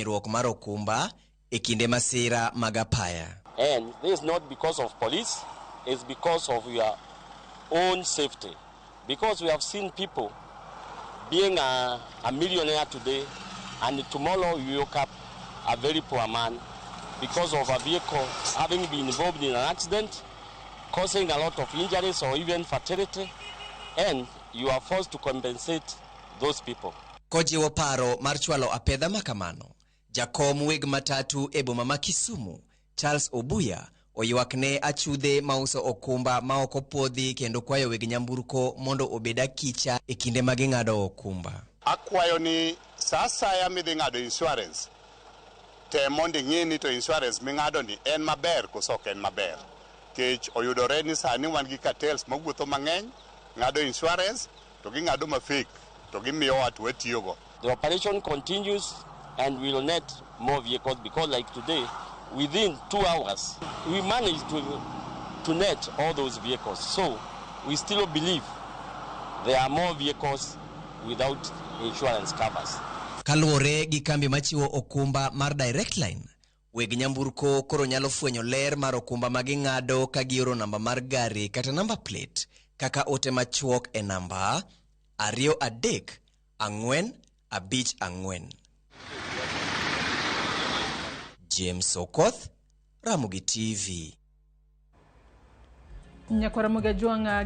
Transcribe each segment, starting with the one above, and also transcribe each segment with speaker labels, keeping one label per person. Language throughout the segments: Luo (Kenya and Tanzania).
Speaker 1: Konyruok mar okumba e kinde masira mag apaya.
Speaker 2: And this is not because of police, it's because of your own safety. Because we have seen people being a millionaire today, and tomorrow you wake up a very poor man because of a vehicle having been involved in an accident, causing a lot of injuries or even fatality, and you are forced to compensate those people.
Speaker 1: Kojiwo paro mar chwalo apedha makamano, jakom weg matatu e boma ma Kisumu, Charles Obuya, oywak ne achudhe mauso okumba ma ok opuodhi kendo kwayo weg nyamburko mondo obed akicha e kinde ma ging'ado okumba.
Speaker 3: Akwayo ni sa asaya midhi ng'ado insurance, tem mondo ing'i ni to insurance ming'ado ni en maber koso ok en maber. Kech oyudore ni sani wan gi cartels mawuotho mang'eny, ng'ado insurance to ging'ado ma fake to gimiyowa to watiyogo.
Speaker 2: The operation continues and we will net more vehicles because, like today, within 2 hours, we managed to net all those vehicles. So we still believe there are more vehicles without insurance covers.
Speaker 1: Kaluwore gi kambi machiwo okumba mar Direct Line, weg nyamburko koro nyalo fwenyo ler mar okumba ma ging'ado ka gioro namba mar gari kata namba plate kaka ote machuok e namba 23454. James Okoth, Ramogi TV.
Speaker 4: Nyakwara Ramogi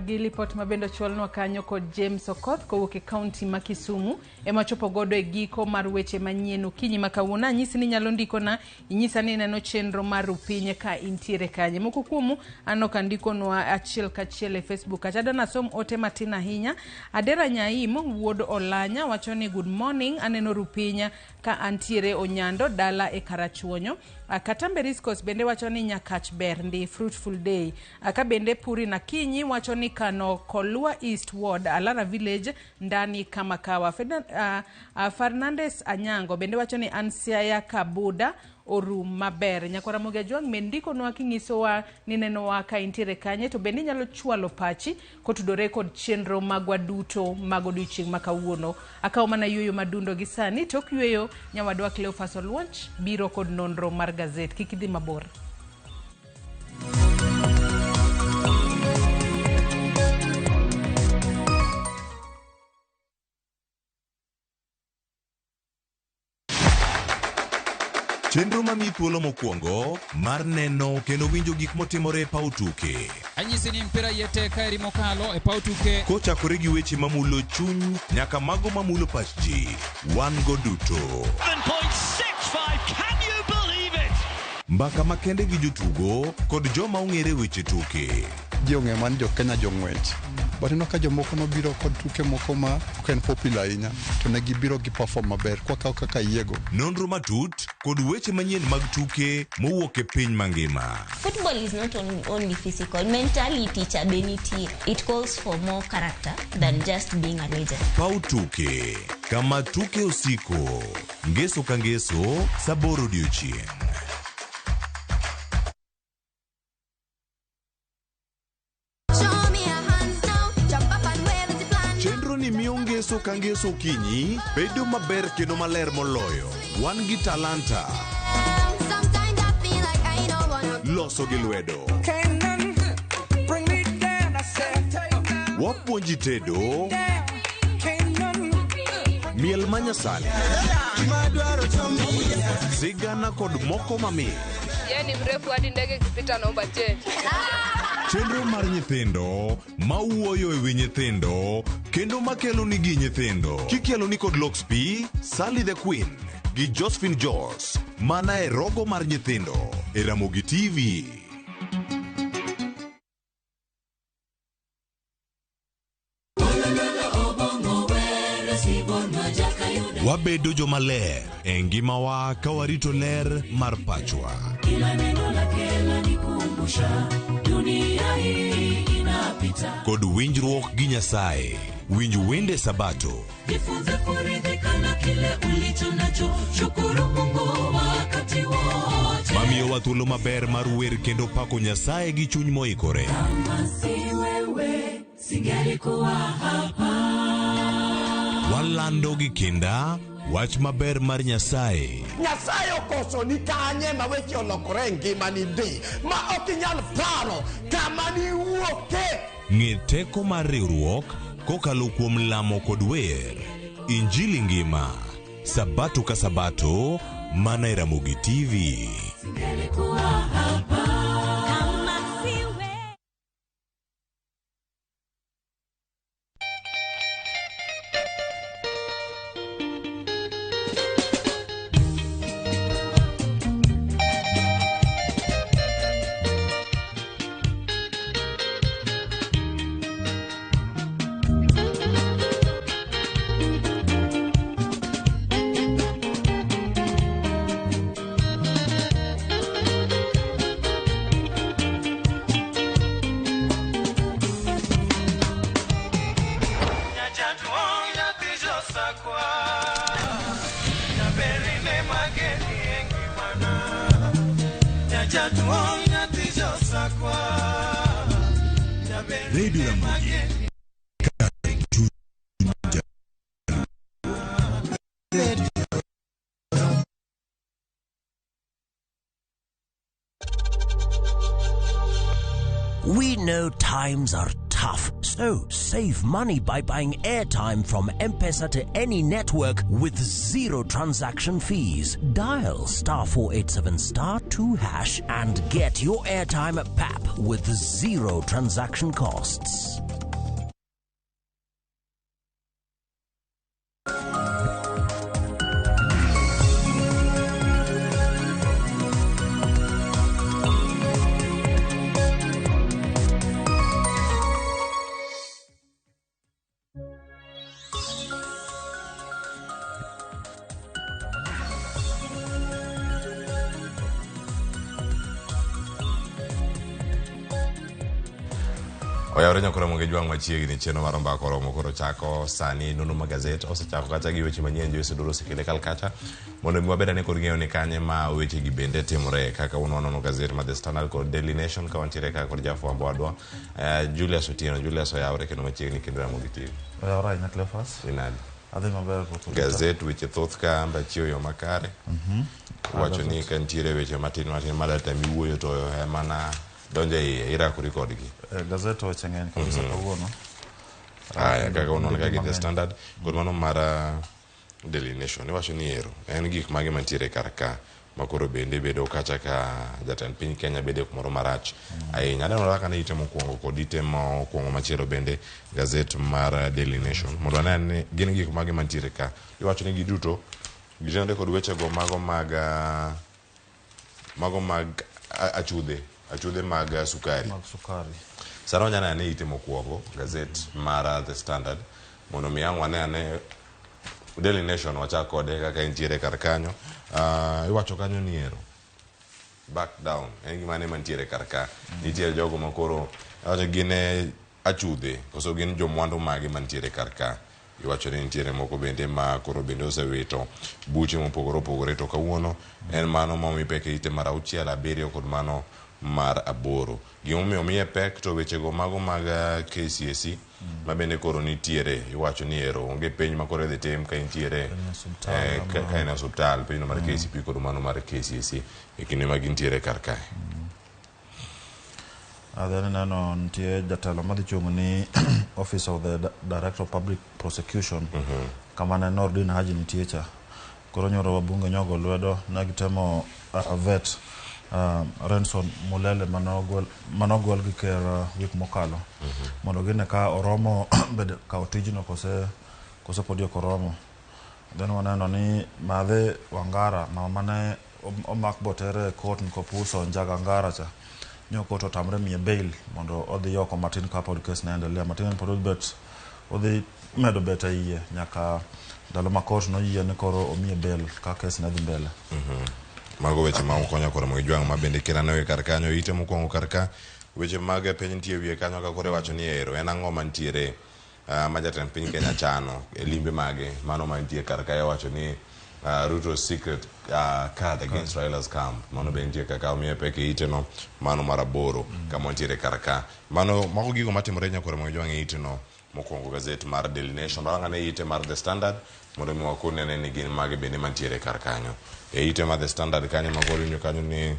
Speaker 4: gi lipot mabende ochwalnwa kanyo kod James Okoth kowuok e kaunti ma Kisumu ema chopo godo e giko mar weche manyien okinyi ma kawuono. Anyisi ni inyalo ndikona inyisa ni ineno chenro mar rupiny ka intiere kanye. Moko kuomu aneno ka ndikonwa achiel kachiel e Facebook kacha. Adwa nasom ote matin ahinya. Adera Nyaim wuod Olanya wacho ni, "Good morning, aneno rupinya ka antiere Onyando dala e Karachuonyo." Katambe Riskos bende wacho ni Nyakach ber ndi, fruitful day. Ka bende Puri Nakinyi wacho ni Kano Kolwa East Ward, Alara Village, ndani kama kawa. Fernandes Anyango bende wacho ni an Siaya Kabuda orum maber. Nyakwara Ramogi Ajwang' med ndikonwa kinyisowa ni nenowa ka intiere kanye, to bende inyalo chwalo pachi kotudore kod chenro magwa duto mag odiochieng' ma kawuono. Akawo mana yueyo madundo gi sani, tok yueyo nyawadwa Cleophas Oluoch biro kod nonro mar gazet. Kik idhi mabor.
Speaker 5: Chenro mamiyi thuolo mokwongo mar neno kendo winjo gik motimore e paw tuke.
Speaker 6: Anyisi ni mpira iye tek kaeri mokalo e paw tuke.
Speaker 5: Kochakore gi weche mamulo chuny nyaka mago mamulo pach ji, wan go duto.
Speaker 7: 7.65. Can you believe it?
Speaker 5: Mbaka makende gi jotugo kod joma ong'ere weche tuke.
Speaker 8: Ji ong'eyo mana ni jo Kenya jong'wech. But ineno ka jomoko nobiro kod tuke moko ma ok en popular ahinya, to ne gibiro gi perform maber kwakawo kaka yiego.
Speaker 5: Nonro matut kod weche manyien mag tuke mowuok e piny mangima.
Speaker 9: Football is not only physical, mentality cha be nitie. It calls for more character than just being a legend.
Speaker 5: Paw tuke kama tuke osiko ngeso ka ngeso sa 8 odiochieng'.
Speaker 10: Show me your hands now. Jump up and wave at the plan.
Speaker 5: Chenro ni miyo ngeso ka ngeso okinyi bedo maber kendo maler moloyo. Wan gi talanta.
Speaker 10: Sometimes I feel like I don't wanna.
Speaker 5: Loso gi lwedo. Wapuonji tedo, miel manyasani, sigana kod moko mamit.
Speaker 11: Yeye ni mrefu hadi ndege ikipita naomba change.
Speaker 5: Chenro mar nyithindo mawuoyo e wi nyithindo kendo makelo nigi nyithindo kikielo ni kod Lox P, Sally the Queen gi Josephine Jos mana e rogo mar nyithindo e Ramogi TV. Wabedo jomaler e ngimawa ka warito ler mar pachwa.
Speaker 12: Kila neno lake lanikumbusha dunia hii inapita.
Speaker 5: Kod winjruok gi Nyasaye. Winj wende Sabato.
Speaker 12: Jifunze kuridhika na kile ulicho nacho, shukuru Mungu wakati wote.
Speaker 5: Mamiyowa thuolo maber mar wer kendo pako Nyasaye gi chuny moikore.
Speaker 12: Kama si wewe, singelikuwa hapa.
Speaker 5: Walando gi kinda. Wach maber mar Nyasaye.
Speaker 13: Nyasaye okosoni kanye ma weche olokore e ngimani ndi ma ok inyal paro kama niwuoke.
Speaker 5: Ng'e teko mar riwruok kokalo kuom lamo kod wer. Injili ngima. Sabato ka sabato mana e Ramogi TV.
Speaker 12: Singelikuwa hapa
Speaker 10: Kama siwe
Speaker 5: Radio Ramogi.
Speaker 14: We know times are tough, so save money by buying airtime from M-Pesa to any network with zero transaction fees. Dial star 487 star 2 hash and get your airtime at PAP with zero transaction costs.
Speaker 15: Oyawre nyakora moge jwang' machiegni chenro mar ombaka oromo koro chako sani nono ma gazet osechako kacha gi weche manyien Joyce Oduro osekele kal kacha mondo mi wabed ane kod ng'eyo ni kanye ma weche gi bende timore kaka un wanono gazet ma The Standard kod Daily Nation ka wantiere ka kod jafwambo wadwa Julius Otieno. Julius oyawre kendo machiegni kendo Ramogi TV.
Speaker 16: Oyawre ahinya Cleophas.
Speaker 15: Inadi?
Speaker 16: Adhi maber ruoth.
Speaker 15: Gazet weche thoth ka amba chiewo yo makare. Wacho ni ka nitiere weche matin matin madatami wuoyo to emana donjo e iye irakori kodgi.
Speaker 16: Gazet weche ng'eny kabisa kawuono.
Speaker 15: Aya, kaka unono ka gi The Standard kod mano mar Daily Nation iwacho ni ero en gik mage mantiere kar ka ma koro bende bedo kacha ka jatend piny Kenya bedo e kumoro marach ahinya. Aneno kaka ne ite mokwongo kod ite mokwongo machielo bende gazet mar Daily Nation mondo ane ni gin gik mage mantiere ka. Iwacho ni giduto gitenore kod wechego mago mag mago mag achudhe achudhe mag sukari.
Speaker 16: Mag sukari.
Speaker 15: Sano wanyalo neno ite mokwongo gazet mar The Standard mondo mi ang' wane ane Daily Nation wachak kode kaka entiere kar kanyo. Iwacho kanyo ni ero back down en gima ne mantiere kar ka. Nitiere jogo ma koro iwacho gin achudhe koso gin jomwandu mage mantiere kar ka. Iwacho ni nitiere moko bende ma koro bende osewito buche mopogore opogore to kawuono en mano ma omi pek e ite mar 6, 7 kod mano mar 8. Gimomiyo omiye pek to wechego mago mag KCSE ma bende koro nitiere iwacho ni ero onge penj ma koro idhi tim ka intiere ka en e osuptal penjno mar KCPE kod mano mar KCSE e kinde ma gintiere kar kae.
Speaker 16: Then ineno nitie jatelo madhi chung' ni Office of the Director of Public Prosecution kama ne Nordin Haji nitie cha. Koro nyoro wabunge nyogo lwedo ne gitemo vet Renson Mulele manogwel gi ker wik mokalo mondo gine ka oromo bedo kawo tijno kose podi ok oromo. Then waneno ni Madhe Wangara mama mane omak botere e court nikopuso Njaga Ngara cha nyo court otamre miye bail mondo odhi oko matin kapod kes ne endelea matin pod odhi odhi medo bet e iye nyaka ndalo ma court noyie ni koro omiye bail ka kes ne dhi mbele.
Speaker 15: Mago weche ma okonyo koro mondo ijwang' ma bende kira ne kar kanyo ite mokwongo kar ka weche mag piny nitie wiye kanyo ka koro iwacho ni ero en ang'o mantiere ma jatend piny Kenya chano e limbe mage mano mantie kar ka iwacho ni Ruto's secret card against Raila's camp mano be nitie kaka omiye pek e ite no mano mar 8 kama wantiere kar ka mano mago gigo matimore nyakoro mondo ijwang' e ite no Mokwongo gazet mar Daily Nation. Warang ane ite mar The Standard mondo mi wakone ane ni gin mage bende mantiere kar kanyo. E ite mar The Standard kanyo ma winjo kanyo ni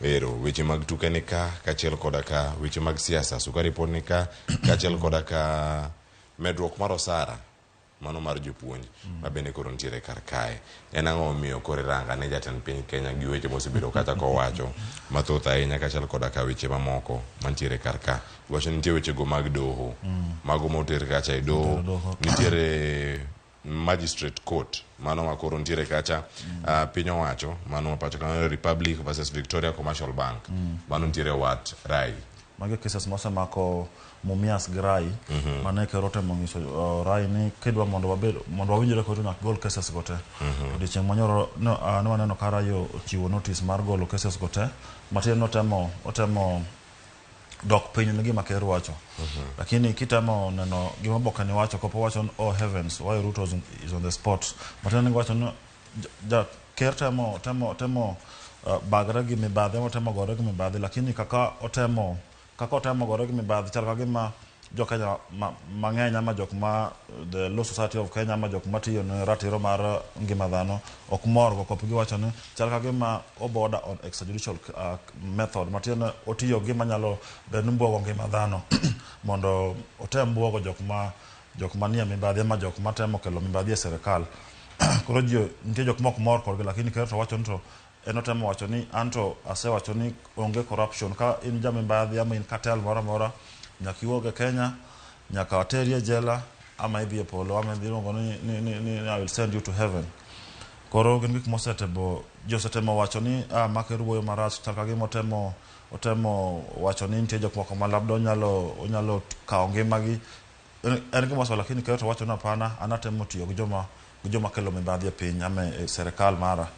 Speaker 15: ero weche mag tuke ni ka kaachiel koda ka weche mag siasa sukari pod ni ka kaachiel koda ka medruok mar osara mano mar jopuonj ma bende koro nitiere kar kae. En ang'o momiyo koro iranga ne jatend piny Kenya gi weche mosebedo kata kowacho mathoth ahinya kaachiel koda ka weche mamoko mantiere kar ka. Iwacho ni nitie weche go mag doho, mago moter kacha e doho, nitiere magistrate court mano ma koro nitiere kacha piny owacho mano ma pacho kanyo Republic versus Victoria Commercial Bank mano nitiere wat Rai.
Speaker 16: Magi cases mosemako Mumias gi Rai mane ker otemo nyiso Rai ni kidwa mondo wabed mondo wawinjre kodi to nyaka gol cases go te. Odiochieng' manyoro ne waneno ka Rai ochiwo notice mar golo cases go te matin notemo otemo dok piny ne gima ker wacho. Lakini kitemo neno gima oboke ni wacho kopo wacho ni oh heavens why Ruto is on the spot. Matiende ni giwacho ni ja ker temo temo temo bagre gi mibadhi ama otemo gore gi mibadhi lakini kaka otemo kaka otemo gore gi mibadhi chal ka gima jo Kenya mang'eny ama jok ma the Law Society of Kenya ama jok matiyo ne ratiro mar ngima dhano ok mor go kop giwacho ni chal ka gima o border on extrajudicial method matiende otiyo gi manyalo bedo ni buogo ngima dhano mondo otem buogo jok ma jok manie mibadhi ama jok matemo kelo mibadhi e sirikal. Koro ji nitie jok mok mor kodgi lakini ker to wacho ni to en otemo wacho ni anto asewacho ni onge corruption ka in ja mibadhi ama in cartel moro amora nyaka iwuog e Kenya nyaka teri e jela ama idhi e polo ama idhi iluongo ni I will send you to heaven. Koro gin gik mosetemo ji osetemo wacho ni ah ma ker wuoyo marach chal ka gima otemo otemo wacho ni nitie jok moko ma labda onyalo onyalo kawo ngimagi en gima waso lakini ker to wacho ni hapana an atemo tiyo gi joma kelo mibadhi e piny ama e sirikal mara.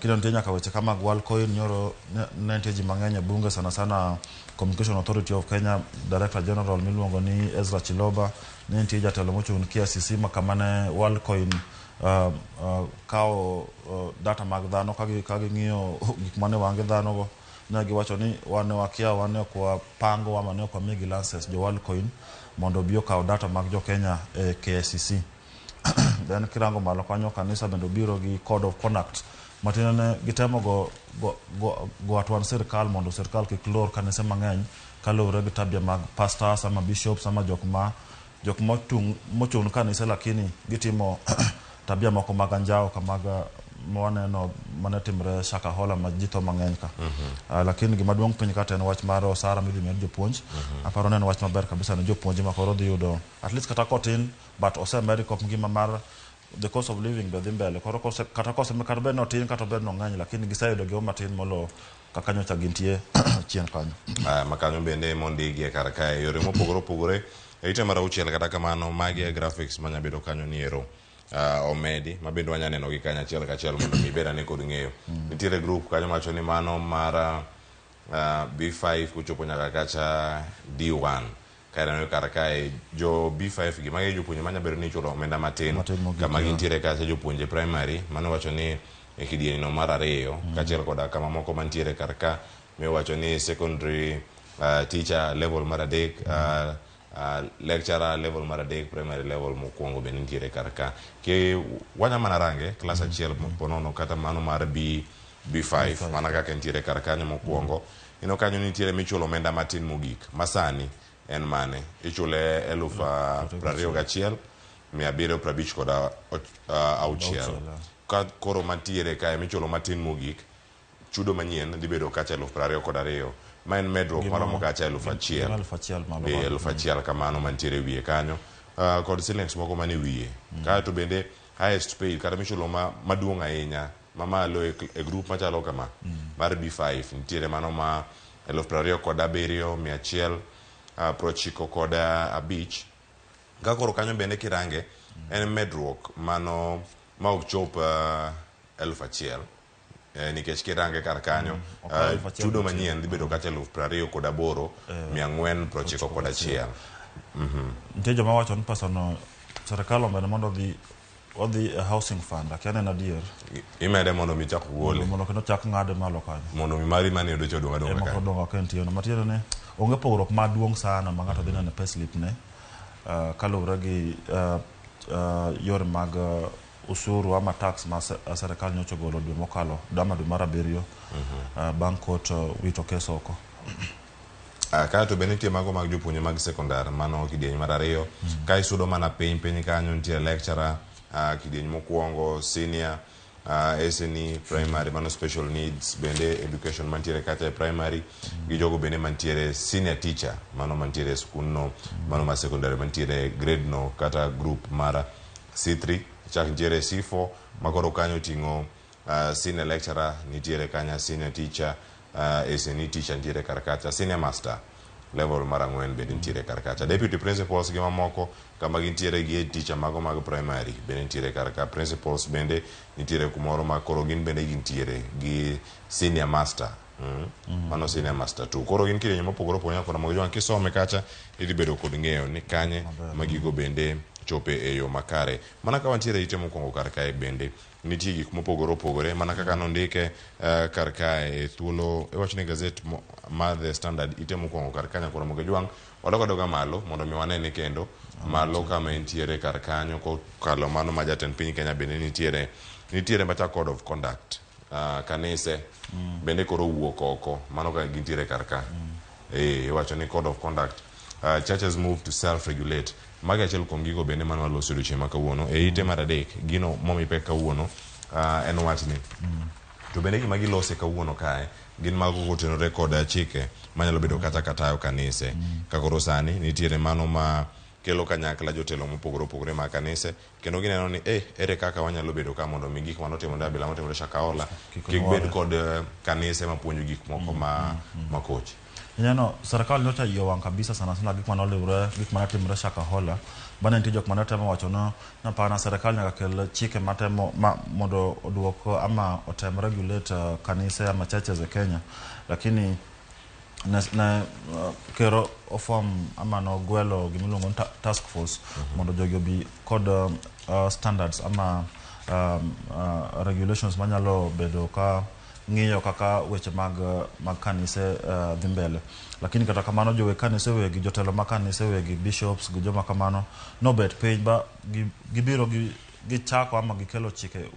Speaker 16: Kendo nitie nyaka weche kama mag Worldcoin nyoro ne nitie ji mang'eny e bunge sana sana Communication Authority of Kenya Director General miluongo ni Ezra Chiloba ne nitie jatelo mochung' ne KICC ma kama ne Worldcoin kawo data mag dhano ka ging'iyo gik mane wang' gi dhano go ne giwacho ni wan ne wakia wan ne ok wapango ama ne ok wamigi license jo Worldcoin mondo obi okaw data mag jo Kenya e KICC. Then kirango malo kanyo kanisa bende obiro gi code of conduct matiende ne gitemo go atwan sirikal mondo sirikal kik lor kanise mang'eny kaluwore gi tabia mag pastors ama bishops ama jok ma jok mochung' kanise lakini gitimo tabia moko mag anjawo kamaga mwaneno mane timre Shakahola ma ji tho mang'eny ka. Lakini gima duong' piny ka to en wach mar osara midhi med jopuonj. Aparo ni en wach maber kabisa ne jopuonj ma koro dhi yudo at least kata kotin but osemed kop ngima mar the cost of living be dhi mbele koro kose, kata kose kata bed notin kata bed nong'eny lakini giseyudo gima matin molo kaka nyocha gintie chien kanyo.
Speaker 15: Ma kanyo bende mondigie kar kae yore mopogore opogore e ite mar auchiel kata kamano magi e graphics manya bedo kanyo ni ero omedi ma bende wanya neno gi kanyo achiel kachiel mondo mi ibed ane kod ng'eyo. Nitiere group kanyo mawacho ni mano mar B5 kochopo nyaka kacha D1 kae kar kae jo B5 gi magi jopuonje manya bedo ni ichulo omenda matin kama gintiere kacha jopuonje primary mano wacho ni e kidieny no mar ariyo kaachiel koda kama moko mantiere kar ka miwacho ni secondary teacher level mar adek lecturer level mar adek primary level mokwongo bende nitiere kar ka ke wanya mana range klas achiel ponono kata mano mar B5 mana kaka nitiere kar kanyo mokwongo ineno kanyo nitiere michulo omenda matin mogik masani en mane ichule 21,756 ka koro mantiere kae michulo matin mogik chudo manyien dhi bedo kacha 22,000 ma en medruok maromo kacha 1,000 1,000 kamano mantiere wiye kanyo kod shillings moko mane wiye kaeto bende highest paid kata michulo maduong' ahinya mamalo e group machalo kama mar B5 nitiere mano ma 27,195 ka koro kanyo bende kirange en medruok mano ma ok chop 1,000 nikech kirange kar kanyo chudo manyien dhi bedo kacha 28,491.
Speaker 16: Nitie joma wacho ni pesa no sirikal omedo mondo odhi e housing fund akia ni en adier.
Speaker 15: Imede mondo mi chak gole.
Speaker 16: Mondo kendo chak ng'ade malo kanyo.
Speaker 15: Mondo mi mari mane yudo cha odong' adong'a
Speaker 16: kanyo. Ema odong' ka entie no. Matiende ni Onge pogruok maduong' sana ma ng'ato dhi neno e payslip ne kaluwore gi yore mag usuru ama tax ma serikal nyocha ogolo dwe mokalo ama dwe mar abiriyo bang' court wito kes oko.
Speaker 15: Kae to be nitie mago mag jopuonje mag sekondar mano kidieny mar ariyo. Ka isudo mana piny piny kanyo nitie lecturer kidieny mokwongo, senior, SNE primary mano special needs bende education mantiere kacha e primary gi jogo bende mantiere senior teacher mano mantiere e skundno mano mar secondary mantiere grade no kata group mar C3 chak nitiere C4 makoro kanyo oting'o senior lecturer nitiere kanya senior teacher SNE teacher nitiere kar kacha senior master level mar ang'wen bende nitiere kar kacha deputy principals gi mamoko kama gintiere gi head teacher mago mag primary bende nitiere kar ka principals bende nitiere kumoro ma koro gin bende gintiere gi senior master mano senior master 2 koro gin kidienje mopogore opogore nyaka Ramogi Jwang' kisome kacha idhi bedo kod ng'eyo ni kanye ma gigo bende chope e yo makare mana ka wantiere ite mokwongo kar kae bende nitie gik mopogore opogore mana kaka nondike kar kae e thuolo iwacho ni gazet mar The Standard ite mokwongo kar ka nyaka Ramogi Jwang' wadok adoga malo mondo mi wanene kendo malo kama entiere kar kanyo kokalo mano ma jatend piny Kenya bende nitiere nitiere macha code of conduct kanise bende koro owuok oko mano ka gintiere kar ka iwacho ni code of conduct churches move to self regulate magi achiel kuom gigo bende mane waloso odiochieng' ma kawuono e ite mar adek gino momi pek kawuono en wachni to bende gima gilose kawuono kae gin mago kotenore kod chike manyalo bedo kata katayo kanise ka koro sani nitiere mano ma kelo kanyakla jotelo mopogore opogore mag kanise kendo gineno ni ere kaka wanyalo bedo ka mondo mi gik manotimore Abila motimore Shakahola kik bed kod kanise mapuonjo gik moko ma koch.
Speaker 16: Ineno serikal nyocha iye owang' kabisa sana sana gik manoluwore gik manotimore Shakahola bane nitie jok manotemo wacho no hapana serikal nyaka kel chike matemo mondo oduok ama otem regulate kanise ama churches e Kenya lakini ne kero oform ama nogwelo gimiluongo ni task force mondo jogi obi kod standards ama regulations manyalo bedo ka ng'iyo kaka weche mag kanise dhi mbele lakini kata kamano jowe kanise wegi jotelo ma kanise wegi bishops gi joma kamano nobet piny ba gibiro gichako ama gikelo chike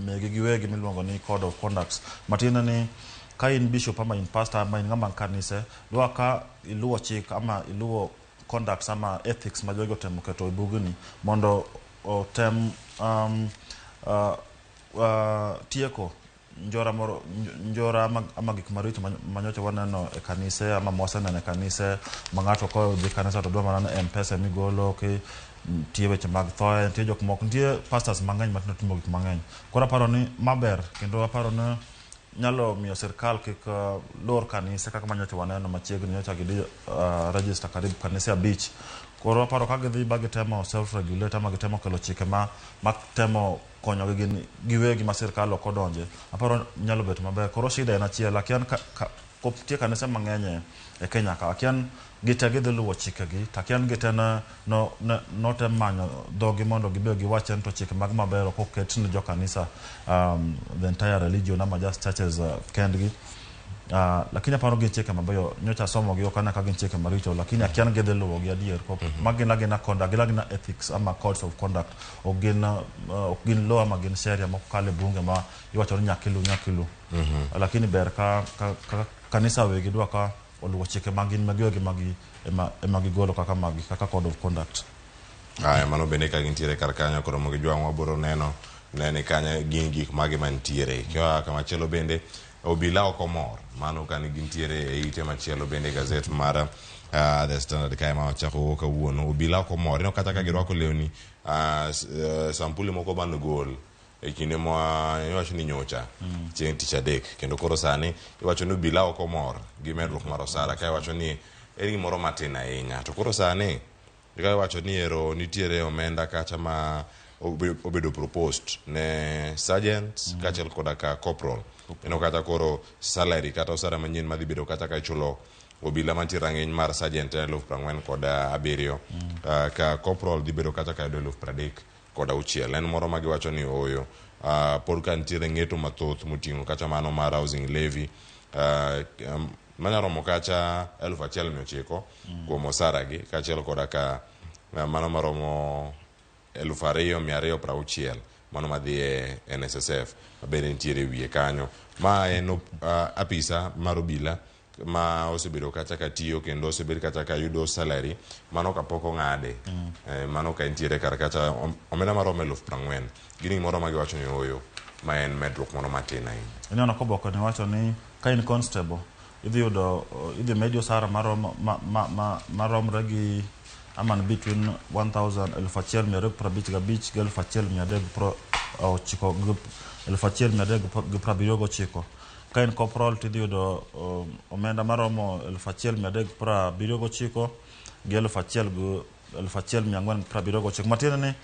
Speaker 16: megi giwegi miluongo ni code of conduct matiende ni ka in bishop ama in pastor ama in ng'ama kanise dwa ka iluwo chik ama iluwo conducts ama ethics ma jogi otemo keto e bugni mondo otem tieko njora moro njora ama gik maricho manyocha waneno e kanise ama mwaseneno e kanise ma ng'ato kodhi kanisa to dwa mana ni M-Pesa migolo ki nitie weche mag thoe nitie jok moko nitie pastors mang'eny matindo timo gik mang'eny koro aparo ni maber kendo aparo ni nyalo miyo sirikal kik lor kanise kaka manyocha waneno machiegni nyocha gidhi register karibu kanise 5 koro aparo ka gidhi ba gitemo self regulate ama gitemo kelo chike ma temo konyogi gin giwegi ma sirikal ok odonje aparo nyalo bet maber koro shida en achiel akian nitie kanise mang'eny e Kenya ka akian gite gidhi luwo chikegi to akian gite notem manyo dhogi mondo gibe giwach en to chike mag maber ok oket ne jokanisa the entire religion ama just churches kendgi lakini aparo gin chike mabeyo nyocha somogi ok aneno ka gin chike maricho lakini akian gidhi luwogi adier ma gin agina conduct gin agina ethics ama codes of conduct ok gin law ama gin sheria mokalo e bunge ma iwacho ni nyaka ilu nyaka ilu lakini ber ka kanisa wegi dwa ka oluwo chike ma gin magiwegi ema gigolo kaka magi kaka code of conduct.
Speaker 15: Aya mano bende ka gintiere kar kanyo koro Ramogi Jwang' wabiro neno ni kanyo gin gik mage mantiere. Koa kamachielo bende obila ok omor mano ka gintiere e ite machielo bende gazet mar The Standard kae ma wachako go kawuono obila ok omor ineno kata ka girwako lewni sampuli moko manogol e kinde ma iwacho ni nyocha chieng' tich adek kendo koro sani iwacho ni obila ok omor gi medruok mar osara ka iwacho ni en gimoro matin ahinya to koro sani ka iwacho ni ero nitiere omenda kacha ma obedo proposed ne sergeants kaachiel koda ka corporal ineno kata koro salary kata osara manyien madhi bedo kata ka ichulo obila mantie rang'iny mar sergeant en 47,000 ka corporal dhi bedo kata ka yudo 36,000 en moro ma giwacho ni ooyo pod ka nitiere ng'eto mathoth moting'o kata mano mar housing levy Manyalo romo kacha 1900 kuom osara gi kaachiel koda ka mano maromo 2260 mano madhi e NSSF mabende nitiere e wiye kanyo. Ma en apisa mar obila ma osebedo kacha ka tiyo kendo osebed kacha ka yudo salary mano kapok ong'ade. Mano ka entiere kar kacha omenda maromo 40,000. Gin gimoro ma giwacho ni ooyo ma en medruok moro matin ahinya.
Speaker 16: Ineno ka oboke ni wacho ni ka in constable idhi yudo idhi medi osara maromo maromre gi ama ni between 1000 1255 gi 1390 gi 1379. Ka in corporal to idhi yudo omenda maromo 1379 gi 1479. Matiende ni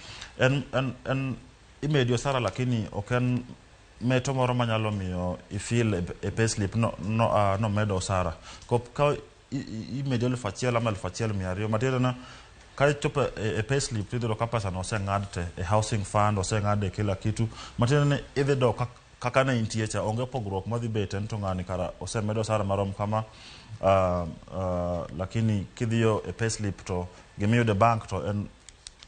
Speaker 16: en imedi osara lakini ok en meto moro manyalo miyo ifeel e payslip no nomedo osara. Ka imedi 1000 ama 1200, matiende ni ka ichopo e payslip to idhi yudo ka pesa no oseng'ad te e housing fund, oseng'ad e kila kitu. Matiende ni idhi dok kaka ne intie cha, onge pogruok madhi bete ni to ng'ani kara osemed osara marom kama, lakini kidhiyo e payslip to gimiyudo e bank to en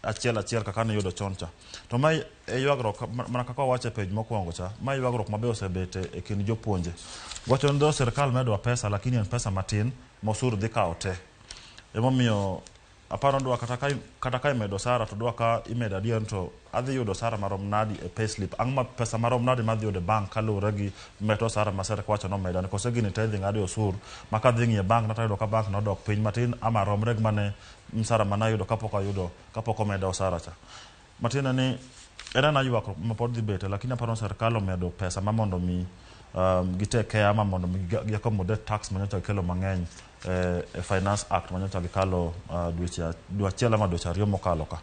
Speaker 16: achiel achiel kaka niyudo chon cha. To mae e ywagruok mana kaka wawacho e page mokwongo cha, mae ywagruok mabe osebete e kind jopuonje. Wacho ni dho sirkal medowa pesa lakini en pesa matin ma osuru dhi kawo te. Emomiyo aparo dwa kata ka imedo osara to dwa ka imedo adier to adhi yudo osara marom nadi e payslip, ang' ma pesa marom nadi madhi yudo e bank kaluwore gi meto osara ma sirkal wacho nomeda ni kose gini te idhi ng'adi osuru ma kadhi ng'iyo e bank natayudo ka bank nodok piny matin ama romre gi mane msara manayudo kapok ayudo kapok omeda osara cha. Matiende ni en ena ywakruok ma pod dhi bete, lakini aparo ni sirkal omedo pesa ma mondo mi gi take care ama mondo mi gi accommodate tax manyocha gikelo mang'eny e Finance Act manyocha gikalo dweche dwe achiel ama dweche ariyo mokalo ka.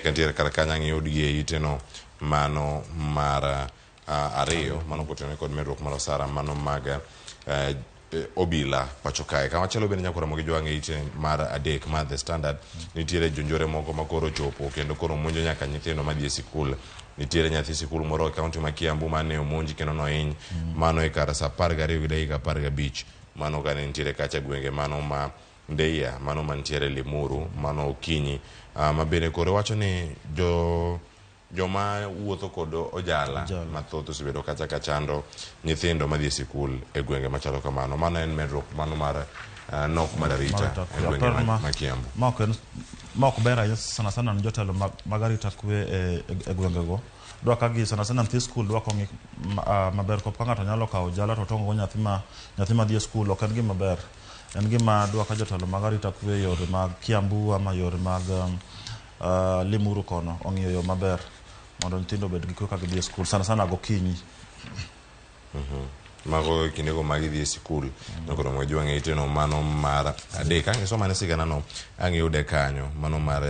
Speaker 15: Kantiere kar kanyo ang' iyudgi e iteno mano mar ariyo mano kotenore kod medruok mar osara mano mag obila pacho kae. Kamachielo bende nyaka romo gi jwang' e ite mar adek mar The Standard, nitiere jonjore moko ma koro ochopo kendo koro monjo nyaka nyithindo madhi e sikul. Nitiere nyathi sikul moro e kaunti ma Kiambu mane omonji kendo nohiny mano e kar saa 12:15 mano kane nitiere kacha gwenge mano ma Ndeia mano mantiere Limuru mano okinyi ma bende koro wacho ni joma wuotho kod ojala mathoth osebedo kacha ka chando nyithindo madhi e sikul e gwenge machalo kamano. Mano en medruok mano mar nok mar arita e gwenge ma Kiambu.
Speaker 16: Ma ok ber ahinya sana sana ne jotelo mag arita kwe e gwengego. Dwa ka gi sana sana nyithi skul dwa kong'i maber ka ng'ato nyalo kawo ojala to otong'o go nyathi madhi e skul ok en gima ber. En gima dwa ka jotelo mag arita kwe yore mag Kiambu ama yore mag Limuru kono ong'iyo yo maber mondo nyithindo obed gi kwe ka gidhi e skul sana sana gokinyi.
Speaker 15: Mago kindego ma gidhi e sikul nyaka romo gi jwang' e iteno mano mar adek. Ang' isom ane siganano ang' iyude kanyo mano mar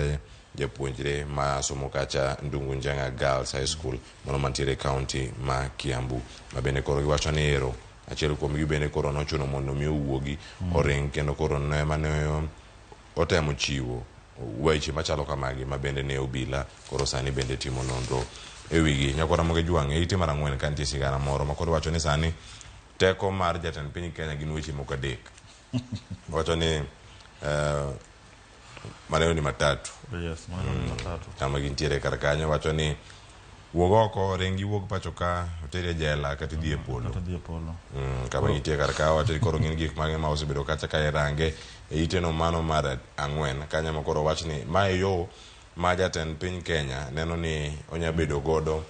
Speaker 15: japuonjre ma somo kacha Ndungu Njanga Girls High School mano mantiere e kaunti ma Kiambu ma bende koro giwacho ni ero achiel kuom gi bende koro nochuno mondo mi owuogi oring kendo koro ne mane otemo chiwo weche machalo kamagi ma bende ne obila koro sani bende timo nonro e wigi. Nyaka romo gi jwang' e ite mar ang'wen ka nitie sigana moro ma koro wacho ni sani teko mar jatend piny Kenya gin weche moko adek. Wacho ni maneno ni matatu.
Speaker 16: Yes, maneno ni matatu.
Speaker 15: Kama gintiere kar kanyo wacho ni wuog oko ringi wuog pacho ka oteri e jela kata idhi e polo.
Speaker 16: Kata idhi e polo.
Speaker 15: Kama gintie kar ka wacho ni koro gin gik mage ma osebedo kacha ka irange e iteno mano mar ang'wen kanyo ma koro wach ni mae yo ma jatend piny Kenya neno ni onya bedo godo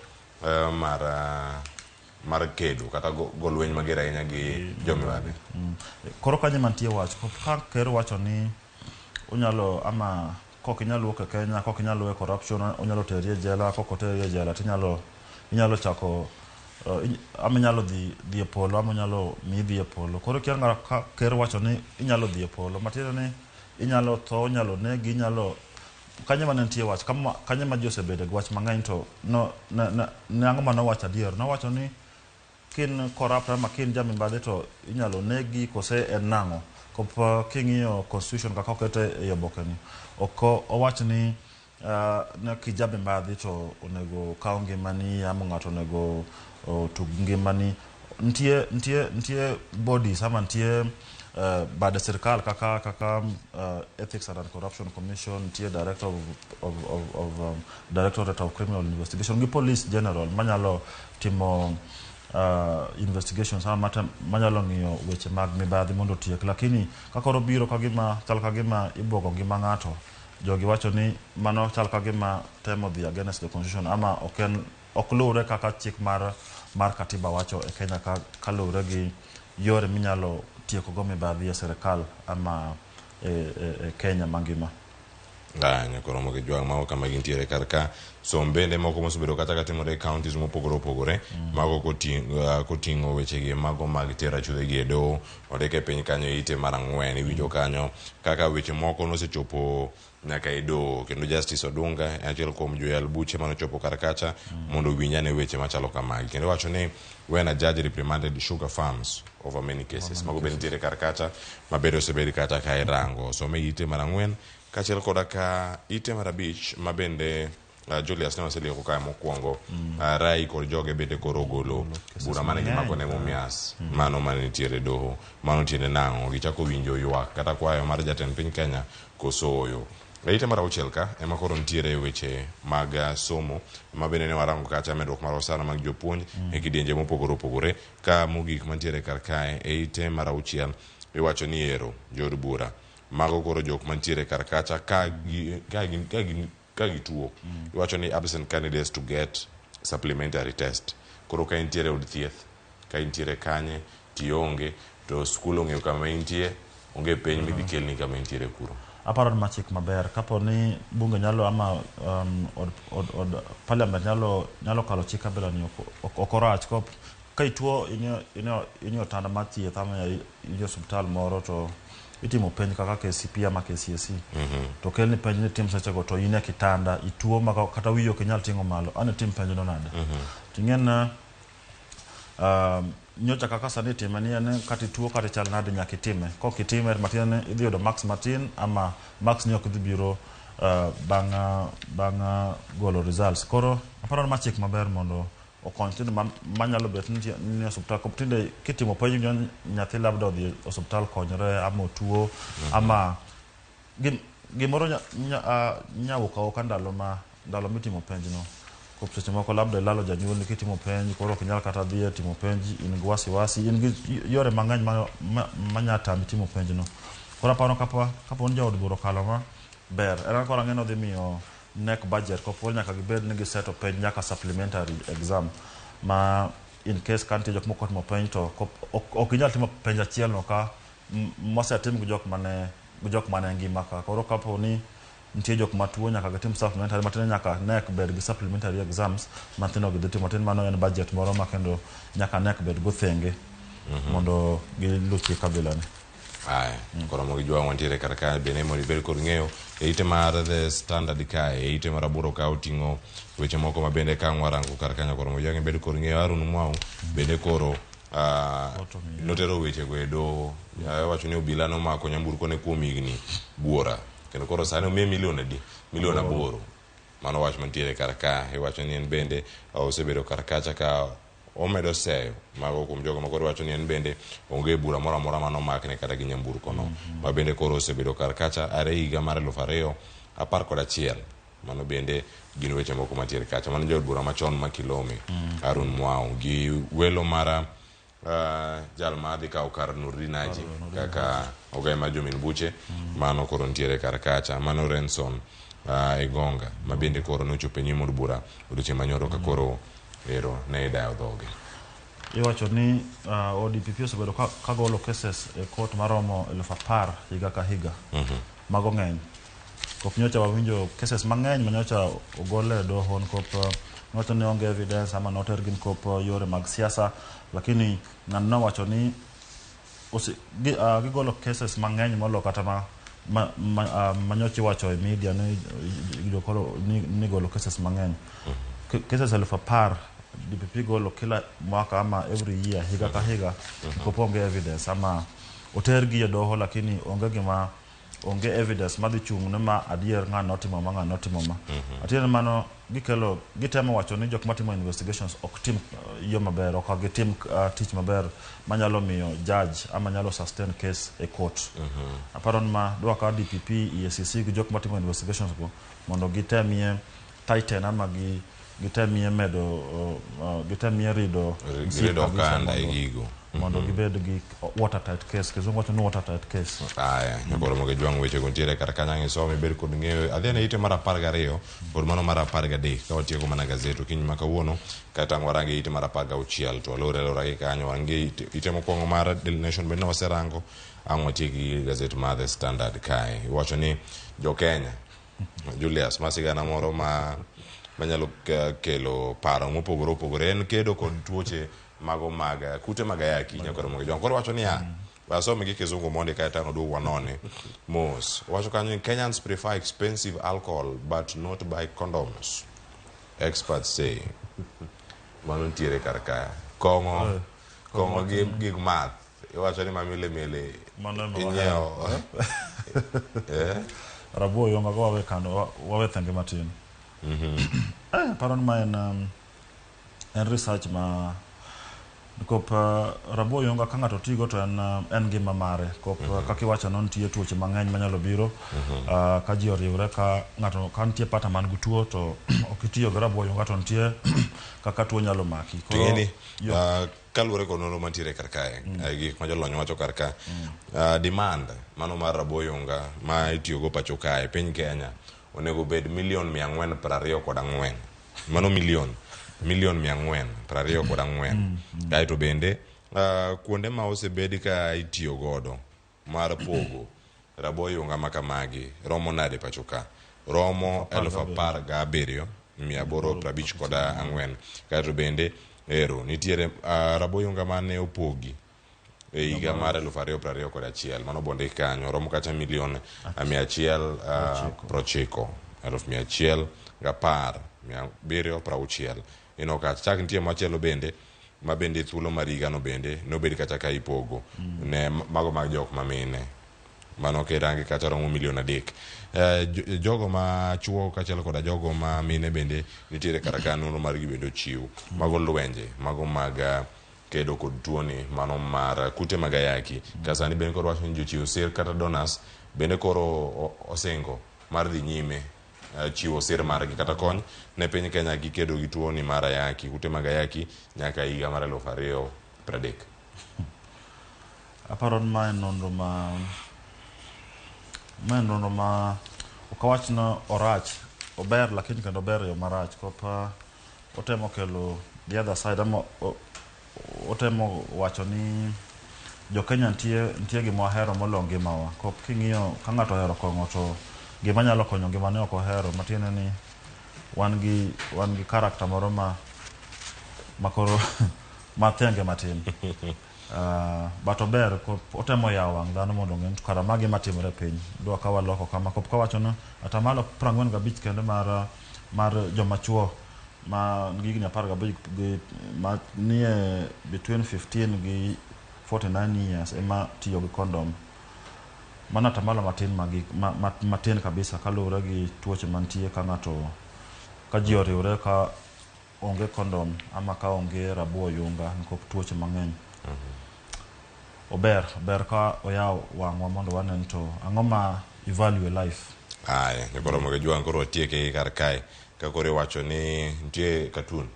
Speaker 15: mar kedo kata go lweny mager ahinya gi jomibadhi.
Speaker 16: Koro kanyo mantie wach ka ker wacho ni onyalo ama kok inyal wuok e Kenya, kok inyal weyo corruption, onyalo teri e jela, kok oteri e jela tinyalo inyalo chako ama inyalo dhi e polo ama onyalo miyi dhi e polo. Koro kia ng'a ka ker wacho ni inyalo dhi e polo, matiende ni inyalo tho, inyalo negi, inyalo kanyo mane nitie wach kanyo ma ji osebede gi wach mang'eny to no ne ang'o manowacho adier? Nowacho ni kin corrupt ama kin jamibadhi to inyalo negi kose en nang'o? Kop king'iyo constitution kaka okete e oboke ni, ok owach ni ne kijamibadhi to onego kaw ngimani ama ng'ato onego otug ngimani. Nitie nitie nitie bodies ama nitie bade sirkal kaka kaka Ethics and Anti-Corruption Commission, nitie Director of Directorate of Criminal Investigation gi Police General manyalo timo investigations ama manyalo ng'iyo weche mag mibadhi mondo otiek. Lakini ka koro biro kagima chal kagima ibuogo ngima ng'ato, jogi wacho ni mano chal kagima temo dhi against the constitution ama ok en ok luwre kaka chik mar katiba wacho e Kenya ka kaluwre gi yore minyalo tieko go mibadhi e sirikal ama e Kenya mangima.
Speaker 15: Nganya koro mogi jwang' mago kama gintiere kar ka. Som bende moko mosebedo kata ka timore e counties mopogore opogore. Mago koting'o wechegi mago mag tero achudhe gi e doho ondik e piny kanyo e ite mar 4. Iwinjo kanyo kaka weche moko nosechopo nyaka e doho, kendo Justice Odunga en achiel kuom joyal buche manochopo kar kacha mondo owinj ane weche machalo kamagi, kendo wacho ni when a judge reprimanded sugar farms over many cases. Mago bende nitiere kar kacha mabende osebed kata ka irango. Some e ite mar 4 kaachiel koda ka ite mar 5 ma bende Julius ne waselieko kae mokwongo. Rai kod joge bende koro ogolo bura mane gimako ne Mumias. Mano mane nitiere e doho, mano tiende nang'o? Gichako winjo ywak kata kwayo mar jatend piny Kenya koso oyo. E ite mar 6 ka ema koro nitiere weche mag somo ma bende ne warango kacha, medruok mar osara mag jopuonj e kidienje mopogore opogore. Ka mogik mantiere kar kae e ite mar 6, iwacho ni ero jood bura mago koro jok mantiere kar kacha ka gituo. Iwacho ni absent candidates to get supplementary test. Koro ka intiere od thieth, ka intiere kanye tionge to skul ong'eyo kama intie, onge penj midhi kelni kama intiere kuro.
Speaker 16: Aparo ni ma chik maber kapo ni bunge nyalo ama od parliament nyalo kalo chik kabila ni ok orach ka ituo inie otanda mar thieth ama inie osiptal moro to itimo penj kaka KCPE ama KCSE to kelni penj ni tim sechego to in e kitanda ituo ma kata wiyi ok inyal ting'o malo ane tim penjno nade? Ting'e nyocha kaka sani itime ni en kata ituo kata ichal nade nyaka itime. Kok itime matin ni idhi yudo marks matin ama marks ni ok dhi biro bang' golo results. Koro aparo ni ma chik maber mondo okony nyithindo manyalo bet ni osiptal. Tinde kitimo penj iwinjo ni nyathi labda odhi e osiptal konyore ama otuo ama gimoro nyawuok awoka ndalo mitimo penjno. Kop seche moko labda ilalo janyuolni kitimo penj, koro ok inyal kata dhi e timo penj, in gi wasiwasi, in gi yore mang'eny ma nya tami timo penjno. Koro aparo kapo ni jaod bura okalo ma ber en koro ang'e ni odhi miyo KNEC budget kopo nyaka gibed ni giseto penj nyaka supplementary exam ma in case ka nitie jok moko timo penj to ok inyal timo penj achiel no ka mosetim gi jok mane ngima ka. Koro kapo ni nitie jok matuo nyaka gitim supplementary matiende nyaka KNEC bed gi supplementary exams ma nyithindo gi dhi timo. Tin mano en budget moro ma kendo nyaka KNEC bed go thenge mondo gilu chik kabila ni.
Speaker 15: Aya, koro mogi jwang' wantiere kar ka bende mondo ibed kod ng'eyo e ite mar The Standard kae e ite mar 8 ka oting'o weche moko ma bende ka warango kar kanyo. Koro mogi jwang' ibed kod ng'eyo Harun Mwau bende koro notero weche go e doho. Wacho ni obila nomako nyamburko ne kuom higni buora, kendo koro sani omiye milion adi? Milion 8. Mano wach mantiere kar ka. Iwacho ni en bende osebedo kar kacha ka omedo seyo mago kuom jogo ma koro wacho ni en bende onge bura moro amora manomakne kata gi nyamburko no ma bende koro osebedo kar kacha are higa mar 2011. Mano bende gin weche moko mantiere kacha. Mano jaod bura machon ma Kilome Harun Mwau gi welo mara jal ma dhi kawo kar Nurdin Haji kaka ogai mar jomin buche. Mano koro nitiere kar kacha. Mano Renson Igonga ma bende koro nochopo e nyim od bura odiochieng' manyoro ka koro ero ne idayo dhoge.
Speaker 16: Iwacho ni ODPP osebedo ka golo cases e court maromo 10,000 higa ka higa. Mago ng'eny. Kop nyocha wawinjo cases mang'eny ma nyocha ogol e doho nikop nowacho ni onge evidence ama notergi nikop yore mag siasa, lakini ng'ano nowacho ni gigolo cases mang'eny molo kata ma nyocha iwacho e media ni jokoro ni golo cases mang'eny. Cases 10,000 DPP golo kila mwaka ama every year, higa ka higa, nikop onge evidence ama otergi e doho lakini onge gima Onge evidence madhi chung' ni ma adier ng'ano notimo ma, ng'ano notimo ma. Atiende ni mano gikelo gitemo wacho ni jok matimo investigations ok tim yo maber, ok gitim tich maber manyalo miyo judge ama nyalo sustain case e court. Aparo ni ma dwa ka DPP, EACC gi jok matimo investigations go mondo gitemie tighten ama gi gitemie medo gitemie rido msip
Speaker 15: Rido
Speaker 16: kabisa
Speaker 15: okanda e
Speaker 16: mondo-
Speaker 15: gigo.
Speaker 16: mondo gibed gi watertight case. Kizungu wacho ni watertight case.
Speaker 15: Aya, nyakoro moge jwang' weche go nitiere kar kanyo ang' isom ibed kod ng'eyo. Adhi ane ite mar 12 kod mano mar 13 ka watieko mana gazet okinyi ma kawuono kata ang' warange ite mar 16 to walore alora gi kanyo warange ite mokwongo mar Daily Nation bende waserango ang' watiek gi gazet mar The Standard kae. Iwacho ni jo Kenya Julius, ma sigana moro ma manyalo kelo paro mopogore opogore en kedo kod tuoche mago mag kute mag ayaki nyakoro moge jwang'. Koro wacho niya, wasome gi kizungu mondi kae to ang' oduog wanone mos. Wacho kanyo ni Kenyans prefer expensive alcohol but not buy condoms. Experts say. Mano nitiere kar ka. Kong'o, kong'o gi gik math. Iwacho ni mamile mile
Speaker 16: Mano ema
Speaker 15: inyiewo. Eh?
Speaker 16: Rabo oyunga go wawe kando, wawe thenge matin. Aparo ni ma en research ma nikop rabo oyunga ka ng'ato tigo to en ngima mare. Kop kaka iwacho no nitie tuoche mang'eny manyalo biro ka ji oriwre ka ng'ato ka nitie pata man gi tuo to ok itiyo gi rabo oyunga to nitie kaka tuo nyalo maki. Koro
Speaker 15: Ting'eni,
Speaker 16: yo.
Speaker 15: Kaluwore kod nonro mantiere kar kae, gik ma jolony wacho kar ka, demand mano mar rabo oyunga ma itiyogo pacho kae piny Kenya onego bed milion 424. Mano milion 424. Kaeto bende kuonde ma osebed ka itiyo godo mar pogo rabo oyunga ma kamagi romo nade pacho ka? Romo 17,854. Kaeto bende ero nitiere rabo oyunga mane opogi e higa mar 2021 mano bondik kanyo romo kacha milion 190, 110,760. Ino kacha chak nitie machielo bende ma bende thuolo mar higano bende nobed kacha ka ipogo ne mago mag jok mamine mano kirange kacha romo milion 3. Jogo ma chuo kaachiel koda jogo ma mine bende nitiere kar ka nonro margi bende ochiw. Mago lwenje mago mag kedo kod tuoni mano mar kute mag ayaki. Ka sani bende koro wacho ni jochiw sir kata donors bende koro osingo mar dhi nyime chiwo sir margi kata kony ne piny Kenya gi kedo gi tuoni mar ayaki, kute mag ayaki nyaka higa mar 2030.
Speaker 16: Aparo ni ma en nonro ma ok awach ni orach, ober lakini kendo ober e yo marach. Kop otemo kelo the other side ama otemo wacho ni jo Kenya nitie gima wahero moloyo ngimawa. Kop king'iyo ka ng'ato ohero kong'o to gima nyalo konyo ngimane ok ohero, matiende ni wan gi character moro ma koro mathenge matin. But ober otemo yawo wang' dhano mondo ong'e ni kara magi matimore e piny dwa ka waloko kama. Kop kawacho ni atamalo 45 kende mar joma chuo ma nigi higni 15 gi ma nie between 15 gi 49 years ema tiyo gi condom. Mano atamalo matin matin kabisa kaluwore gi tuoche mantie ka ng'ato ka ji oriwre ka onge condom ama ka onge rabo oyunga nikop tuoche mang'eny. Ober ber ka oyaw wang'wa mondo wanen to ang'o ma evaluate life.
Speaker 15: Aya, nyakoro moge jwang' koro watieke kar kae. Ka koro iwacho ni nitie cartoon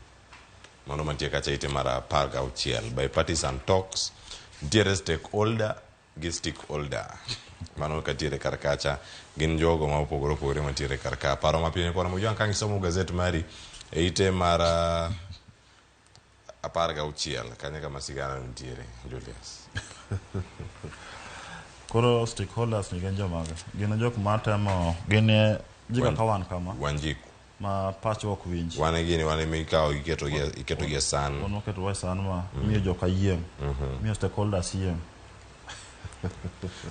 Speaker 15: mano mantie kacha ite mar 16 bipartisan talks nitiere stakeholder gi stakeholder mano katiere kar kacha gin jogo ma opogore opogore mantiere kar ka. Paro mapiyo nyakoro moge jwang' ka isomo gazet mari e ite mar 16 kanyo kama sigana nitiere Julius.
Speaker 16: Koro stakeholders ni gin jomage? Gin jok matemo gin ji kaka wan kama.
Speaker 15: Wanjiku.
Speaker 16: Ma pachwa ok winj.
Speaker 15: Wan e gini, wan ema ikawo iketo gi e san.
Speaker 16: Wan waketo e san ma miyo joka yieng'. Miyo stakeholders yieng'.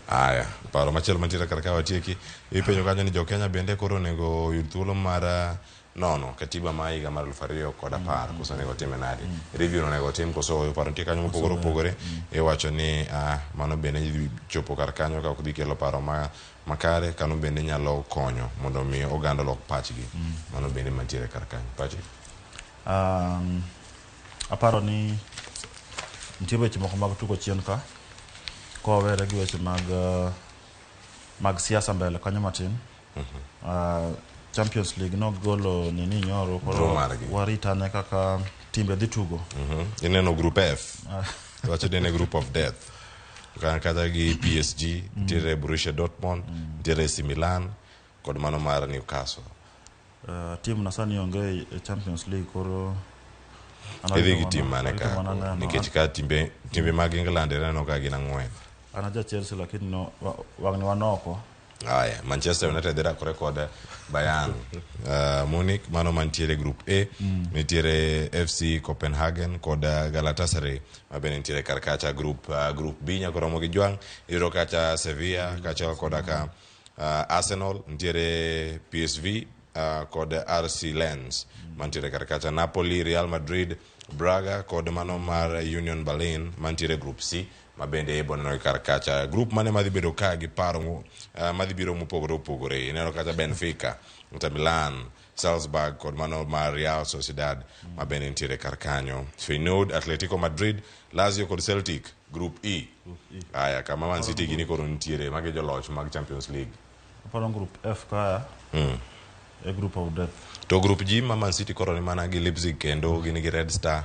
Speaker 15: Aya, paro machielo mantiere kar ka watieki. Ipenjo kanyo ni jo Kenya bende koro onego oyud thuolo mar nono katiba ma higa mar 2010 koso onego time nade. Review no onego tim koso paro nitie kanyo mopogore opogore. Iwacho ni mano bende dhi chopo kar kanyo ka ok dhi kelo paro makare kano bende nyalo konyo mondo mi oganda olok pachgi. Mano bende mantiere kar kanyo. Pachi?
Speaker 16: Aparo ni nitie weche moko mag tugo chien ka kowere gi weche mag siasa mbele kanyo matin. Champions League nogolo nini nyoro
Speaker 15: Draw
Speaker 16: koro
Speaker 15: margi.
Speaker 16: waritane kaka timbe dhi tugo.
Speaker 15: Ineno group F. Iwacho ni en e group of death. Kata gi PSG, nitiere Borussia Dortmund, nitiere AC Milan kod mano mar Newcastle.
Speaker 16: Team na sani onge e Champions League koro an
Speaker 15: Idhi
Speaker 16: arito
Speaker 15: gi team mane
Speaker 16: arito
Speaker 15: ka?
Speaker 16: mana neno.
Speaker 15: Nikech ka timbe mag England ineno ka gin ang'wen.
Speaker 16: An aja Chelsea lakini no, wang'ni wan oko.
Speaker 15: Aya, Manchester United dhi rakore kod Bayern Munich, mano mantiere group A. Nitiere FC Copenhagen kod Galatasaray ma bende nitiere kar kacha group B nyaka romo gi jwang'. Iyudo kacha Sevilla kaachiel koda ka Arsenal, nitiere PSV kod RC Lens mantiere kar kacha, Napoli, Real Madrid, Braga kod mano mar Union Berlin mantiere group C ma bende ibo neno kar kacha. Group mane madhi bedo ka gi paro madhi biro mopogore opogore. Ineno kacha Benfica, Inter Milan, Salzburg kod mano mar Real Sociedad ma bende nitiere kar kanyo. Feyenoord, Atletico Madrid, Lazio kod Celtic group E. Aya, kama Man City gini koro nitiere, magi joloch mag Champions League.
Speaker 16: Aparo group F kaya e group of death.
Speaker 15: To group G ma Man City koro ni mana gi Leipzig kendo gin gi Red Star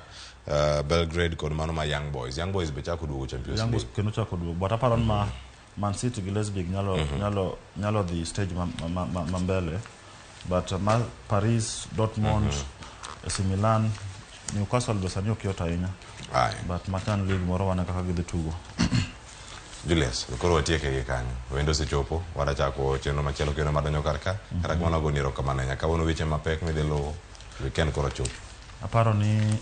Speaker 15: Belgrade kod mano ma Young Boys. Young Boys be chako duogo Champions
Speaker 16: Young Boys
Speaker 15: League.
Speaker 16: kendo chako duogo but aparo ni ma Man City gi Leipzig nyalo dhi stage ma mbele but ma Paris, Dortmund, AC Milan, Newcastle be sani ok yot ahinya. But machan league moro wane kaka gidhi tugo.
Speaker 15: Julius, koro watieke gi kanyo. Wendo osechopo, wadachako chenro machielo kendo madonjo kar ka. Kata kamano agoni erokamano ahinya. Kawuono weche mapek midhi luwo, weekend koro chopo.
Speaker 16: Aparo ni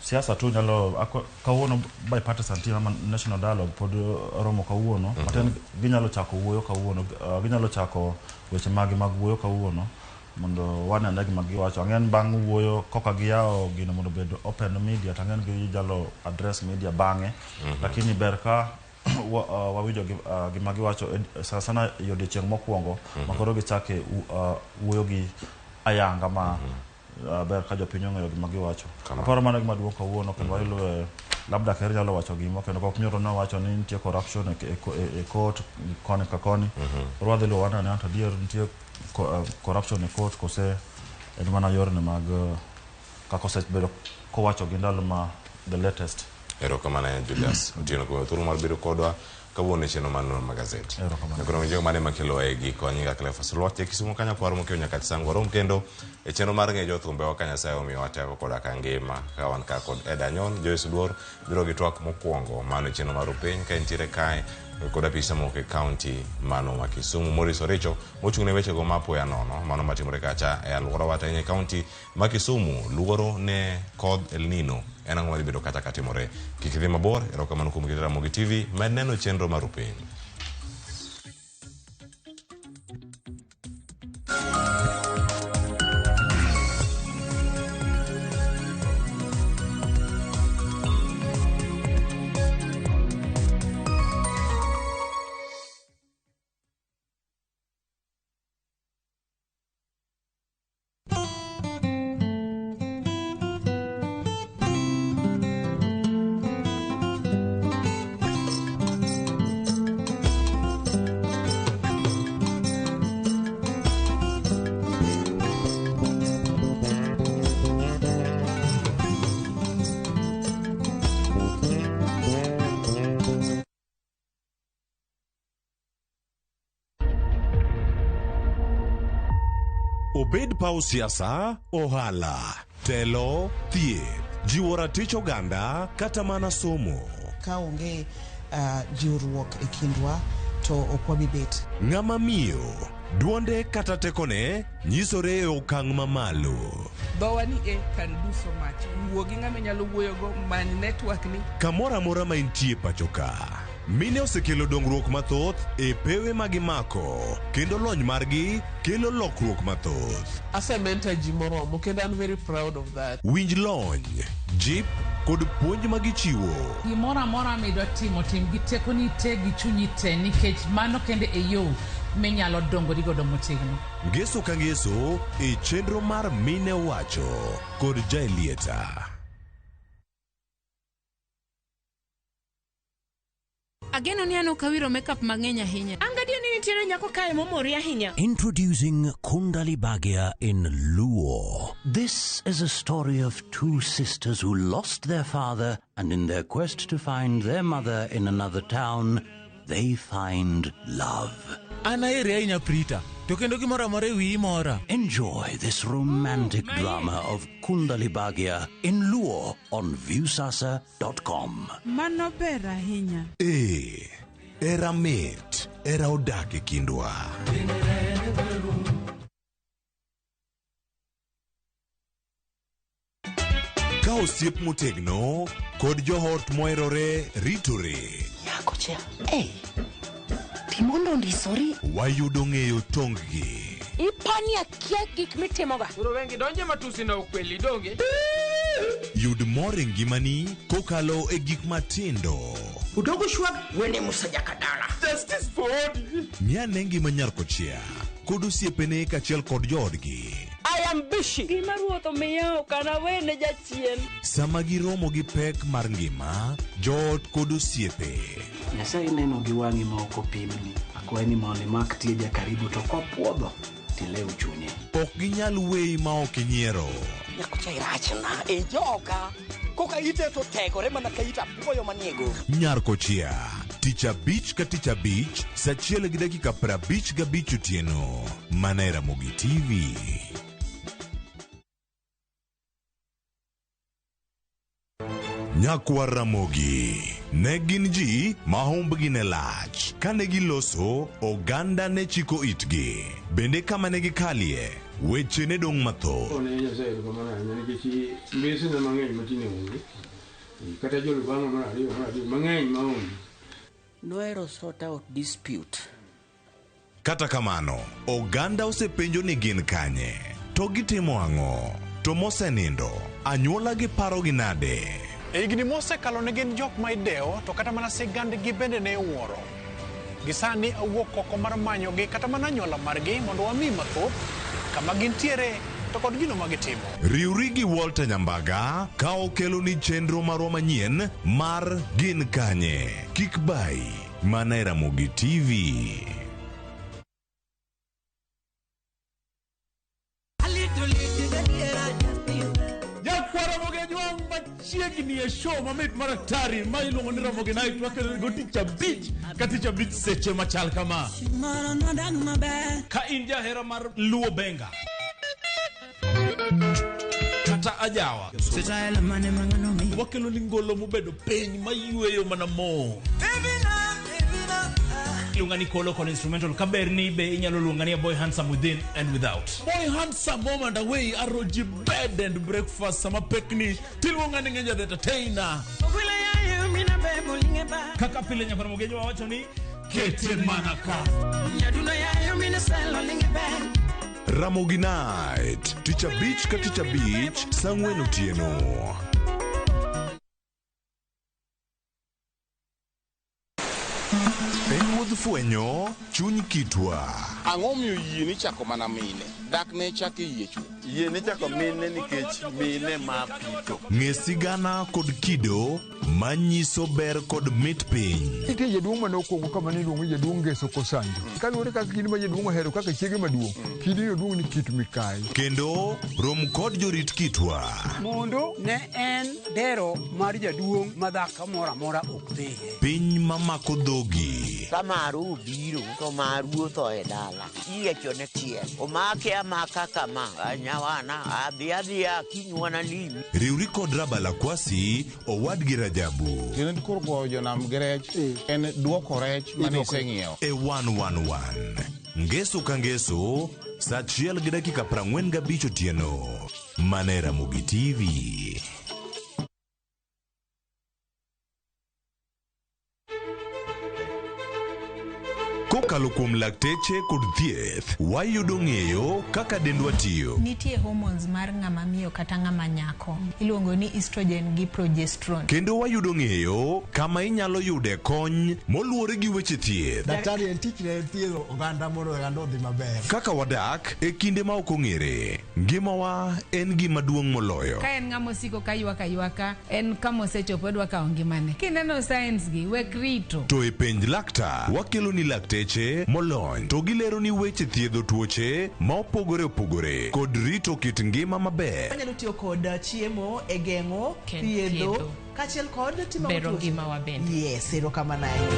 Speaker 16: siasa tu nyalo kawuono bipartisan team ama national dialogue pod romo kawuono. Matin ginyalo chako wuoyo kawuono, ginyalo chako weche magi mag wuoyo kawuono mondo wane ane gima giwacho. Ang'en bang' wuoyo koka giyawo gino mondo obed open media to ang'en ginyalo address media bang'e. Lakini ber ka wawinjo gima giwacho sana sana e odiochieng' mokwongo ma koro gichake wuoyo gi ayanga ma ber ka jopiny ong'eyo gima giwacho. Aparo mano gima duong' kawuono kendo waluwe labda ker nyalo wacho gimo kendo kok nyoro nowacho ni nitie corruption e court koni ka koni. Koro wadhi luwo wane ane to adier nitie corruption e court kose en mana yorni mag kaka osebedo kowacho gi ndalo ma the latest.
Speaker 15: Erokamano ahinya Julius Otieno kuom thuolo mar bedo kodwa kawuono e chenro mar Nonro mag Gazet.
Speaker 16: Erokamano.
Speaker 15: Koro winjo mane makelo e giko nyinga Cleophas Oluoch e Kisumu kanyo kwaro mokiewo nyaka Chisango warom kendo e chenro mar ng'eyo jothumbewa ka Nyasaye omiyowa teko koda ka ngima ka wan ka kod Eda Nyon, Joyce Oduor biro gi twak mokwongo mano e chenro mar Upiny ka entiere kae kod apisa moko e kaunti mano ma Kisumu. Maurice Oricho mochung' ne wechego ma apoya nono mano matimore kacha e alworawa to ahinya e kaunti ma Kisumu luoro ne kodh El Nino en ang'o madhi bedo kacha katimore. Kik idhi mabor, erokamano kuom keto Ramogi TV, med neno chenro mar Upiny.
Speaker 5: Obed paw siasa, ohala, telo, thieth, jiwo ratich oganda kata mana somo.
Speaker 17: Ka onge jiwruok e kindwa to ok wabi bet.
Speaker 5: Ng'ama miyo, duonde kata tekone nyisore e okang' mamalo.
Speaker 18: Dhowa ni e can do so much. Wuo gi ng'ama inyalo wuoyogo, many network ni.
Speaker 5: Kamoro amora ma intie pacho ka. Mine osekelo dongruok mathoth e pewe ma gimako kendo lony margi kelo lokruok mathoth.
Speaker 18: Asementor ji moromo kendo an very proud of that.
Speaker 5: Winj lony, jip kod puonj ma gichiwo.
Speaker 4: Gimoro amora midwa timo, tim gi tekoni te gi chunyi te nikech mano kende e yo minyalo dongori godo motegno.
Speaker 5: Ngeso ka ngeso e chenro mar Mine Owacho kod Jaelieta.
Speaker 19: Ageno ni an ok awiro makeup mang'eny ahinya.
Speaker 20: An gadier ni nitiere nyako kae momori ahinya.
Speaker 14: Introducing Kundali Bhagya in Luo. This is a story of two sisters who lost their father and in their quest to find their mother in another town, they find love.
Speaker 21: An aheri ahinya Prita, to kendo gimoro amora e wiyi mora.
Speaker 14: Enjoy this romantic drama of Kundali Bhagya in Luo on Viusasa.com.
Speaker 22: Mano ber ahinya.
Speaker 5: Ee, era mit, era odak e kindwa. Ka osiep motegno kod joot moherore ritore.
Speaker 23: Nyakocha, ei, timondo ondisori.
Speaker 5: Wayudo ng'eyo tong-gi.
Speaker 23: Ipani akia gik mitimoga.
Speaker 24: Koro wengi donje matusi na ukweli donge.
Speaker 5: Yud mor e ngimani kokalo e gik matindo.
Speaker 23: Udogo shwag wene Musa Jakadala.
Speaker 24: Justice for Odi.
Speaker 5: Ng'ane ngima nyar kochia kod osiepene kaachiel kod joodgi.
Speaker 23: I am busy.
Speaker 25: Gima ruoth omiya ok anawene jachien.
Speaker 5: Sama giromo gi pek mar ngima, joot kod osiepe.
Speaker 26: Nyasaye neno gi wang'i ma ok opimni. Akwayi ni mondo imak tieja karibu to kopuodho tilew chunye.
Speaker 5: Ok ginyal weyi ma ok inyiero.
Speaker 23: Nyakocha irachna e joka. Koka ite to tegore mana ka it apuoyo manie go.
Speaker 5: Nyar kochia, tich abich ka tich abich, saa achiel gi dakika 55 otieno. Mana e Ramogi TV. Nyakwar Ramogi ne gin ji ma humbgi ne lach. Kane giloso, oganda ne chiko itgi. Bende kama ne gikalie, weche ne dong' mathoth.
Speaker 27: Ne Nyasaye erokamano ahinya nikech mbesena mang'eny matinde onge. Kata jolubang'a mar ariyo mar adek mang'eny maonge.
Speaker 23: Nohero sort out dispute.
Speaker 5: Kata kamano, oganda osepenjo ni gin kanye, to gitimo ang'o, to mosenindo, anyuola gi parogi nade?
Speaker 28: E higni mosekalo ne gin jok ma idewo to kata mana sigandgi bende ne iwuoro. Gisani awuok oko mar manyogi kata mana anyuola margi mondo wami mathoth kama gintiere to kod gino ma gitimo.
Speaker 5: Riwri gi Walter Nyambaga ka okelo ni chenro marwa manyien mar Gin Kanye, Kik Bayi, mana e Ramogi TV.
Speaker 29: Nyakwar Ramogi Ajwang' machiegni e show mamit mar atari ma iluongo ni Ramogi Night wakelo go tich abich ka tich abich seche machal kama.
Speaker 30: Ka in jahera mar Luo Benga kata ajawa wakelo ni ngolo mobedo piny mayweyo mana mo. Iluonga ni Kolo kod instrumental kaber ni be inyalo luonga ni a boy handsome within and without.
Speaker 29: Boy handsome home and away aroji bed and breakfast sama pekni tiluonga ni Ngenja the entertainer.
Speaker 30: Kaka pile nyakwar Ramogi Ajwang' wacho ni kete mana ka.
Speaker 5: Ramogi Night, tich abich ka tich abich, saa ang'wen otieno. En wuodh fwenyo chuny kitwa.
Speaker 31: Ang'o miyo yie ni chako mana mine? Dak ne chak e yie chuth.
Speaker 32: Yie ni chako mine nikech mine ma pito.
Speaker 5: Ng'e sigana kod kido manyiso ber kod mit piny.
Speaker 33: Nitie jaduong' mane okuongo kama ne iluongo ni jaduong' Ngeso Kosanjo. Kaluwore kaka kidi ma jaduong' ohero kaka chiege maduong', kidi no duong' ni Kit Mikayi.
Speaker 5: Kendo rom kod jorit kitwa.
Speaker 34: Mondo ne en dero mar jaduong' ma dhako moro amora ok dhiye.
Speaker 5: Piny mamako dhogi.
Speaker 35: Ka maru obiro to maru otho e dala. Iyiecho ne chiel. Omake amaka kama. Nyawana adhi adhiya kinywana limi.
Speaker 5: Riwri kod Rabala Kwasi, owadgi Rajabu.
Speaker 31: Tiende koro goyo jonam gi rech en duoko rech mane iseng'iewo.
Speaker 5: E 111. Ngeso ka ngeso, saa achiel gi dakika 45 otieno. Mana e Ramogi TV. Kokalo kuom lakteche kod thieth, wayudo ng'eyo kaka dendwa tiyo.
Speaker 1: Nitie hormones mar ng'ama miyo kata ng'ama nyako iluongo ni estrogen gi progesterone.
Speaker 5: Kendo wayudo ng'eyo kama inyalo yude kony moluwore gi weche thieth.
Speaker 2: Daktari en tichne en thiedho oganda mondo oganda odhi maber.
Speaker 5: Kaka wadak e kinde ma ok ong'ere, ngimawa en gima duong' moloyo.
Speaker 19: Ka en ng'ama osiko ka ywak aywaka, en kama osechopo odwa kawo ngimane. Kineno signs gi, wek rito.
Speaker 5: To e penj laktar, wakelo ni lakteche molony to gilero ni weche thiedho tuoche ma opogore opogore kod rito kit ngima maber.
Speaker 3: Wanyalo tiyo kod chiemo e geng'o, thiedho, kaachiel kod timo
Speaker 19: bero ngimawa bende.
Speaker 3: Yes, erokamano ahinya.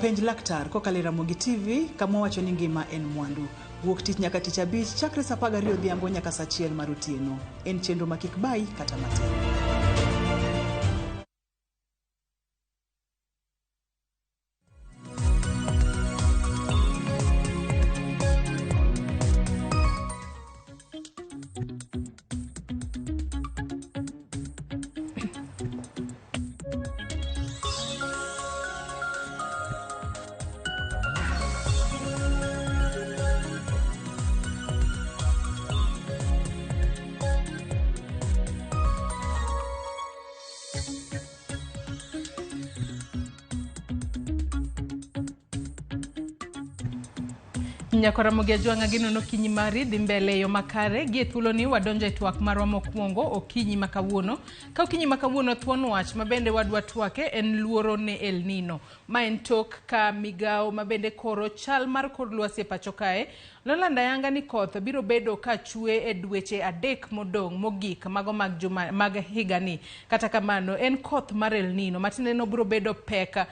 Speaker 6: Penj laktar kokalo e Ramogi TV kama wawacho ni ngima en mwandu. Wuok tich nyaka tich abich chakre saa 12 odhiambo nyaka saa 1 mar otieno. En chenro ma kik bayi kata matin.
Speaker 4: Nyakora Ramogi Ajwang'a gi nono okinyi mari dhi mbele e yo makare. Gi e thuoloni wadonjo e twak marwa mokwongo okinyi ma kawuono. Ka okinyi ma kawuono thuon wach ma bende wadwa twake en luoro ne El Nino. Ma en tok ka migawo ma bende koro chal mar kor lwasi e pacho kae nolando ayanga ni koth biro bedo ka chwe e dweche 3 modong' mogik mago mag juma mag higani. Kata kamano en koth mar El Nino matiende no biro bedo pek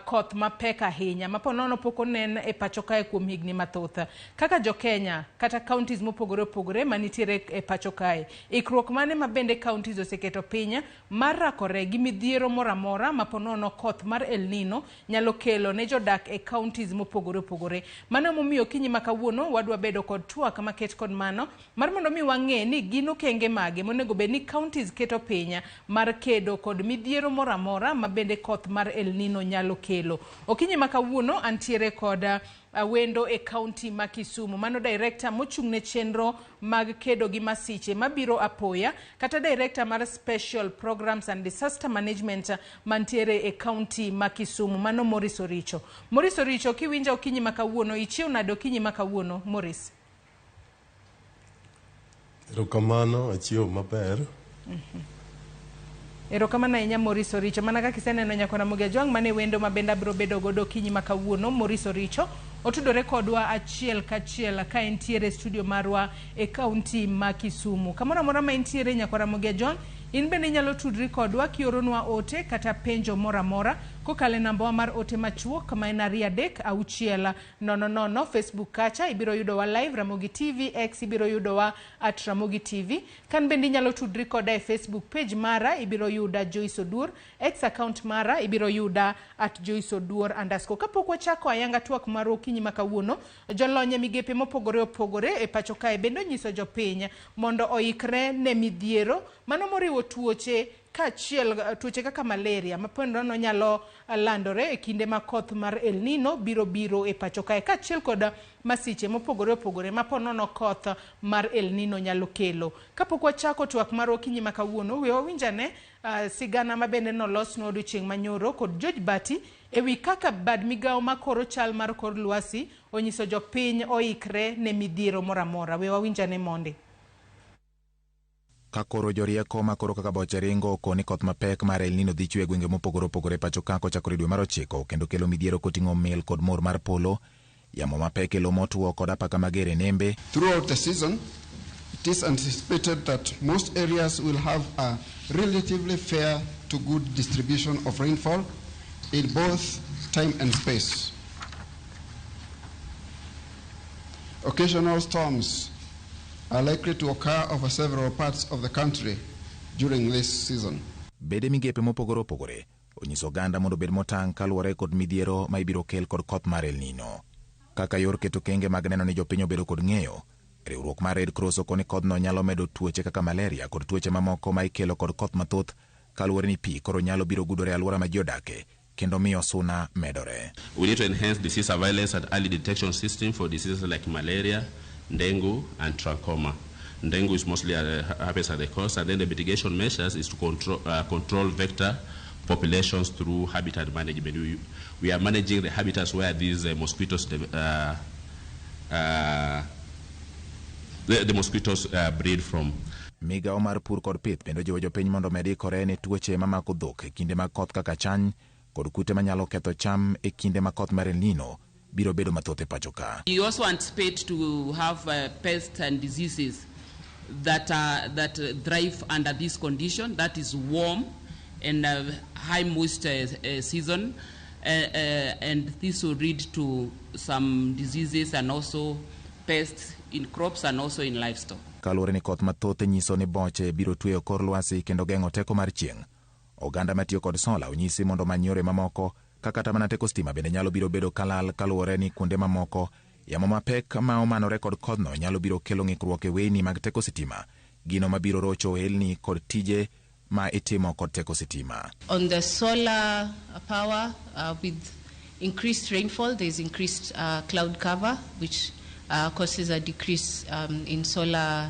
Speaker 4: koth mapek ahinya ma ponono pok onen e pacho kae kuom higni mathoth. Kaka jo Kenya kata counties mopogore opogore manitiere e pacho kae, ikruok mane ma bende counties oseketo piny mar rakore gi midhiero moro amora ma ponono koth mar El Nino nyalo kelo ne jodak e counties mopogore opogore. Mano momiyo okinyi ma kawuono wadwa bedo kod twak maket kod mano mar mondo mi wang'e ni gin okenge mage monego bed ni counties keto piny mar kedo kod midhiero moro amora ma bende koth mar El Nino nyalo kelo. Okinyi ma kawuono antiere kod wendo e county ma Kisumu, mano director mochung' ne chenro mag kedo gi masiche mabiro apoya kata director mar Special Programs and Disaster Management mantiere e county ma Kisumu, mano Maurice Oricho. Maurice Oricho, kiwinja okinyi ma kawuono, ichiew nade okinyi ma kawuono, Maurice?
Speaker 7: Erokamano, achiew maber.
Speaker 4: Erokamano ahinya Maurice Oricho. Mana kaka iseneno nyakora Ramogi Ajwang', mane wendo ma bende abiro bedo godo okinyi ma kawuono. Maurice Oricho otudore kodwa achiel kachiel ka entiere e studio marwa e county ma Kisumu. Kamoro amora ma entiere nyakora Ramogi Ajwang', in bende inyalo tudri kodwa kioronwa ote kata penjo moro amora kokalo e nambawa mar ote machuok ma en 2 3 6 0 0. Facebook kacha ibiro yudowa live Ramogi TV, X ibiro yudowa at Ramogi TV. Kan bende inyalo tudri koda e Facebook page mara, ibiro yuda Joyce Oduor. X account mara ibiro yuda at Joyce Oduor _. Kapok wachako ayanga twak marwa okinyi ma kawuono, jolony e migepe mopogore opogore e pacho kae bende onyiso jopiny mondo oikre ne midhiero mano moriwo tuoche kaachiel tuoche kaka malaria ma ponono nyalo landore e kinde ma koth mar El Nino biro biro e pacho kae, kaachiel kod masiche mopogore opogore ma ponono koth mar El Nino nyalo kelo. Kapok wachako twak mar okinyi ma kawuono, we wawinjane sigana ma bende nolosnwa odiochieng' manyoro kod George Bati ewi kaka bad migawo makoro chal mar kor lwasi onyiso jopiny oikre ne midhiero moro amora. We wawinjane monde.
Speaker 8: Ka koro jorieko makoro kaka boche ringo okoni koth mapek mar El Nino dhi chwe e gwenge mopogore opogore pacho ka kochakore dwe mar 9 kendo kelo midhiero koting'o mil kod mor mar polo, yamo mapek e lowo motwo kod apaka mager e nembe.
Speaker 9: Throughout the season, it is anticipated that most areas will have a relatively fair to good distribution of rainfall in both time and space. Occasional storms are likely to occur over several parts of the country during this season.
Speaker 8: Bede migepe mopogore opogore onyiso oganda mondo obed motang' kaluwore kod midhiero ma ibiro kel kod koth mar El Nino. Kaka yor keto kenge mag neno ni jopiny obedo kod ng'eyo, riwruok mar Red Cross okoni kodhno nyalo medo tuoche kaka malaria kod tuoche mamoko ma ikelo kod koth mathoth kaluwore ni pi koro nyalo biro gudore e alwora ma ji odake kendo miyo suna medore.
Speaker 10: We need to enhance disease surveillance and early detection system for diseases like malaria, dengue, and trachoma. Dengue is mostly happens at the coast, and then the mitigation measures is to control vector populations through habitat management. We are managing the habitats where these mosquitoes the mosquitoes breed from.
Speaker 8: Migawo mar pur kod pith bende ojiwo jopiny mondo omed ikore ne tuoche mamako dhok e kinde mag koth kaka chany kod kute manyalo ketho cham e kinde ma koth mar El Nino biro bedo mathoth e pacho ka.
Speaker 11: We also anticipate to have pests and diseases that thrive under this condition, that is warm and high moisture season, and this will lead to some diseases and also pests in crops and also in livestock.
Speaker 8: Kaluwore ni koth mathoth nyiso ni boche biro tweyo kor lwasi kendo geng'o teko mar chieng'. Oganda matiyo kod sola onyisi mondo omany yore mamoko ka kata mana teko stima bende nyalo biro bedo kalal kaluwore ni kuonde mamoko yamo mapek ma omanore kod kodhno nyalo biro kelo ng'ikruok e weyni mag teko sitima, gino mabiro rocho ohelni kod tije ma itimo kod teko sitima.
Speaker 12: On the solar power, with increased rainfall, there's increased cloud cover, which causes a decrease in solar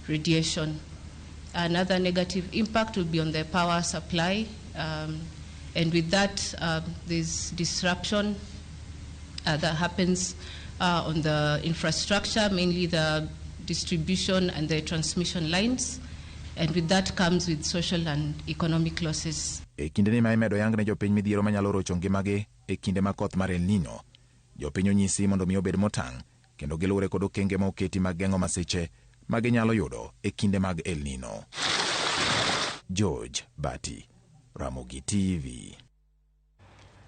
Speaker 12: radiation. Another negative impact will be on the power supply, and with that, there's disruption that happens on the infrastructure, mainly the distribution and the transmission lines, and with that comes with social and economic losses.
Speaker 8: E kindeni ma imedo yang ne jopiny midhiero manyalo rocho ngimagi e kinde ma koth mar El Nino, jopiny onyisi mondo mi obed motang' kendo giluwre kod okenge ma oketi mag geng'o masiche ma ginyalo yudo e kinde mag El Nino. George Bati, Ramogi TV.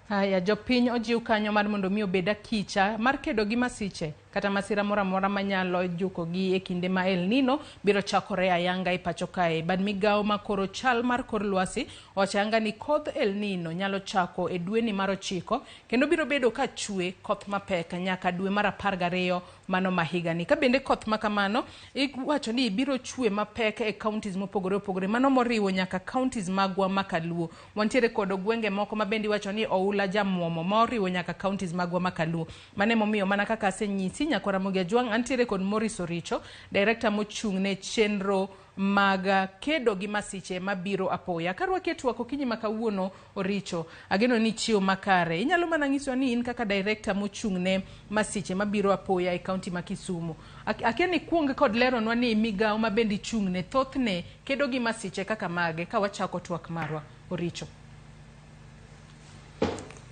Speaker 4: Haya, jopiny ojiw kanyo mar mondo mi obed akicha mar kedo gi masiche kata masira moro amora manyalo jukogi e kinde ma El Nino biro chakore ayanga e pacho kae. Bad migawo ma koro chal mar kor lwasi owacho ayanga ni kodh El Nino nyalo chako e dweni mar 9 kendo biro bedo ka chwe koth mapek nyaka dwe mar 12 mano ma higani. Ka bende koth ma kamano iwacho ni biro chwe mapek e counties mopogore opogore, mano moriwo nyaka counties magwa ma Kaluo. Wantiere kod gwenge moko ma bende iwacho ni oula jamuomo moriwo nyaka counties magwa ma Kaluo. Mano emomiyo mana kaka asenyisi nyakwar Ramogi Ajwang', antiere kod Maurice Oricho, director mochung' ne chenro mag kedo gi masiche mabiro apoya. Karwaki e twak okinyi ma kawuono, Oricho, ageno ni chiew makare. Inyalo mana nyiswa ni in kaka director mochung' ne masiche mabiro apoya e kaunti ma Kisumu. Akia ni kuong kod leronwa ni migawo ma bende ichung' ne thothne kedo gi masiche kaka mage ka wachako twak marwa, Oricho.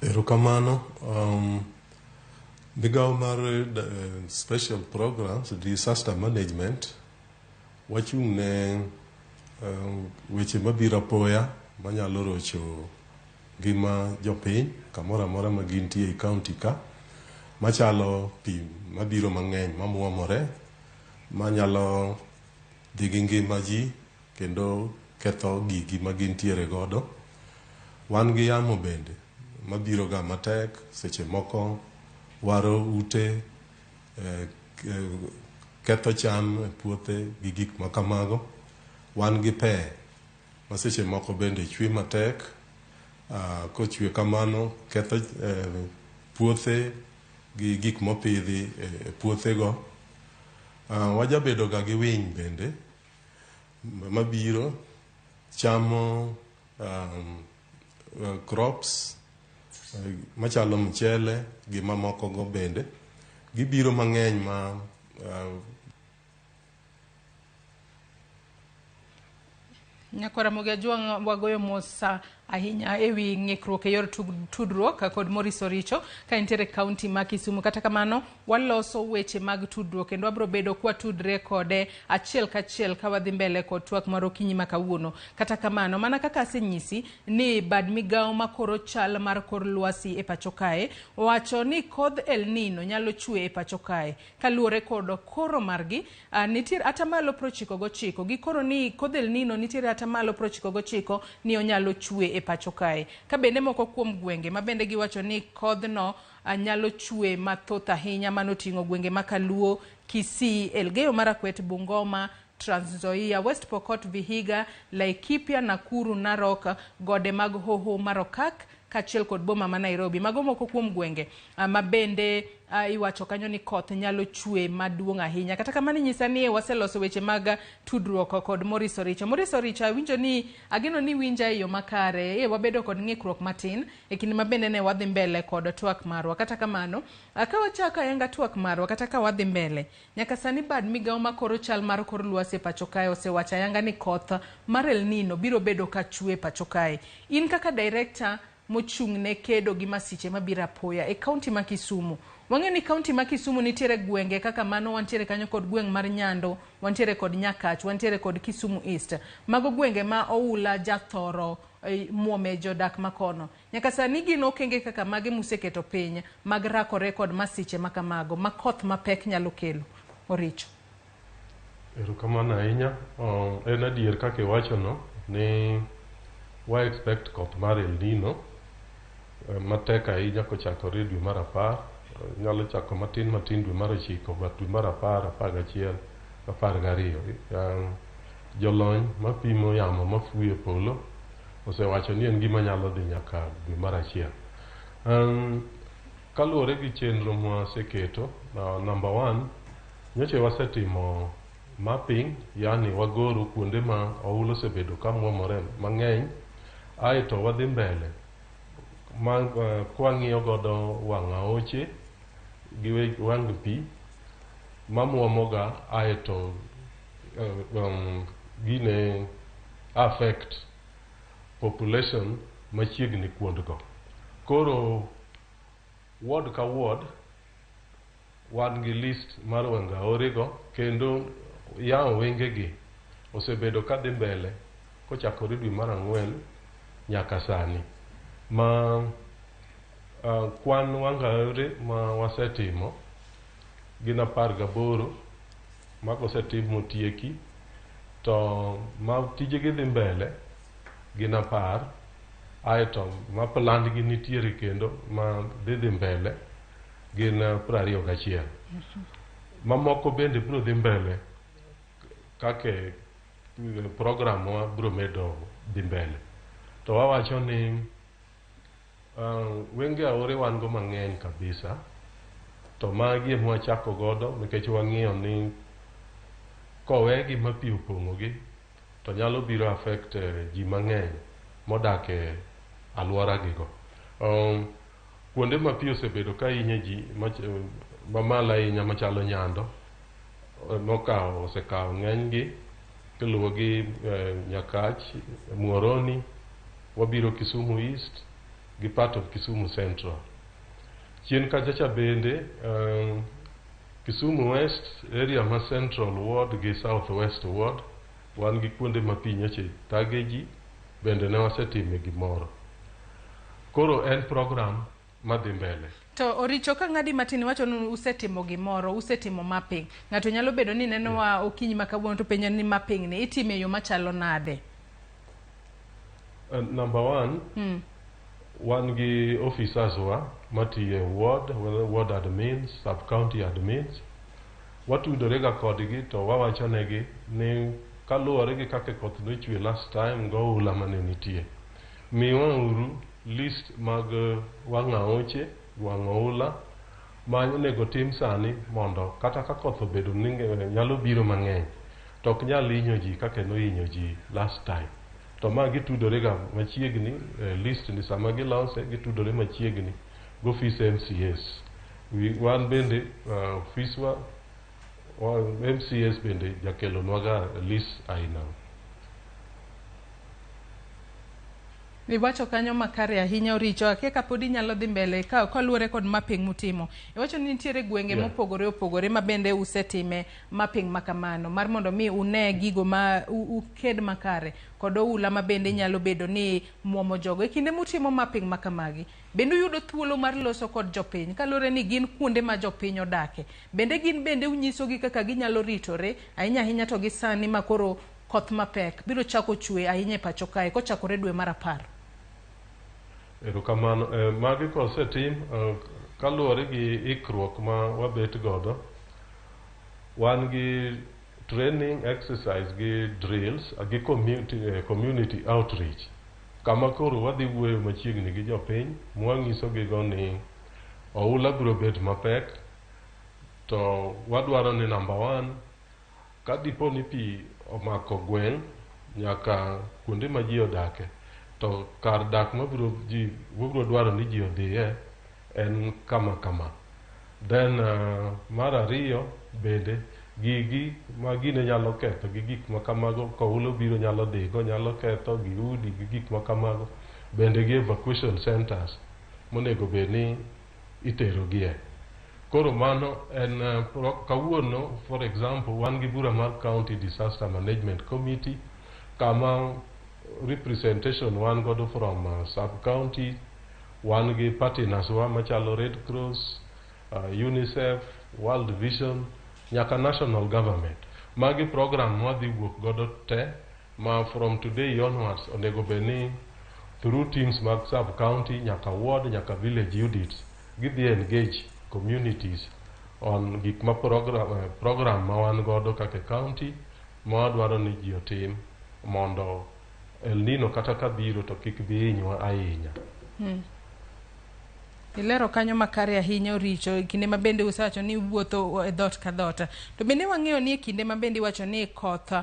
Speaker 7: Erokamano. Migawo mar Special Programs, Disaster Management, wachung' ne weche mabiro apoya manyalo rocho ngima jopiny kamoro amora ma gintie e kaunti ka, machalo pi mabiro mang'eny mamuomore manyalo dhi gi ngima ji kendo ketho gigi ma gintiere godo. Wan gi yamo bende mabiro ga matek, seche moko waro ute, ketho cham e puothe gi gik ma kamago. Wan gi pe ma seche moko bende chwe matek, kochwe kamano ketho puothe gi gik mopidhi e puothego. Wajabedo ga gi winy bende mabiro chamo crops machalo mchele gi mamoko go bende. Gibiro mang'eny ma
Speaker 4: Nyakwar Ramogi Ajwang', wagoyo mos ahinya ewi ng'ikruok e yor tudruok kod Maurice Oricho ka entiere kaunti ma Kisumu. Kata kamano waloso weche mag tudruok kendo wabiro bedo kwatudre kode achiel kachiel ka wadhi mbele kod twak mar okinyi ma kawuono. Kata kamano, mana kaka asenyisi ni bad migawo makoro chal mar kor lwasi e pacho kae owacho ni kodh El Nino nyalo chwe e pacho kae kaluwore kod koro margi. Nitiere atamalo 99 gikoro ni kodh El Nino nitiere atamalo 99 ni onyalo chwe e pacho kae. Ka bende moko kuom gwenge ma bende giwacho ni kodhno nyalo chwe mathoth ahinya, manoting'o gwenge ma Kaluo, Kisii, Elgeyo Marakwet, Bungoma, Trans Nzoia, West Pokot, Vihiga, Laikipia, Nakuru, Narok, gode mag Hoho mar Okak, kaachiel kod boma ma Nairobi. Mago moko kuom gwenge ma bende iwacho kanyo ni koth nyalo chwe maduong' ahinya. Kata kamano inyisa ni waseloso weche mag tudruok kod Maurice Oricho. Maurice Oricho, awinjo ni ageno ni winja e yo makare. E wabedo kod ng'ikruok matin e kinde ma bende ne wadhi mbele kod twak marwa. Kata kamano, ka wachako ayanga twak marwa kata ka wadhi mbele, nyaka sani bad migawo makoro chal mar kor lwasi e pacho kae osewacho ayanga ni koth mar El Nino biro bedo ka chwe e pacho kae. In kaka director mochung' ne kedo gi masiche mabiro apoya e kaunti ma Kisumu. Wang'eyo ni kaunti ma Kisumu nitiere gwenge kaka mano wantiere kanyo kod gweng' mar Nyando, wantiere kod Nyakach, wantiere kod Kisumu East. Mago gwenge ma oula jathoro muome jodak makono. Nyaka sani gin okenge kaka mage museketo piny mag rakore kod masiche makamago ma koth mapek nyalo kelo? Oricho.
Speaker 7: Erokamano ahinya. En adier kaka iwachono ni wa expect koth mar El Nino matek ahinya kochakore dwe mar 10. Nyalo chako matin matin dwe mar 9, but dwe mar 10, 11, 12. Jolony mapimo yamo mafuyo e polo osewacho ni en gima nyalo dhi nyaka dwe mar 1. Kaluwore gi chenro mwaseketo, number 1, nyocha wasetimo mapping, yani wagoro kuonde ma oula osebedo ka muomore mang'eny, aeto wadhi mbele kwang'iyo godo wang' aoche gi wang' pi mamuomoga, aeto gine affect population machiegni kuondgo. Koro ward ka ward wan gi list mar wang' aorego, kendo yawo wengegi osebedo kadhi mbele kochakore dwe mar 4 nyaka sani. Ma kwan wang' aore ma wasetimo gin 18 mago osetim motieki, to ma tijegi dhi mbele gin 10, aeto ma plan gi nitiere kendo ma dhi mbele gin 21. Mamoko bende biro dhi mbele kaka program wa biro medo dhi mbele. To wawacho ni wenge aore wan go mang'eny kabisa, to magi ema wachako godo nikech wang'iyo ni kowegi ma pi opong'ogi to nyalo biro affect ji mang'eny modak e alwora gigo. Kuonde ma pi osebedo ka hinyo ji mamalo ahinya machalo Nyando osekawo ng'enygi, kiluwo gi Nyakach, Muhoroni, wabiro Kisumu East gi part of Kisumu Central. Chien kacha cha bende Kisumu West area ma Central Ward gi South West Ward wan gi kuonde ma pi nyocha thage ji, bende ne wasetime gimoro. Koro en program madhi mbele.
Speaker 4: To Oricho, ka ng'adi matin iwacho ni usetimo gimoro, usetimo mapping. Ng'ato nyalo bedo ni nenowa okinyi ma kawuono to penjo ni mapping ni itime e yo machalo nade?
Speaker 7: Number 1, wan gi officers wa matiyo e ward, ward admins, sub county admins. Watudore ga kodgi to wawacho negi ni kaluwore gi kaka koth nochwe last time go oula mane nitie, miwa uru list mag wang' aoche, wang' oula ma onego tim sani mondo kata ka koth obedo ni nyalo biro mang'eny to ok nyal hinyo ji kaka nohinyo ji last time. To ma gitudore ga machiegni, list ni sama gilose gitudore machiegni gi ofis MCAs. Wan bende ofiswa MCAs bende jakelonwa ga list aina.
Speaker 4: Iwacho kanyo makare ahinya Oricho, akia kapod inyalo dhi mbele ka kaluwore kod mapping mutimo. Iwacho ni nitiere gwenge mopogore opogore ma bende usetime mapping makamano mar mondo mi une gigo ma uked makare kod oula ma bende nyalo bedo ni muomo jogo. E kinde mutimo mapping makamagi, bende uyudo thuolo mar loso kod jopiny kaluwore ni gin kuonde ma jopiny odake. Bende gin bende unyisogi kaka ginyalo ritore ahinya ahinya to gi sani ma koro koth mapek biro chako chwe ahinya e pacho kae kochakore dwe mar 10.
Speaker 7: Erokamano. Magi kosetim kaluwore gi ikruok ma wabet godo, wan gi training exercise gi drills gi community outreach. Kama koro wadhi wuoyo machiegni gi jopiny, mwanyisogigo ni oula biro bet mapek, to wadwaro ni number 1, ka dipo ni pi omako gweng' nyaka kuonde ma ji odake, to kar dak mabiro ji wabiro dwaro ni ji odhiye en kama kama. Then mar ariyo bende gigi ma gine nyalo ketho gi gik ma kamago, ka oula biro nyalo dhigo, nyalo ketho gi udi gi gik ma kamago, bende gi evacuation centers monego bed ni iterogie. Koro mano en kawuono, for example, wan gi bura mar County Disaster Management Committee, kama representation wan godo from sub county, wan gi partners wa machalo Red Cross, UNICEF, World Vision, nyaka national government. Magi program mwadhi wuok godo te, ma from today onwards onego bed ni through teams mag sub county nyaka ward nyaka village units gidhi engage communities on gik ma program ma wan godo kaka county ma wadwaro ni ji otim mondo El Nino kata ka biro to kik bi hinywa ahinya.
Speaker 4: Ilero kanyo makare ahinya, Oricho. E kinde ma bende usewacho ni wuotho e dhoot ka dhoot, to bende wang'eyo ni e kinde ma bende iwacho ni koth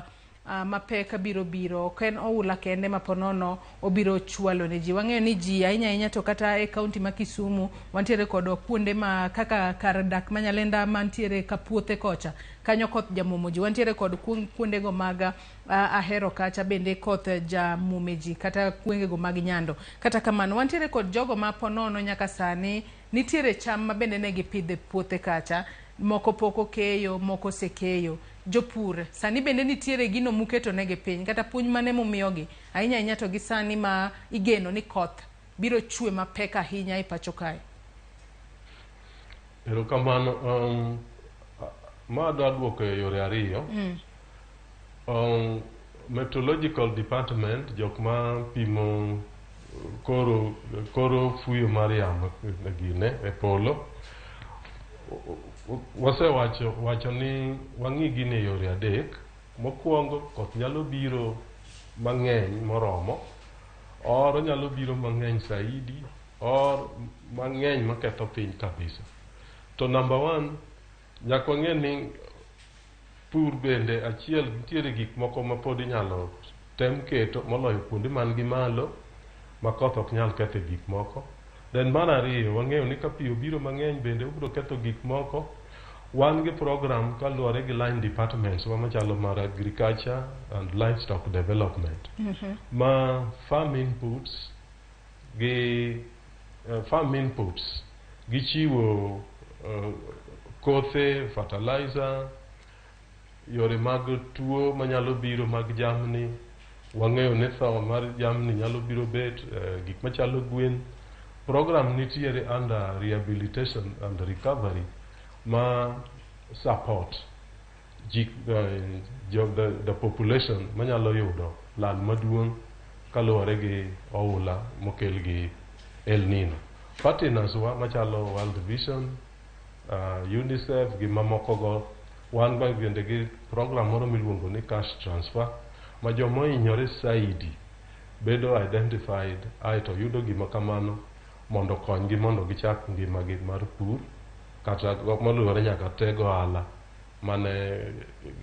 Speaker 4: mapek biro biro, ok en oula kende ma ponono obiro chwalo ne ji. Wang'eyo ni ji ahinya ahinya, to kata e kaunti ma Kisumu wantiere kod kuonde ma kaka kar dak ma Nyalenda mantiere ka puothe kocha kanyo koth jamuomo ji. Wantiere kod kuondego mag Ahero kacha bende koth jamuome ji, kata gwengego mag Nyando. Kata kamano wantiere kod jogo ma ponono nyaka sani nitiere cham ma bende ne gipidho e puothe kacha, moko pok okeyo, moko osekeyo. Jopur sani bende nitiere gino muketo negi piny kata puonj mane mumiyogi ahinya ahinya to gi sani ma igeno ni koth biro chwe mapek ahinya e pacho kae?
Speaker 7: Erokamano. Ma adwa duoko e yore ariyo. Meteorological department, jok ma pimo koro fuyo mar yamo gine e polo, wasewacho wacho ni wang'i gini e yore adek. Mokwongo, koth nyalo biro mang'eny moromo, or nyalo biro mang'eny saidi, or mang'eny maketho piny kabisa. To number 1, nyaka wang'e ni pur bende achiel nitiere gik moko ma pod inyalo tem keto moloyo kuonde man gi malo ma koth ok nyal ketho gik moko. Then mar ariyo, wang'eyo ni ka pi obiro mang'eny bende obiro ketho gik moko. Wan gi program kaluwore gi line departments wa machalo mar agriculture and livestock development, ma farm inputs gi farm inputs gichiwo kothe, fertilizer, yore mag tuo manyalo biro mag jamni. Wang'eyo ni tho mar jamni nyalo biro bet, gik machalo gwen. Program nitiere under rehabilitation and recovery ma support ji, the population manyalo yudo lal maduong' kaluwore gi oula mokel gi El Nino. Partners wa machalo World Vision, UNICEF gi mamoko go, wan ba bende gi program moro miluongo ni cash transfer ma joma ohinyore saidi bedo identified, aeto yudo gima kamano mondo okonygi mondo gichak ngimagi mar pur kata moluwore nyaka te gohala mane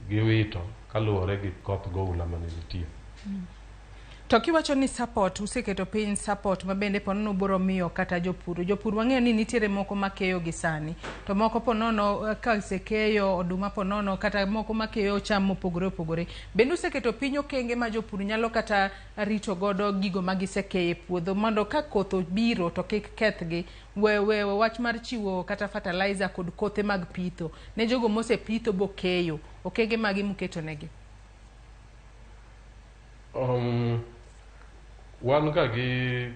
Speaker 7: giwito kaluwore gi koth goula mane nitie.
Speaker 4: To kiwacho ni support, useketo piny support ma bende ponono ubiro miyo kata jopur. Jopur wang'eyo ni nitiere moko makeyo gi sani, to moko ponono ka osekeyo oduma ponono, kata moko makeyo cham mopogore opogore. Bende useketo piny okenge ma jopur nyalo kata rito godo gigo ma gisekeyo e puodho mondo ka koth obiro to kik kethgi. We wach mar chiwo kata fertilizer kod kothe mag pitho ne jogo mosepitho bokeyo, okenge mage muketo negi?
Speaker 7: Wan ga gi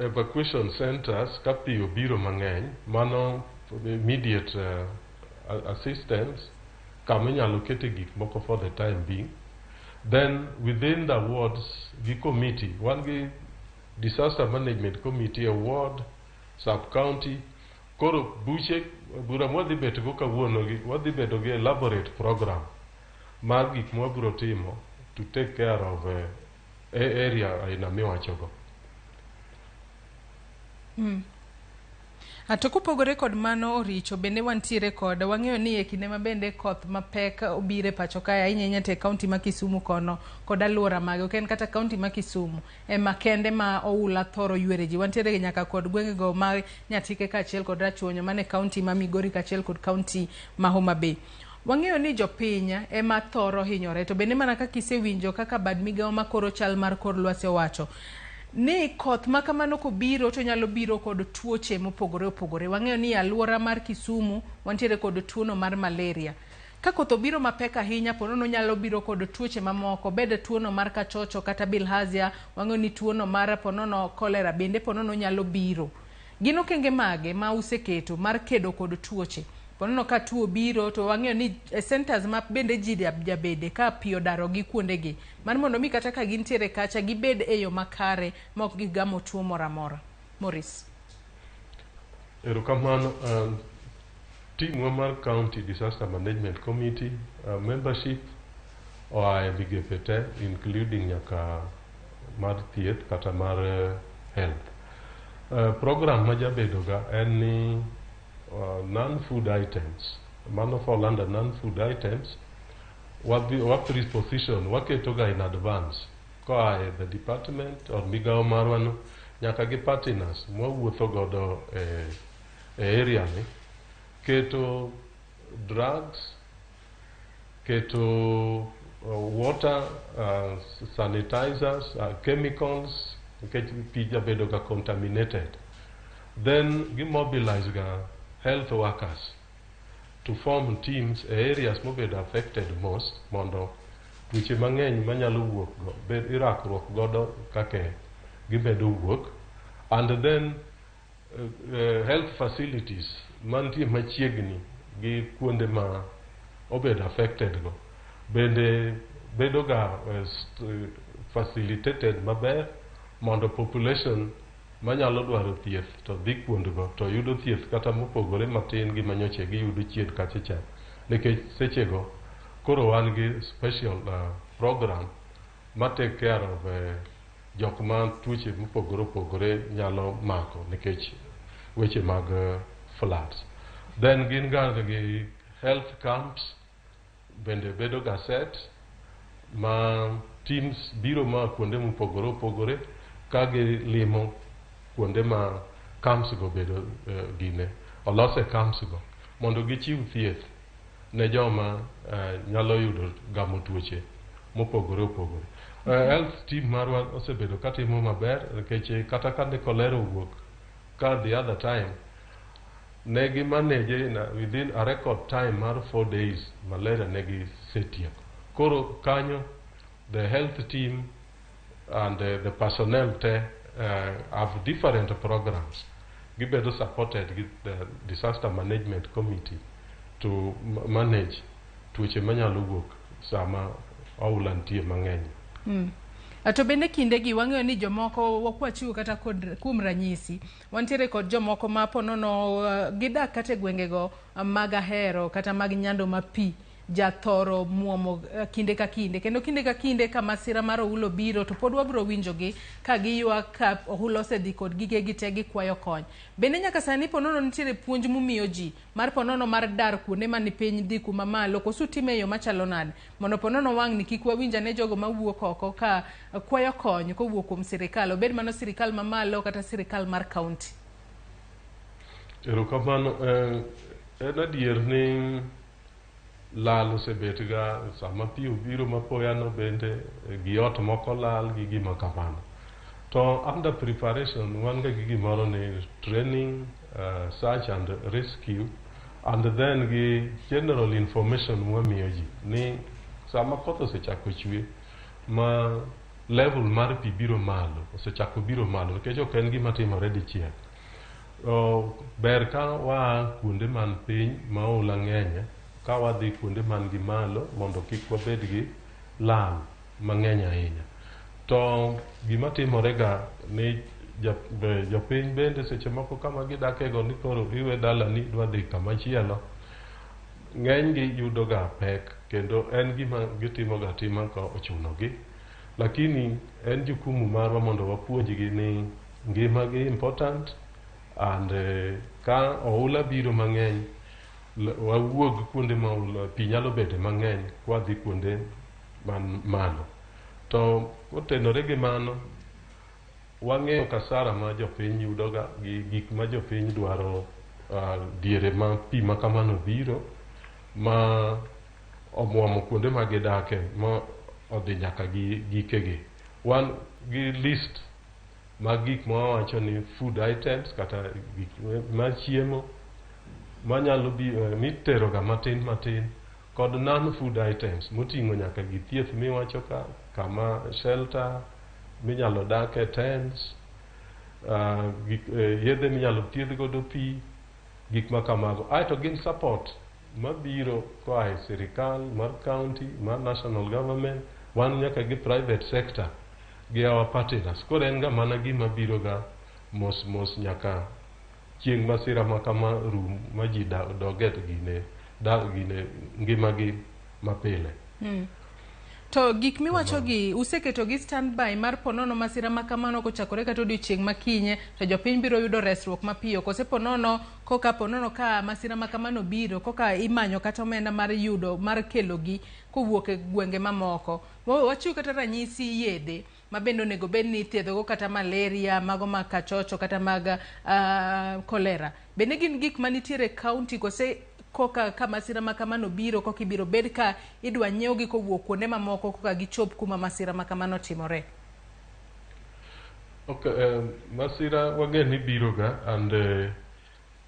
Speaker 7: evacuation centers ka pi obiro mang'eny, mano immediate assistance kama inyalo kete gik moko for the time being. Then within the wards gi committee, wan gi disaster management committee e ward, sub county. Koro buche bura mwadhi bet go kawuono gi wadhi bedo gi elaborate program mar gik mwabiro timo to take care of e area aina miwachogo.
Speaker 4: To kopogore kod mano, Oricho, bende wantiere kod wang'eyo ni e kinde ma bende koth mapek obiro e pacho kae, ahinya ahinya to e kaunti ma Kisumu kono kod aluora mage, ok en kata kaunti ma Kisumu ema kende ma oula thoro ywere ji, wantiere nyaka kod gwengego ma Nyatike kaachiel kod Rachuonyo mane kaunti ma Migori kaachiel kod kaunti ma Homa Bay. Wang'eyo ni jopiny ema thoro hinyore, to bende mana kaka isewinjo kaka bad migawo makoro chal mar kor lwasi owacho ni koth ma kamano kobiro to nyalo biro kod tuoche mopogore opogore. Wang'eyo ni aluora mar Kisumu wantiere kod tuono mar malaria. Ka koth obiro mapek ahinya, ponono nyalo biro kod tuoche mamoko, bed tuono mar kachocho kata bilharzia, wang'eyo ni tuono mar ponono cholera bende ponono nyalo biro. Gin okenge mage ma useketo mar kedo kod tuoche? Ponono ka tuo biro to wang'eyo ni centers ma bende ji jabede ka pi odaro gi kuondegi, mar mondo mi kata ka gintiere kacha gibed e yo makare ma ok gigamo tuo moro amora. Maurice.
Speaker 7: Erokamano. Team wa mar County Disaster Management Committee membership oa e migepe te, including nyaka mar thieth kata mar health. Program ma jabedo ga en ni non-food items, mano fall under non-food items, wadhi wa preposition, waketo ga in advance koa e the department or migawo marwa no nyaka gi partners mwawuotho godo e area ni, keto drugs, keto water, sanitizers, chemicals, nikech pi jabedo ga contaminated. Then gi mobilize ga health workers to form teams e areas mobedo affected most, mondo tuoche mang'eny manyalo wuok go bed irakruok godo kaka gimedo wuok. And then health facilities mantie machiegni gi kuonde ma obedo affected go bende bedo ga facilitated maber, mondo population manyalo dwaro thieth to dhi kuondgo to yudo thieth kata mopogore matin gi manyocha giyudo chien kacha cha, nikech sechego koro wan gi special program ma take care of jok ma tuoche mopogore opogore nyalo mako nikech weche mag floods. Then gin ga gi health camps bende bedo ga set ma teams biro ma kuonde mopogore opogore ka gilimo kuonde ma camps go bedo gine olose camps go mondo gichiw thieth ne joma nyalo yudo gamo tuoche mopogore opogore. Health team marwa osebedo katimo maber, nikech kata kane cholera owuok ka the other time, ne gi manage within a record time mar 4 days, malaria ne gisetieko. Koro kanyo the health team and the personnel te have different programs, gibedo supported gi the disaster management committee to manage tuoche manyalo wuok sama oula nitie mang'eny.
Speaker 4: To bende kindegi wang'eyo ni jomoko wakwachiwo kata kod kuom ranyisi, wantiere kod jomoko ma ponono gidak kata e gwengego mag Ahero kata mag Nyando ma pi jathoro muomo kinde ka kinde, kendo kinde ka kinde ka masira mar ohulo biro to pod wabiro winjogi ka giywak ka ohulo osedhi kod gigegi te, gikwayo kony. Bende nyaka sani ponono nitiere puonj mumiyo ji mar ponono mar dar kuonde mani piny dhi kuma malo, koso utime e yo machalo nade mondo ponono wang'ni kik wawinj ane jogo mawuok oko ka kwayo kony kowuok kuom sirikal, obed mano sirikal mamalo kata sirikal mar kaunti?
Speaker 7: Erokamano. En adier ni lal osebet ga sama pi obiro mapoya no, bende gi ot moko lal gi gima kamano. To under preparation wan ga gi gimoro ni training, search and rescue, and then gi general information mwamiyo ji ni sama koth osechako chwe ma level mar pi biro malo, osechako biro malo, nikech ok en gima timore dichiel. Ber ka waa kuonde man piny ma oula ng'enye ka wadhi kuonde man gi malo, mondo kik wabed gi lal mang'eny ahinya. To gima timore ga ni jopiny bende seche moko kama gidake go ni koro iwe dalani idwa dhi kama chielo, ng'eny gi yudo ga pek, kendo en gima gitimo ga tima ka ochuno gi. Lakini en jukumu marwa mondo wapuonjgi ni ngimagi important and ka oula biro mang'eny, wawuog kuonde ma oula pi nyalo bede mang'eny kwadhi kuonde man malo. To kotenore gi mano, wang'eyo kasara ma jopiny yudoga gi gik ma jopiny dwaro diere ma pi ma kamano biro ma omuomo kuonde ma gidake ma odhi nyaka gi gikegi. Wan gi list mag gik ma wawacho ni food items kata gik ma chiemo manyalo bi mitero ga matin matin kod non food items moting'o nyaka gi thieth miwacho ka kama shelter minyalo dake, tents, gik, yedhe minyalo thiedh godo pi, gik ma kamago. Aeto gin support mabiro koa e sirikal mar county, mar national government, wan nyaka gi private sector gi our partners. Koro en ga mana gima biro ga mos mos nyaka chieng' masira ma kama rum ma ji dog e gine dag gine ngimagi mapile.
Speaker 4: To gik miwacho gi useketo gi standby mar ponono masira ma kamano kochakore kata odiochieng' ma kinye to jopiny biro yudo resruok mapiyo, kose ponono koka ponono ka masira ma kamano biro koka imanyo kata omenda mar yudo mar kelo gi kowuok e gwenge mamoko. Wachiw kata ranyisi yedhe ma bende onego bed ni ithiedhogo kata malaria, mago mag kachocho kata mag kolera. Bende gin gik manitiere e county kose koka ka masira ma kamano biro koka ibiro bed ka idwa nyiewgi kowuok kuonde mamoko koka gichop kuma masira ma kamano timore?
Speaker 7: Okay, masira wang'e ni biro ga and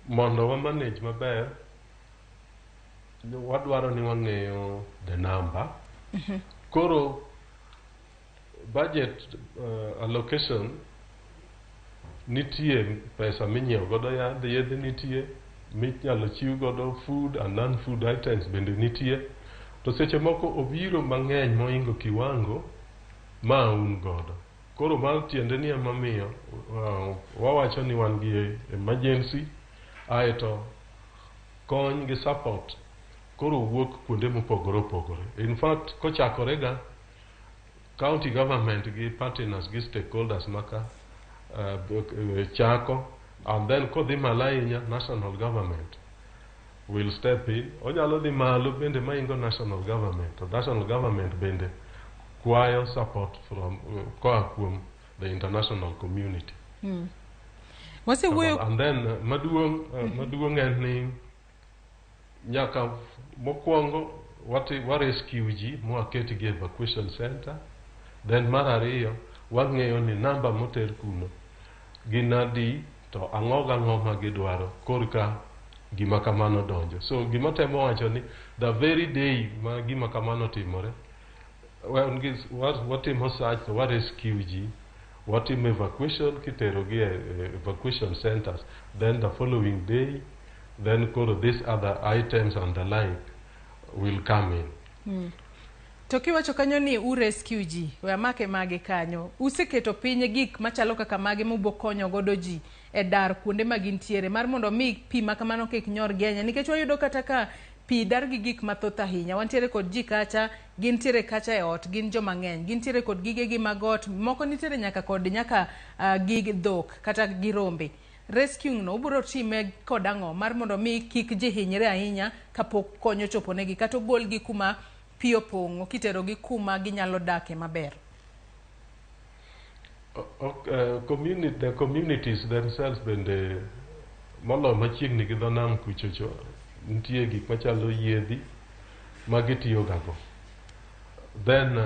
Speaker 7: mondo wa manage maber, wadwaro ni wang'eyo the number. Koro budget allocation nitie pesa minyiewo godo yath, yedhe nitie, minyalo chiw godo food and non-food items bende nitie. To seche moko obiro mang'eny mohingo kiwango ma un godo. Koro mar tiende ni emomiyo wawacho ni wan gi emergency, aeto kony gi support koro wuok kuonde mopogore opogore. In fact, kochakore ga county government gi partners gi stakeholders maka chako and then kodhi malo ahinya, national government will step in. Onyalo dhi malo bende maingo national government. To national government bende kwayo support from koa kuom the international community.
Speaker 4: Wasewuoyo
Speaker 7: And then maduong' en ni nyaka mokwongo wa rescue ji mwaketgi e evacuation center. Then mar ariyo, wang'eyo ni namba moter kuno gin adi to ang'o gang'o ma gidwaro korka gima kamano donjo. So gima temo wacho ni the very day ma gima kamano timore, watimo search to wa rescue ji, watimo evacuation kiterogi e evacuation centers. Then the following day, then koro these other items and the like will come in.
Speaker 4: To kiwacho kanyo ni u rescue ji, we amake mage kanyo. Useketo piny gik machalo kaka mage mubo konyo godo ji e dar kuonde ma gintiere mar mondo mi pi ma kamano kik nyor gi ahinya, nikech wayudo kata ka pi dar gi gik mathoth ahinya. Wantiere kod ji kacha, gintiere kacha e ot, gin joma ng'eny, gintiere kod gigegi mag ot, moko nitiere nyaka kod nyaka gig dhok kata gi rombe. Rescuing no ubiro time kod ang'o mar mondo mi kik ji hinyre ahinya kapok kony ochopo negi kata ogolgi kuma pi opong'o kiterogi kuma ginyalo dake maber?
Speaker 7: The communities themselves bende moloyo machiegni gi dho nam kuchocho nitie gik machalo yiedhi ma gitiyo gago. Then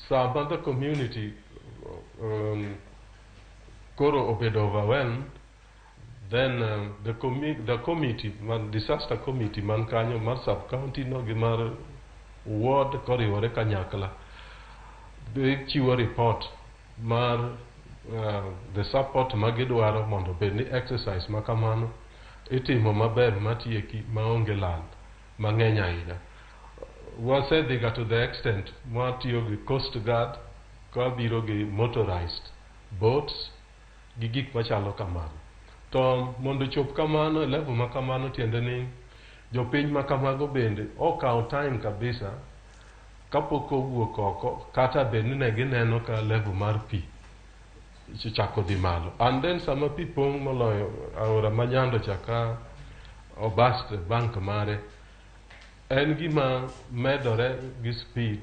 Speaker 7: sama the community koro obedo overwhelmed, then the committee man, disaster committee man kanyo mar sub county no gi mar ward koriwore kanyakla dhi chiwo report mar the support ma gidwaro mondo obed ni exercise ma kamano itimo maber matieki maonge lal mang'eny ahinya. Wasedhiga to the extent mwatiyo gi coast guard ka biro gi motorized boats gi gik machalo kamano. To mondo chop kamano e level ma kamano, tiende ni jopiny ma kamago bende okawo time kabisa. Kapok owuok oko, kata bed ni ne gineno ka level mar pi chako dhi malo. And then sama pi pong' moloyo aora ma Nyando cha ka oburst bank mare, en gima medore gi speed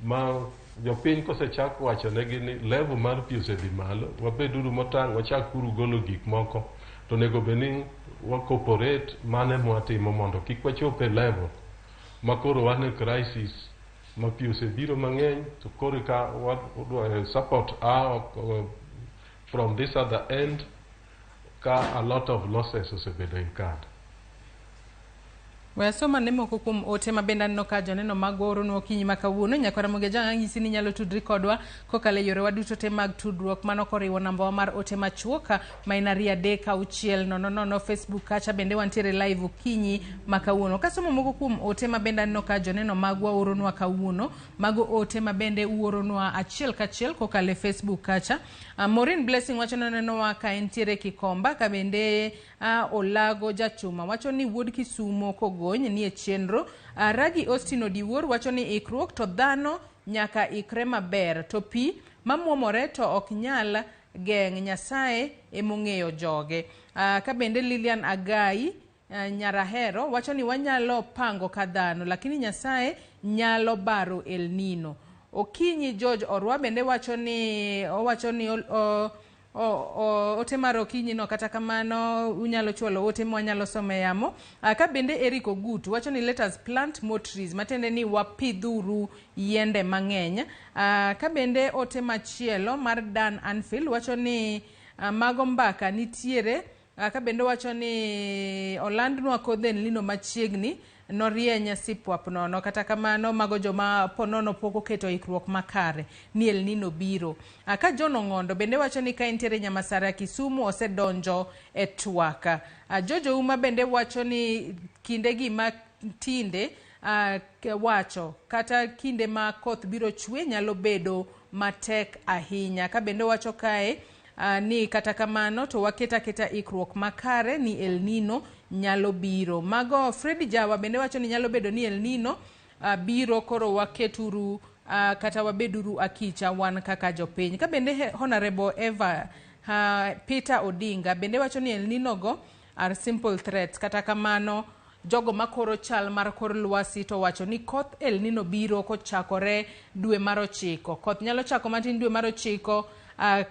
Speaker 7: ma jopiny kosechak wacho negi ni level mar pi osedhi malo, wabeduru motang', wachak uru golo gik moko. To onego bed ni wa cooperate mane mwatimo mondo kik wachop e level ma koro wan e crisis ma pi osebiro mang'eny to koro ka wa support a from this other end ka a lot of losses osebedo incurred.
Speaker 4: We asoma ne moko kuom ote ma bende aneno ka joneno mag oronwa okinyi ma kawuono. Nyakwara Mogeja anyisi ni inyalo tudri kodwa kokalo e yorewa duto te mag tudruok, mano koriwo nambawa mar ote machuok ma en 23600. Facebook kacha bende wantiere live okinyi ma kawuono. Kasomo moko kuom ote ma bende aneno ka joneno magwa oronwa kawuono, mago ote ma bende uoronwa achiel kachiel kokalo e Facebook kacha. Maureen Blessing wacho ni onenowa ka entiere Kikomba, ka bende Olago Jachuma wacho ni wuod Kisumo Kogony nie chenro. Ragi Austin Odiwuor wacho ni ikruok to dhano nyaka ikre maber, to pi mamuomore to ok nyal geng', Nyasaye emong'eyo joge. Ka bende Lilian Agai Nyarahero wacho ni wanyalo pango ka dhano, lakini Nyasaye nyalo baro El Nino. Okinyi George Orwa bende wacho ni owacho ni ote mar okinyi no, kata kamano unyalo chwalo ote mwanyalo somo e yamo. Ka bende Eric Ogutu wacho ni let us plant more trees, matiende ni wapidhuru yiende mang'eny. Ka bende ote machielo mar Dan Anfield wacho ni mago mbaka nitiere. Ka bende wacho ni olandnwa kodh El Nino machiegni norieny sipwap nono, kata kamano mago joma ponono pok oketo ikruok makare ni El Nino biro. Ka John Ong'ondo bende wacho ni ka entiere Nyamasara Kisumu osedonjo e twak. George Ouma bende wacho ni kindegi ma tinde wacho kata kinde ma koth biro chwe nyalo bedo matek ahinya. Ka bende wacho kae ni kata kamano to waket aketa ikruok makare ni El Nino nyalo biro. Mago Freddy Jawa bende wacho ni nyalo bedo ni El Nino biro, koro waketuru kata wabeduru akicha wan kaka jopiny. Ka bende Honorable Eva Peter Odinga bende wacho ni El Nino go are simple threats, kata kamano jogo makoro chal mar kor lwasi to wacho ni koth El Nino biro kochakore dwe mar 9. Koth nyalo chako matin dwe mar 9,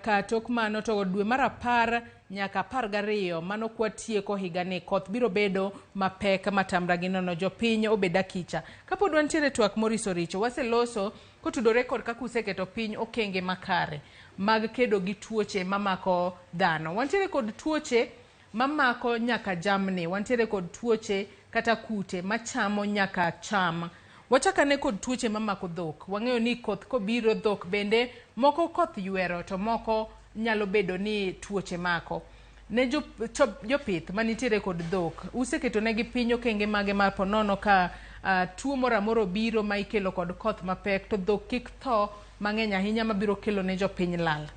Speaker 4: ka tok mano to dwe mar 10 nyaka 12, mano kwatieko higani koth biro bedo mapek matamra gi nono. Jopiny obed akicha. Kapod wantiere twak Maurice Oricho, waseloso kotudore kod kaka useketo piny okenge makare mag kedo gi tuoche mamako dhano. Wantiere kod tuoche mamako nyaka jamni, wantiere kod tuoche kata kute machamo nyaka cham. Wachakane kod tuoche mamako dhok. Wang'eyo ni koth kobiro dhok bende moko koth ywero to moko nyalo bedo ni tuoche mako. Ne jopith manitiere kod dhok, useketo negi piny okenge mage mar ponono ka tuo moro amora obiro ma ikelo kod koth mapek to dhok kik tho mang'eny ahinya mabiro kelo ne jopiny lal?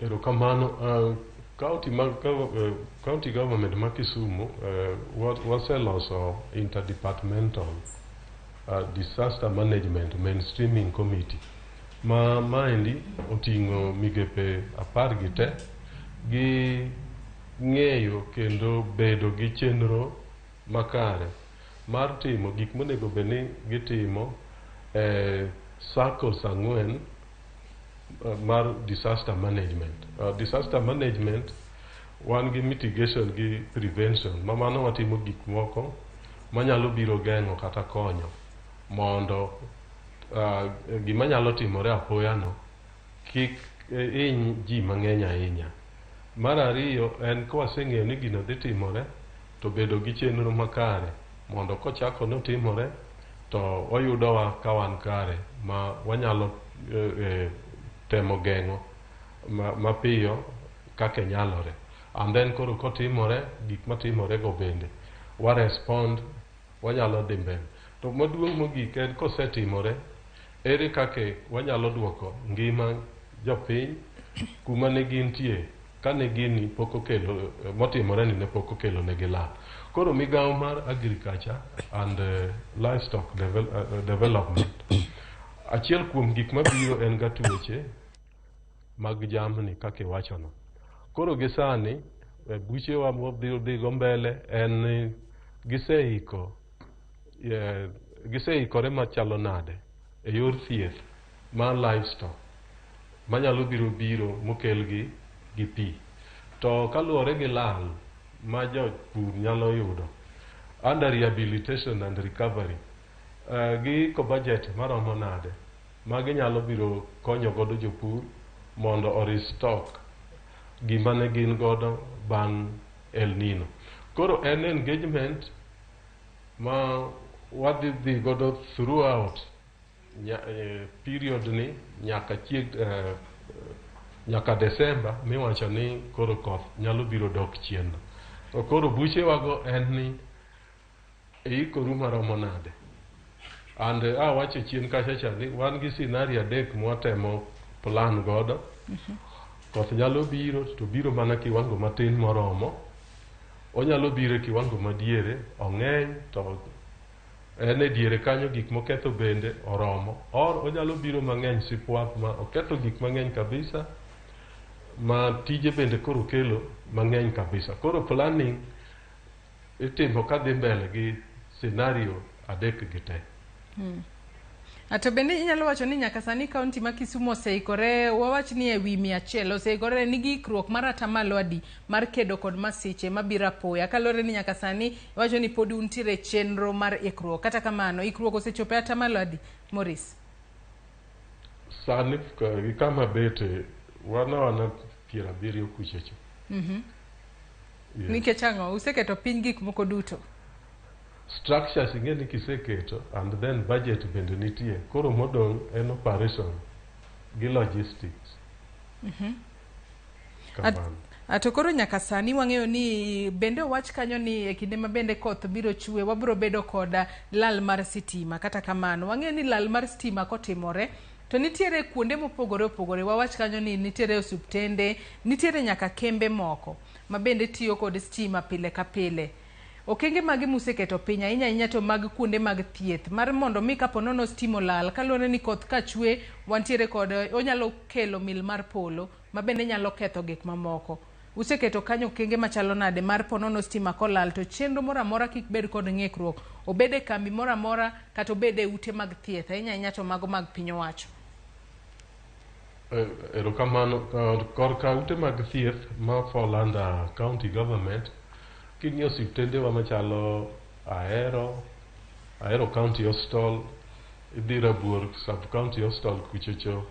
Speaker 7: Erokamano. County government ma Kisumu waseloso interdepartmental disaster management mainstreaming committee ma maendi oting'o migepe 10 gi te gi ng'eyo kendo bedo gi chenro makare mar timo gik monego bed ni gitimo e circles 4 mar disaster management. Disaster management wan gi mitigation gi prevention, ma mano watimo gik moko manyalo biro geng'o kata konyo mondo gima nyalo timore apoya no kik hiny ji mang'eny ahinya. Mar ariyo en kwaseng'eyo ni gino dhi timore to bedo gi chenro makare mondo kochako notimore to oyudowa ka wan kare ma wanyalo temo geng'o mapiyo kaka nyalore. And then koro kotimore gik matimore go bende wa respond, wanyalo dhi mbele. To maduong' mogik en kosetimore, ere kaka wanyalo duoko ngima jopiny kuma ne gintie Kane gini pok okelo motimore ni ne pok okelo negi lal. Koro migawo mar agriculture and livestock development, achiel kuom gik mabiro en ga tuoche mag jamni kaka iwachono. Koro gi sani buchewa mwadhi dhigo mbele en ni giseiko giseikore machalo nade e yor thieth mar livestock manyalo biro mokel gi pi. To kaluwore gi lal ma jopur nyalo yudo under rehabilitation and recovery, giiko budget maromo nade ma ginyalo biro konyo godo jopur mondo o restock gima ne gin godo bang' El Nino. Koro en engagement ma wadhi dhi godo throughout period ni nyaka chieg nyaka December miwacho ni koro koth nyalo biro dok chien. To koro buchewago en ni ikoru maromo nade. And awacho chien kacha cha ni wan gi scenario adek mwatemo plan godo. Koth nyalo biro to biro mana kiwango matin moromo. Onyalo biro e kiwango madiere, ong'eny to en e diere kanyo gik moketho bende oromo. Or onyalo biro mang'eny sipwap ma oketho gik mang'eny kabisa ma tije bende koro kelo mang'eny kabisa. Koro planning itimo kadhi mbele gi scenario adek gi te.
Speaker 4: Ato bende inyalo wacho ni nyaka sani kaunti ma Kisumu oseikore, wawach ni e wi 100 oseikore nigi ikruok mar atamalo adi mar kedo kod masiche mabiro apoya, kaluwore ni nyaka sani iwacho ni pod untiere chenro mar ikruok. Kata kamano ikruok osechopo e atamalo adi, Maurice?
Speaker 7: Sani gi kama bete wan 70 kuchocho. Yes.
Speaker 4: Nikech ang'o? Useketo piny gik moko duto.
Speaker 7: Structures ing'e ni kiseketo and then budget bende nitie. Koro modong' en operation gi logistics. Kamano.
Speaker 4: To koro nyaka sani wang'eyo ni bende owach kanyo ni e kinde ma bende koth biro chwe wabiro bedo kod lal mar sitima. Kata kamano wang'eyo ni lal mar sitima kotimore to nitiere kuonde mopogore opogore. Wawach kanyo ni nitiere osiptende, nitiere nyaka kembe moko ma bende tiyo kod stima pile ka pile. Okenge mage museketo piny ahinya ahinya to mag kuonde mag thieth mar mondo mi kapo nono stima olal, kaluwore ni koth kachwe wantiere kod onyalo kelo mil mar polo ma bende nyalo ketho gik mamoko. Useketo kanyo okenge machalo nade mar po nono stima kolal to chenro moro amora kik bed kod ng'ikruok, obed e kambi moro amora kata obed e ute mag thieth ahinya ahinya to mago mag piny owacho?
Speaker 7: Erokamano. Korka ute mag thieth ma fall under county government, king'iyo osiptendewa machalo Ahero, Ahero County Hospital, idhi Rabuor Sub County Hospital kuchocho,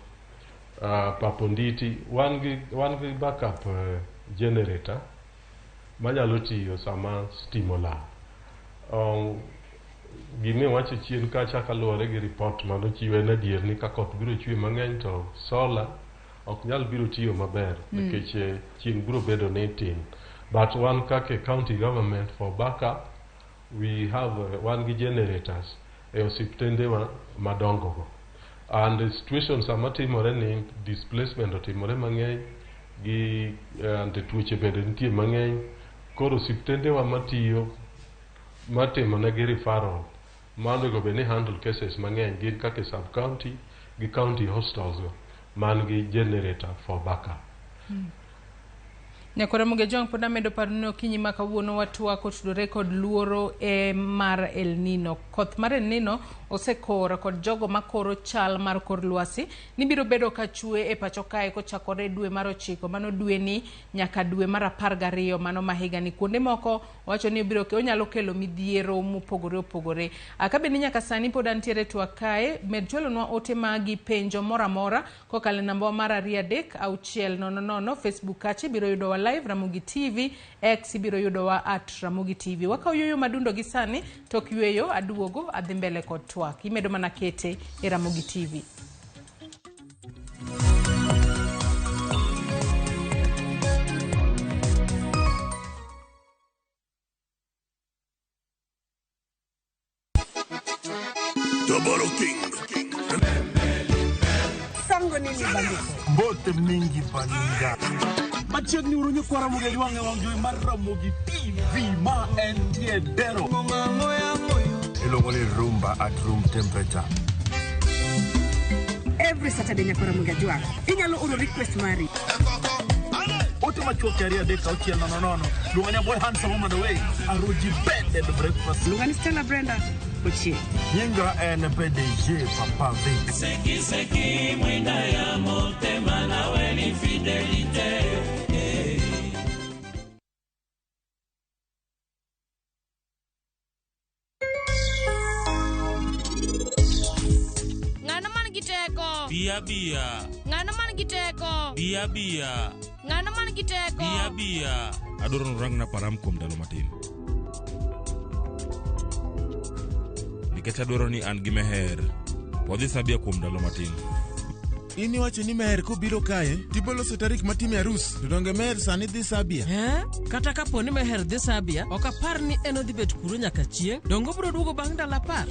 Speaker 7: Paponditi, wan gi backup generator manyalo tiyo sama stima olal. Gimiwacho chien kacha kaluwore gi report manochiw en adier ni ka koth biro chwe mang'eny to solar ok nyal biro tiyo maber nikech chieng' biro bedo ni tin. But wan kaka county government for backup we have wan gi generators e osiptendewa madongo go. And the situation sama timore ni displacement otimore mang'eny gi and tuoche bende nitie mang'eny, koro osiptendewa matiyo matimo negi referral ma onego bed ni handle cases mang'eny gin kaka sub county gi county hospitals go man gi generator for backup.
Speaker 4: Nyakwara Ramogi pod amedo paro ni okinyi ma kawuono watwak otudore kod luoro e mar El Nino. Koth mar El Nino osekoro kod jogo makoro chal mar kor lwasi ni biro bedo ka chwe e pacho kae kochakore dwe mar 9 mano dwe ni nyaka dwe mar 12 mano ma higani. Kuonde moko wacho ni obiro onyalo kelo midhiero mopogore opogore. Ka bende nyaka sani pod antiere twak kae, med chwalonwa ote magi penjo moro amora kokalo e namba mar 2 3 6 0 0. Facebook kacha ibiro yudowa live Ramogi TV, X ibiro yudowa at Ramogi TV. Wakawo yueyo madundo gi sani, tok yueyo aduogo adhi mbele kod twak. Imedo mana kete e Ramogi TV.
Speaker 13: King. nini bandiko?
Speaker 29: Mbote mingi baninga. Machiegni uru nyikwa Ramogi Ajwang' e wang' jowi mar Ramogi TV ma entie Dero.
Speaker 14: Iluongo ni rumba at room temperature.
Speaker 13: Every Saturday nyaka Ramogi Ajwang'. Inyalo oro request mari.
Speaker 29: Ote machuok 2 3 6 0 0. Luonga ni boy handsome woman away. Aruji bed and breakfast.
Speaker 13: Luonga ni Stella Brenda Ochieng.
Speaker 14: Nyinga en PDG Papa Vic.
Speaker 15: Seki seki mwinda ya motema nawe ni fidelite.
Speaker 16: Ng'ano man gi teko?
Speaker 30: Bia bia.
Speaker 16: Ng'ano man gi teko?
Speaker 30: Bia bia.
Speaker 16: Ng'ano man gi teko?
Speaker 30: Bia bia.
Speaker 17: Adwaro ni urangna param kuom ndalo matin. Nikech adwaro ni an gi Meher. Wadhi Sabia kuom ndalo matin.
Speaker 18: In iwacho ni Meher kobiro kae, tiboloso tarik matime arus, to donge Meher sani dhi Sabia?
Speaker 20: Eh? Kata kapo ni Meher dhi Sabia, ok apar ni en odhi bet kuro nyaka chieng'. Donge obiro duogo bang' ndalo 10?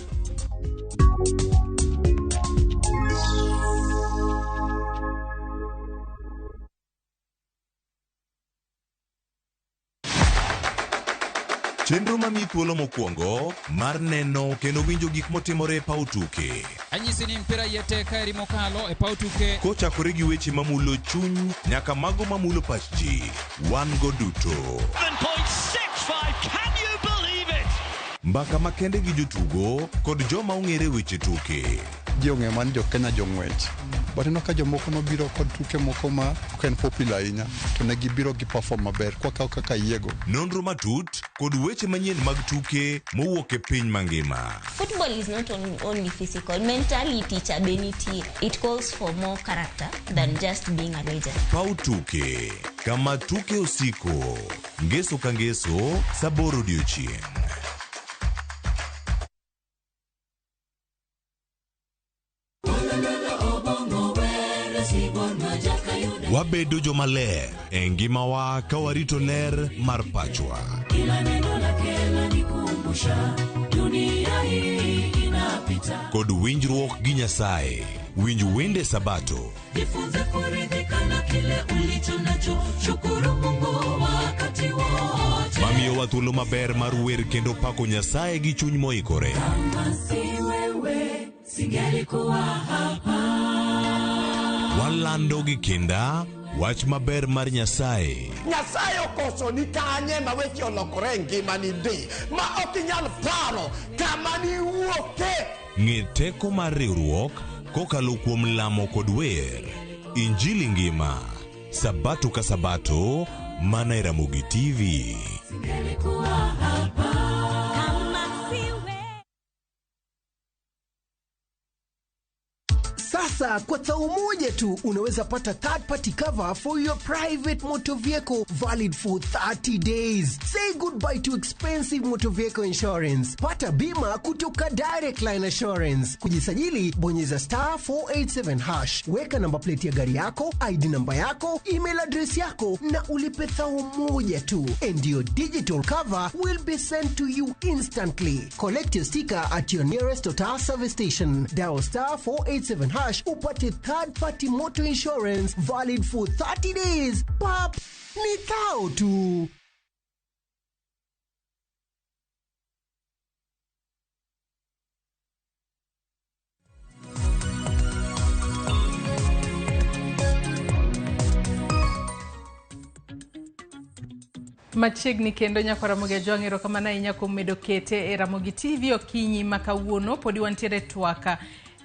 Speaker 5: Chenro mamiyi thuolo mokwongo mar neno kendo winjo gik motimore e paw tuke.
Speaker 21: Anyisi ni mpira iye tek ka eri mokalo e paw tuke.
Speaker 5: Kochakore gi weche mamulo chuny nyaka mago mamulo pach ji, wan go duto.
Speaker 15: 7.65, can you believe it?
Speaker 5: Mbaka makende gi jotugo kod joma ong'ere weche tuke.
Speaker 9: Ji ong'eyo mana ni jo Kenya jong'wech. But ineno ka jomoko nobiro kod tuke moko ma ok en popular ahinya to ne gibiro gi perform maber kwakawo kaka yiego.
Speaker 5: Nonro matut kod weche manyien mag tuke mowuok e piny mangima.
Speaker 22: Football is not only physical, mentality cha be nitie. It calls for more character than just being a legend.
Speaker 5: Paw tuke, kama tuke osiko. Ngeso ka ngeso, sa 8 odiochieng'. Wabedo jomaler e ngimawa ka warito ler mar pachwa.
Speaker 15: Kila neno lake lanikumbusha dunia hii inapita.
Speaker 5: Kod winjruok gi Nyasaye. Winj wende Sabato.
Speaker 15: Jifunze kuridhika na kile ulicho nacho, shukuru Mungu wakati wote.
Speaker 5: Mamiyowa thuolo maber mar wer kendo pako Nyasaye gi chuny moikore.
Speaker 15: Kama si wewe, singelikuwa hapa.
Speaker 5: Walando gi kinda wach maber mar Nyasaye.
Speaker 23: Nyasaye okoso ni kanye ma weche olokore e ngimani ndi ma ok inyal paro kama niwuoke.
Speaker 5: Ng'e teko mar riwruok kokalo kuom lamo kod wer. Injili ngima. Sabato ka Sabato, mana e Ramogi TV.
Speaker 15: Singelikuwa hapa.
Speaker 22: Kama si wewe.
Speaker 24: Sasa kwa tau moja tu unaweza pata third party cover for your private motor vehicle valid for 30 days. Say goodbye to expensive motor vehicle insurance. Pata bima kutoka Direct Line Assurance. Kujisajili, bonyeza star 487 hash. Weka namba plate ya gari yako, ID namba yako, email address yako na ulipe thau moja tu. And your digital cover will be sent to you instantly. Collect your sticker at your nearest Total service station. Dial star 487 hash upate third party motor insurance valid for 30 days. Pap, ni thao tu.
Speaker 4: Machiegni kendo nyakwa Ramogi Ajwang', erokamano ahinya kuom medo kete e Ramogi TV okinyi ma kawuono. Podi wantiere twaka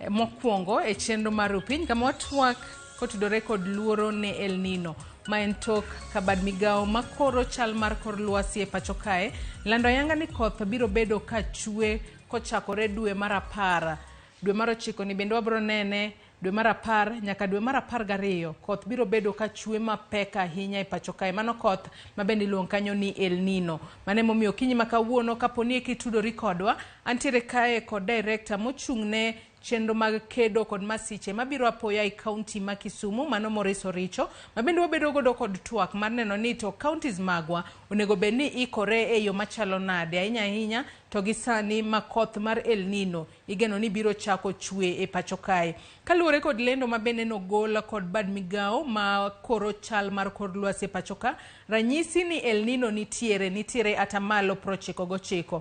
Speaker 4: mokwongo e chenro mar Rupiny kama watwak kotudore kod luoro ne El Nino ma en tok ka bad migawo makoro chal mar kor lwasi e pacho kae lando ayanga ni koth biro bedo ka chwe kochakore dwe mar 10 dwe mar 9 ni bende wabiro nene dwe mar 10 nyaka dwe mar 12 koth biro bedo ka chwe mapek ahinya e pacho kae. Mano koth ma bende iluongo kanyo ni El Nino. Mano emomiyo okinyi ma kawuono kapo ni eki tudori kodwa, antiere kae kod director mochung' ne chenro mag kedo kod masiche mabiro apoya e kaunti ma Kisumu, mano Maurice Oricho, ma bende wabedo godo kod twak mar neno ni to counties magwa onego bed ni ikore e yo machalo nade, ahinya ahinya to gi sani ma koth mar El Nino igeno ni biro chako chwe e pacho kae. Kaluwore kod lendo ma bende nogol kod bad migawo ma koro chal mar kor lwasi e pacho ka, ranyisi ni El Nino nitiere atamalo 99.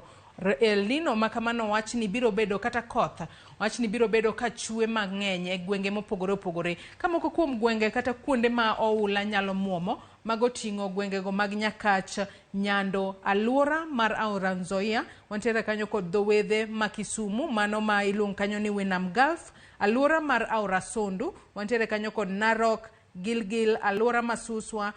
Speaker 4: El Nino ma kamano wach ni biro bedo kata koth, wach ni biro bedo ka chwe mang'eny e gwenge mopogore opogore. Ka moko kuom gwenge kata kuonde ma oula nyalo muomo, mago ting'o gwengego mag Nyakach, Nyando, aluora mar Aora Nzoia, wantiere kanyo kod dho wedhe ma Kisumu, mano ma iluongo kanyo ni Winam Gulf, aluora mar Aora Sondu, wantiere kanyo kod Narok, Gilgil, aluora ma Suswa,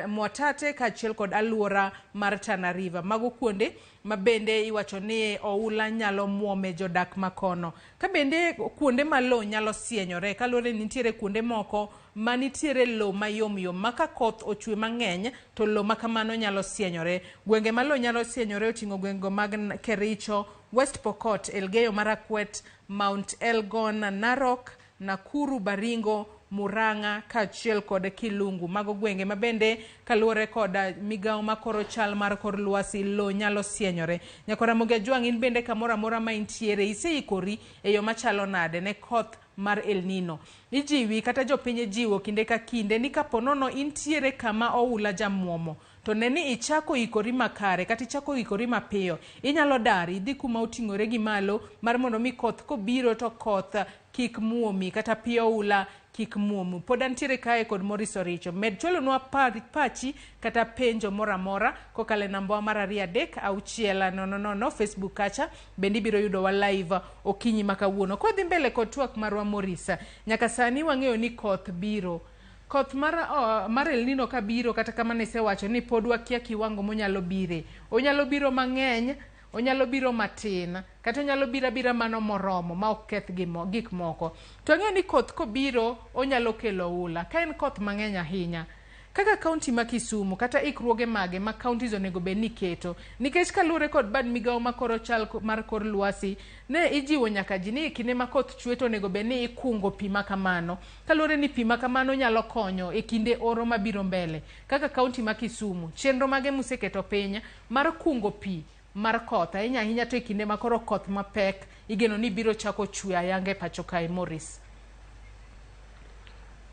Speaker 4: Mwatate kaachiel kod aluora mar Tana River. Mago kuonde ma bende iwacho ni oula nyalo muome jodak makono. Ka bende kuonde ma lowo nyalo sienyore, kaluwore ni nitiere kuonde moko ma nitiere lowo mayom yom ma ka koth ochwe mang'eny to lowo ma kamano nyalo sienyore. Gwenge ma lowo nyalo sienyore oting'o gwenge mag Kericho, West Pokot, Elgeyo Marakwet, Mount Elgon, Narok, Nakuru, Baringo, Murang'a kaachiel kod Kilungu. Mago gwenge ma bende kaluwore kod migawo ma koro chal mar kor lwasi lowo nyalo sienyore. Nyakora Ramogi Ajwang', in bende kamoro amora ma intiere iseikori e yo machalo nade ne koth mar El Nino? Ijiwi kata jopiny ijiwo kinde ka kinde ni kapo nono intiere kama oula jamuomo, to ne ni ichako ikori makare kata ichako ikori mapiyo. Inyalo dar idhi kuma oting'ore gi malo mar mondo mi koth kobiro to koth kik muomi kata pi oula kik muomu. Pod antiere kae kod Maurice Oricho. Med chwalonwa pachi kata penjo moro amora kokalo e namba mar 2 3 6 0 0 Facebook kacha bende ibiro yudowa live okinyi ma kawuono. Kodhi mbele kod twak marwa Maurice, nyaka sani wang'eyo ni koth biro. Koth mar El Nino kabiro, kata kamano isewacho ni pod wakia kiwango monyalo bire. Onyalo biro mang'eny, onyalo biro matin, kata onyalo biro abira mano moromo ma ok keth gik moko. To ang'eyo ni koth kobiro onyalo kelo oula ka en koth mang'eny ahinya. Kaka kaunti ma Kisumu kata ikruoge mage ma counties onego bed ni keto, nikech kaluwore kod bad migawo ma koro chal mar kor lwasi, ne ijiwo nyaka ji ni kinde ma koth chwe to onego bed ni ikungo pi ma kamano, kaluwore ni pi ma kamano nyalo konyo e kinde oro mabiro mbele. Kaka kaunti ma Kisumu, chenro mage museketo piny mar kungo pi mar koth ahinya ahinya to e kinde ma koro koth mapek igeno ni biro chako chwe ayanga e pacho kae, Maurice?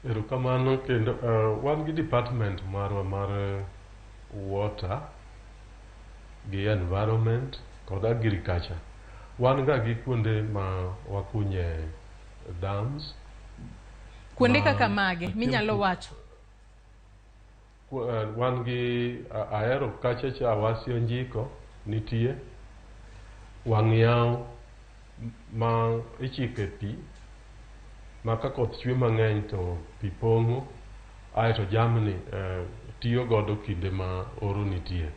Speaker 7: Erokamano kendo wan gi department marwa mar water gi environment kod agriculture. Wan ga gi kuonde ma wakunye dams.
Speaker 4: Kuonde kaka mage minyalo wacho?
Speaker 7: Wan gi Ahero kacha cha Awasi Onjiko nitie, Wang' Yaw ma ichike pi ma ka koth chwe mang'eny to pi pong'o, aeto jamni tiyo godo kinde ma oro nitie.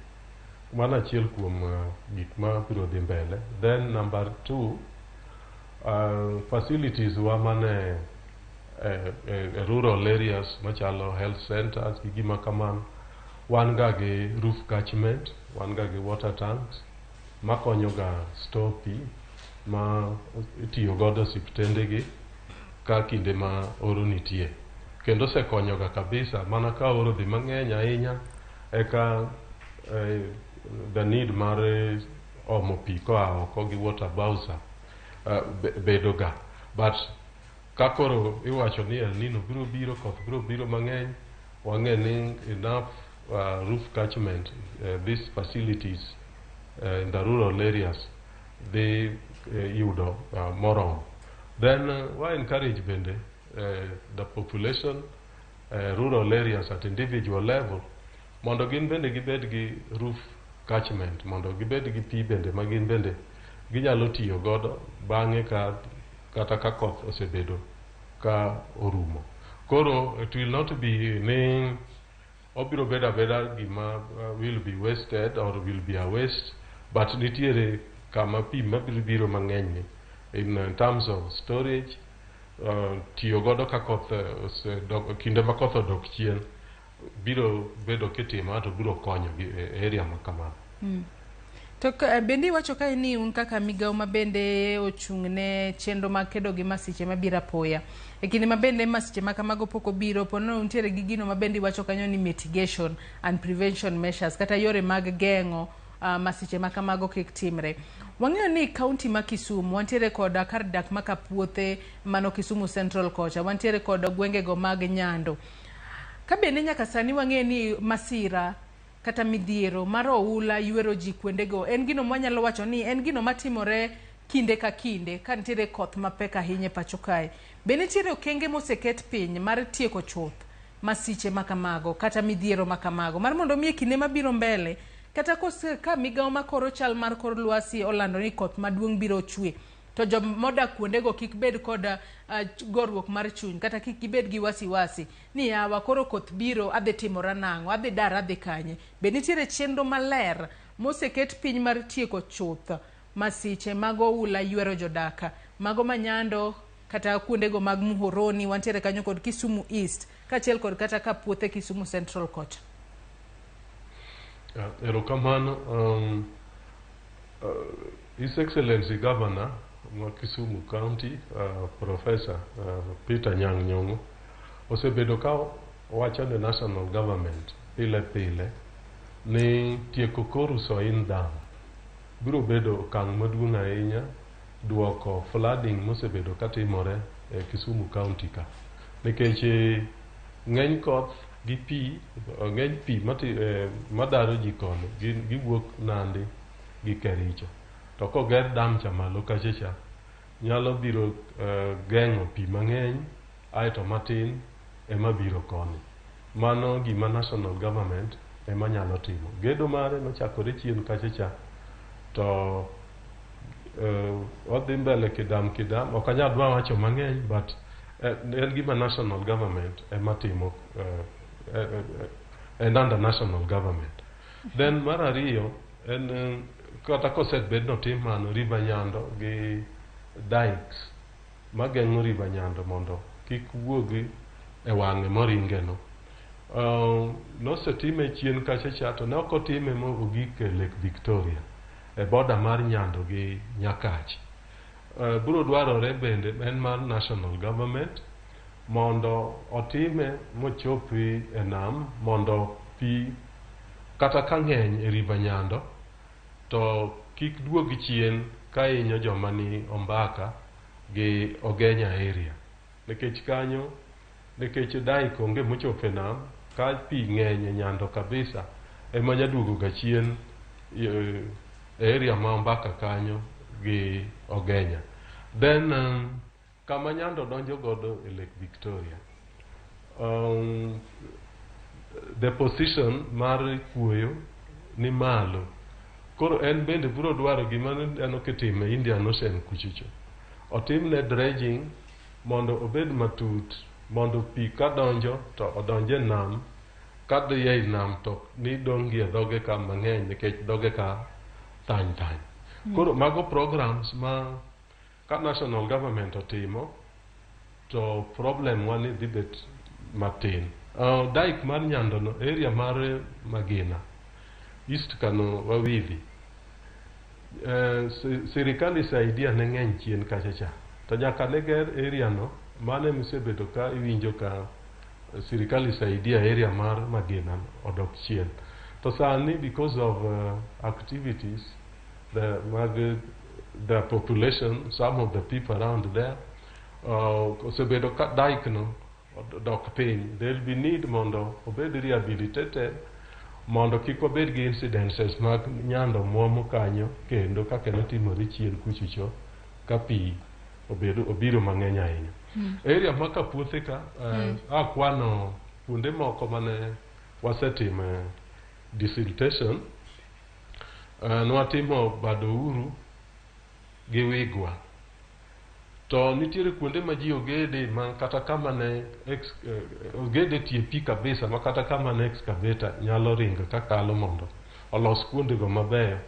Speaker 7: Mano achiel kuom gik ma biro dhi mbele. Then number 2, facilities wa mane rural areas machalo health centers gi gima kamano, wan ga gi roof catchment, wan ga gi water tanks makonyo ga store pi ma itiyo godo osiptende gi ka kinde ma oro nitie. Kendo osekonyo ga kabisa, mana ka oro dhi mang'eny ahinya eka the need mar omo pi koa oko gi water bowser bedo ga. But ka koro iwacho ni El Nino biro biro, koth biro biro mang'eny, wang'e ni enough roof catchment, these facilities in the rural areas dhi yudo moromo. Then wa encourage bende the population, rural areas at individual level, mondo gin bende gibed gi roof catchment, mondo gibed gi pi bende ma gin bende ginyalo tiyo godo bang'e ka kata ka koth osebedo ka orumo. Koro it will not be ni obiro bedo abeda gima will be wasted or will be a waste, but nitiere kama pi mabiro biro mang'eny ni in terms of storage, tiyo godo ka koth osedok, kinde ma koth odok chien biro bedo kitimo to biro konyo gi area ma kamano.
Speaker 4: To bende iwacho kae ni un kaka migawo ma bende ochung' ne chenro mag kedo gi masiche mabiro apoya. E kinde ma bende masiche ma kamago pok obiro, po nono untiere gi gino ma bende iwacho kanyo ni mitigation and prevention measures kata yore mag geng'o masiche ma kamago kik timre. Wang'eyo ni kaunti ma Kisumu wantiere kod kar dak ma Kapuothe mano Kisumu Central kocha, wantiere kod gwengego mag Nyando. Ka bende nyaka sani wang'eyo ni masira kata midhiero mar oula ywero ji kuondego en gino mwanyalo wacho ni en gino matimore kinde ka kinde ka nitiere koth mapek ahinya e pacho kae. Be nitiere okenge moseket piny mar tieko chuth masiche makamago kata midhiero makamago mar mondo mi e kinde mabiro mbele kata kose ka migawo makoro chal mar kor lwasi olando ni koth maduong' biro chwe to jomodak kuondego kik bed kod goruok mar chuny kata kik gibed gi wasiwasi ni yawa koro koth biro adhi timora nang'o adhi dar adhi kanye. Be nitiere chenro maler moseket piny mar tieko chuth masiche mag oula ywero jodak mago manyando kata kuondego mag Muhoroni wantiere kanyo kod Kisumu East kaachiel kod kata ka puothe Kisumu Central kocha.
Speaker 7: Erokamano. His Excellency Governor ma Kisumu County, Professor Peter Anyang' Nyong'o osebedo ka wacho ne national government pile pile ni tieko Koru Soin Dam biro bedo okang' maduong' ahinya duoko flooding mosebedo katimore e Kisumu County ka nikech ng'eny koth gi pi ng'eny pi madaro ji koni giwuok Nandi gi Kericho to koger dam cha malo kacha cha nyalo biro geng'o pi mang'eny aeto matin ema biro koni. Mano gima national government ema nyalo timo. Gedo mare nochakore chien kacha cha to odhi mbele kidam kidam ok anyal dwa wacho mang'eny but en gima national government ema timo en under national government. Then mar ariyo en kata kosebed notim mano River Nyando gi dikes mageng'o River Nyando mondo kik wuogi e wang'e moringe no. Nosetime chien kacha cha to ne ok otime mogik e Lake Victoria e border mar Nyando gi Nyakach. Biro dwarore bende en mar national government mondo otime mochopi e nam mondo pi kata ka ng'eny e River Nyando to kik duogi chien ka hinyo joma ni Ombaka gi Ogenya area nikech kanyo nikech dike onge mochopo e nam ka pi ng'eny e Nyando kabisa ema nyaduogo ga chien e area ma Ombaka kanyo gi Ogenya. Then kama Nyando donjo godo e Lake Victoria, the position mar kuoyo ni malo koro en bende biro dwaro gima neno kitime Indian Ocean kuchocho otimne dredging mondo obed matut mondo pi kadonjo to odonje nam kadhi ei nam to ni dong' gi e dhoge ka mang'eny nikech dhoge ka thany thany. Koro mago programs ma ka national government otimo to problem wa ni dhi bet matin. Dike mar Nyando no area mar Magina East Kano Wawidhi sirikal isaidia ne ng'eny chien kacha cha to nyaka ne ger area no mano emisebedo ka iwinjo ka sirikal isaidia area mar Magina odok chien. To sani because of activities the population, some of the people around there osebedo ka dike no dok piny. There will be need mondo obed rehabilitated mondo kik wabed gi incidences mag Nyando muomo kanyo kendo kaka notimore chien kuchocho ka pi obiro mang'eny ahinya. Area ma Kapuothe ka akwano kuonde moko mane wasetime desiltation, nwatimo Badouru gi Wigwa. To nitiere kuonde ma ji ogede ma kata kama ne ogede tie pi kabisa ma kata kama ne excavator nyalo ringo kakalo mondo olos kuondego mabeyo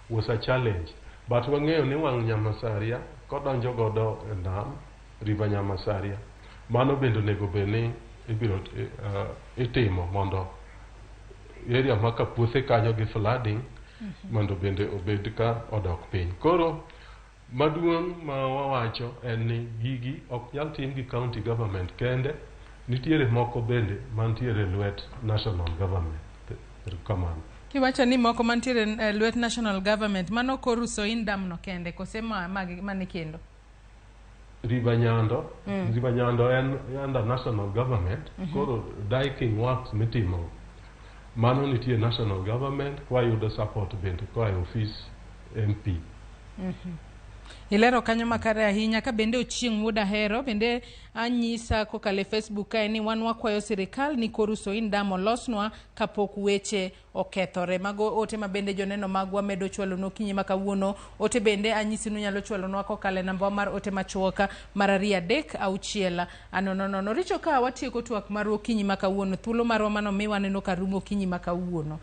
Speaker 7: was a challenge. But wang'eyo ni wang' Nyamasaria kodonjo godo e nam, River Nyamasaria, mano bende onego bed ni ibiro itimo mondo area ma Kapuothe kanyo gi flooding mondo bende obed ka odok piny. Koro maduong' ma wawacho en ni gigi ok nyal tim gi county government kende, nitiere moko bende mantiere e lwet national government. Erokamano.
Speaker 4: Kiwacho ni moko mantiere e lwet national government, mano koru Soin Dam no kende kose ma, mane kendo?
Speaker 7: River Nyando, River Nyando en under national government. Koro diking works mitimo mano nitie national government, kwayudo support bende koa e ofis MP.
Speaker 4: Ilero kanyo makare ahinya. Ka bende Ochieng' Wuod Ahero bende anyisa kokalo e Facebook kae ni wan wakwayo sirikal ni koru Soin Dam olosnwa kapok weche okethore. Mago ote ma bende joneno magwa medo chwalonwa okinyi ma kawuono. Ote bende anyisi ni unyalo chwalonwa kokalo e namba mar ote machuok mar 2 3 6 0 0. Richo ka watieko twak marwa okinyi ma kawuono, thuolo marwa manomiwa neno ka rumo okinyi ma kawuono.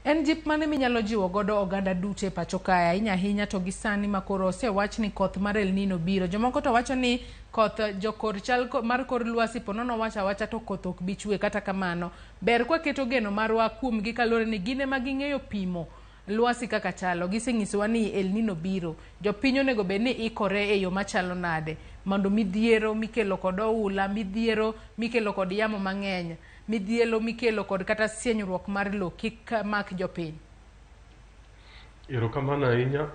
Speaker 4: En jip mane minyalo jiwo godo oganda duto e pacho kae, ahinya ahinya to gi sani ma koro osewach ni koth mar El Nino biro. Jomoko to wacho ni koth jokor chal mar kor lwasi po nono wacho awacha to koth ok bi chwe. Kata kamano, ber kwaketo geno marwa kuomgi kaluwore ni gin ema ging'eyo pimo lwasi kaka chalo. Gisenyisowa ni El Nino biro. Jopiny onego bed ni ikore e yo machalo nade mondo midhiero mikelo kod oula, midhiero mikelo kod yamo mang'eny, midhielo mikelo kod kata sienyruok mar lowo kik mak jopiny.
Speaker 7: Erokamano ahinya.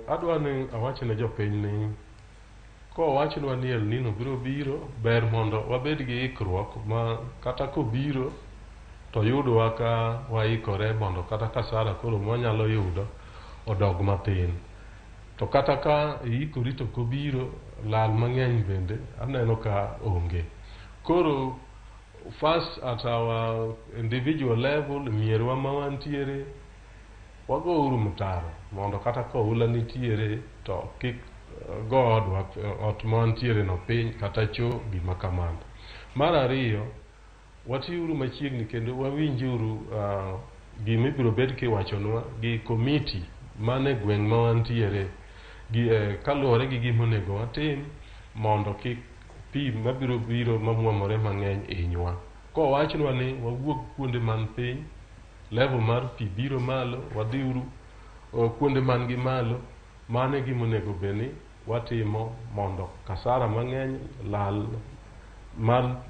Speaker 7: Adwa ni awach ne jopiny ni kowachnwa ni El Nino biro biro, ber mondo wabed gi ikruok ma kata kobiro to yudwa ka waikore mondo kata kasara koro mwanyalo yudo odog matin. To kata ka iikori to kobiro, lal mang'eny bende aneno ka onge. Koro first at our individual level, mierwa ma wantiere, wagouru mtaro mondo kata ka oula nitiere to kik go odwa ot ma wantiere no piny kata cho gima kamano. Mar ariyo, watiuru machiegni kendo wawinjuru gima ibiro bed kiwachonwa gi komiti mane gweng' ma wantiere gi, kaluwore gi gima onego watim mondo kik pi mabiro biro mamwomore mang'eny hinywa. Kowachnwa ni wawuog kuonde man piny, level mar pi biro malo, wadhiuru kuonde man gi malo, mano e gima onego bed ni watimo mondo kasara mang'eny lal mar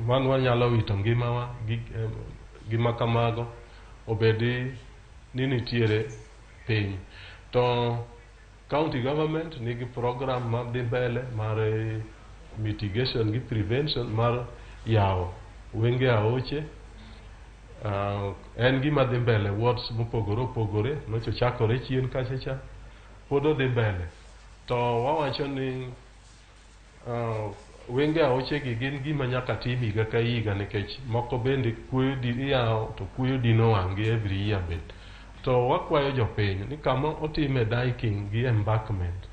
Speaker 7: man wanyalo wito ngimawa gi gima kamago obedi ni nitiere piny. To county government nigi program madhi mbele mar mitigation gi prevention mar yawo wenge aoche. En gima dhi mbele wards mopogore opogore, nocho chakore chien kacha cha, pod odhi mbele. To wawacho ni wenge aoche gi gin gima nyaka tim higa ka higa nikech moko bende kuoyo di iyawo to kuoyo dino wang'gi every year bende. To wakwayo jopiny ni kama otime diking gi embankment,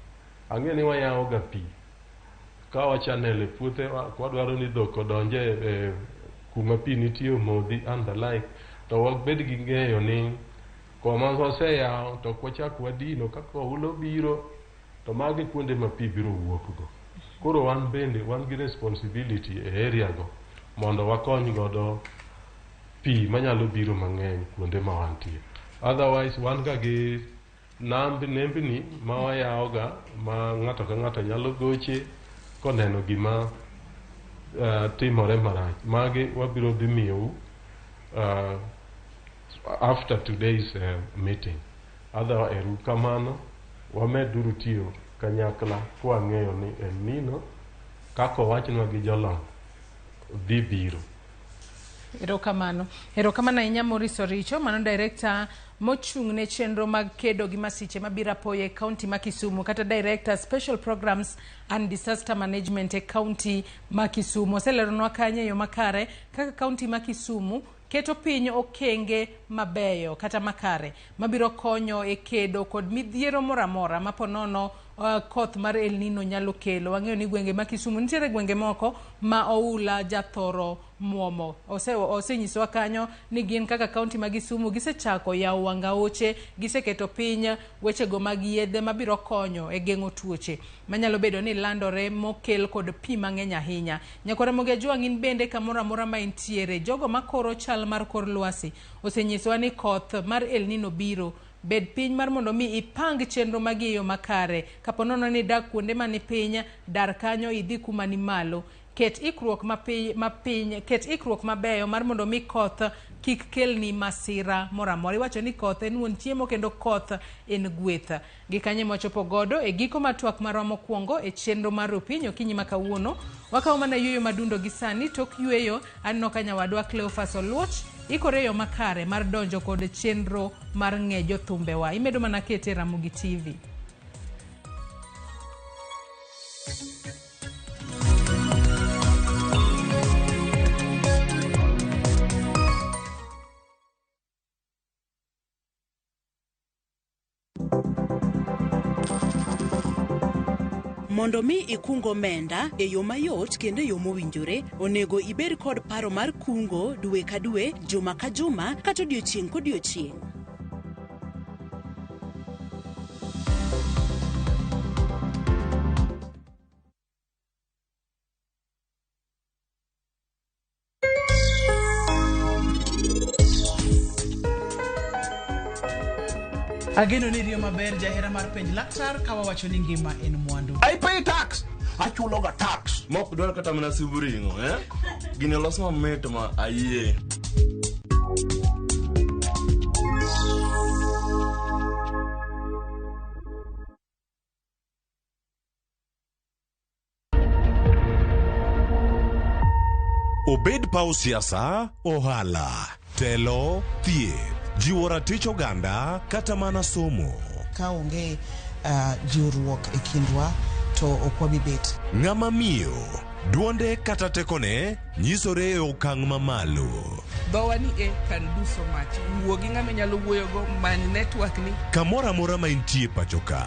Speaker 7: ang'e ni wayawo ga pi ka wachannel e puothewa, kwadwaro ni dhok odonje e kuma pi nitie omodhi and the like, to wabed gi ng'eyo ni koma waseyawo to ok wachak wadino ka oula obiro to magi kuonde ma pi biro wuok go. Koro wan bende wan gi responsibility e area go mondo wakony godo pi manyalo biro mang'eny kuonde ma wantie. Otherwise wan ga gi nembni ma wayawo ga ma ng'ato ka ng'ato nyalo goche koneno gima timore marach. Magi wabiro dhi miyou after today's meeting. Otherwise, erokamano, wameduru tiyo kanyakla kwang'eyo ni El Nino kaka owachnwa gi jolony dhi biro.
Speaker 4: Erokamano. Erokamano ahinya Maurice Oricho, mano director mochung' ne chenro mag kedo gi masiche mabiro apoya e kaunti ma Kisumu, kata director special programs and disaster management e kaunti ma Kisumu. Oseleronwa kanyo e yo makare kaka kaunti ma Kisumu keto piny okenge mabeyo kata makare mabiro konyo e kedo kod midhiero moro amora ma ponono koth mar El Nino nyalo kelo. Wang'eyo ni gwenge ma Kisumu nitiere gwenge moko ma oula jathoro muomo. Osenyisowa kanyo ni gin kaka kaunti ma Kisumu gisechako yawo wang' aoche, giseketo piny wechego mag yedhe mabiro konyo e geng'o tuoche manyalo bedo ni landore mokel kod pi mang'eny ahinya. Nyakwar Ramogi Ajwang' in bende kamoro amora ma intiere, jogo makoro chal mar kor lwasi osenyisowa ni koth mar El Nino biro. Bed piny mar mondo mi ipang chenro magi e yo makare. Kapo nono ni idak kuonde mani piny, dar kanyo idhi kuma ni malo. Ket ikruok mapiny, ket ikruok mabeyo mar mondo mi koth kik kelni masira moro amora. Iwacho ni koth en wuon chiemo kendo koth en gweth. Gi kanye mwachopo godo e giko mar twak marwa mokwongo e chenro mar Opinyi okinyi ma kawuono. Wakawo mana yueyo madundo gi sani. Tok yueyo aneno ka nyawadwa Cleophas Oluoch ikore e yo makare mar donjo kod chenro mar ng'e jothumbewa. Imedo mana kete e Ramogi TV.
Speaker 1: Mondo mi ikung omenda e yo mayot kendo e yo mowinjore, onego ibed kod paro mar kungo dwe ka dwe, juma ka juma, kata odiochieng' kodiochieng'.
Speaker 2: Ageno ni riyo maber jahera mar penj laktar ka wawacho ni ngima en mwandu.
Speaker 23: I pay tax. Achuloga tax.
Speaker 3: Mok dwar kata mana subu ring'o, eh? Gini olos mamit ma ayie.
Speaker 5: Obed paw siasa, ohala, telo, thieth, jiwo ratich oganda kata mana somo.
Speaker 6: Ka onge jiwruok e kindwa to ok wabi bet.
Speaker 5: Ng'ama miyo, duonde kata tekone nyisore e okang' mamalo.
Speaker 10: Dhowa ni e can do so much. Wuo gi ng'ama inyalo wuoyogo, many network ni.
Speaker 5: Kamoro amora ma intie pacho ka,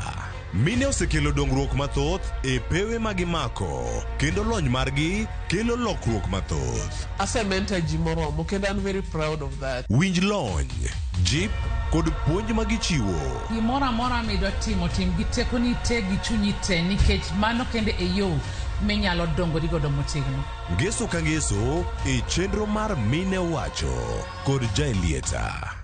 Speaker 5: mine osekelo dongruok mathoth e pewe ma gimako kendo lony margi kelo lokruok mathoth.
Speaker 19: Asementor ji moromo kendo an very proud of that.
Speaker 5: Winj lony, jip kod puonj ma gichiwo.
Speaker 25: Gimoro amora midwa timo, tim gi tekoni te gi chunyi te nikech mano kende e yo minyalo dongori godo motegno.
Speaker 5: Ngeso ka ngeso e chenro mar Mine Owacho kod Jaelieta.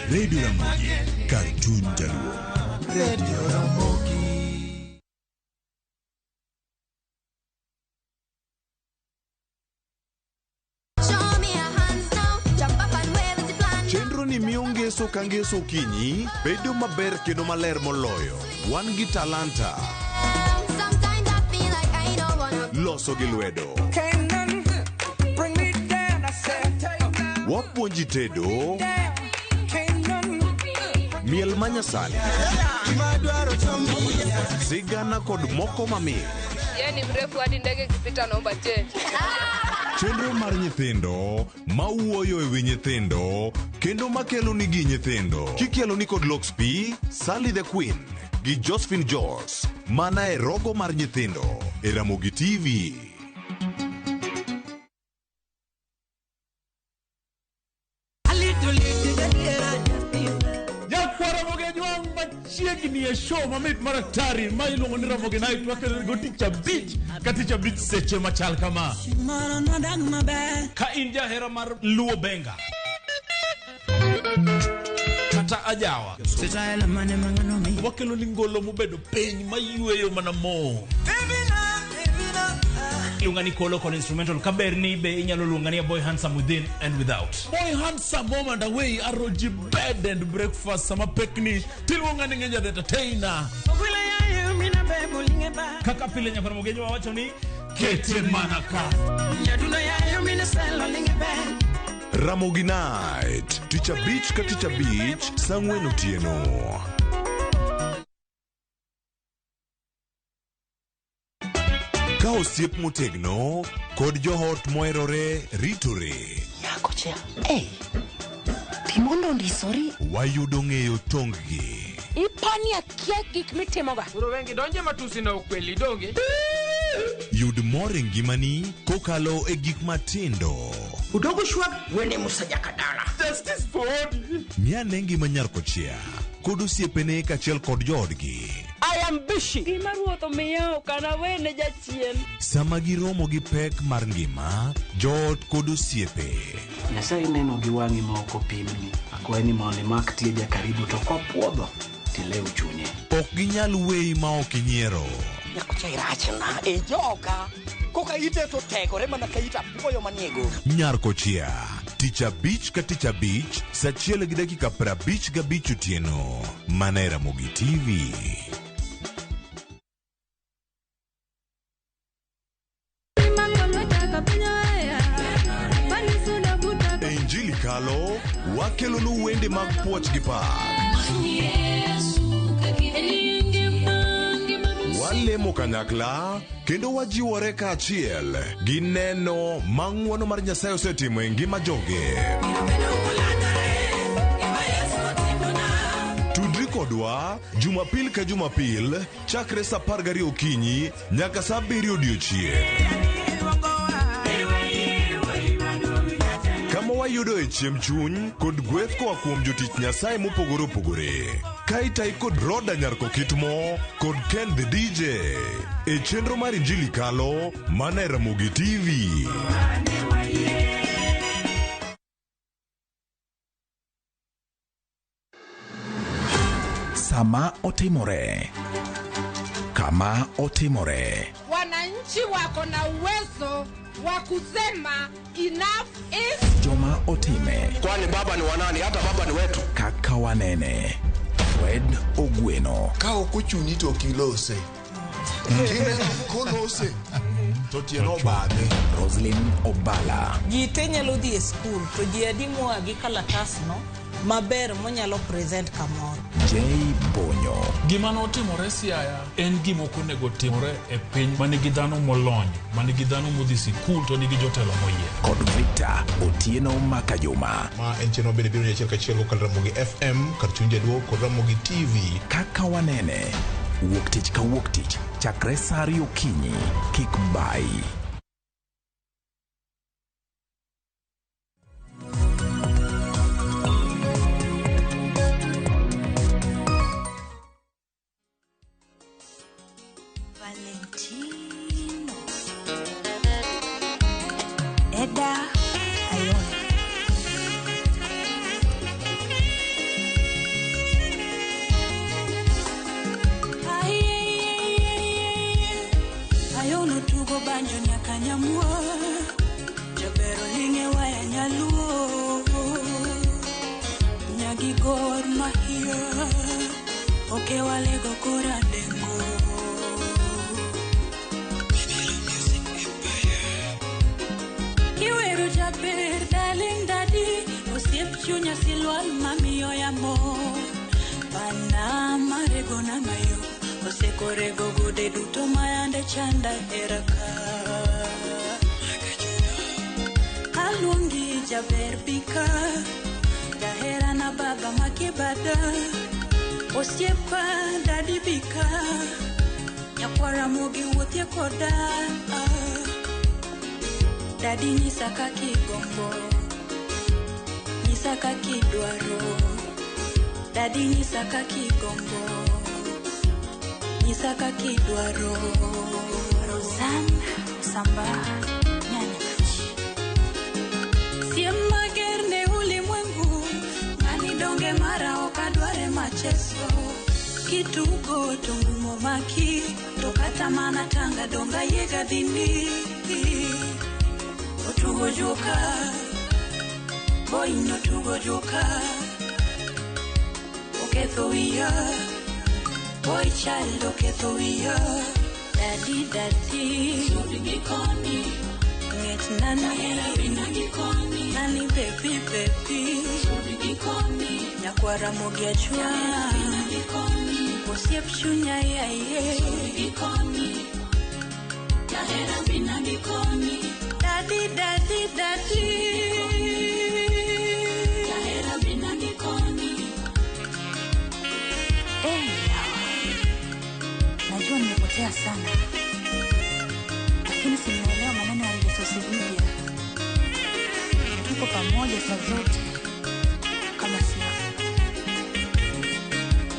Speaker 26: Radio Ramogi, Cartoon Jaluo.
Speaker 23: Radio Ramogi.
Speaker 5: Chenro ni miyo ngeso ka ngeso okinyi bedo maber kendo maler moloyo. Wan gi talanta. Loso gi lwedo. Wapuonji tedo. Miel manyasani. Sigana kod moko mamit.
Speaker 27: Yeye ni mrefu hadi ndege ikipita naomba change.
Speaker 5: Chenro mar nyithindo mawuoyo e wi nyithindo kendo makelo nigi nyithindo. Kikelo ni kod Lox P, Sally the Queen gi Josephine Jos. Mana e rogo mar nyithindo e Ramogi TV.
Speaker 29: Machiegni e show mamit mar atari ma iluongo ni Ramogi Night wakelo go tich abich ka tich abich seche machal kama.
Speaker 30: Ka in jahera mar Luo Benga. Kata ajawa. Wakelo ni ngolo mobedo piny mayueyo mana mo.
Speaker 8: Iluonga ni Kolo kod instrumental kaber ni be inyalo luonga ni a boy handsome within and without.
Speaker 30: Boy handsome home and away aroji bed and breakfast sama pekni tiluonga ni ng'enya the entertainer.
Speaker 8: Kaka pile nyakwar Mogenyo wawacho ni kete mana ka.
Speaker 5: Ramogi Night, tich abich ka tich abich, saa ang'wen otieno. Ka osiep motegno kod joot moherore ritore.
Speaker 1: Nyakocha, ei, timondo ndisori.
Speaker 5: Wayudo ng'eyo tong-gi.
Speaker 1: Ipani akia gik mitimoga.
Speaker 10: Koro wengi donje matusi na ukweli donge.
Speaker 5: Yud mor e ngimani kokalo e gik matindo.
Speaker 23: Udogo shwag wene musa jakadala.
Speaker 30: Justice for Odi.
Speaker 5: Ng'ane ngima nyar kochia kod osiepene kaachiel kod joodgi.
Speaker 11: I am busy. Gima ruoth omiya ok anawene jachien.
Speaker 5: Sama giromo gi pek mar ngima, joot kod osiepe.
Speaker 12: Nyasaye neno gi wang'i ma ok opimni. Akwayi ni mondo imak tieja karibu to kopuodho tilew chunye.
Speaker 5: Ok ginyal weyi ma ok inyiero.
Speaker 23: Nyakocha irachna e joka. Koka ite to tegore mana ka ita apuoyo manie go.
Speaker 5: Nyar kochia, tich abich ka tich abich, saa achiel gi dakika 55 otieno. Mana e Ramogi TV. E Injili Kalo, wakelonu wende mag puoch gi pak. Walemo kanyakla kendo wajiwore kaachiel gi neno ma ng'wono mar Nyasaye osetimo e ngima joge. Tudri kodwa Jumapil ka Jumapil chakre saa 12 okinyi nyaka saa 7 odiochieng'. Kama wayudo e chiemb chuny kod gweth koa kuom jotich Nyasaye mopogore opogore. Ka itayi kod Roda Nyarko Kitmo kod Ken the DJ e chenro mar Injili Kalo mana e Ramogi TV.
Speaker 26: Sama otimore, kama otimore.
Speaker 27: Wananchi wako na uwezo wa kusema enough is.
Speaker 26: Joma otime.
Speaker 23: Kwani baba ni wanani? Hata baba ni wetu.
Speaker 26: Kaka wanene. Fred Ogweno.
Speaker 13: Ka ok ochuni to ok ilose. Kineno kolose to tiende obadhe.
Speaker 26: Roslyn Obala.
Speaker 14: Ji te nyalo dhi e skul to ji adi moa gi kalatasno maber monyalo present kamoro.
Speaker 26: J Bonyo.
Speaker 16: Gima notimore Siaya en gima ok onego timore e piny manigi dhano molony, manigi dhano modhi sikul to nigi jotelo moyier.
Speaker 26: Kod Victor Otieno Makajuma.
Speaker 17: Ma en chenro bende biro achiel kachiel kokalo Ramogi FM, kar chuny jaduo kod Ramogi TV.
Speaker 26: Kaka wanene. Wuok tich ka wuok tich chakre saa 2 okinyi. Kik bai.
Speaker 1: Valentino Eda Ayona. Ayono tugo banjo nyaka nyamwa. Jabero linge waya nyaluo. Nyagi Gor Mahia. Oke walego kora dengo. Kiwero jaber darling daddy. Osiep chunya silwal mamiyo yamo. Pana marego na mayo. Osekorego gode duto mayande chanda eraka. Aluongi jaber bika. Jahera na baba makibada. Osiepa dadi bika. Nyakwara mogi wuothie koda. Dadi nyisa kaka igombo. Nyisa kaka idwaro. Dadi nyisa kaka igombo. Nyisa kaka idwaro. Rosanna Samba Nyanya. Siem mager ne ulimwengu. Ng'ani donge mara ok Kitugo to ngumo maki to kata mana tanga donga yega dhini. Otugo joka, boy no tugo joka. Oketho wiya, boy child oketho wiya. Daddy daddy, sudi gikoni. Ng'et nani, nani baby baby, sudi gikoni. Nyakwara mogi achwa, osiep chunya yaye, sudi gikoni. Jahera bina gikoni. Daddy daddy daddy, jahera bina gikoni.
Speaker 4: Eh, najua nimepotea sana, lakini simnaelewa maneno ya ile social media. Tuko pamoja saa zote kama sio.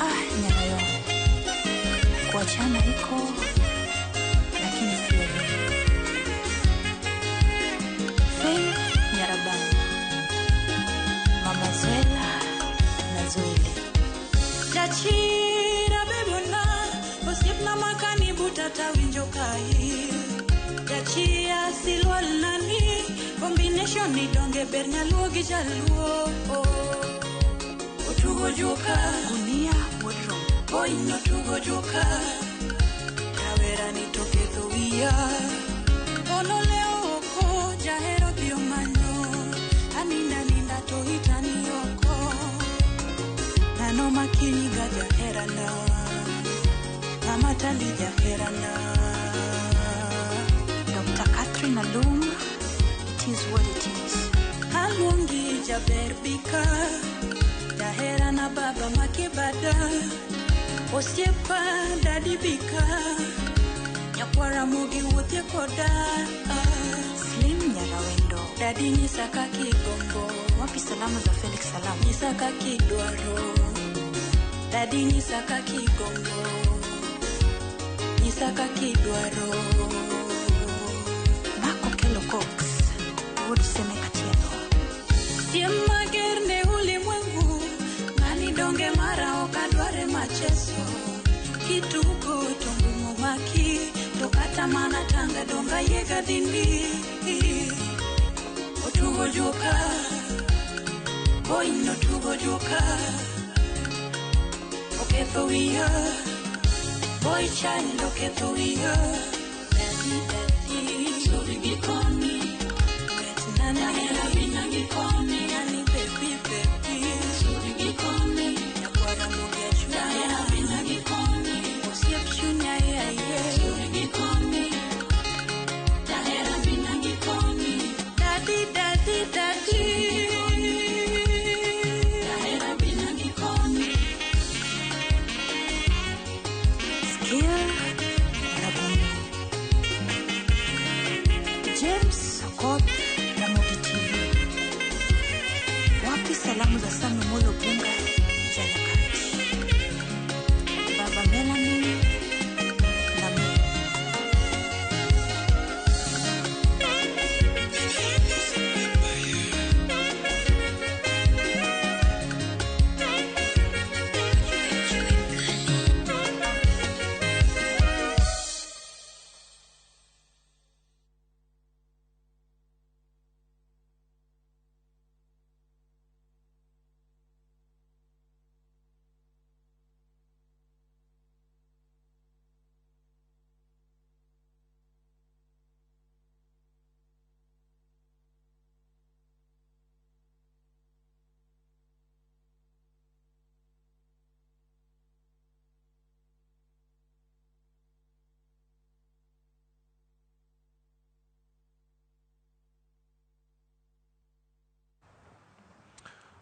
Speaker 4: Ah, nyamayo, kuachana iko, lakini sio leo. Faith Nyarabani, Mama Zwela na Zwele.
Speaker 1: Jachira bebona, osiepna makani butata winjo kai. Jachia silwal nani, combination ni donge ber nyaluo gi jaluo. Otugo joka,
Speaker 4: Gunia Wardrobe.
Speaker 1: Boy no tugo joka, rawera ni to ketho wiya. Ono leo oko, jahero dhi omanyo, aninda ninda to itani oko. Nano makinyi ga jaherana, mama tali jaherana.
Speaker 4: Dr. Catherine Alum, it is what it is.
Speaker 1: Aluongi jaber bika, jaherana baba makibada. Osiepa dadi bika, nyakwara mogi wuothie koda.
Speaker 4: Slim Nyarawendo,
Speaker 1: Dadi nyisa kaka igombo,
Speaker 4: wapi salamu za Felix Salamu?
Speaker 1: Nyisa kaka idwaro. Dadi nyisa kaka igombo, nyisa kaka idwaro.
Speaker 4: Marco Kelo Cox, Wuod Seme Katieno.
Speaker 1: Siem mager ne ulimwengu, ng'ani donge mara ok adware macheso. Kitugo to ngumo maki, to kata mana tanga donga yega dhini. Otugo joka, boy no tugo joka. Oketho wiya, boy child oketho wiya. Daddy daddy, sudi gikoni. Bet nani, jahera bina gikoni. Nani baby baby, sudi gikoni. Nyakwara mogi achwa, jahera bina gikoni. Osiep chunya yaye, sudi gikoni. Jahera bina gikoni. Daddy daddy daddy, jahera bina gikoni.
Speaker 4: Skill Rabunyo. James Okoth, Ramogi TV. Wapi salamu za Sami Molo Bunga, Janyakati. Baba Melanie na mimi.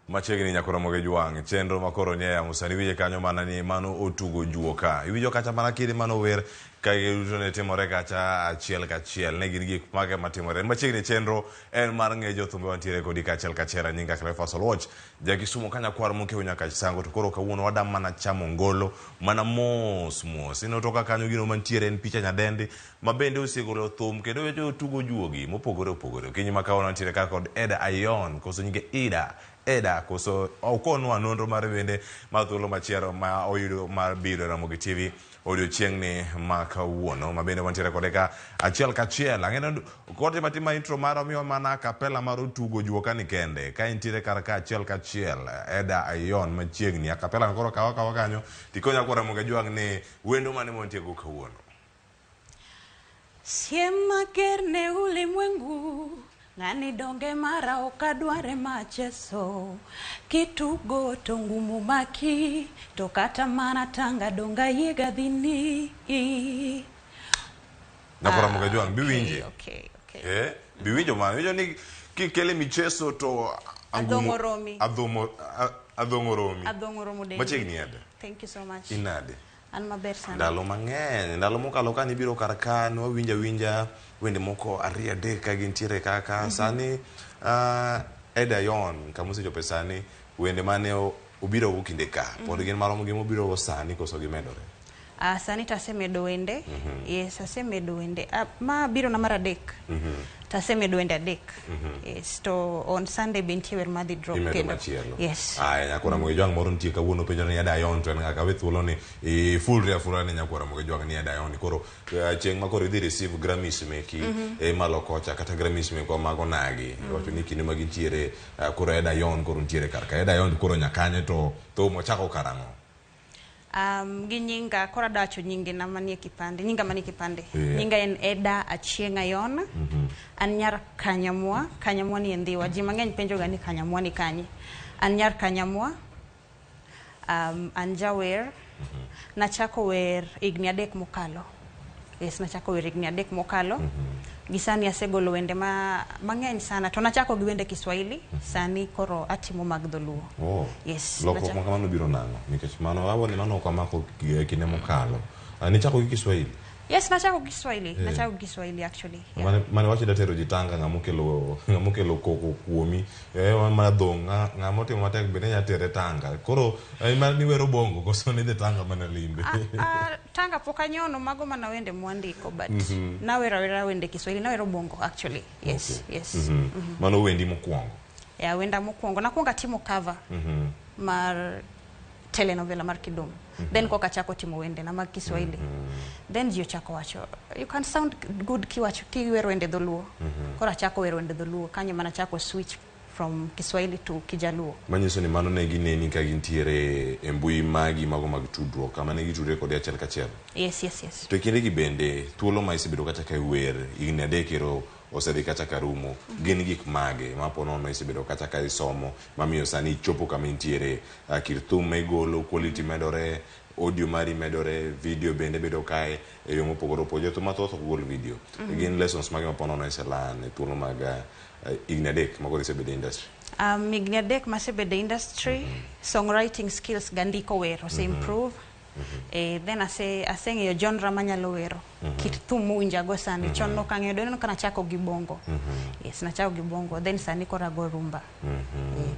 Speaker 5: Machiegni nyakora moge jwang' chenro makoro nie yamo sani winje kanyo mana ni mano otugo juoka iwinjo kacha mana kidi mano wer ka giduto ne timore kacha achiel kachiel ne gin gik mage matimore machiegni chenro en mar ng'e jothumbe wantiere kodi kachiel kachiel nyinga Cleophas Oluoch jakisumo ka nyakwar mokew nyaka sango to koro kawuono wadam mana chamo ngolo mana mos mos ino toka kanyo gino mantiere en picha nyadendi ma bende osegolo thum kendo weche otugo juogi mopogore opogore okinyi ma kawuono wantiere ka kod Eda Ayon koso nyinge Ida Eda koso okonwa nonro mar wende ma thuolo machielo ma oyudo mar biro e Ramogi TV odiochieng'ni ma kawuono ma bende wantiere kode ka achiel kachiel. Ang'eno kote matin ma intro mara omiwa mana akapela mar otugo juoka ni kende ka intiere kar ka achiel kachiel Eda Ayon machiegni akapela koro kawa kawa kanyo tikonya kwa Ramogi Ajwang' ni wendo mane mwantie go kawuono.
Speaker 1: Siem mager ne ulimwengu ng'ani donge mara ok adware macheso kitugo to ngumu maki to kata mana tanga donga yiega dhini.
Speaker 5: Nyakwa Ramogi Ajwang' biwinje.
Speaker 4: Okay.
Speaker 5: Biwinjo mano winjo ni kikele micheso to
Speaker 4: Adhong'o romi.
Speaker 5: Adhong'o romi.
Speaker 4: Adhong'o romo dendi.
Speaker 5: Machiegni Eda.
Speaker 4: Thank you so much.
Speaker 5: Inade?
Speaker 4: An maber sana.
Speaker 5: Ndalo mang'eny, ndalo mokalo ka nibiro kar ka nwawinjo awinja wende moko ariyo adek ka gintiere kaka sani Eda Ayon kama osechope sani wende mane obiro go kinde ka pod gin marom gi mobiro go sani koso gimedore?
Speaker 4: Sani tasemedo wende. Yes, asemedo wende. Ma biro na mar adek. Tasemedo wende adek. Yes, to on Sunday be nitie wer madhi drop
Speaker 5: Imedo
Speaker 4: kendo.
Speaker 5: machielo.
Speaker 4: Yes.
Speaker 5: Aya, Nyakwa Ramogi Ajwang' moro nitie kawuono penjo ni Eda Ayon to en ng'a? Kawe thuolo ni ifulri afula ni Nyakwa Ramogi Ajwang' ni Eda Ayon koro chieng' ma koro idhi receive Grammys meki malo kocha kata Grammys mekwa mago nagi. Iwacho ni kinde ma gintiere koro Eda Ayon koro nitiere kar ka. Eda Ayon koro nyakanye to thum ochako karang'o?
Speaker 4: Gi nyinga koro adawacho nyingena manie kipande. Nyinga manie kipande.
Speaker 5: Yeah.
Speaker 4: Nyinga en Eda Achieng' Ayon. An nyar Kanyamwa. Kanyamwa ni e Ndhiwa. Ji mang'eny penjo ga ni Kanyamwa ni kanye. An nyar Kanyamwa. An jawer. Nachako wer higni 3 mokalo. Yes, nachako wer higni 3 mokalo. Gi sani asegolo wende mang'eny sana. To nachako gi wende Kiswahili. Sani koro atimo mag Dholuo.
Speaker 5: Oh.
Speaker 4: Yes.
Speaker 5: Lokruok ma kamano biro nang'o? Nikech mano awuo ni mano ok amako kinde mokalo. Nichako gi Kiswahili?
Speaker 4: Yes, nachako gi Kiswahili.
Speaker 5: Yeah.
Speaker 4: Nachako gi Kiswahili actually. Yeah.
Speaker 5: Mane wacho datero ji Tanga ng'amokelo koko kuomi. Mana dhong' ng'ama otimo matek bende nya tere Tanga. Koro mar niwero bongo koso nidhi Tanga mana limbe.
Speaker 4: Tanga pok anyono mago mana wende mwandiko but nawero awera wende Kiswahili, nawero bongo actually. Yes,
Speaker 5: Okay.
Speaker 4: yes.
Speaker 5: Mano wendi mokwongo.
Speaker 4: Yeah, wenda mokwongo. Nakwongo atimo cover mar telenovela mar Kidum. Then koka achako timo wende na mag Kiswahili. Then ji ochako wacho, you can sound good kiwacho kiwero wende Dholuo. Koro achako wero wende Dholuo, kanyo mana achako switch from Kiswahili to Kijaluo.
Speaker 5: Manyiso ni mano ne gineni ka gintiere e mbui magi mago mag tudruok, kama ne gitudre kodi achiel kachiel.
Speaker 4: Yes, yes, yes.
Speaker 5: To e kindegi bende, thuolo ma isebedo kacha ka iwer, higni 3 ero osedhi kacha ka rumo, gin gik mage ma po nono isebedo kacha ka isomo, mamiyo sani ichopo kama intiere, kit thum ma igolo, quality medore, audio mari medore, video bende bedo kae e yo mopogore opogore. Jothum mathoth ok gol video. Gin lessons mage ma po nono iselan e thuolo mag higni 3 ma koro isebedo e industry?
Speaker 4: Higni 3 masebedo e industry, songwriting skills ga ndiko wer ose improve. Then aseng'eyo genre manyalo wero. Kit thum mowinjago sani. Chon nok ang'eyo, doneno ka nachako gi bongo. Yes, nachako gi bongo. Then sani koro ago rumba.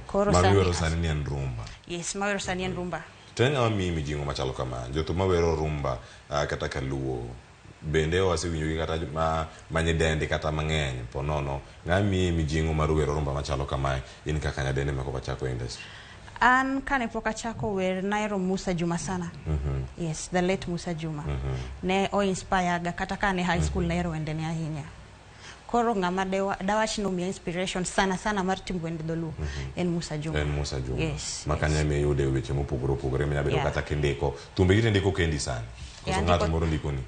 Speaker 4: Koro
Speaker 5: Ma
Speaker 4: sani
Speaker 5: miwero sani ni en rumba.
Speaker 4: Yes, mawero sani en rumba.
Speaker 5: To en ng'ama miyi mijing'o machalo kama? Jothum mawero rumba kata kaluo bende wasewinjogi kata ma nyidendi kata mang'eny po nono. Ng'ama miyi mijing'o mar wero rumba machalo kamae in kaka nyadendi ma koka chako industry?
Speaker 4: An kane pok achako wer nahero Musa Juma sana. Yes, the late Musa Juma. Ne o inspire ga kata kane high school nahero wendene ahinya. Koro ng'ama dawach nomiya inspiration sana sana mar timo wende Dholuo en Musa Juma.
Speaker 5: En Musa Juma.
Speaker 4: Yes.
Speaker 5: Ma kanyo ema iyude weche mopogore opogore minyalo bedo
Speaker 4: Yeah.
Speaker 5: kata kindiko. Thumbe gi tindiko kendi sani. Koso
Speaker 4: Yeah,
Speaker 5: ng'ato moro ndikoni?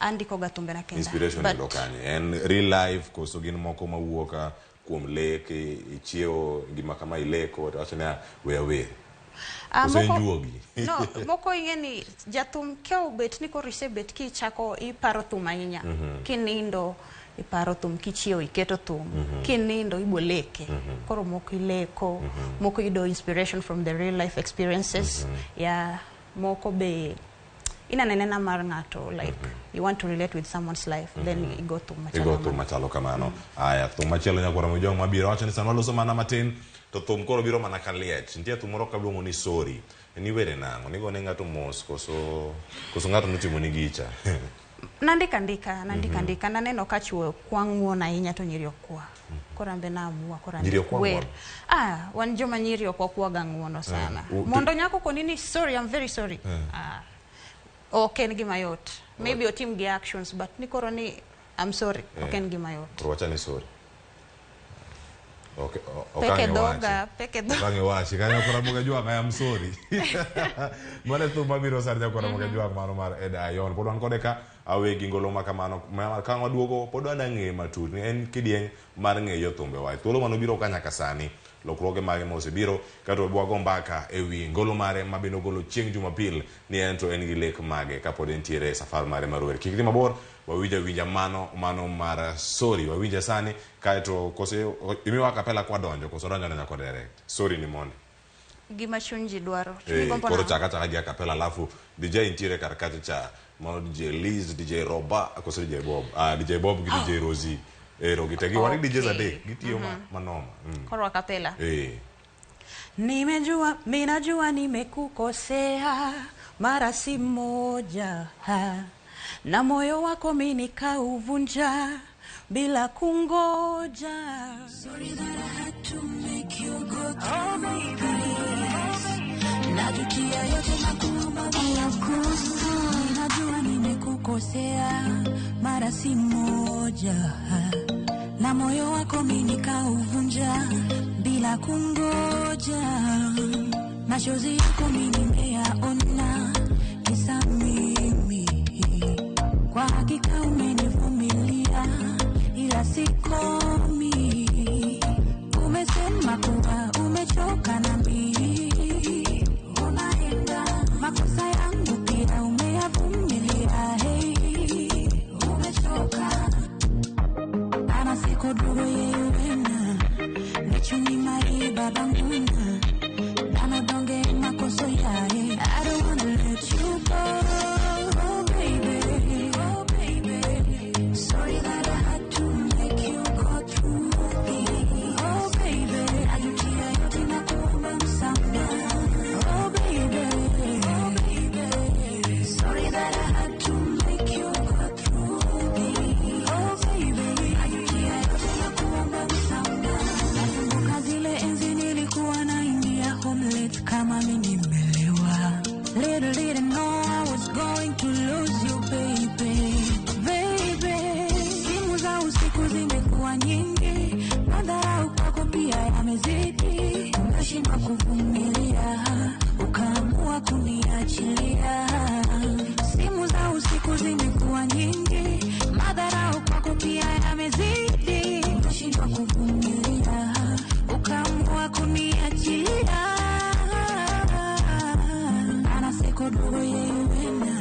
Speaker 4: Andiko ga thumbe na kenda.
Speaker 5: Inspiration
Speaker 4: But
Speaker 5: yudo kanye? En real life koso gin moko mawuok kuom lek, ichiewo gima kama ileko to wacho niya we awer. Koso en juogi?
Speaker 4: No, moko ing'e ni jathum ka obet ni koro isebet kichako iparo thum ahinya. Kinindo iparo thum, kichiewo iketo thum, kinindo iboleke. Koro moko ileko, moko yudo inspiration from the real life experiences. Yeah, moko be inanenena mar ng'ato, like you want to relate with someone's life, then igo thum machalo
Speaker 5: Igo thum
Speaker 4: kamano.
Speaker 5: machalo kamano. Aya, thum machielo Nyakwar Ramogi Jwang' mabiro wacho ni sama waloso mana matin to thum koro biro mana ka liech. Nitie thum moro kaluongo ni sorry. Niwere nang'o? Nigone ng'ato mos koso ng'ato notimo ni gicha?
Speaker 4: Nandika ndika, nandika ndika, naneno ka chuo kwa ng'uono ahinya to nyiri ok kwa. Koro an be naamua koro
Speaker 5: Nyiri ok kwa
Speaker 4: wer.
Speaker 5: ng'uono?
Speaker 4: Ah, wan joma nyiri ok wakwaga ng'uono sana. Mondo nyako koni ni sorry, I'm very sorry. Ah, ok en gima yot. Maybe otim gi actions, but ni koro ni I'm sorry, ok en gima yot.
Speaker 5: Koro wacha ni sorry. Okay,
Speaker 4: Peke
Speaker 5: okang' iwachi.
Speaker 4: dhoga, peke dhoga.
Speaker 5: Okang' iwachi. Kanyo kora Ramogi Ajwang', I am sorry. Mano e thum mabiro sani nyakora Ramogi Ajwang' mano mar Eda Ayon. Pod wan kode ka awegi ngolo ma kamano. Ka waduogo pod wadwa ng'eye matut. Ni en kidieny mar ng'eyo thumbe wa. Thuolo manobiro ka nyaka sani. Lokruoge mage mosebiro kato wago mbaka e wi ngolo mare ma bende ogolo chieng' Jumapil ni en to en gi lek mage kapod entiere e safar mare mar wer. Kik dhi mabor, wawinja winja mano mano mar sorry wawinja sani kaeto kose imiwa kapela kwadonjo koso donjo donjo kode direct sorry ni mondi.
Speaker 4: Gima chuny ji dwaro. Chuny gombo
Speaker 5: Koro
Speaker 4: nang'o?
Speaker 5: chaka chaka gi akapela alafu DJ nitiere kar kacha cha mano DJ Liz, DJ Roba koso DJ Bob, DJ Bob gi DJ Rosie ero gite gi wan gi DJs adek gitiyo manoma.
Speaker 4: Koro akapela. Nimejua, minajua nimekukosea mara si moja ha. Na moyo wako mi nikauvunja bila kungoja.
Speaker 1: Sorry that I had to make you go through this. Najutia yote na kuomba Ninajua nimekukosea mara si moja, na moyo wako mi nikauvunja bila kungoja. Machozi yako mi nimeyaona kisa mimi, kwa hakika umenivumilia ila sikomi. Umesema kuwa umechoka nami, unaenda makosa yangu pia umeyavumilia. Hey, umechoka ana siku dugo yeyuena nichuni mai babanguna dano donge makoso yae. I don't wanna let you go, oh baby, oh baby. Sorry that I had to make you go through this. Oh baby, najutia yote na kuomba msamaha. Oh baby, oh baby. Sorry that I had to make you go through this. Oh baby, najutia yote na kuomba msamaha. Nakumbuka zile enzi nilikuwa naingia homeless kama mimi nimelewa. Little did I know I was going to lose you baby, baby. Simu za usiku zimekuwa nyingi, madharau kwako pia yamezidi. Umeshindwa kuvumilia, ukaamua kuniachilia. Simu za usiku zimekuwa nyingi, madharau kwako pia yamezidi. Umeshindwa kuvumilia, ukaamua kuniachilia. Anaseko dogo yeyuena,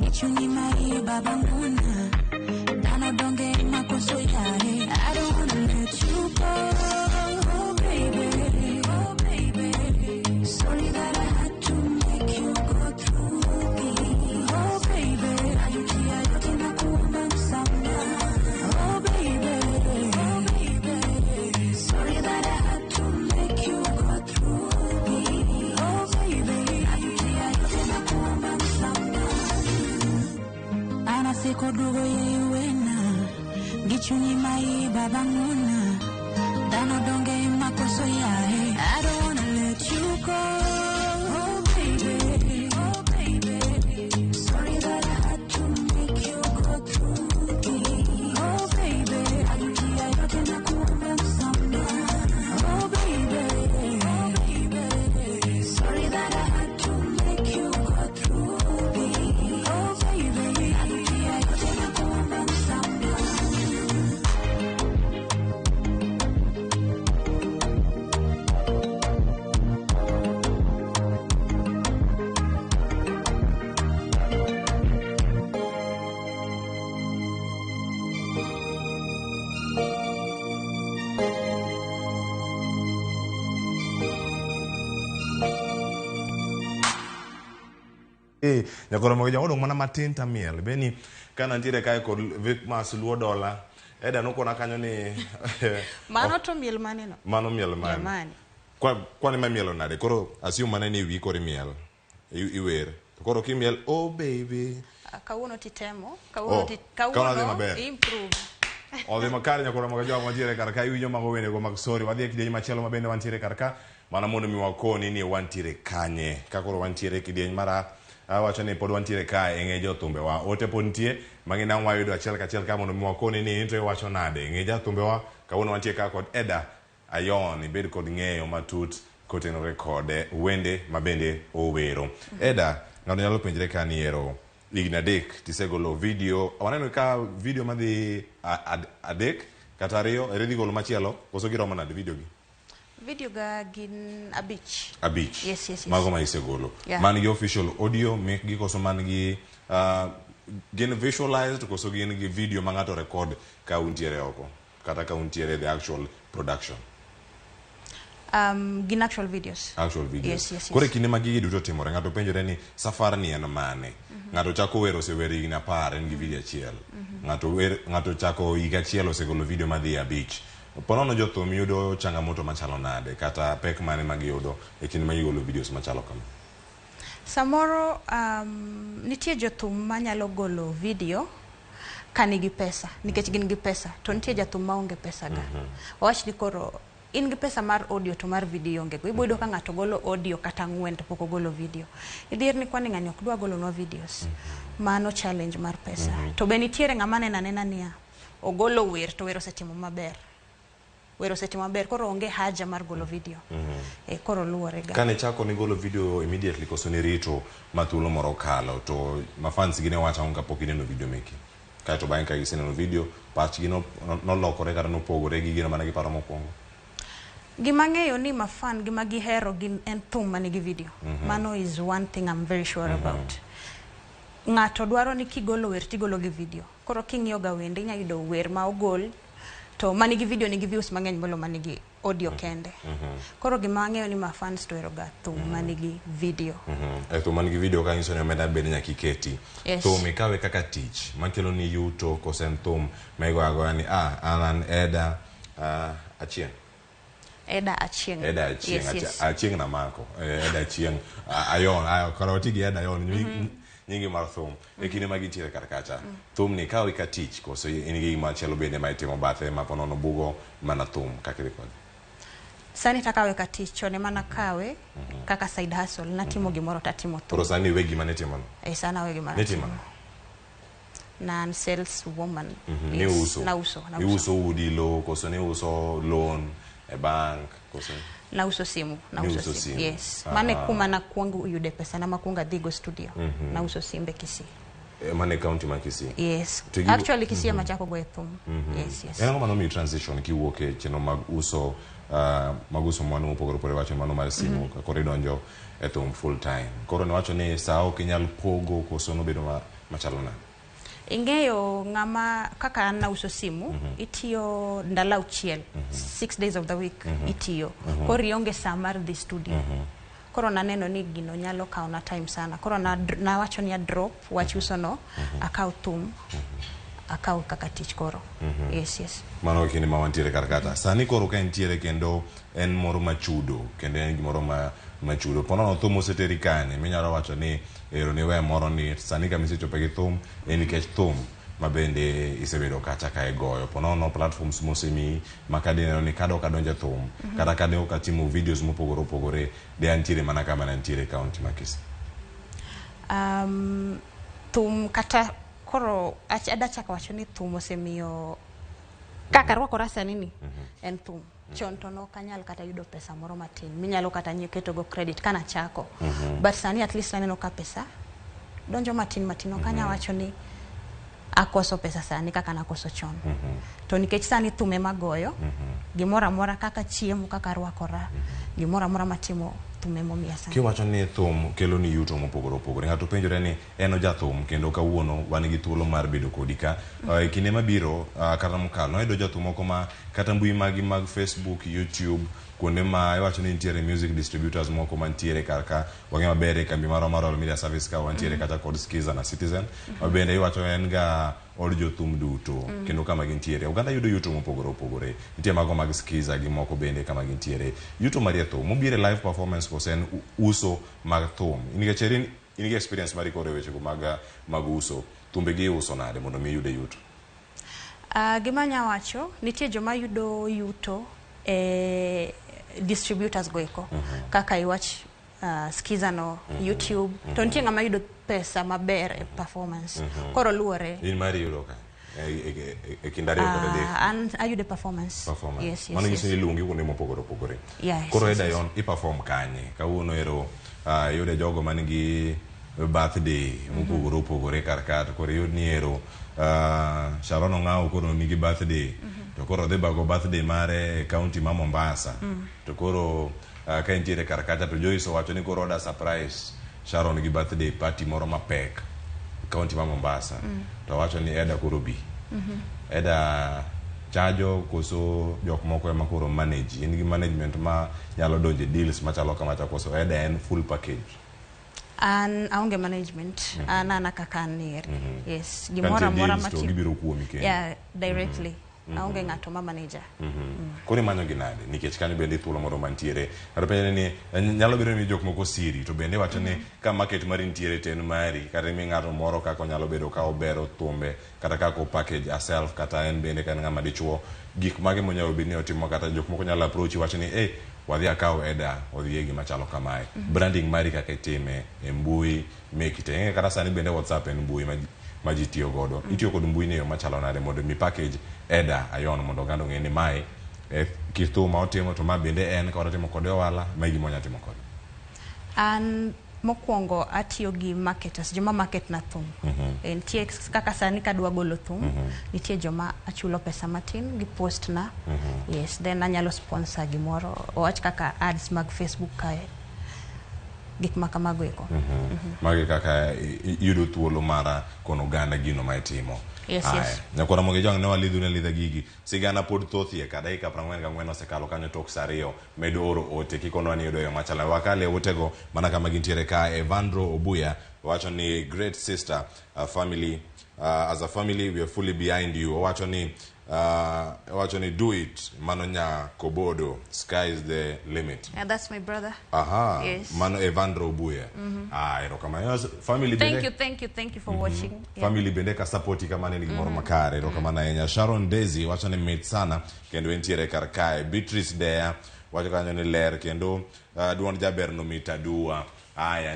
Speaker 1: nichuni mai babanguna. Dano donge makoso yae. I don't wanna let you go, oh baby, oh baby. Sorry that I had to make you go through this. Oh baby, najutia yote na kuomba msamaha. Oh baby, oh baby. Sorry that I had to make you go through this. Oh baby, najutia yote na kuomba msamaha. Anaseko dogo yeyuena, gichunyi mai babanguna. Dano donge makoso yae. I don't wanna let you go, oh baby, oh baby. Sorry that I had to make you go through this. Oh baby, najutia yote na kuomba msamaha. Oh baby, oh baby. Sorry that I had to make you go through this. Oh baby, najutia yote na kuomba msamaha.
Speaker 5: Nyakoro Ramogi Ajwang' odong' mana matin tamiel. Beni kana ntiere kae kod Vicmas Luo Dola. Eda nokona kanyo ni
Speaker 4: Mano to miel mane no?
Speaker 5: Mano miel mane?
Speaker 4: Jamani.
Speaker 5: Kwani ma mielo nade? Koro assume mana ni wiyi koro imiel. Iwer. To koro kimiel oh baby.
Speaker 4: Ah, Kawuono titemo, kawuono
Speaker 5: Oh,
Speaker 4: ti
Speaker 5: kawuono adhi
Speaker 4: kawuono
Speaker 5: maber.
Speaker 4: improve.
Speaker 5: Odhi makare nyakoro mag jowa mantiere kar ka iwinjo mago wendego mag sori. Wadhi e kidieny machielo ma bende wantiere kar ka mana mondo mi wakoni ni wantiere kanye. Ka koro wantiere e kidieny mar awacho ni pod wantiere kae e ng'e jothumbewa. Ote pod nitie ma gin ang' wayudo achiel kachiel ka mondo mi wakoni ni in to iwacho nade. Ng'e jathumbewa kawuono wantie ka kod Eddah Ayon ibed kod ng'eyo matut kotenore kode wende ma bende owero. Eddah, ng'ato nyalo penjre ka ni ero higni adek tisegolo video, waneno ka video madhi adek kata ariyo, ere idhi golo machielo koso giromo nade video gi?
Speaker 4: Video ga gin abich.
Speaker 5: Abich.
Speaker 4: Yes.
Speaker 5: Mago ma isegolo.
Speaker 4: Yeah.
Speaker 5: Man gi official audio mekgi koso man gi gin visualized koso gin gi video ma ng'ato record ka untiere oko kata ka untiere the actual production.
Speaker 4: Gin actual videos.
Speaker 5: Actual videos.
Speaker 4: Yes.
Speaker 5: Koro e kinde ma gigi duto timore, ng'ato penjore ni safar ni en mane? Ng'ato chako wer osewero higni 10 en gi video achiel. Ng'ato wer ng'ato chako higa achiel osegolo video madhi abich. Ponono jothum yudo changamoto machalo nade kata pek mane ma giyudo e kinde ma gigolo videos machalo kama?
Speaker 4: Samoro nitie jothum manyalo golo video ka nigi pesa nikech gin gi pesa to nitie jathum maonge pesa ga. Wawach ni koro in gi pesa mar audio to mar video onge go. Ibo yudo ka ng'ato golo audio kata ang'wen to pok ogolo video. Idhier ni kwani ng'ani ok dwa golonwa videos. Mano challenge mar pesa. To be nitiere ng'ama neno anena niya ogolo wer to wer osetimo maber. Wer osetimo maber koro onge haja mar golo video. Koro luwore ga.
Speaker 5: Kane chako nigolo video immediately koso nirito ma thuolo moro okalo to ma fans gi ne wacho ang'o kapok ineno video meki? Kaeto bang'e ka giseneno video pachgi nolokore kata nopogore gi gino mane giparo mokwongo?
Speaker 4: Gima ang'eyo ni mafan gima gihero gin en thum manigi video. Mano is one thing I'm very sure about. Ng'ato dwaro ni kigolo wer tigolo gi video. Koro king'iyo ga wende inya yudo wer ma ogol to manigi video nigi views mang'eny molo manigi audio kende. Koro gima ang'eyo ni mafans to ohero ga thum manigi video.
Speaker 5: E thum manigi video ka nyiso ni omenda bende nyaka iketi.
Speaker 4: Yes.
Speaker 5: Thum ikawe kaka tich makelo ni yuto koso en thum ma igoyo agoya ni an Eddah Achieng'.
Speaker 4: Eddah Achieng'.
Speaker 5: Eddah Achieng'.
Speaker 4: Yes.
Speaker 5: Achieng' namako. Eddah Achieng'. Ayon, koro wati gi Eddah Ayon. Nyingi mar thum. E kinde ma gintiere kar kacha. Thum ni ikawe ka tich koso in gi gima chielo bende ma itimo bathe ma ponono bugo mana thum kaka idhi kode?
Speaker 4: Sani takawe ka tich, chon ema nakawe kaka side hustle, natimo gimoro tatimo thum.
Speaker 5: Koro sani iwe gima nitimo no?
Speaker 4: Sani awe gima
Speaker 5: Nitimo?
Speaker 4: natimo. Na an sales woman.
Speaker 5: Ni uso?
Speaker 4: Nauso.
Speaker 5: Iuso udi lowo koso ni uso loan e bank koso?
Speaker 4: Nauso simu, nauso
Speaker 5: Niuso
Speaker 4: simu.
Speaker 5: simu.
Speaker 4: Yes. Mane kuma nakuongo yude pesa na makuongo adhi go studio. Nauso simbe Kisii.
Speaker 5: Mane county ma Kisii?
Speaker 4: Yes.
Speaker 5: To
Speaker 4: Actually Kisii ema achako goye thum. Yes.
Speaker 5: En ang'o manomiyi transition kiwuok e chenro mag uso mag uso mwandu mopogore opogore wacho mano mar simu koro idonjo e thum full time. Koro niwacho ni saa ok inyal pogo koso nobedo machalo nade?
Speaker 4: Ing'eyo ng'ama kaka an nauso simu, itiyo ndalo auchiel, 6 days of the week itiyo. Koro ionge saa mar dhi studio. Koro naneno ni gino nyalo kawo na time sana. Koro nawacho ni a drop wach uso no, akaw thum, akaw kaka tich koro. Yes.
Speaker 5: Mano kinde ma wantiere kar kata. Sani koro ka entiere kendo en moro machudo kendo en gimoro ma machudo. Ponono thum oseteri kanye minyalo wacho ni ero ni we moro ni sani kama isechope gi thum en nikech thum ma bende isebedo kacha ka igoyo. Ponono platforms mosemiyi ma kadineno ni kadok adonjo e thum kata kane ok atimo videos mopogore opogore de antiere mana kama ne antiere e county ma Kisii.
Speaker 4: Thum kata koro adachako wacho ni thum osemiyo kaka arwakora sani ni en thum. Chon to nok anyal kata yudo pesa moro matin minyalo kata nyiewo ketogo credit kanachako. But sani at least aneno ka pesa donjo matin matin. Ok anyal wacho ni akoso pesa sani kaka nakoso chon. To nikech sani thum ema goyo, gimoro amora kaka chiemo, kaka arwakora, gimoro amora matimo thum ema omiya sani.
Speaker 5: Kiwacho ni thum kelo ni yuto mopogore opogore, ng'ato penjore ni en ojathum kendo kawuono wan gi thuolo mar bedo kodi ka. E kinde mabiro kata mokalo, nwayudo jothum moko ma kata mbui magi mag Facebook, YouTube, kuonde ma iwacho ni nitiere music distributors moko mantiere kar ka, wang'e maber e kambi marwa mar Royal Media Service ka wantiere kata kod Skiza na Citizen. Ma bende iwacho en ga od jothum duto kendo kama gintiere. Oganda yudo yuto mopogore opogore. Nitie mago mag Skiza gi moko bende kama gintiere. Yuto mar thum, mobiro e live performance koso en uso mag thum. Nikech erin In gi experience mari koro e wechego mag uso. Thumbe gi iuso nade mondo mi iyude yuto?
Speaker 4: Gima anya wacho, nitie joma yudo yuto e distributors go eko. Kaka iwach Skiza no, YouTube. To nitie ng'ama yudo pesa maber e performance. Koro luwore.
Speaker 5: In mari yudo ka? E kind ariyo kod adek.
Speaker 4: An ayudo performance.
Speaker 5: Performance.
Speaker 4: Yes.
Speaker 5: Mano nyiso ni iluongi kuonde mopogore opogore.
Speaker 4: Yes,
Speaker 5: Koro
Speaker 4: yes,
Speaker 5: Edda
Speaker 4: yes.
Speaker 5: Yon, i-perform kanye? Kawuono ero iyude jogo man gi birthday mopogore opogore kar ka to koro iyud ni ero Sharon Ong'awo koro nigi birthday to koro odhi bago birthday mare e county ma Mombasa. To koro ka entiere kar kacha to Joyce owacho ni koro oda surprise Sharon gi birthday party moro mapek e county ma Mombasa. To owacho ni Edda koro bi. Edda chajo koso jok moko ema koro manage. In gi management ma nyalo donje deals machalo kamacha koso Edda en full package.
Speaker 4: An aonge management. An ana kaka an nieri. Yes.
Speaker 5: Ka
Speaker 4: Gimoro
Speaker 5: nitie
Speaker 4: amora
Speaker 5: deals to
Speaker 4: matimo.
Speaker 5: gibiro kuomi kendo.
Speaker 4: Yeah, directly. Aonge ng'ato ma manager.
Speaker 5: Koro imanyo gi nade? Nikech kanyo bende thuolo moro mantiere. Kata penjo ni nyalo bedo ni jok moko siri to bende wacho ni ka market mari nitiere to en mari kata imi ng'ato moro kaka onyalo bedo ka obero thumbe kata kaka o package herself kata en bende ka en ng'ama dichuo gik mage monyalo bedo ni otimo kata jok moko nyalo approach wacho ni eh wadhi akaw Edda odhi e gima chalo kamae. Branding mari kaka itime e mbui meki te. Ing'e kata sani bende WhatsApp en mbui ma ji tiyo godo. Itiyo kod mbui ni e yo machalo nade mondo mi package Edda Ayon mondo oganda ong'e ni mae kit thum ma otimo to ma bende en ka otimo kode ohala ma e gima onya timo kode.
Speaker 4: An mokwongo atiyo gi marketers, joma market na thum. Nitie kaka sani kadwa golo thum, nitie joma achulo pesa matin gi post na. Yes, then anyalo sponsor gimoro, owach kaka ads mag Facebook kae. Gik ma kamago eko.
Speaker 5: Magi kaka iyudo thuolo mar kono oganda gino ma itimo.
Speaker 4: Yes,
Speaker 5: Aya.
Speaker 4: yes.
Speaker 5: Nyakwara Ramogi Jwang' ne walidhu ne lidha gigi. Sigana pod thothie ka dakika 44 osekalo kanyo tok saa ariyo. Med oro ote kikonwa ni iyudo yo machalo. Wakale otego mana kama gintiere ka. Evandro Obuya wacho ni great sister, family, as a family we are fully behind you. Owacho ni do it mano nya kobodo, sky is the limit.
Speaker 4: Yeah, that's my brother.
Speaker 5: Aha.
Speaker 4: Yes.
Speaker 5: Mano Evandro Obuya. Ah, erokamano. Family
Speaker 4: Thank
Speaker 5: bende.
Speaker 4: you, thank you, thank you for watching. Yeah.
Speaker 5: Family bende ka support kama ne gimoro makare. Erokamano ahinya. Sharon Daisy wacho ni mit sana kendo entiere kar kae. Beatrice Dea wacho kanyo ni ler kendo duond jaber no mit aduwa. Aya,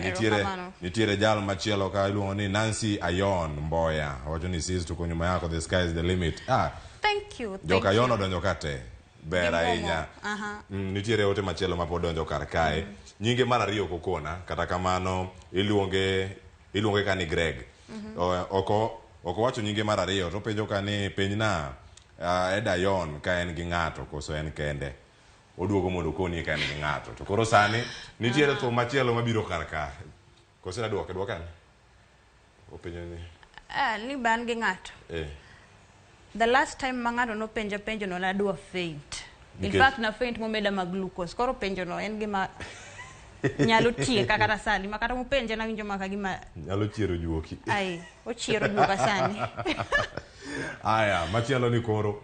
Speaker 5: nitiere jal machielo ka iluongo ni Nancy Ayon Mboya. Wacho ni sis tuko nyuma yako, the sky is the limit. Ah.
Speaker 4: Thank you.
Speaker 5: Joka Ayon odonjo kate. Ber ahinya. Nitiere ote machielo ma pod donjo kar kae. Nyinge mar ariyo kokona, kata kamano iluonge ka ni Greg. Oko wacho nyinge mar ariyo to penjo ka ni penjna Edda Yon ka en gi ng'ato koso en kende. Oduogo mondo okoni ka en gi ng'ato. To koro sani nitiere thum machielo mabiro kar ka. Koso duoke duoke ane. Openjo ni
Speaker 4: ni ban gi ng'ato. The last time ma ng'ato nopenja penjo no nadwa faint. In fact na faint momeda ma glucose. Koro penjo no en gima nyalo tieka kata sani. Ma kata mopenja nawinjo maka gima
Speaker 5: nyalo chiero juoki.
Speaker 4: Ai, ochiero juoka sani.
Speaker 5: Aya, machielo ni koro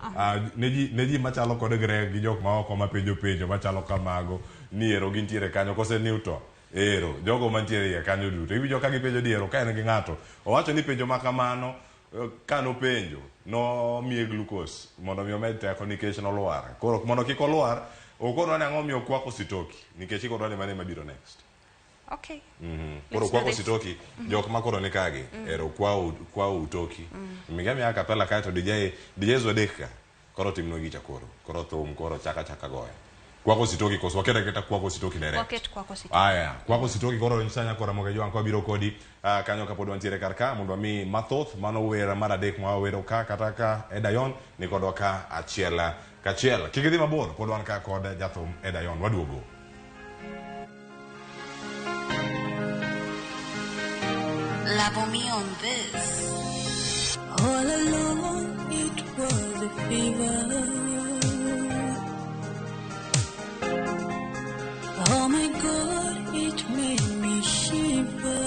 Speaker 5: ne ji machalo kod Greg gi jok ma oko ma penjo penjo machalo kamago ni ero gintiere kanyo kose Newton. Ero, jogo mantiere iye kanyo duto. Iwinjo ka gipenjo ni ero ka en gi ng'ato. Owacho ni penjo ma kamano ka nopenjo nomiye glucose mondo mi omed teko nikech nolwar. Koro mondo kik olwar, okonwa ni ang'o miyo kwako sitoki nikech ikonwa ni mane mabiro next.
Speaker 4: Okay.
Speaker 5: Koro kwako sitoki, jok ma koro ni kagi, ero kwao utoki. Migami a kapela kae to DJ Zodek ka. Koro timno gicha koro. Koro thum koro chaka goyo. Kwako sitoki koso waketa keta kwako sitoki direct.
Speaker 4: Waket kwako sitoki.
Speaker 5: Aya, kwako sitoki koro nyisanya kora moge jwang' kwa biro kodi kanyo kapod wantiere kar ka mondo mi mathoth mano wera mar adek ma wawero ka kata ka Edda Yon ni kodwa ka achiel kachiel. Kik idhi mabor pod wan ka kod jathum Edda Yon waduogo.
Speaker 1: Love me on this. All along it was a fever. Oh my God, it made me shiver.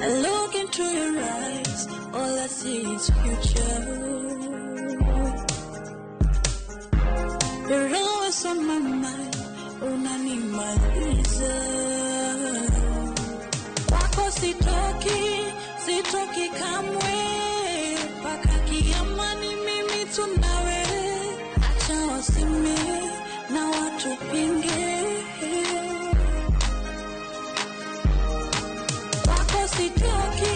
Speaker 1: I look into your eyes, all I see is future. You're always on my mind, unanimaliza. tunawe, acha waseme na watupinge. Kwako sitoki,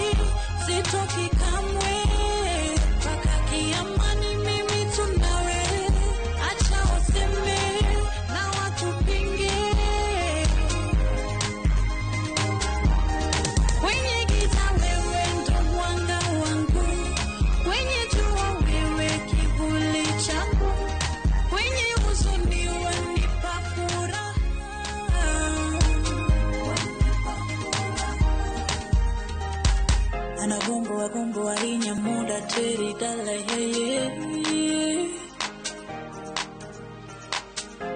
Speaker 1: sitoki kamwe, mpaka kiamani mimi tunawe, acha waseme na watupinge. Kwenye giza wewe ndo mwanga wangu, kwenye jua wewe kivuli changu, kwenye huzuni wanipa furaha. Anagombo agombo ahinya muda teri dala yeye.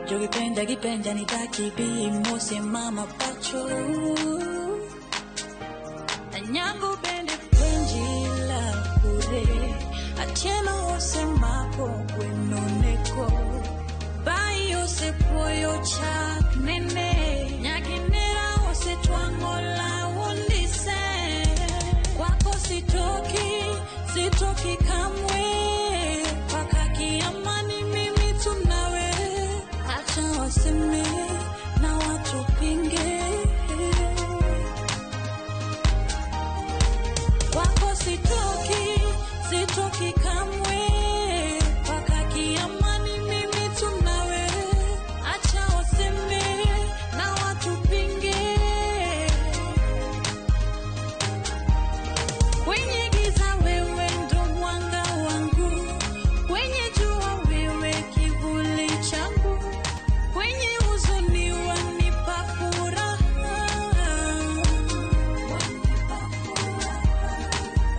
Speaker 1: Jogipenja gipenja nitaki bi mose mama pacho. Anyango bende penji la kure, atieno ose mako gwenoneko. Bai ose puoyo chak nene, nyaginera ose twangola wondise. Kwako sitoki, sitoki kamwe, mpaka kiamani mimi tunawe, acha waseme na watupinge. Kwako sitoki, sitoki kamwe, mpaka kiamani mimi tunawe, acha waseme na watupinge. Kwenye giza wewe ndo mwanga wangu, kwenye jua wewe kivuli changu, kwenye huzuni wanipa furaha.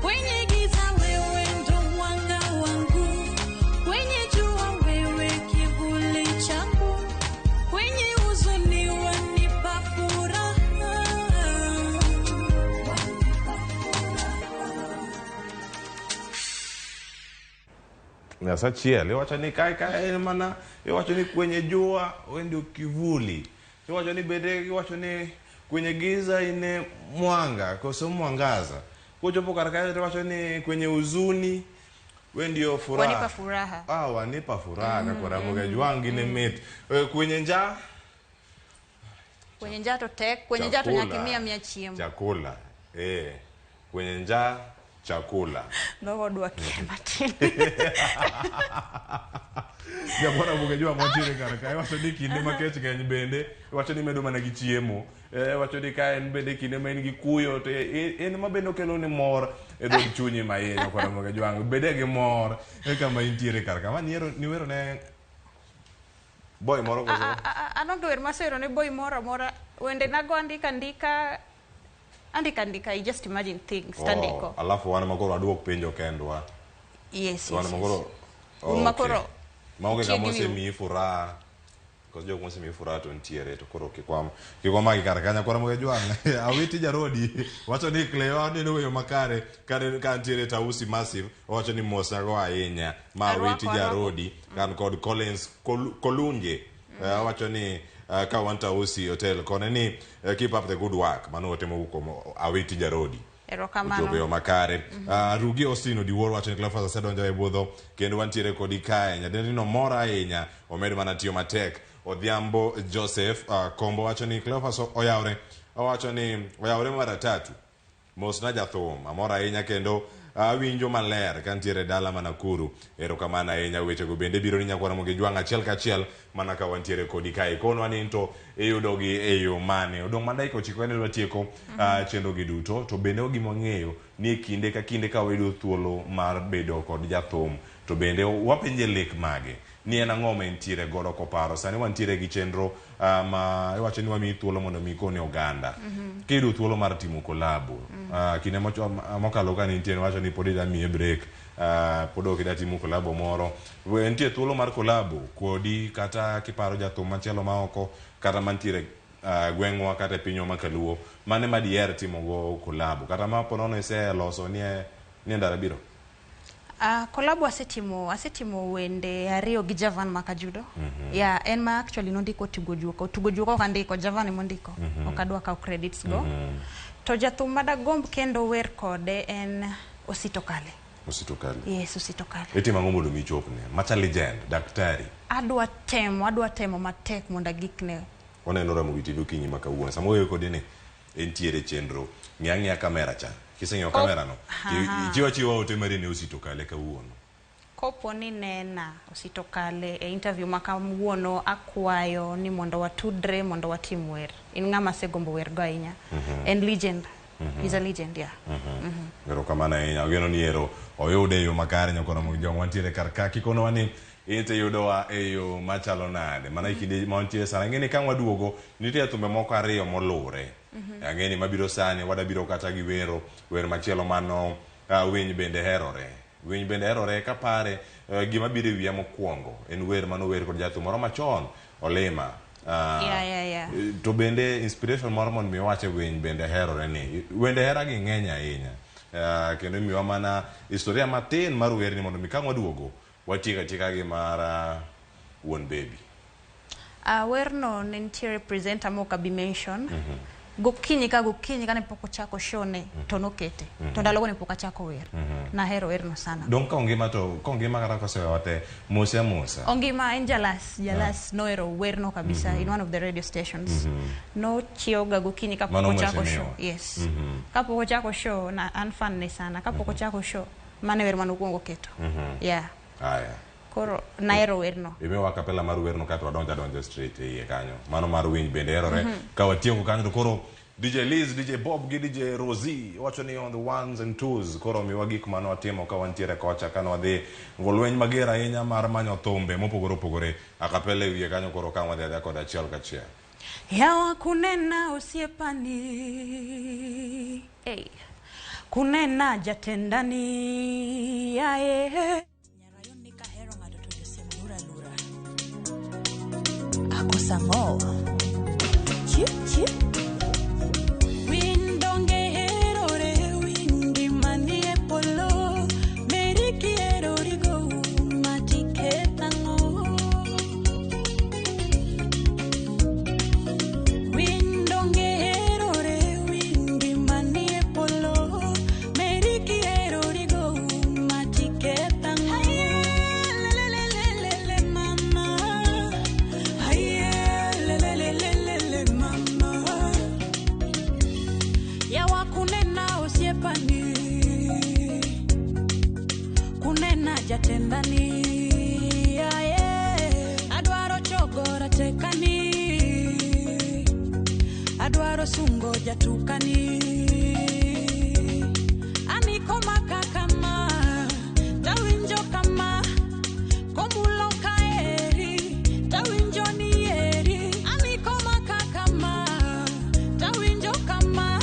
Speaker 1: Kwenye giza wewe ndo mwanga wangu, kwenye jua wewe kivuli changu, kwenye huzuni wanipa furaha.
Speaker 17: Nyasachiel iwacho ni kae kae en mana iwacho ni kwenye jua wewe ndio kivuli, iwacho ni bende iwacho ni kwenye giza ine mwanga koso mwangaza, kochopo kar kae to iwacho ni kwenye huzuni wewe ndio furaha.
Speaker 4: Wanipa furaha.
Speaker 17: Ah, wanipa furaha mm, Ramogi Ajwang' gine mit. Kwenye njaa
Speaker 4: Kwenye njaa to tek, kwenye njaa to
Speaker 17: Chakula.
Speaker 4: nyaka imiya miya chiemo.
Speaker 17: Chakula, kwenye njaa chakula.
Speaker 4: Nogodwa kia matin.
Speaker 17: Nyakwar Ramogi Ajwang' wantiere kar kae, iwacho ni kinde ma kech ng'eny bende iwacho ni imedo mana gi chiemo, iwacho ni ka en bende kinde ma in gi kuyo to en ma bende okelo ni mor e dhod chunyi ma iye. Nyakwar Ramogi Ajwang' bede gi mor e kama intiere kar ka. Ma niwero ne boy moro koso?
Speaker 4: An onge wer masewero ne boy moro amora. Wende nago andika andika, andika andika, I just imagine things tandiko.
Speaker 17: Oh, alafu wan makoro waduok penjo kendwa.
Speaker 4: Yes,
Speaker 17: Wan
Speaker 4: yes, yes.
Speaker 17: makoro
Speaker 4: Un makoro
Speaker 17: maonge kama
Speaker 4: chiegni.
Speaker 17: osemiyi furaha koso jok mosemiyi furaha to nitiere to koro kikwamaki kar kanyo. Nyakwar Ramogi Ajwang' Awiti Jarodi wacho ni Cleo aneno weyo makare kare ka ntiere Tausi Massive, owacho ni mosago ahinya ma Awiti
Speaker 4: Arwako, arwako.
Speaker 17: Jarodi kan kod Collins Kolunje. Owacho ni ka wan Tausi Hotel kone ni keep up the good work. Mano ote mowuok kuom Awiti Jarodi.
Speaker 4: Erokamano.
Speaker 17: Ochopo e yo makare. Rugi Austin Odiwuor wacho ni Cleophas asedonjo e budho kendo wantiere kodi kae. Nyadendi no mor ahinya, omed mana tiyo matek. Odhiambo Joseph Kombo wacho ni Cleophas oyawre, owacho ni oyawre mar atatu. Mosna jathum, amor ahinya kendo awinjo maler kantiere dala ma Nakuru. Erokamano ahinya. Wechego bende biro ni Nyakwar Ramogi Ajwang' achiel kachiel mana ka wantiere kodi kae. Konwa ni to iyudogi e yo mane. Odong' mana dakika 9 kende watieko chenro gi duto, to bende gima wang'eyo ni e kinde ka kinde ka wayudo thuolo mar bedo kod jathum to bende wapenje lek mage ni en ang'o ma entiere godo koparo. Sani wantiere gi chenro ma iwacho ni wamiyi thuolo mondo mi ikone oganda. Kiyudo thuolo mar timo kolabo, kinde mokalo ka nitie niwacho ni pod idwa miye break, pod ok idwa timo kolabo moro. Nitie thuolo mar kolabo kodi kata kiparo jathum machielo ma oko kata mantiere gweng'wa kata e pinywa ma kaluo, mane ma diher timogo kolabo kata ma po nono iseloso nie ndalo biro?
Speaker 4: Kolabo asetimo wende 2 gi Javan Makajudo. Yeah, en ma actually nondiko Tugo Juoko. Tugo Juoko ok andiko, Javan emondiko. Ok adwa kawo credits go. To jathum madagomb kendo wer kode en Osito Kale.
Speaker 17: Ositokale.
Speaker 4: Yes, Ositokale.
Speaker 17: Itimo ang'o mondo mi ichopne? Macha legend, daktari.
Speaker 4: Adwa temo matek mondo agikne.
Speaker 17: Waneno Ramogi TV okinyi ma kawuono. Sama wuoyo kodi ni entiere chenro. Ng'i ang'iya kamera cha. Kiseng'iyo kamera no, ichiwo achiwa ote mari ne Ositokale kawuono.
Speaker 4: Kopo ni nena Ositokale e interview ma kawuono, akwayo ni mondo watudre mondo watim wer. In ng'ama asegombo wer go ahinya. En legend. He's a legend, yeah.
Speaker 17: Erokamano ahinya. Ageno ni ero oyude e yo makare nyakoro jong wantiere kar ka kikonowa ni in to yudowa e yo machalo nade mana e kinde ma wantiere sani. Ang'e ni ka waduogo nitie thumbe moko ariyo moluwre. Ang'e ni mabiro sani wadabiro kata gi wero wer machielo mano winy bende herore. Winy bende herore kapare gima biro e wiya mokwongo en wer manower kod jathum moro machon Olima.
Speaker 4: Yeah.
Speaker 17: To bende inspiration moro mondo mi owache winy bende herore ni wende hera gi ng'eny ahinya. Kendo imiwa mana historia matin mar werni mondo mi ka waduogo watiek atieka gi mar wuon baby.
Speaker 4: Werno ne nitiere presenter mok abi mention. Gokinyi ka gokinyi kane pok ochako show ne to nokete. To ndalogo ne pok achako wer. Nahero werno sana.
Speaker 17: Dong' ka ongima to ka ongima kata kosewewa te mose amosa.
Speaker 4: Ongima en jalas, jalas nohero werno kabisa in one of the radio stations. Nochiewoga gokinyi kapok
Speaker 17: Mano
Speaker 4: ochako show.
Speaker 17: mheshimiwa.
Speaker 4: Yes. Kapok ochako show na an fan ne sana. Kapok ochako show mano e wer manokwongo keto. Yeah.
Speaker 17: Aya.
Speaker 4: Koro nahero werno.
Speaker 17: Imiwa kapela mar werno kato wadonjo adonja straight e iye kanyo. Mano mar winy bende herore. Ka watieko kanyo to koro DJ Liz, DJ Bob gi DJ Rosie wacho ni on the ones and twos koro miwa gik mane watimo ka wantiere kocha kane wadhi go lweny mager ahinya mar manyo thumbe mopogore opogore akapela e wiye kanyo koro ka wadhi adhiya kod achiel kachiel.
Speaker 4: Yawa kunena osiepani, hey. Kunena jatendani yae.
Speaker 1: Akosango. Chip chip. Windonge herore windi manie polo meri kierorigo matiketango. Windonge herore windi manie polo meri kierorigo matiketango. Lelelelele mama. Aye, lelelelele mama. Yawa kunena osiepani, kunena jatendani aye adwaro chogora tekani adwaro sungo jatukani aniko maka kama tawinjo kama komulo kaeri tawinjo ni eri aniko maka kama tawinjo kama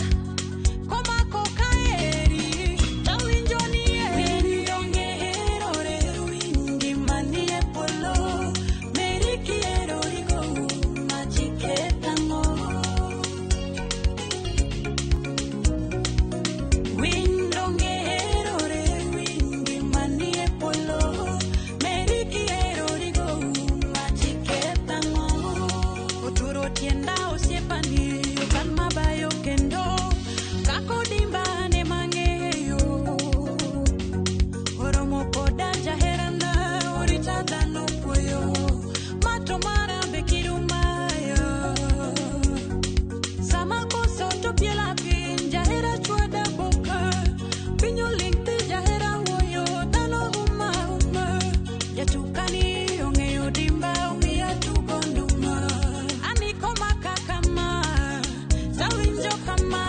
Speaker 1: komako kaeri tawinjo ni eri donge herore wingi manie polo meri kierorigo machiketango Windonge herore wingi manie polo meri kierorigo machiketango oturo tienda osiepani okan mabayo kendo kakodimba ne mang'eyo oromo koda jaherana orita dhano puoyo mato mara be kirumayo sama koso to piela piny jahera chwada boka piny oling' thi jahera wuoyo dhano huma huma jatukani ong'eyo dimba omiya tugo nduma aniko maka kama tawinjo kama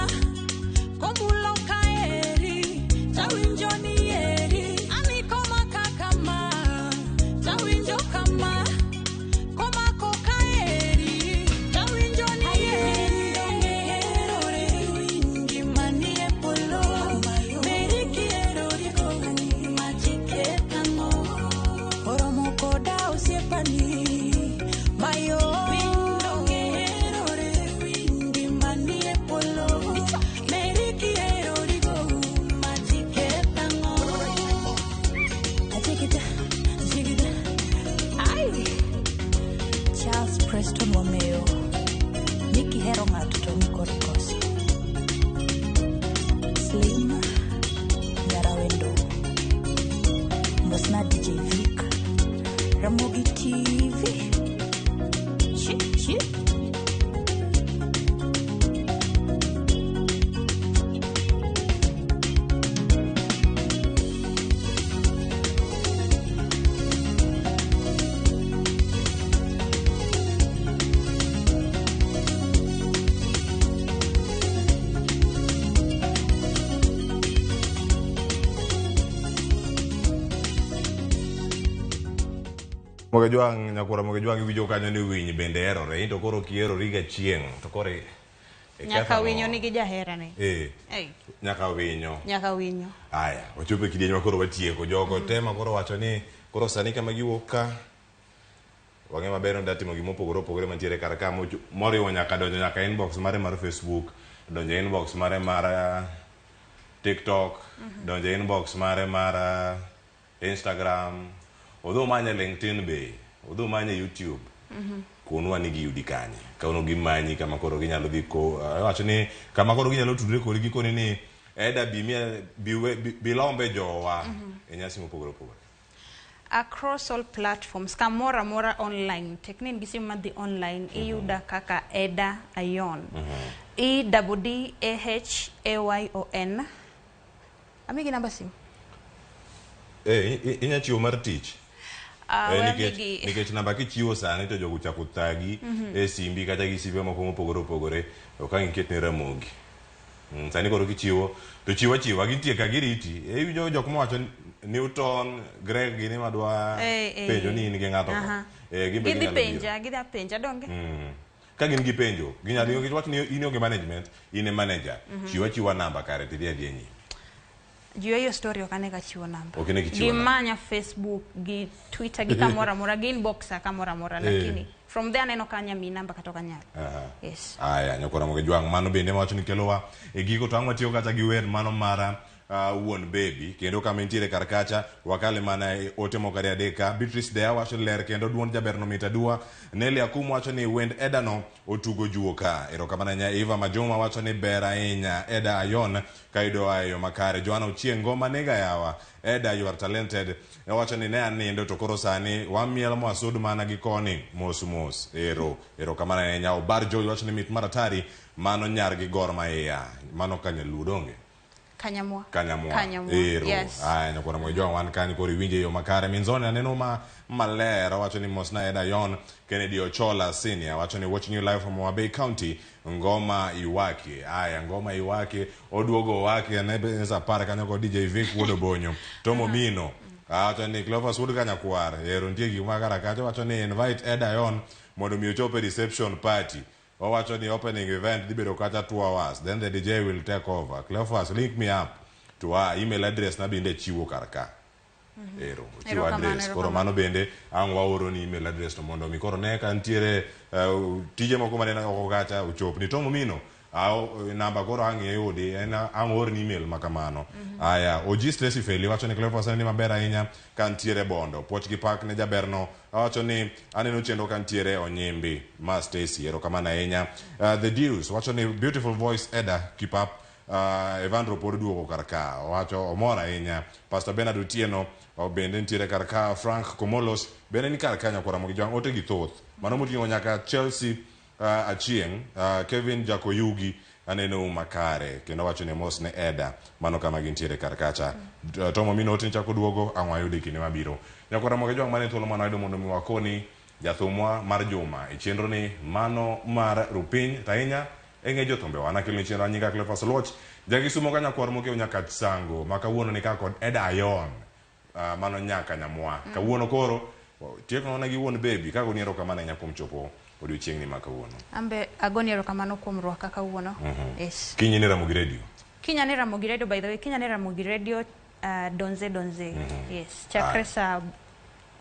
Speaker 1: komulo kaeri tawinjo ni eri aniko maka kama tawinjo kama komako kaeri tawinjo ni eri donge herore wingi manie polo meri kierorigo machiketango oromo koda osiepani mayo donge herore wingi manie polo meri kierorigo machiketango Ajigida, jigida. Ai. Charles Preston Wameo. Nikihero ng'ato to nikore koso. Slim Nyarawendo. Ramogi TV. Chi, chi.
Speaker 17: Mogejwang' nyakwara Mogejwang' iwinjo kanyo ni winy bende herore in to koro kiherori ga chieng' to koro iketho
Speaker 4: Nyaka
Speaker 17: ang'o?
Speaker 4: winyo nigi jaherane.
Speaker 17: Eh,
Speaker 4: Ei,
Speaker 17: nyaka winyo
Speaker 4: nyaka winyo.
Speaker 17: aya wachopo e kidieny ma koro watieko jogo te ma koro wacho ni koro sani kama giwuok ka wang'e maber ni timo gima opogore opogore mantiere kar ka moriwo nyaka donjo nyaka inbox mare mar Facebook donjo e inbox mare mar TikTok donjo e inbox mare mar Instagram odhi omanye LinkedIn be odhi omanye YouTube konwa ni giyudi kanye kawuono gimanyi kama koro ginyalo dhi ko wacho ni kama koro ginyalo tudre kodi gikoni ni Eda bi miel bi bi lombe jowa e nyasi mopogore opogore
Speaker 4: Across all platforms, kamoro amora online, tek ni in gi simu madhi online, iyuda kaka Eda Ayon. E double D A H A Y O N. Amigi namba simu.
Speaker 17: Eh, inya chiwo mar tich
Speaker 4: Ah,
Speaker 17: Eh,
Speaker 4: we
Speaker 17: nikech
Speaker 4: amigi.
Speaker 17: nikech namba kichiwo sani to jogo chako thagi e simbi kata gi simbe moko mopogore opogore ok ang' iket ne Ramogi sani koro kichiwo to chiw achiwa gintie ka giriti e iwinjo jok mawacho ni Newton Greg gini madwa penjo ni in gi ng'ato ka eh gin be
Speaker 4: Gidhi
Speaker 17: ginyalo biro.
Speaker 4: penja, gidhi apenja donge?
Speaker 17: Ka gin gi penjo ginyalo nikech wach ni in onge management in e manager chiw achiwa namba kare tidhi adhiya nyime
Speaker 4: Jiwe hiyo story ok ane ka chiwo namba.
Speaker 17: Ok ine kichiwo namba.
Speaker 4: Gimanya Facebook, gi Twitter, gi kamoro amora, gi inboxa kamoro amora, lakini from there aneno ka anya miyi namba kata ok anyal. Yes.
Speaker 17: Aya, nyakora Mogejwang' mano bende mawacho ni kelowa e giko to ang' watiyo kacha gi wer mano mara wuon baby kendo kama intiere kar kacha wakale mana e ote moko ariyo adek ka Beatrice Dea wacho ler kendo duond jaberno mit aduwa Nelly Akum wacho ni wend Eda no otugo juo ka erokamano ahinya Eva Majuma wacho ni ber ahinya Eda Ayon ka idoa e yo makare Joanna Ochieng ngoma nega yawa Eda you are talented wacho ni ne anindo to koro sani wamiel mwasud mana gi koni mos mos ero erokamano ahinya Obar Joy wacho ni mit mar atari mano nyar gi Gor Mahia mano ka nyaluo donge
Speaker 4: Kanyamwa.
Speaker 17: Kanyamwa.
Speaker 4: Kanyamwa.
Speaker 17: Ero.
Speaker 4: Yes.
Speaker 17: Aya, nyakwara Mogejwang' wan kanyo koro iwinje e yo makare. Minzone aneno ma maler owacho ni mosna Eda Yon Kennedy Ochola Senior wacho ni watching you live from Homa Bay County ngoma iwaki. Aya, ngoma iwaki oduogo waki ne be sa apar kanyo kod DJ Vic wuod Obonyo. Tom Omino wacho ni Cleophas wuod Kanyakwar ero nitie gik ma kara kacha wacho ni invite Eda Yon mondo mi ochop e reception party. Owacho ni opening event dhi bedo kacha 2 hours then the DJ will take over. Cleophas link me up to her email address na bende chiwo kar ka. Ero, ochiwo
Speaker 4: Erokamano,
Speaker 17: address. Koro
Speaker 4: erokamano.
Speaker 17: mano bende ang' waoro ni email address to mondo mi koro ne ka nitiere tije moko maneno oko kacha ochop ni Tom Omino namba koro ang' iyudi en ang' oorni email ma kamano. Aya, Oji Stacy Feli wacho ni Cleophas ni maber ahinya ka nitiere Bondo. Puoch gi pak ne jaberno. Awacho ni aneno chenro ka nitiere Onyimbi ma Stacy erokamano ahinya. The Dews wacho ni beautiful voice Eda keep up. Evandro pod duogo kar ka owacho omor ahinya. Pastor Bernard Otieno bende nitiere kar ka. Frank Komolos bende ni kar ka nyakwara Mogejwang' ote gi thoth. Mano moting'o nyaka Chelsea Achieng', Kevin Jakoyugi aneno makare kendo wacho ni mos ne Eda mano kama gintiere kar kacha. Tom Omino ote chako duogo ang' wayude kinde mabiro. Nyakwara Mogejwang' mane thuolo mane wayudo mondo mi wakoni jathumwa mar juma e chenro ni mano mar Rupiny to ahinya e ng'e jothumbewa. Nakeloni chenro anyinga Cleophas Oluoch jakisumo ka nyakwar mokiewo nyaka Sango ma kawuono ni ka kod Eda Ayon mano nyaka Nyamwa. Kawuono koro tieko mana gi wuon baby kagoni erokamano ahinya kuom chopo odiochieng'ni ma kawuono.
Speaker 4: Ambe agoni erokamano kuom rwaka kawuono. Yes.
Speaker 17: Kiny ni Ramogi Radio.
Speaker 4: Kinya ni Ramogi Radio by the way, kinya ni Ramogi Radio Donze Donze. Yes. Chakre saa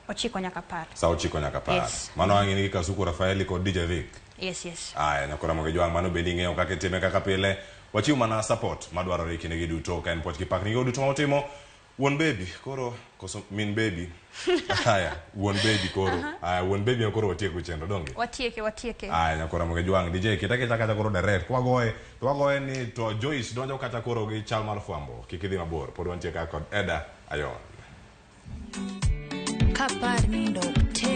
Speaker 4: 9 nyaka 10.
Speaker 17: Saa 9 nyaka 10.
Speaker 4: Yes.
Speaker 17: Mano ang' in gi Kasuku Rafaeli kod DJ Vic.
Speaker 4: Yes, yes.
Speaker 17: Aya, nyakora Mogejwang' mano bende ing'eyo kaka itime kaka pile. Wachiw mana support madwarore e kindegi duto ka en puoch gi pak ni gigo duto ma utimo. Wuon baby koro koso min baby. Aya, wuon baby koro. Aya, wuon baby ema koro watieko chenro donge?
Speaker 4: Watieke, watieke.
Speaker 17: Aya, nyakora Mogejwang' DJ keta keta kata koro direct. Kwagoye, to wagoye ni to Joyce donjo kata koro gi chal mar fwambo. Kik idhi mabor, pod wantie ka kod Eda Ayon.
Speaker 1: Kapar nindo ok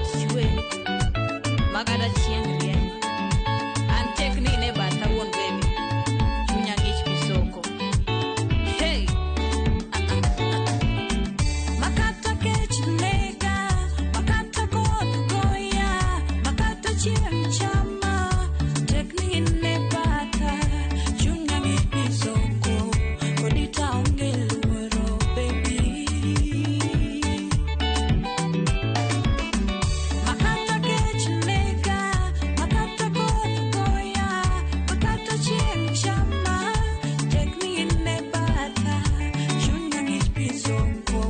Speaker 1: koth chwe makata chieng' rieny. An tek ni in e batha wuon baby, chunya ng'ich misoko. Hey! Makata kech nega, makata koth goya, makata chieng' chama, tek ni in e batha, chunya ng'ich misoko, kodi ta onge luoro baby. Makata kech nega, makata koth goya, makata chieng' chama, tek ni in e batha, chunya ng'ich misoko,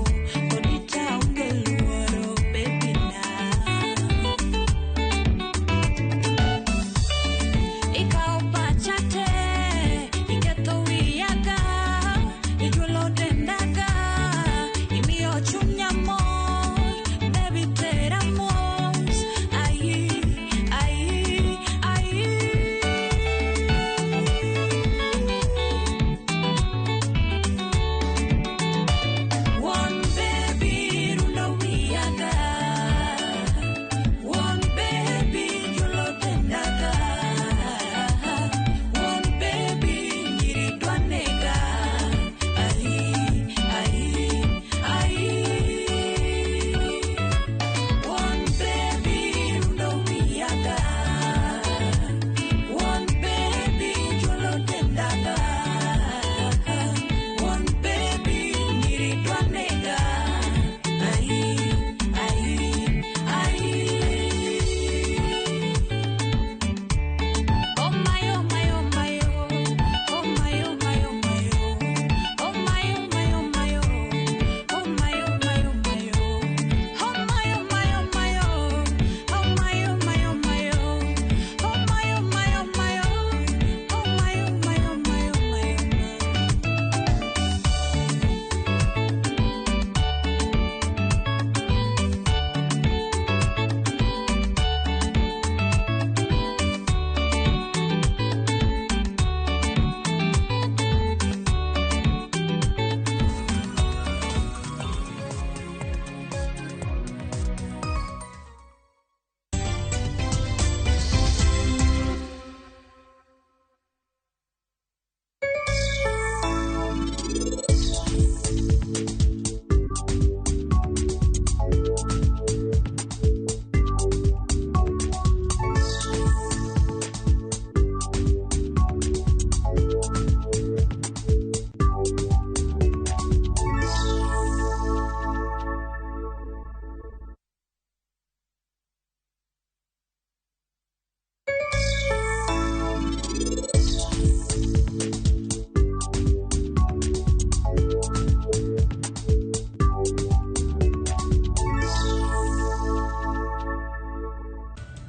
Speaker 1: kodi ta onge luoro baby na. Ikawo pacha te, iketho wiya ka, ijuolo denda ka, imiyo chunya mor, baby tera mos, ai, ai, ai. One baby rundo wiya ka, one baby juolo denda ka, one baby nyiri dwa nega, ai, ai, ai. One baby rundo wiya ka, one baby juolo denda ka, one baby nyiri dwa nega, ai, ai, ai. Oh my, oh my, oh my, oh. Oh my, oh my, oh my, oh. Oh my, oh my, oh my, oh. Oh my, oh my, oh my, oh. Oh my, oh my, oh my, oh. Oh my, oh my, oh my, oh. Oh my, oh my, oh my, oh. Oh my, oh my, oh my, oh my, oh my.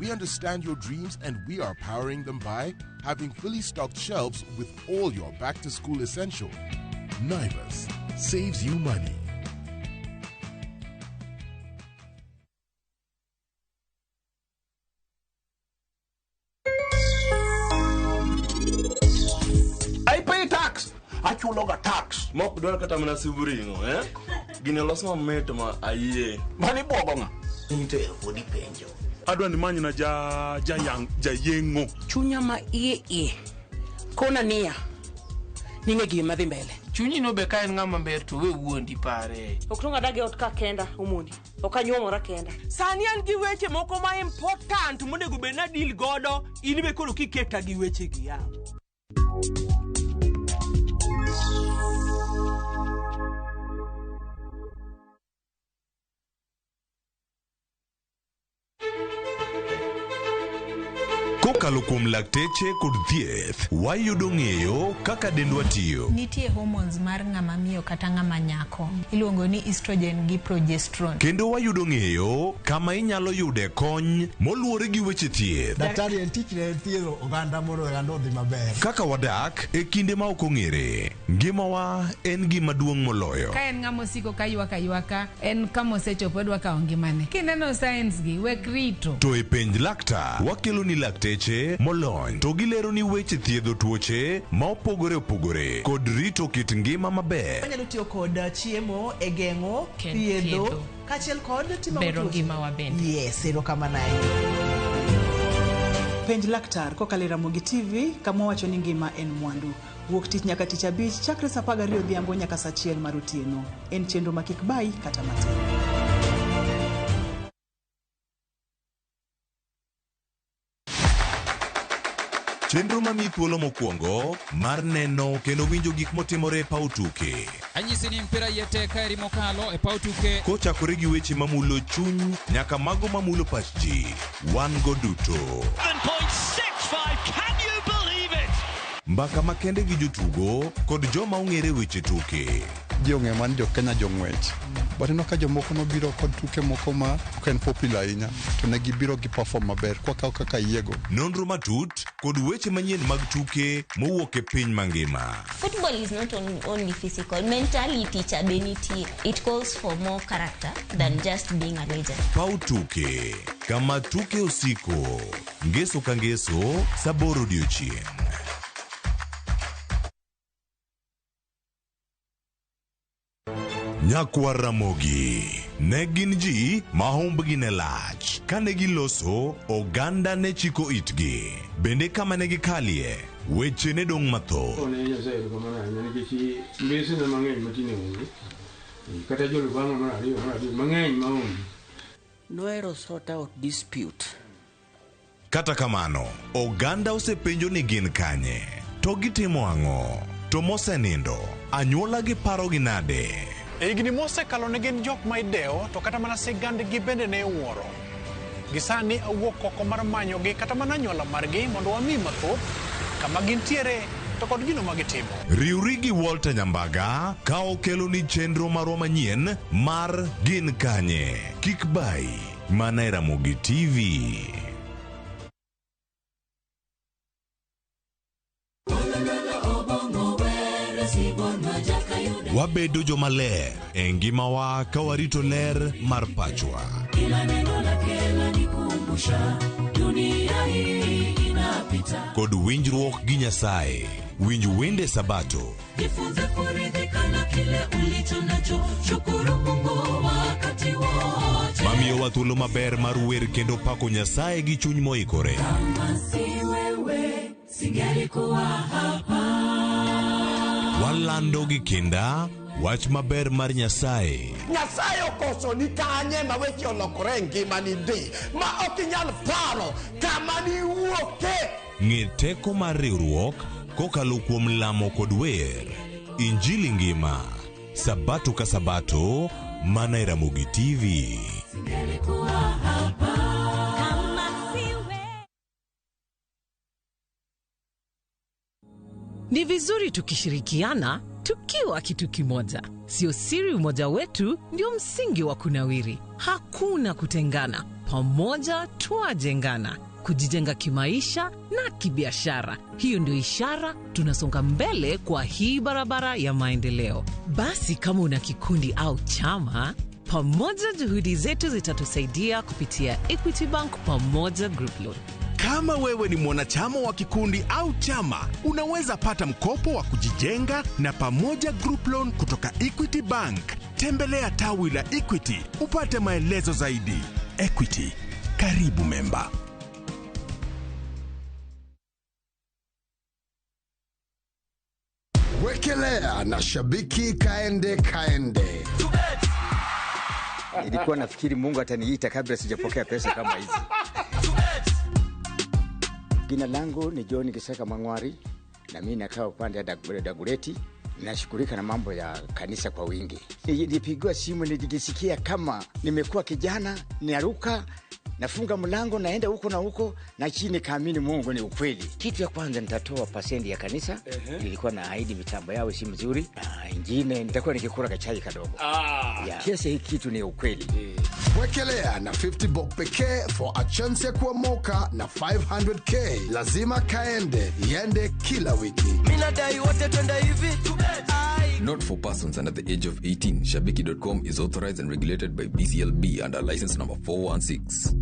Speaker 2: We understand your dreams and we are powering them by having fully stocked shelves with all your back to school essentials. Naivas saves you money.
Speaker 23: I pay tax. Achuloga tax.
Speaker 3: Mok dwar kata mana sub ring'o, eh? Gini olos mamit ma ayie.
Speaker 23: Mani buogo ng'a?
Speaker 12: In to ero pod ipenjo.
Speaker 29: Adwa ni manyna ja ja yang jayeng'o.
Speaker 7: Chunya ma iye iye kona niya ning'e gima dhi mbele.
Speaker 10: Chunyi no be ka en ng'ama ber to we wuondi pare.
Speaker 7: Ok tong' adag e ot ka kenda Omondi. Ok anyuomora kenda.
Speaker 9: Sani an gi weche moko ma important monego bed na deal godo, in be koro kiketa gi weche gi yawa.
Speaker 5: Kokalo kuom lakteche kod thieth, wayudo ng'eyo kaka dendwa tiyo.
Speaker 15: Nitie hormones mar ng'ama miyo kata ng'ama nyako iluongo ni estrogen gi progesterone.
Speaker 5: Kendo wayudo ng'eyo kama inyalo yude kony moluwore gi weche thieth.
Speaker 18: Daktari en tich ne thiedho oganda mondo oganda odhi maber.
Speaker 5: Kaka wadak e kinde ma ok ong'ere, ngimawa en gima duong' moloyo.
Speaker 25: Ka en ng'ama osiko ka ywak aywaka, en kama osechopo odwa kawo ngimane. Kineno signs gi, wek rito.
Speaker 5: To e penj laktar, wakelo ni lakteche lakteche molony to gileroni weche thiedho tuoche ma opogore opogore kod rito kit ngima maber.
Speaker 6: Wanyalo tiyo kod chiemo e geng'o, thiedho,
Speaker 10: thiedho.
Speaker 6: kaachiel kod timo
Speaker 10: Bero
Speaker 6: tuoche.
Speaker 10: ngimawa bende.
Speaker 6: Yes, erokamano ahinya. Penj laktar kokalo e Ramogi TV kama wacho ni ngima en mwandu. Wuok tich nyaka tich abich chakre saa 12 odhiambo nyaka saa 1 mar otieno. En chenro ma kik bayi kata matin.
Speaker 5: Chenro mamiyi thuolo mokwongo mar neno kendo winjo gik motimore e paw tuke.
Speaker 8: Anyisi ni mpira iye tek kaeri mokalo e paw tuke.
Speaker 5: Kochakore gi weche mamulo chuny nyaka mago mamulo pach ji, wan go duto.
Speaker 11: 7.65, can you believe it?
Speaker 5: Mbaka makende gi jotugo kod joma ong'ere weche tuke.
Speaker 19: Ji ong'eyo mana ni jo Kenya jong'wech. But ineno ka jomoko nobiro kod tuke moko ma ok en popular ahinya to ne gibiro gi perform maber kwakawo kaka yiego.
Speaker 5: Nonro matut kod weche manyien mag tuke mowuok e piny mangima.
Speaker 23: Football is not only physical. Mentality cha be nitie. It calls for more character than just being a legend.
Speaker 5: Paw tuke kama tuke osiko ngeso ka ngeso saa aboro odiochieng'. Nyakwar Ramogi ne gin ji ma humbgi ne lach. Kane giloso, oganda ne chiko itgi. Bende kama ne gikalie, weche ne dong' mathoth.
Speaker 20: Ne Nyasaye erokamano ahinya nikech mbesena mang'eny matinde onge. Kata jolubanga mar ariyo mar adek mang'eny maonge.
Speaker 25: Nohero sort out dispute.
Speaker 5: Kata kamano, oganda osepenjo ni gin kanye, to gitimo ang'o, to mosenindo, anyuola gi parogi nade?
Speaker 26: E higni mosekalo ne gin jok ma idewo to kata mana sigandgi bende ne iwuoro. Gisani awuok oko mar manyogi kata mana anyuola margi mondo wami mathoth kama gintiere to kod gino ma gitimo.
Speaker 5: Riwri gi Walter Nyambaga ka okeloni chenro marwa manyien mar Gin Kanye, Kik Bayi, mana e Ramogi TV. Wabedo jomaler e ngimawa ka warito ler mar pachwa.
Speaker 1: Kila neno lake lanikumbusha dunia hii inapita.
Speaker 5: Kod winjruok gi Nyasaye. Winj wende Sabato.
Speaker 1: Jifunze kuridhika na kile ulicho nacho, shukuru Mungu wakati wote.
Speaker 5: Mamiyowa thuolo maber mar wer kendo pako Nyasaye gi chuny moikore.
Speaker 1: Kama si wewe singelikuwa hapa.
Speaker 5: Walando gi kinda wach maber mar Nyasaye.
Speaker 23: Nyasaye okoso ni kanye ma weche olokore e ngimani ndi ma ok inyal paro kama niwuoke.
Speaker 5: Ng'e teko mar riwruok kokalo kuom lamo kod wer. Injili ngima. Sabato ka Sabato, mana e Ramogi TV.
Speaker 1: Singelikuwa hapa. Kama si wewe.
Speaker 27: Ni vizuri tukishirikiana tukiwa kitu kimoja. Sio siri umoja wetu ndio msingi wa kunawiri. Hakuna kutengana. Pamoja twajengana. Kujijenga kimaisha na kibiashara. Hiyo ndio ishara tunasonga mbele kwa hii barabara ya maendeleo. Basi kama una kikundi au chama, pamoja juhudi zetu zitatusaidia kupitia Equity Bank Pamoja Group Loan.
Speaker 21: Kama wewe ni mwanachama wa kikundi au chama, unaweza pata mkopo wa kujijenga na Pamoja Group Loan kutoka Equity Bank. Tembelea tawi la Equity upate maelezo zaidi. Equity, karibu memba.
Speaker 29: Wekelea na shabiki kaende kaende.
Speaker 22: Nilikuwa nafikiri Mungu ataniita kabla sijapokea pesa kama hizi. Jina langu ni John Kiseka Mang'wari na mimi nakaa upande ya Dagureti. Nashughulika na mambo ya kanisa kwa wingi. Nilipigiwa simu nilijisikia kama nimekuwa kijana, naruka, nafunga mlango naenda huko na huko na chini kaamini Mungu ni ukweli. Kitu ya kwanza nitatoa pasendi ya kanisa. Nilikuwa na ahidi mitambo yao si mzuri. Na ingine nitakuwa nikikula kachai kadogo. Yeah. Kiasi hii kitu ni ukweli.
Speaker 29: Wekelea na 50 bob pekee for a chance ya kuomoka na 500k. Lazima kaende, iende kila wiki.
Speaker 24: Mimi nadai wote twende hivi.
Speaker 28: Not for persons under the age of 18. Shabiki.com is authorized and regulated by BCLB under license number 416.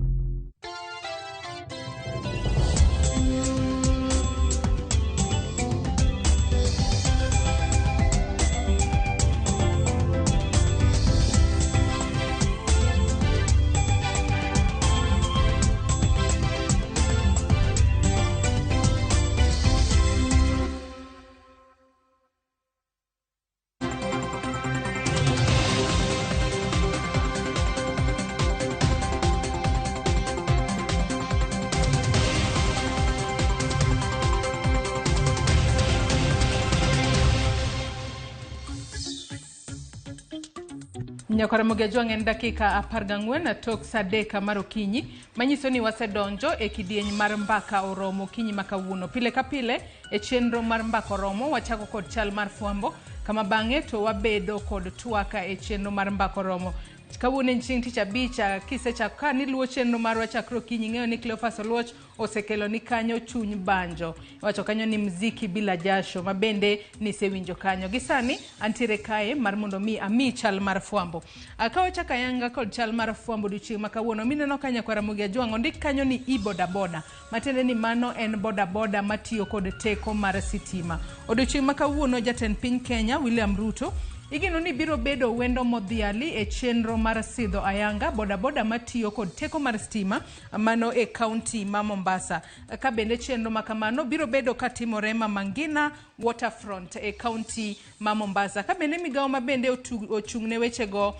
Speaker 25: Nyakwar Ramogi Ajwang' en dakika 14 tok sa 3 mar okinyi, manyiso ni wasedonjo e kidieny mar mbaka oromo okinyi ma kawuono. Pile ka pile e chenro mar mbaka oromo wachako kod chal mar fwambo, kama bang'e to wabedo kod twak e chenro mar mbaka oromo. Kawuono en chieng' tich abich, kisechako ka niluwo chenro marwa chakre okinyi, ing'eyo ni Cleophas Oluoch osekelo ni kanyo chuny banjo. Iwacho kanyo ni mziki bila jasho, ma bende nisewinjo kanyo. Gi sani antiere kae mar mondo mi ami chal mar fwambo. Ka wachako ayanga kod chal mar fwambo odiochieng' ma kawuono, mineno ka Nyakwar Ramogi Ajwang' ondik kanyo ni e-bodaboda, matiende ni mano en bodaboda matiyo kod teko mar sitima. Odiochieng' ma kawuono jatend piny Kenya William Ruto igeno ni biro bedo wendo modhiali e chenro mar sidho ayanga bodaboda matiyo kod teko mar stima mano e kaunti ma Mombasa. Ka bende chenro ma kamano biro bedo katimore Mama Ngina Waterfront e kaunti ma Mombasa. Ka bende migawo ma bende ochung' ne wechego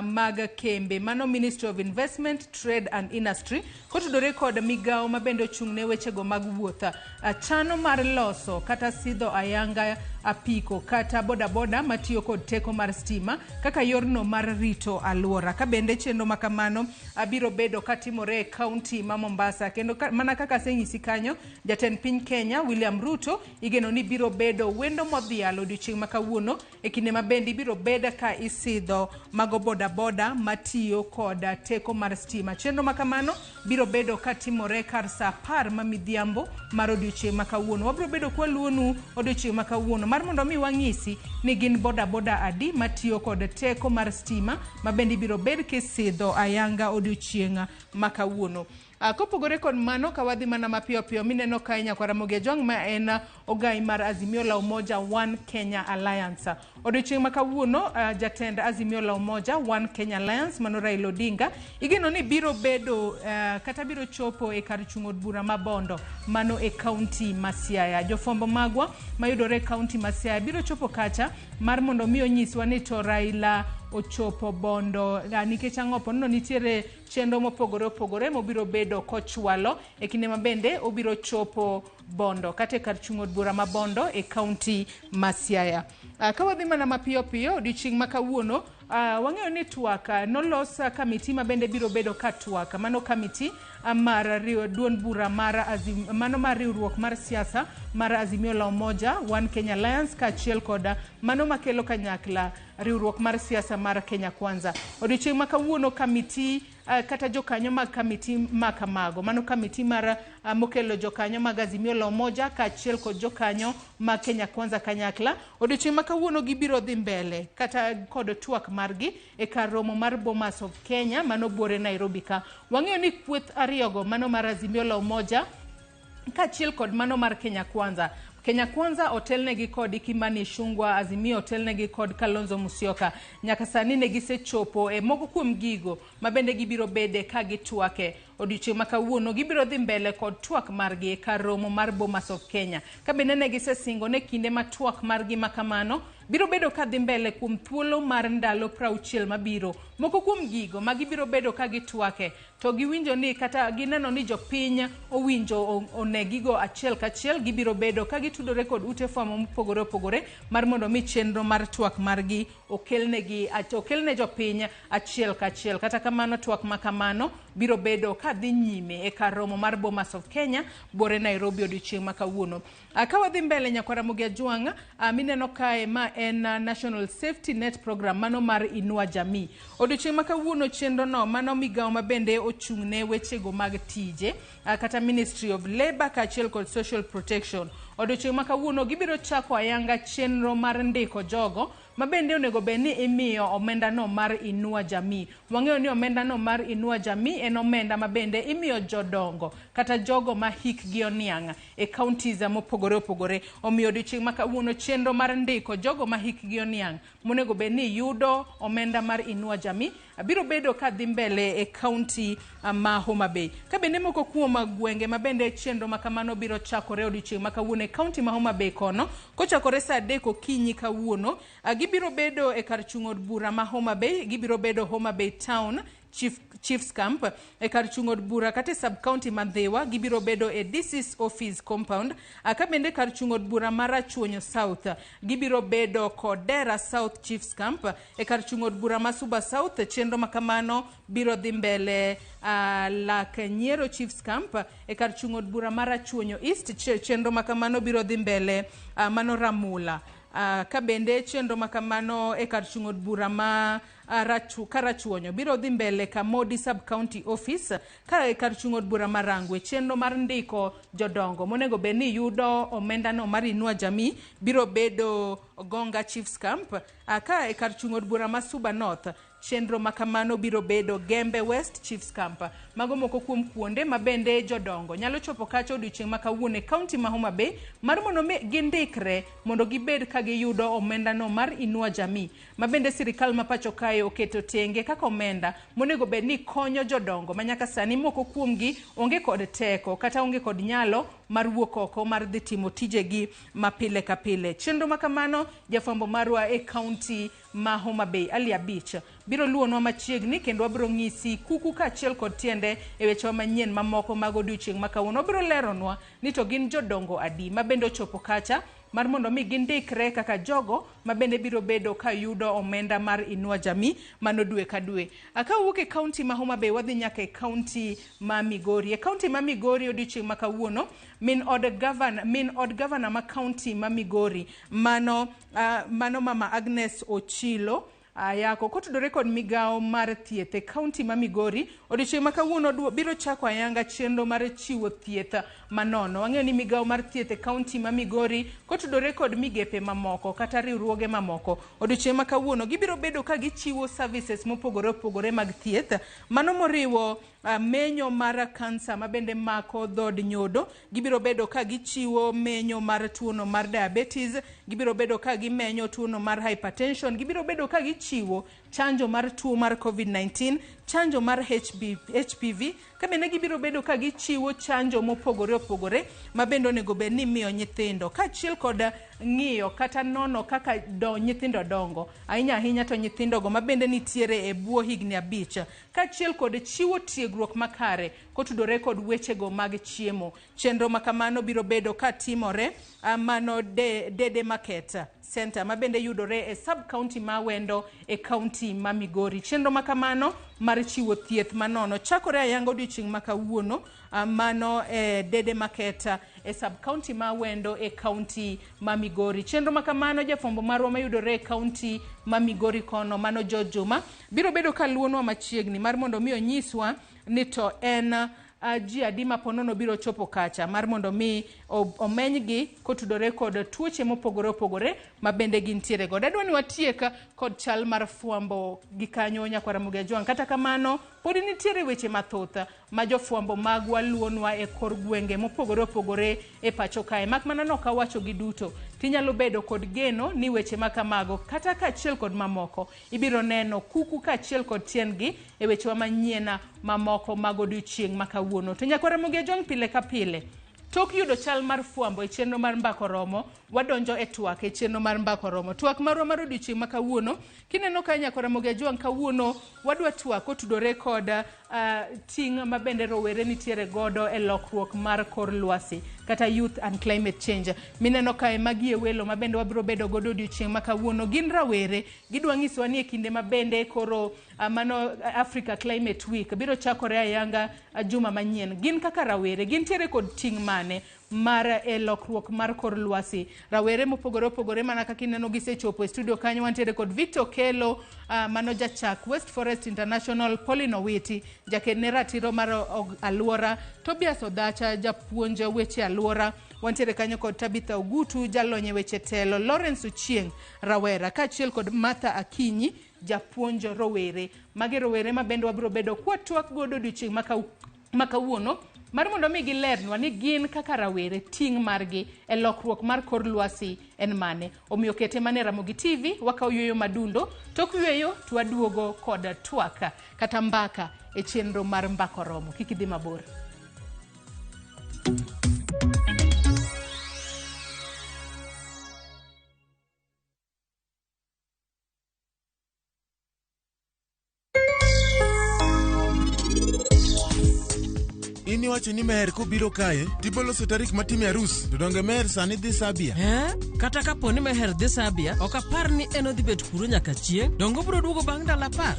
Speaker 25: mag kembe mano Ministry of Investment, Trade and Industry kotudore kod migawo ma bende ochung' ne wechego mag wuoth. Chano mar loso kata sidho ayanga apiko kata bodaboda matiyo kod teko mar stima kaka yorno mar rito alwora. Ka bende chenro ma kamano biro bedo katimore e kaunti ma Mombasa. Kendo mana kaka asenyisi kanyo, jatend piny Kenya William Ruto igeno ni biro bedo wendo modhialo odiochieng' ma kawuono e kinde ma bende ibiro bed ka isidho mago bodaboda matiyo kod teko mar stima. Chenro ma kamano biro bedo katimore kar sa 10 ma midhiambo mar odiochieng' ma kawuono. Wabiro bedo kwaluonu odiochieng' ma kawuono mar mondo mi wang'isi ni gin bodaboda adi matiyo kod teko mar stima ma bende ibiro bed kisidho ayanga odiochieng' ma kawuono. Kopogore kod mano, ka wadhi mana mapiyo piyo mineno kae Nyakwar Ramogi Ajwang' ma en ogai mar Azimio la Umoja One Kenya Alliance. Odiochieng' ma kawuono jatend Azimio la Umoja One Kenya Alliance mano Raila Odinga igeno ni biro bedo kata biro chopo e kar chung' od bura ma Bondo mano e kaunti ma Siaya. Jofwambo magwa mayudore e kaunti ma Siaya biro chopo kacha mar mondo mi onyiswa ni to Raila ochopo Bondo nikech ang'o po nono nitiere chenro mopogore opogore mobiro bedo kochwalo e kinde ma bende obiro chopo Bondo kata e kar chung' od bura ma Bondo e kaunti ma Siaya. Ka wadhi mana mapiyo piyo odiochieng' ma kawuono, wang'eyo ni twak nolos kamiti ma bende biro bedo ka twak mano kamiti mar duond bura mar mano mar riwruok mar siasa mar Azimio la Umoja One Kenya Alliance kaachiel kod mano makelo kanyakla riwruok mar siasa mar Kenya Kwanza. Odiochieng' ma kawuono kamiti kata jokanyo mag kamiti ma kamago mano kamiti mar mokelo jokanyo mag Azimio la Umoja kaachiel kod jokanyo mag Kenya Kwanza kanyakla odiochieng' ma kawuono gibiro dhi mbele kata kod twak margi e kar romo mar Bomas of Kenya mano buore Nairobi ka. Wang'eyo ni kweth ariyogo mano mar Azimio la Umoja kaachiel kod mano mar Kenya Kwanza. Kenya Kwanza otelnegi kod Kimani Ichung'wah, Azimio otelnegi kod Kalonzo Musyoka. Nyaka sani ne gisechopo e moko kuom gigo ma bende gibiro bede ka gitwake. Odiochieng' ma kawuono gibiro dhi mbele kod twak margi e kar romo mar Bomas of Kenya. Ka bende ne gisesingo ne kinde ma twak margi ma kamano biro bedo ka dhi mbele kuom thuolo mar ndalo 60 mabiro. Moko kuom gigo ma gibiro bedo ka gitwake to giwinjo ni kata gineno ni jopiny owinjo one gigo achiel kachiel, gibiro bedo ka gitudore kod ute fwambo mopogore opogore mar mondo mi chenro mar twak margi okelne jopiny achiel kachiel. Kata kamano twak ma kamano biro bedo ka dhi nyime e kar romo mar Bomas of Kenya buore Nairobi odiochieng' ma kawuono. Ka wadhi mbele Nyakwar Ramogi Ajwang', mineno kae ma en National Safety Net Program mano mar Inua Jamii. Odiochieng' ma kawuono chenro no mano migawo ma bende ochung' ne wechego mag tije kata Ministry of Labour kaachiel kod Social Protection. Odiochieng' ma kawuono gibiro chako ayanga chenro mar ndiko jogo ma bende onego bed ni imiyo omenda no mar Inua Jamii. Wang'eyo ni omenda no mar Inua Jamii en omenda ma bende imiyo jodongo kata jogo ma hikgi oniang' e counties mopogore opogore. Omiyo odiochieng' ma kawuono chenro mar ndiko jogo ma hikgi oniang' monego bed ni yudo omenda mar Inua Jamii biro bedo ka dhi mbele e county ma Homa Bay. Ka bende moko kuom gwenge ma bende chenro ma kamano biro chakore odiochieng' ma kawuono e county ma Homa Bay kono kochakore saa 3 okinyi kawuono, gibiro bedo e kar chung' od bura ma Homa Bay, gibiro bedo Homa Bay Town Chiefs Camp. E kar chung' od bura kata e sub county ma Ndhiwa gibiro bedo e DC's office compound. Ka bende kar chung' od bura ma Rachuonyo South gibiro bedo Kodera South Chiefs Camp. E kar chung' od bura ma Suba South chenro ma kamano biro dhi mbele Lak Nyiero Chiefs Camp. E kar chung' od bura ma Rachuonyo East chenro ma kamano biro dhi mbele mano Ramula. Ka bende chenro ma kamano e kar chung' od bura ma Karachuonyo biro dhi mbele Kamodi Sub County Office. Ka e kar chung' od bura ma Rangwe chenro mar ndiko jodongo monego bed ni yudo omendano mar Inua Jamii biro bedo Gonga Chiefs Camp. Ka e kar chung' od bura ma Suba North chenro ma kamano biro bedo Gembe West Chiefs Camp. Mago moko kuom kuonde ma bende jodongo nyalo chopo kacha odiochieng' ma kawuono e kaunti ma Homa Bay mar mondo mi gindikre mondo gibed ka giyudo omendano mar Inua Jamii ma bende sirikal ma pacho kae oketo tenge kaka omenda monego bed ni konyo jodongo ma nyaka sani moko kuomgi onge kod teko kata onge kod nyalo mar wuok oko mar dhi timo tijegi ma pile ka pile. Chenro ma kamano jafwambo marwa e kaunti ma Homa Bay Ali Abich biro luwonwa machiegni kendo wabiro ng'isi kuku kaachiel kod tiende e wechewa manyien mamoko mag odiochieng' ma kawuono. Obiro leronwa ni to gin jodongo adi ma bende ochopo kacha mar mondo mi gindikre kaka jogo ma bende biro bedo ka yudo omenda mar Inua Jamii mano dwe ka dwe. Kawuok e kaunti ma Homa Bay wadhi nyaka e kaunti ma Migori. E kaunti ma Migori odiochieng' ma kawuono min od gavana ma kaunti ma Migori mano mama Agnes Ochilo Ayako kotudore kod migawo mar thieth e kaunti ma Migori odiochieng' ma kawuono biro chako ayanga chenro mar chiwo thieth manono. Wang'eyo ni migawo mar thieth e kaunti ma Migori kotudore kod migepe mamoko kata riwruoge mamoko odiochieng' ma kawuono gibiro bedo ka gichiwo services mopogore opogore mag thieth mano moriwo menyo mar kansa ma bende mako dhod nyodo. Gibiro bedo ka gichiwo menyo mar tuono mar diabetes, gibiro bedo ka gimenyo tuono mar hypertension, gibiro bedo ka gichiwo chanjo mar tuo mar COVID-19, chanjo mar HPV, ka bende gibiro bedo ka gichiwo chanjo mopogore opogore ma bende onego bed ni miyo nyithindo kaachiel kod ng'iyo kata nono kaka nyithindo dongo ahinya ahinya to nyithindogo ma bende nitiere e bwo higni 5 kaachiel kod chiwo tiegruok makare kotudore kod wechego mag chiemo. Chenro ma kamano biro bedo ka timore mano Dede Market Center ma bende yudore e sub county ma Wendo e kaunti ma Migori. Chenro ma kamano mar chiwo thieth manono chakore ayanga odiochieng' ma kawuono mano e Dede Market e sub county ma Wendo e kaunti ma Migori. Chenro ma kamano jafwambo marwa mayudore e kaunti ma Migori kono mano George Juma biro bedo ka luonwa machiegni mar mondo mi onyiswa ni to en ji adi ma ponono biro chopo kacha mar mondo mi omenygi kotudore kod tuoche mopogore opogore ma bende gintiere godo. Adwa ni watiek kod chal mar fwambo gi kanyo nyakwar Ramogi Ajwang'. Kata kamano pod nitiere weche mathoth ma jofwambo magwa luonwa e kor gwenge mopogore opogore e pacho kae. Mak mana nok awacho gi duto, tinyalo bedo kod geno ni weche ma kamago kata kaachiel kod mamoko ibiro neno kuku kaachiel kod tiendgi e wechewa manyien mamoko mag odiochieng' ma kawuono. To nyakwar Ramogi Ajwang' pile ka pile tok yudo chal mar fwambo e chenro mar Mbaka Oromo, wadonjo e twak e chenro mar Mbaka Oromo. Twak marwa mar odiochieng' ma kawuono, kineno ka nyakwar Ramogi Ajwang' kawuono wadwa twak kotudore kod ting' ma bende rowere nitiere godo e lokruok mar kor lwasi kata youth and climate change. Mineno kae magi e welo ma bende wabiro bedo godo odiochieng' ma kawuono gin rawere. Gidwa nyisowa ni e kinde ma bende koro mano Africa Climate Week biro chakore ayanga juma manyien. Gin kaka rawere gintiere kod ting' mane mar e lokruok mar kor lwasi. Rawere mopogore opogore mana kaka ineno gisechopo e studio kanyo. Wantiere kod Victor Kelo mano jachak West Forest International, Pauline Owiti jaked ne ratiro mar alwora, Tobias Odhacha japuonj weche alwora, wantiere kanyo kod Tabitha Ogutu jalony e weche telo, Lawrence Ochieng rawera kaachiel kod Martha Akinyi japuonj rowere. Magi rowere ma bende wabiro bedo kwatwak godo odiochieng' ma kawuono mar mondo mi gilernwa ni gin kaka rawere ting' margi e lokruok mar kor lwasi en mane. Omiyo kete mane Ramogi TV, wakawo yweyo madundo, tok yweyo to waduogo kod twak kata mbaka e chenro mar Mbaka Oromo. Kik idhi mabor.
Speaker 2: iwacho ni Meher kobiro kae, tiboloso tarik matime arus, to donge Meher sani dhi Sabia?
Speaker 27: Eh? Kata kapo ni Meher dhi Sabia, ok apar ni en odhi bet kuro nyaka chieng'. Donge obiro duogo bang' ndalo 10?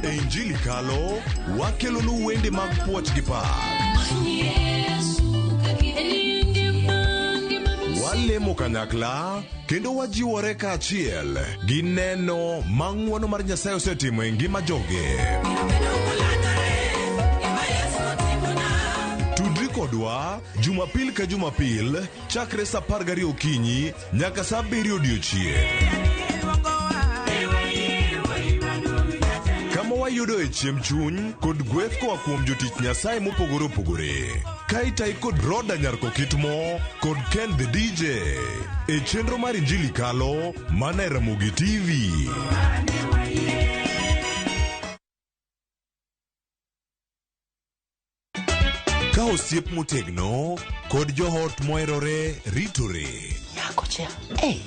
Speaker 5: E Injili kalo, wakelonu wende mag puoch gi pak. Walemo kanyakla kendo wajiwore kaachiel gi neno ma ng'wono mar Nyasaye osetimo e ngima joge. Tudri kodwa Jumapil ka Jumapil chakre saa 12 okinyi nyaka saa 7 odiochieng'. Kama wayudoe chiemb chuny kod gweth koa kuom jotich Nyasaye mopogore opogore. Ka itayi kod Roda Nyarkokitmo kod Ken the DJ e chenro mar Injili Kalo mana e Ramogi TV. Ka osiep motegno kod joot moherore ritore.
Speaker 3: Nyakocha, ei,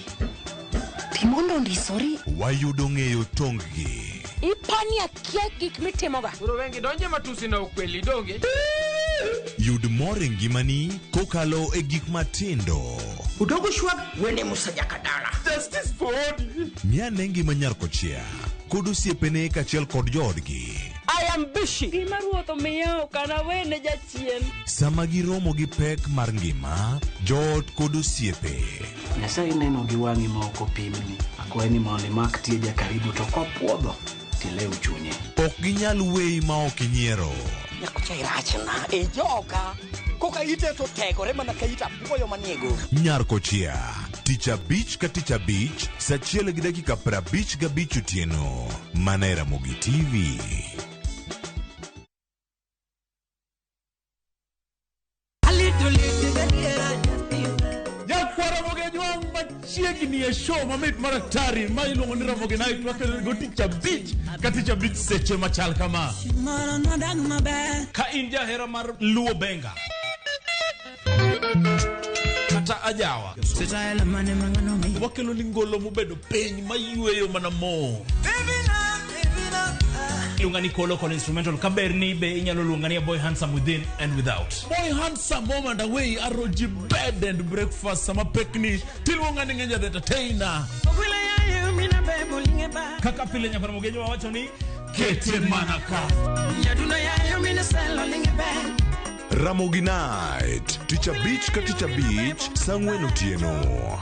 Speaker 3: timondo ndisori.
Speaker 5: Wayudo ng'eyo tong-gi.
Speaker 3: Ipani akia gik mitimoga.
Speaker 10: Koro wengi donje matusi na ukweli donge.
Speaker 5: Yud mor e ngimani kokalo e gik matindo.
Speaker 3: Udogo shwag wene Musa Jakadala.
Speaker 10: Justice for Odi.
Speaker 5: Ng'ane ngima Nyarkochia kod osiepene kaachiel kod joodgi.
Speaker 3: I am busy. Gima ruoth omiya ok anawene jachien.
Speaker 5: Sama giromo gi pek mar ngima, joot kod osiepe.
Speaker 4: Nyasaye neno gi wang'i ma ok opimni. Akwayi ni mondo imak tieja karibu to kopuodho tilew chunye.
Speaker 5: Ok ginyal weyi ma ok inyiero.
Speaker 3: Nyakocha irachna e joka. Koka ite to tegore mana ka ita apuoyo manie go.
Speaker 5: Nyarkochia, tich abich ka tich abich, saa 1:55 otieno, mana e Ramogi TV.
Speaker 29: Nyakwara Mogejwang' machiegni e show mamit mar atari ma iluongo ni Ramogi Night wakelo go tich abich ka tich abich seche machal kama.
Speaker 7: Ka in jahera mar Luo Benga kata ajawa, wakelo ni ngolo mobedo piny mayweyo mana mo. Iluonga ni Kolo kod instrumental kaber ni be inyalo luonga ni a boy handsome within and without.
Speaker 29: Boy handsome home and away aroji bed and breakfast sama pekni tiluonga ni Ngenja the entertainer.
Speaker 7: Kaka pile nyakwar Mogenyo wawacho ni
Speaker 29: kete mana ka.
Speaker 5: Ramogi Night, tich abich ka tich abich, saa 4 otieno.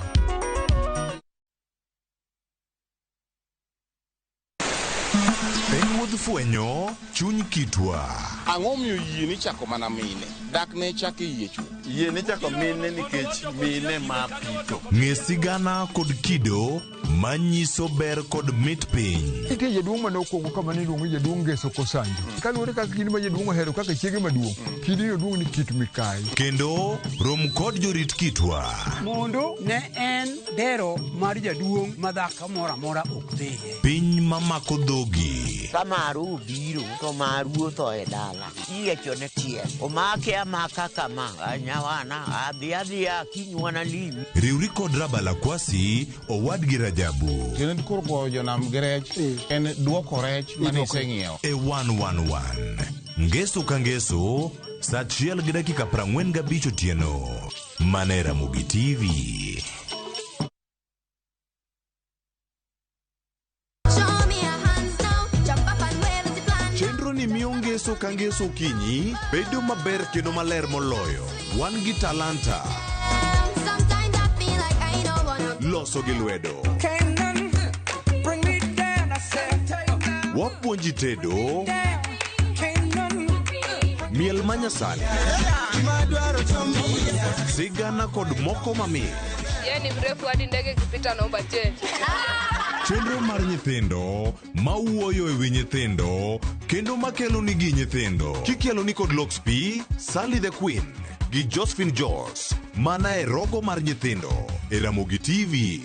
Speaker 5: En wuodh fwenyo chuny kitwa.
Speaker 12: Ang'o miyo yie ni chako mana mine? Dak ne chako yie chuth.
Speaker 13: Yie ni chako mine nikech mine ma pito.
Speaker 5: Ng'e sigana kod kido manyiso ber kod mit piny.
Speaker 20: Nitie jaduong' mane okuongo kama ne iluongo ni jaduong' Ngeso Kosanjo. Kaluwore kaka kidi ma jaduong' ohero kaka chiege maduong', kidino duong' ni kit mikayi.
Speaker 5: Kendo rom kod jorit kitwa.
Speaker 14: Mondo ne en dero mar jaduong' ma dhako moro amora ok dhiye.
Speaker 5: Piny mamako dhogi.
Speaker 16: Ka maru obiro to maru otho e dala. Iyiecho ne tiel. Omake amaka kama. Nyawana adhi adhiya kinywana limi.
Speaker 5: Riwri kod Rabala Kwasi owadgi Rajabu.
Speaker 12: Kendo koro goyo jonam gi rech en duoko rech mane iseng'iewo.
Speaker 5: E 111. Ngeso ka ngeso, saa 1:45 otieno. Mana e Ramogi TV. Chenro ni miyo ngeso ka ngeso okinyi bedo maber kendo maler moloyo. Wan gi talanta. Loso gi lwedo. Wapuonji tedo. Miel manyasani. Sigana kod moko mamit.
Speaker 17: Yeye ni mrefu hadi ndege ikipita naomba change.
Speaker 5: Chenro mar nyithindo mawuoyo e wi nyithindo kendo makelo nigi nyithindo. Kikelo ni kod Lox P, Sally the Queen gi Josephine Jos mana e rogo mar nyithindo e Ramogi TV.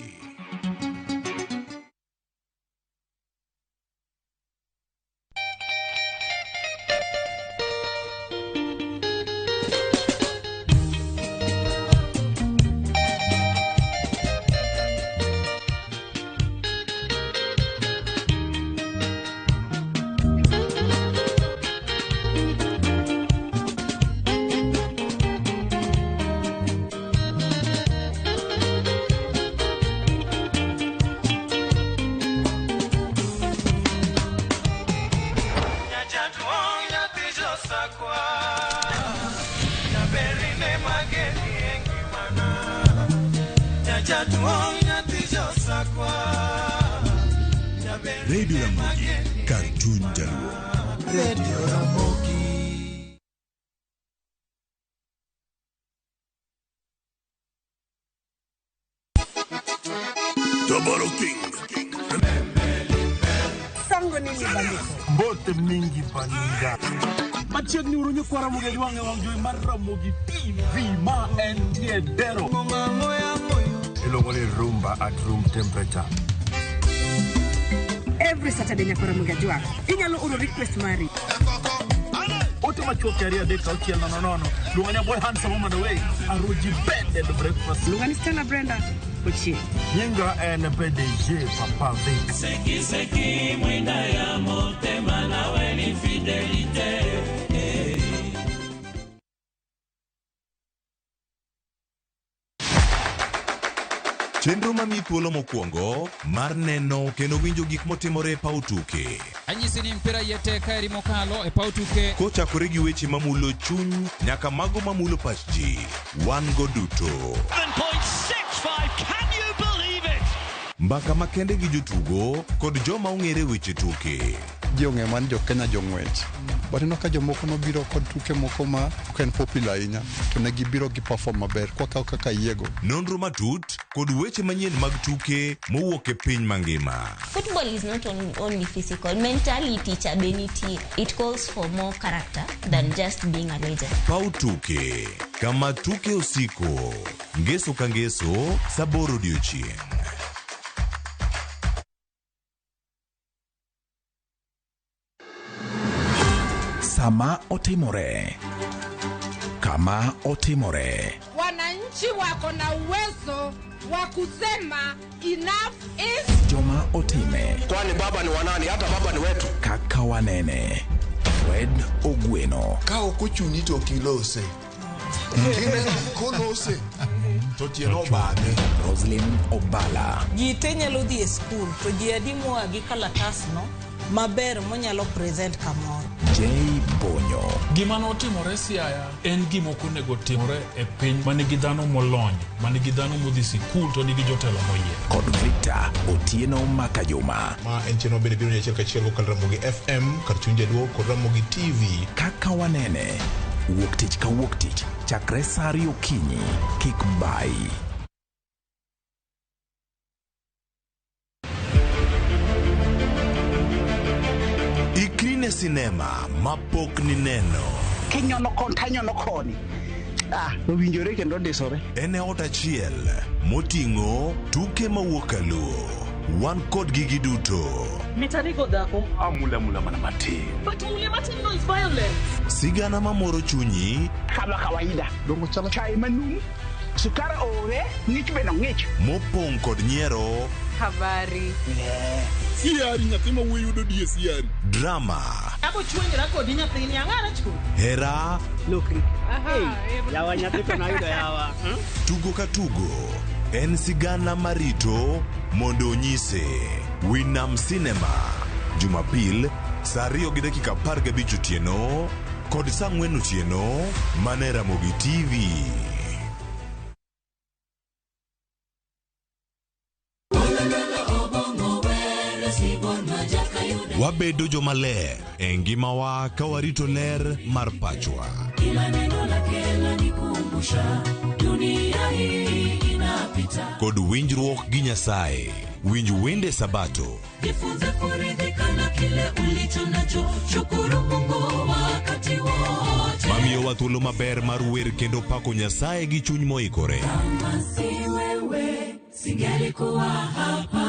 Speaker 5: Radio Ramogi, kar chuny Jaluo.
Speaker 6: Radio Ramogi.
Speaker 5: Tabaro King.
Speaker 8: Sango nini bandiko?
Speaker 7: Mbote mingi baninga. Machiegni uru nyikwa Ramogi Ajwang' e wang' jowi mar Ramogi TV ma entie dero.
Speaker 9: Iluongo ni rumba at room temperature.
Speaker 8: Every Saturday nyaka Ramogi Ajwang'. Inyalo oro request mari.
Speaker 7: Ote machuok 2 3 6 0 0. Luonga ni boy handsome woman away. Aruji bed and breakfast.
Speaker 8: Luonga ni Stella Brenda Ochieng.
Speaker 9: Nyinga en PDG Papa Vic.
Speaker 11: Seki seki mwinda ya motema nawe ni fidelite.
Speaker 5: Chenro mamiyi thuolo mokwongo mar neno kendo winjo gik motimore e paw tuke.
Speaker 15: Anyisi ni mpira yete kaeri mokalo e paw tuke.
Speaker 5: Kochakore gi weche mamulo chuny nyaka mago mamulo pach ji, wan go duto.
Speaker 11: 7.65, can you believe it?
Speaker 5: Mbaka makende gi jotugo kod joma ong'ere weche tuke.
Speaker 18: Ji ong'eyo mana ni jo Kenya jong'wech. But ineno ka jomoko nobiro kod tuke moko ma ok en popular ahinya to ne gibiro gi perform maber kwakawo kaka yiego.
Speaker 5: Nonro matut kod weche manyien mag tuke mowuok e piny mangima.
Speaker 19: Football is not only physical. Mentality cha be nitie. It calls for more character than just being a legend.
Speaker 5: Paw tuke, kama tuke osiko. Ngeso ka ngeso, saa 8 odiochieng'.
Speaker 23: Sama otimore, kama otimore.
Speaker 26: Wananchi wako na uwezo wa kusema enough is.
Speaker 23: Joma otime.
Speaker 30: Kwani baba ni wanani? Hata baba ni wetu.
Speaker 23: Kaka wanene. Fred Ogweno.
Speaker 31: Ka ok ochuni to ok ilose. Kineno kolose to tiende obadhe.
Speaker 23: Roslyn Obala.
Speaker 32: Ji te nyalo dhi e skul to ji adi moa gi kalatasno maber monyalo present kamoro.
Speaker 23: J Bonyo.
Speaker 7: Gima notimore Siaya en gima ok onego timore e piny manigi dhano molony, manigi dhano modhi sikul to nigi jotelo moyier.
Speaker 23: Kod Victor Otieno Makajuma.
Speaker 12: Ma en chenro bende biro achiel kachiel kokalo Ramogi FM kar chuny Jaluo kod Ramogi TV.
Speaker 23: Kaka wanene. Wuok tich ka wuok tich chakre saa 2 okinyi. Kik bai.
Speaker 5: Ikri ne sinema mapok nineno.
Speaker 3: Kinyono kon tanyono koni. Owinjore kendo ndisore.
Speaker 5: En e ot achiel moting'o tuke mawuok kaluo. Wan kod gigi duto.
Speaker 33: Mitarigo dhako.
Speaker 5: Amula mula mana matin.
Speaker 33: But mule matin no is violence.
Speaker 5: Sigana mamoro chunyi.
Speaker 3: Kama kawaida. Dongo chalo chai manum. Sukari ore, ng'ich be no ng'ich.
Speaker 5: Mopong' kod nyiero.
Speaker 25: Habari.
Speaker 2: Siari nyathi ma wuoyi yudo die siari.
Speaker 5: Drama.
Speaker 33: Abo chuonjra kodi nyathini ang'ara chuo.
Speaker 5: Hera.
Speaker 3: Lokri. Yawa nyathi to nayudo yawa.
Speaker 5: Tugo ka tugo en sigana marito mondo onyise. Winam Cinema. Jumapil saa 2:15 otieno kod saa 4 otieno mane Ramogi TV. Wabedo jomaler e ngimawa ka warito ler mar pachwa.
Speaker 1: Kila neno lake lanikumbusha dunia hii inapita.
Speaker 5: Kod winjruok gi Nyasaye. Winj wende Sabato.
Speaker 1: Jifunze kuridhika na kile ulicho nacho. Shukuru Mungu wakati wote.
Speaker 5: Mamiyowa thuolo maber mar wer kendo pako Nyasaye gi chuny moikore.
Speaker 1: Kama si wewe singelikuwa hapa.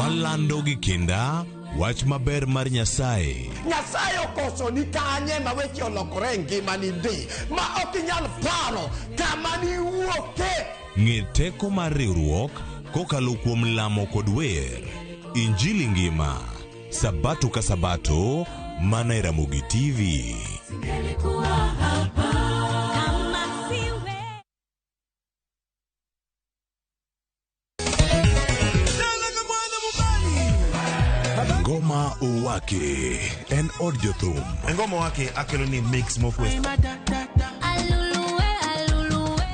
Speaker 5: Walando gi kinda wach maber mar Nyasaye.
Speaker 3: Nyasaye okoso ni kanye ma weche olokore e ngimani ndi ma ok inyal paro kama niwuoke.
Speaker 5: Ng'e teko mar riwruok kokalo kuom lamo kod wer. Injili ngima. Sabato ka Sabato mana e Ramogi TV.
Speaker 1: Singelikuwa hapa. Kama si wewe.
Speaker 5: Ngoma Owake en od jothum.
Speaker 12: Ngoma Owake akelo ni mix mokwe.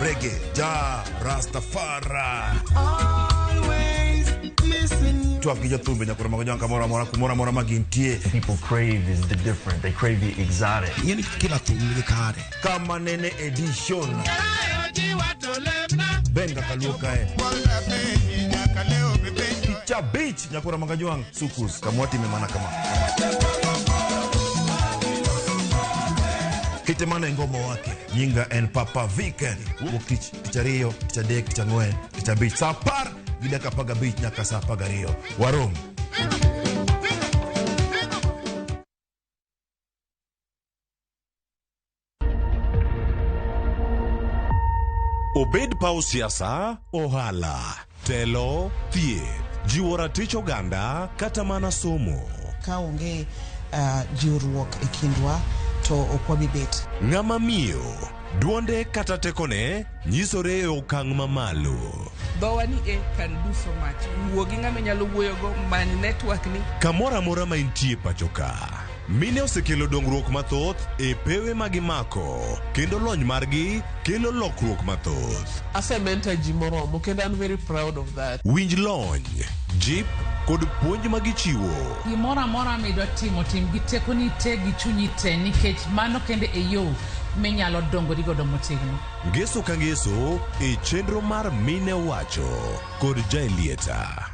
Speaker 12: Reggae.
Speaker 9: Reggae, Ja Rastafari. Twak gi jothumbe nyakoro mag jwang' kamoro amora kumoro amora ma gintie.
Speaker 4: People crave is the different. They crave the exotic.
Speaker 9: Ing'eni kila thum nigi kare. Kama nene edition. Benga kaluo kae. Picha beach nyakoro mag jwang' sukus kamwatime mana kama. Kite mana e ngomo wake. Nyinga en Papa Viken. Wuok tich, tich ariyo, tich adek, tich ang'wen, tich abich. Saa apar gi dakika apar gabich nyaka saa apar gariyo. Warom.
Speaker 5: Obed paw siasa, ohala, telo, thieth, jiwo ratich oganda kata mana somo.
Speaker 10: Ka onge jiwruok e kindwa to ok wabi bet.
Speaker 5: Ng'ama miyo, duonde kata tekone nyisore e okang' mamalo.
Speaker 13: Dhowa ni e can do so much. Wuo gi ng'ama inyalo wuoyogo, many network ni.
Speaker 5: Kamoro amora ma intie pacho ka, mine osekelo dongruok mathoth e pewe ma gimako kendo lony margi kelo lokruok mathoth.
Speaker 13: Ase mentor ji moromo kendo an very proud of that.
Speaker 5: Winj lony, jip kod puonj ma gichiwo.
Speaker 25: Gimoro amora midwa timo tim gi tekoni te gi chunyi te nikech mano kende e yo minyalo dongori godo motegno.
Speaker 5: Ngeso ka ngeso e chenro mar Mine Wacho kod Jaelieta.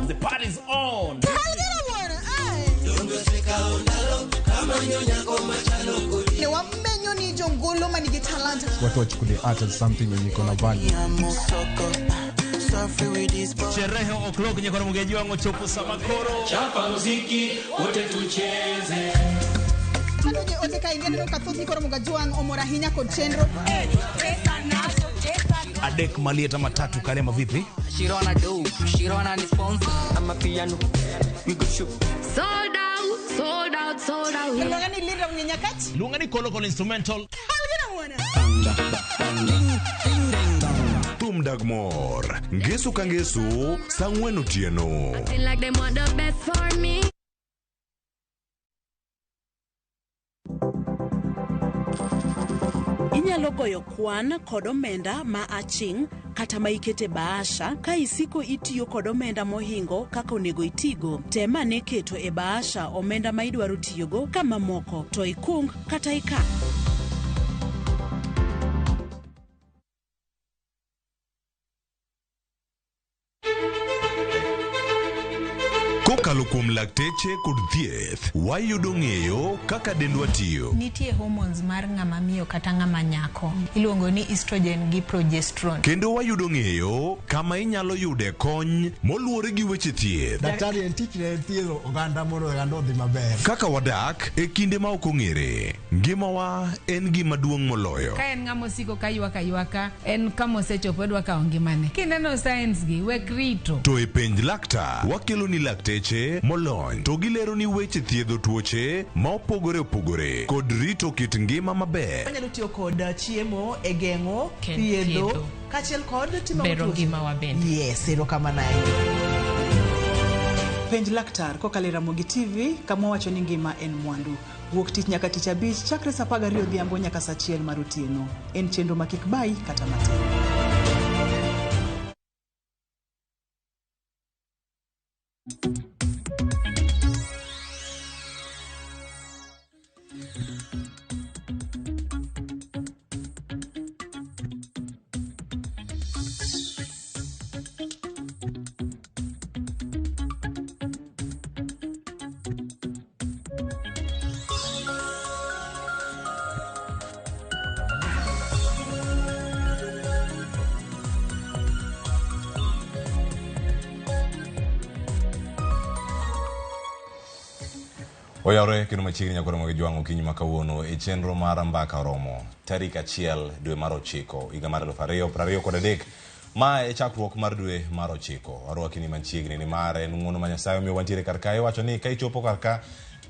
Speaker 7: The party's on.
Speaker 14: Ne wamenyo ni jongolo manigi talanta.
Speaker 18: Watu wachukulie art as something wenye iko na value.
Speaker 7: Sherehe o'clock nyakoro mugeji wangu ochopo sama koro.
Speaker 11: Chapa muziki wote tucheze.
Speaker 14: Mano je ote ka ineno ka thoth nyikoro Mugajwang' omor ahinya kod chenro.
Speaker 7: Adek malieta matatu karema vipi?
Speaker 16: Shirona do, Shirona ni sponsor. I'm a piano. We go shoot.
Speaker 17: Sold out, sold out, sold out.
Speaker 14: Luonga ni Linda Mnyenyakach.
Speaker 7: Luonga ni Kolo Kolo instrumental.
Speaker 14: Kalgina mwana.
Speaker 5: Thum dag mor, ngeso ka ngeso, saa ang'wen otieno.
Speaker 17: Acting like them want the best for me.
Speaker 33: Inyalo goyo kwan kod omenda ma aching' kata ma ikete bahasha ka isiko itiyo kod omenda mohingo kaka onego itigo. Tem ane keto e bahasha omenda ma idwaro tiyogo ka mamoko to ikung kata ika.
Speaker 5: Kokalo kuom lakteche kod thieth, wayudo ng'eyo kaka dendwa tiyo.
Speaker 20: Nitie hormones mar ng'ama miyo kata ng'ama nyako. Iluongo ni estrogen gi progesterone.
Speaker 5: Kendo wayudo ng'eyo kama inyalo yude kony moluwore gi weche thieth.
Speaker 3: Daktari en tich ne thiedho oganda mondo oganda odhi maber.
Speaker 5: Kaka wadak e kinde ma ok ong'ere, ngimawa en gima duong' moloyo.
Speaker 26: Ka en ng'ama osiko ka ywak aywaka, en kama osechopo odwa kawo ngimane. Kineno signs gi, wek rito.
Speaker 5: To e penj laktar, wakelo ni lakteche molony to gilero ni weche thiedho tuoche ma opogore opogore kod rito kit ngima maber.
Speaker 10: Wanyalo tiyo kod chiemo e geng'o,
Speaker 26: Ken
Speaker 10: thiedho,
Speaker 26: thiedho.
Speaker 10: kaachiel kod timo
Speaker 26: Bero
Speaker 10: tuoche.
Speaker 26: ngimawa bende.
Speaker 10: Yes, erokamano ahinya. Penj laktar kokalo e Ramogi TV kama wacho ni ngima en mwandu. Wuok tich nyaka tich abich chakre saa 12 odhiambo nyaka saa 1 mar otieno. En chenro ma kik bayi kata matin.
Speaker 5: Oyawre kendo machiegni nyakoro mag jwang' okinyi ma kawuono e chenro mar Mbaka Oromo tarik 1 dwe mar 9 higa mar 2023. Ma e chakruok mar dwe mar 9. Warwaki ni machiegni ni mar en ng'uono ma Nyasaye omiyo wantiere kar ka. Iwacho ni ka ichopo kar ka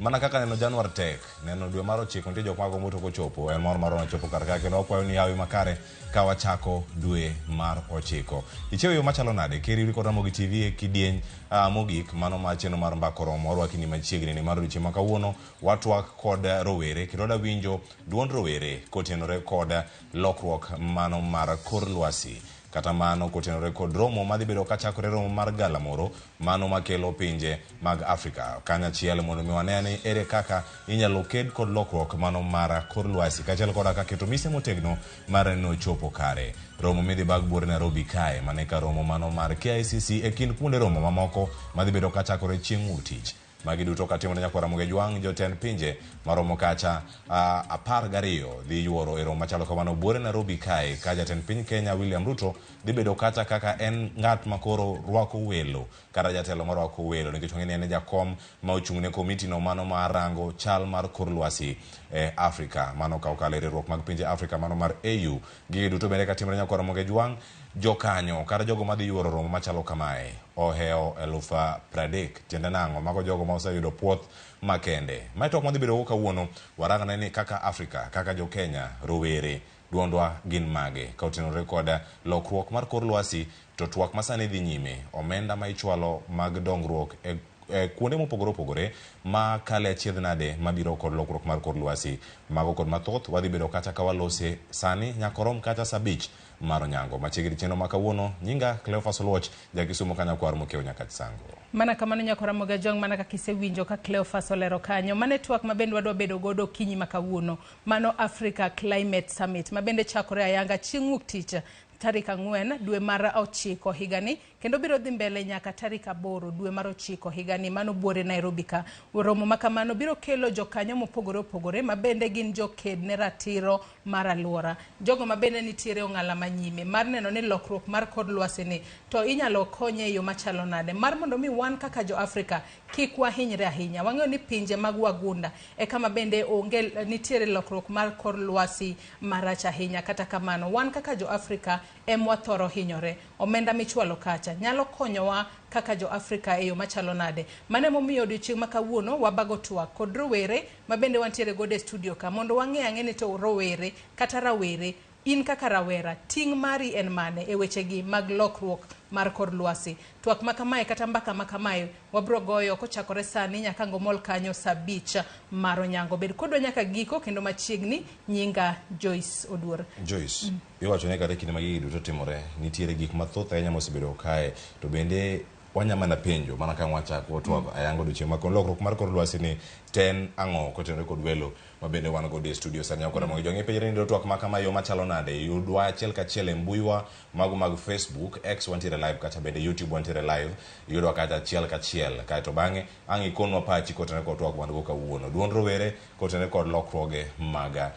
Speaker 5: Mana kaka neno Januar tek, neno dwe mar 9 nitie jok magombo to kochopo, en mor marwa chopo kar ka kendo wakwayo ni hawi makare ka wachako dwe mar 9. Ichiewo yo machalo nade? Keri kod Ramogi TV e kidieny mogik mano mar chenro mar Mbaka Oromo warwaki ni machiegni ni mar odiochieng' ma kawuono watwak kod rowere kendo wadwa winjo duond rowere kotenore kod lokruok mano mar kor lwasi. Kata mano kotenore kod romo madhi bedo kachakore romo mar galamoro mano makelo pinje mag Afrika kanyachiel mondo mi wane ni ere kaka inyalo ked kod lokruok mano mar kor lwasi kaachiel koda ka keto mise motegno mar neno chopo kare. Romo midhi bag buore Nairobi kae mane ka romo mano mar KICC e kind kuonde romo mamoko madhi bedo kachakore chieng' wuok tich. Magi duto katimore nyakwar Ramogi Jwang' jotend pinje maromo kacha 12 dhi yuoro e romo machalo kamano buore Nairobi kae ka jatend piny Kenya William Ruto dhi bedo kacha kaka en ng'at ma koro rwako welo kata jatelo marwako welo nikech wang'e ni en e jakom ma ochung' ne komiti no mano mar rango chal mar kor lwasi e Afrika mano ka okalo e riwruok mag pinje Afrika mano mar AU. Gigi duto bende katimore nyakwar Ramogi Jwang' jokanyo kata jogo madhi yuoro romo machalo kamae ohewo 30,000 tiende nang'o mago jogo ma oseyudo puoth makende. Mae twak madhi bedo go kawuono warangne ni kaka Afrika kaka jo Kenya rowere duondwa gin mage ka otenore kod lokruok mar kor lwasi to twak masani dhi nyime omenda ma ichwalo mag dongruok e kuonde mopogore opogore ma kale achiedh nade mabiro kod lokruok mar kor lwasi. Mago kod mathoth wadhi bedo kacha ka walose sani nyaka orom kata saa 5 mar onyango. Machiegni chenro ma kawuono nyinga Cleophas Oluoch jakisumo kanyakwar mokiewo Nyakach Sango.
Speaker 25: Mana kamano nyakwar Ramogi Ajwang' mana kaka isewinjo ka Cleophas olero kanyo. Mane twak ma bende wadwa bedo godo okinyi ma kawuono. Mano Africa Climate Summit ma bende chakore ayanga chieng' wuok tich tarik 4 dwe mar 9 higani kendo biro dhi mbele nyaka tarik 8 dwe mar 9 higani mano buore Nairobi ka. Romo ma kamano biro kelo jokanyo mopogore opogore ma bende gin joked ne ratiro mar alwora. Jogo ma bende nitiere ong'ala manyime mar neno ni lokruok mar kor lwasi ni to inyalo konye e yo machalo nade mar mondo mi wan kaka jo Afrika kik wahinyre ahinya. Wang'eyo ni pinje mag wagunda e kama bende onge nitiere lokruok mar kor lwasi marach ahinya. Kata kamano wan kaka jo Afrika emwathoro hinyore. Omenda michwalo kacha nyalo konyowa kaka jo Afrika e yo machalo nade. Mano emomiyo odiochieng' ma kawuono wabago twak kod rowere ma bende wantiere godo e studio ka mondo wang'e ang'e ni to rowere kata rawere in kaka rawera ting' mari en mane e wechegi mag lokruok mar kor lwasi. Twak ma kamae kata mbaka ma kamae wabro goyo kochakore sani nyaka ngomol kanyo saa 5 mar onyango. Bed kodwa nyaka giko kendo machiegni. Nyinga Joyce Oduor.
Speaker 5: Joyce, iwacho ni kata e kinde ma gigi duto timore nitiere gik mathoth ahinya mosebedo kae to bende wanyamana penjo mana ka wachako twak ayango odiochieng' ma lokruok mar kor lwasi ni ten ang'o kotenore kod welo ma bende wan godo e studio sani nyakwar Ramogi Jwang'. Ipenjre ni twak ma kama yo machalo nade yudwa achiel kachiel e mbuiwa mago mag Facebook, X wantiere live kacha bende YouTube wantiere live yudwa kacha achiel kachiel kaeto bang'e ang' ikonwa pachi kotenore kod twak wan go kawuono. Duond rowere kotenore kod lokruoge mag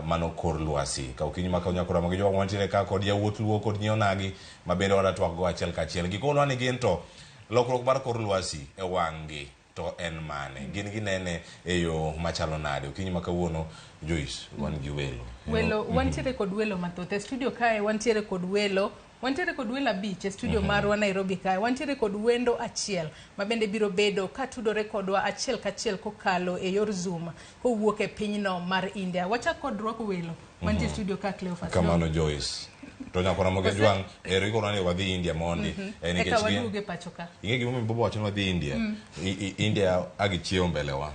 Speaker 5: mano kor lwasi. Ka okinyi ma kawuono nyakwar Ramogi Jwang' wantiere ka kod yawuot Luo kod nyi onagi ma bende wadwa twak go achiel kachiel. Gikonwa ni gin to lokruok mar kor lwasi e wang' gi to en mane gin ginene e yo machalo nade. Okinyi ma kawuono Joyce wan gi welo.
Speaker 25: Welo wantiere kod welo mathoth e studio kae. Wantiere kod welo 5 e studio marwa Nairobi kae. Wantiere kod wendo achiel ma bende biro bedo katudore kodwa achiel kachiel kokalo e yor Zoom kowuok e pinyno mar India. Wachak kod rwako welo mantie studio ka, Cleophas.
Speaker 5: Kamano Joyce. To nyakwar Ramogi Jwang' ero ikonwa ni wadhi India mondi.
Speaker 25: Nikech eka waduoge pacho ka.
Speaker 5: Ing'e gimomiyo Bobo wacho ni wadhi India? India agichiewo mbele wa.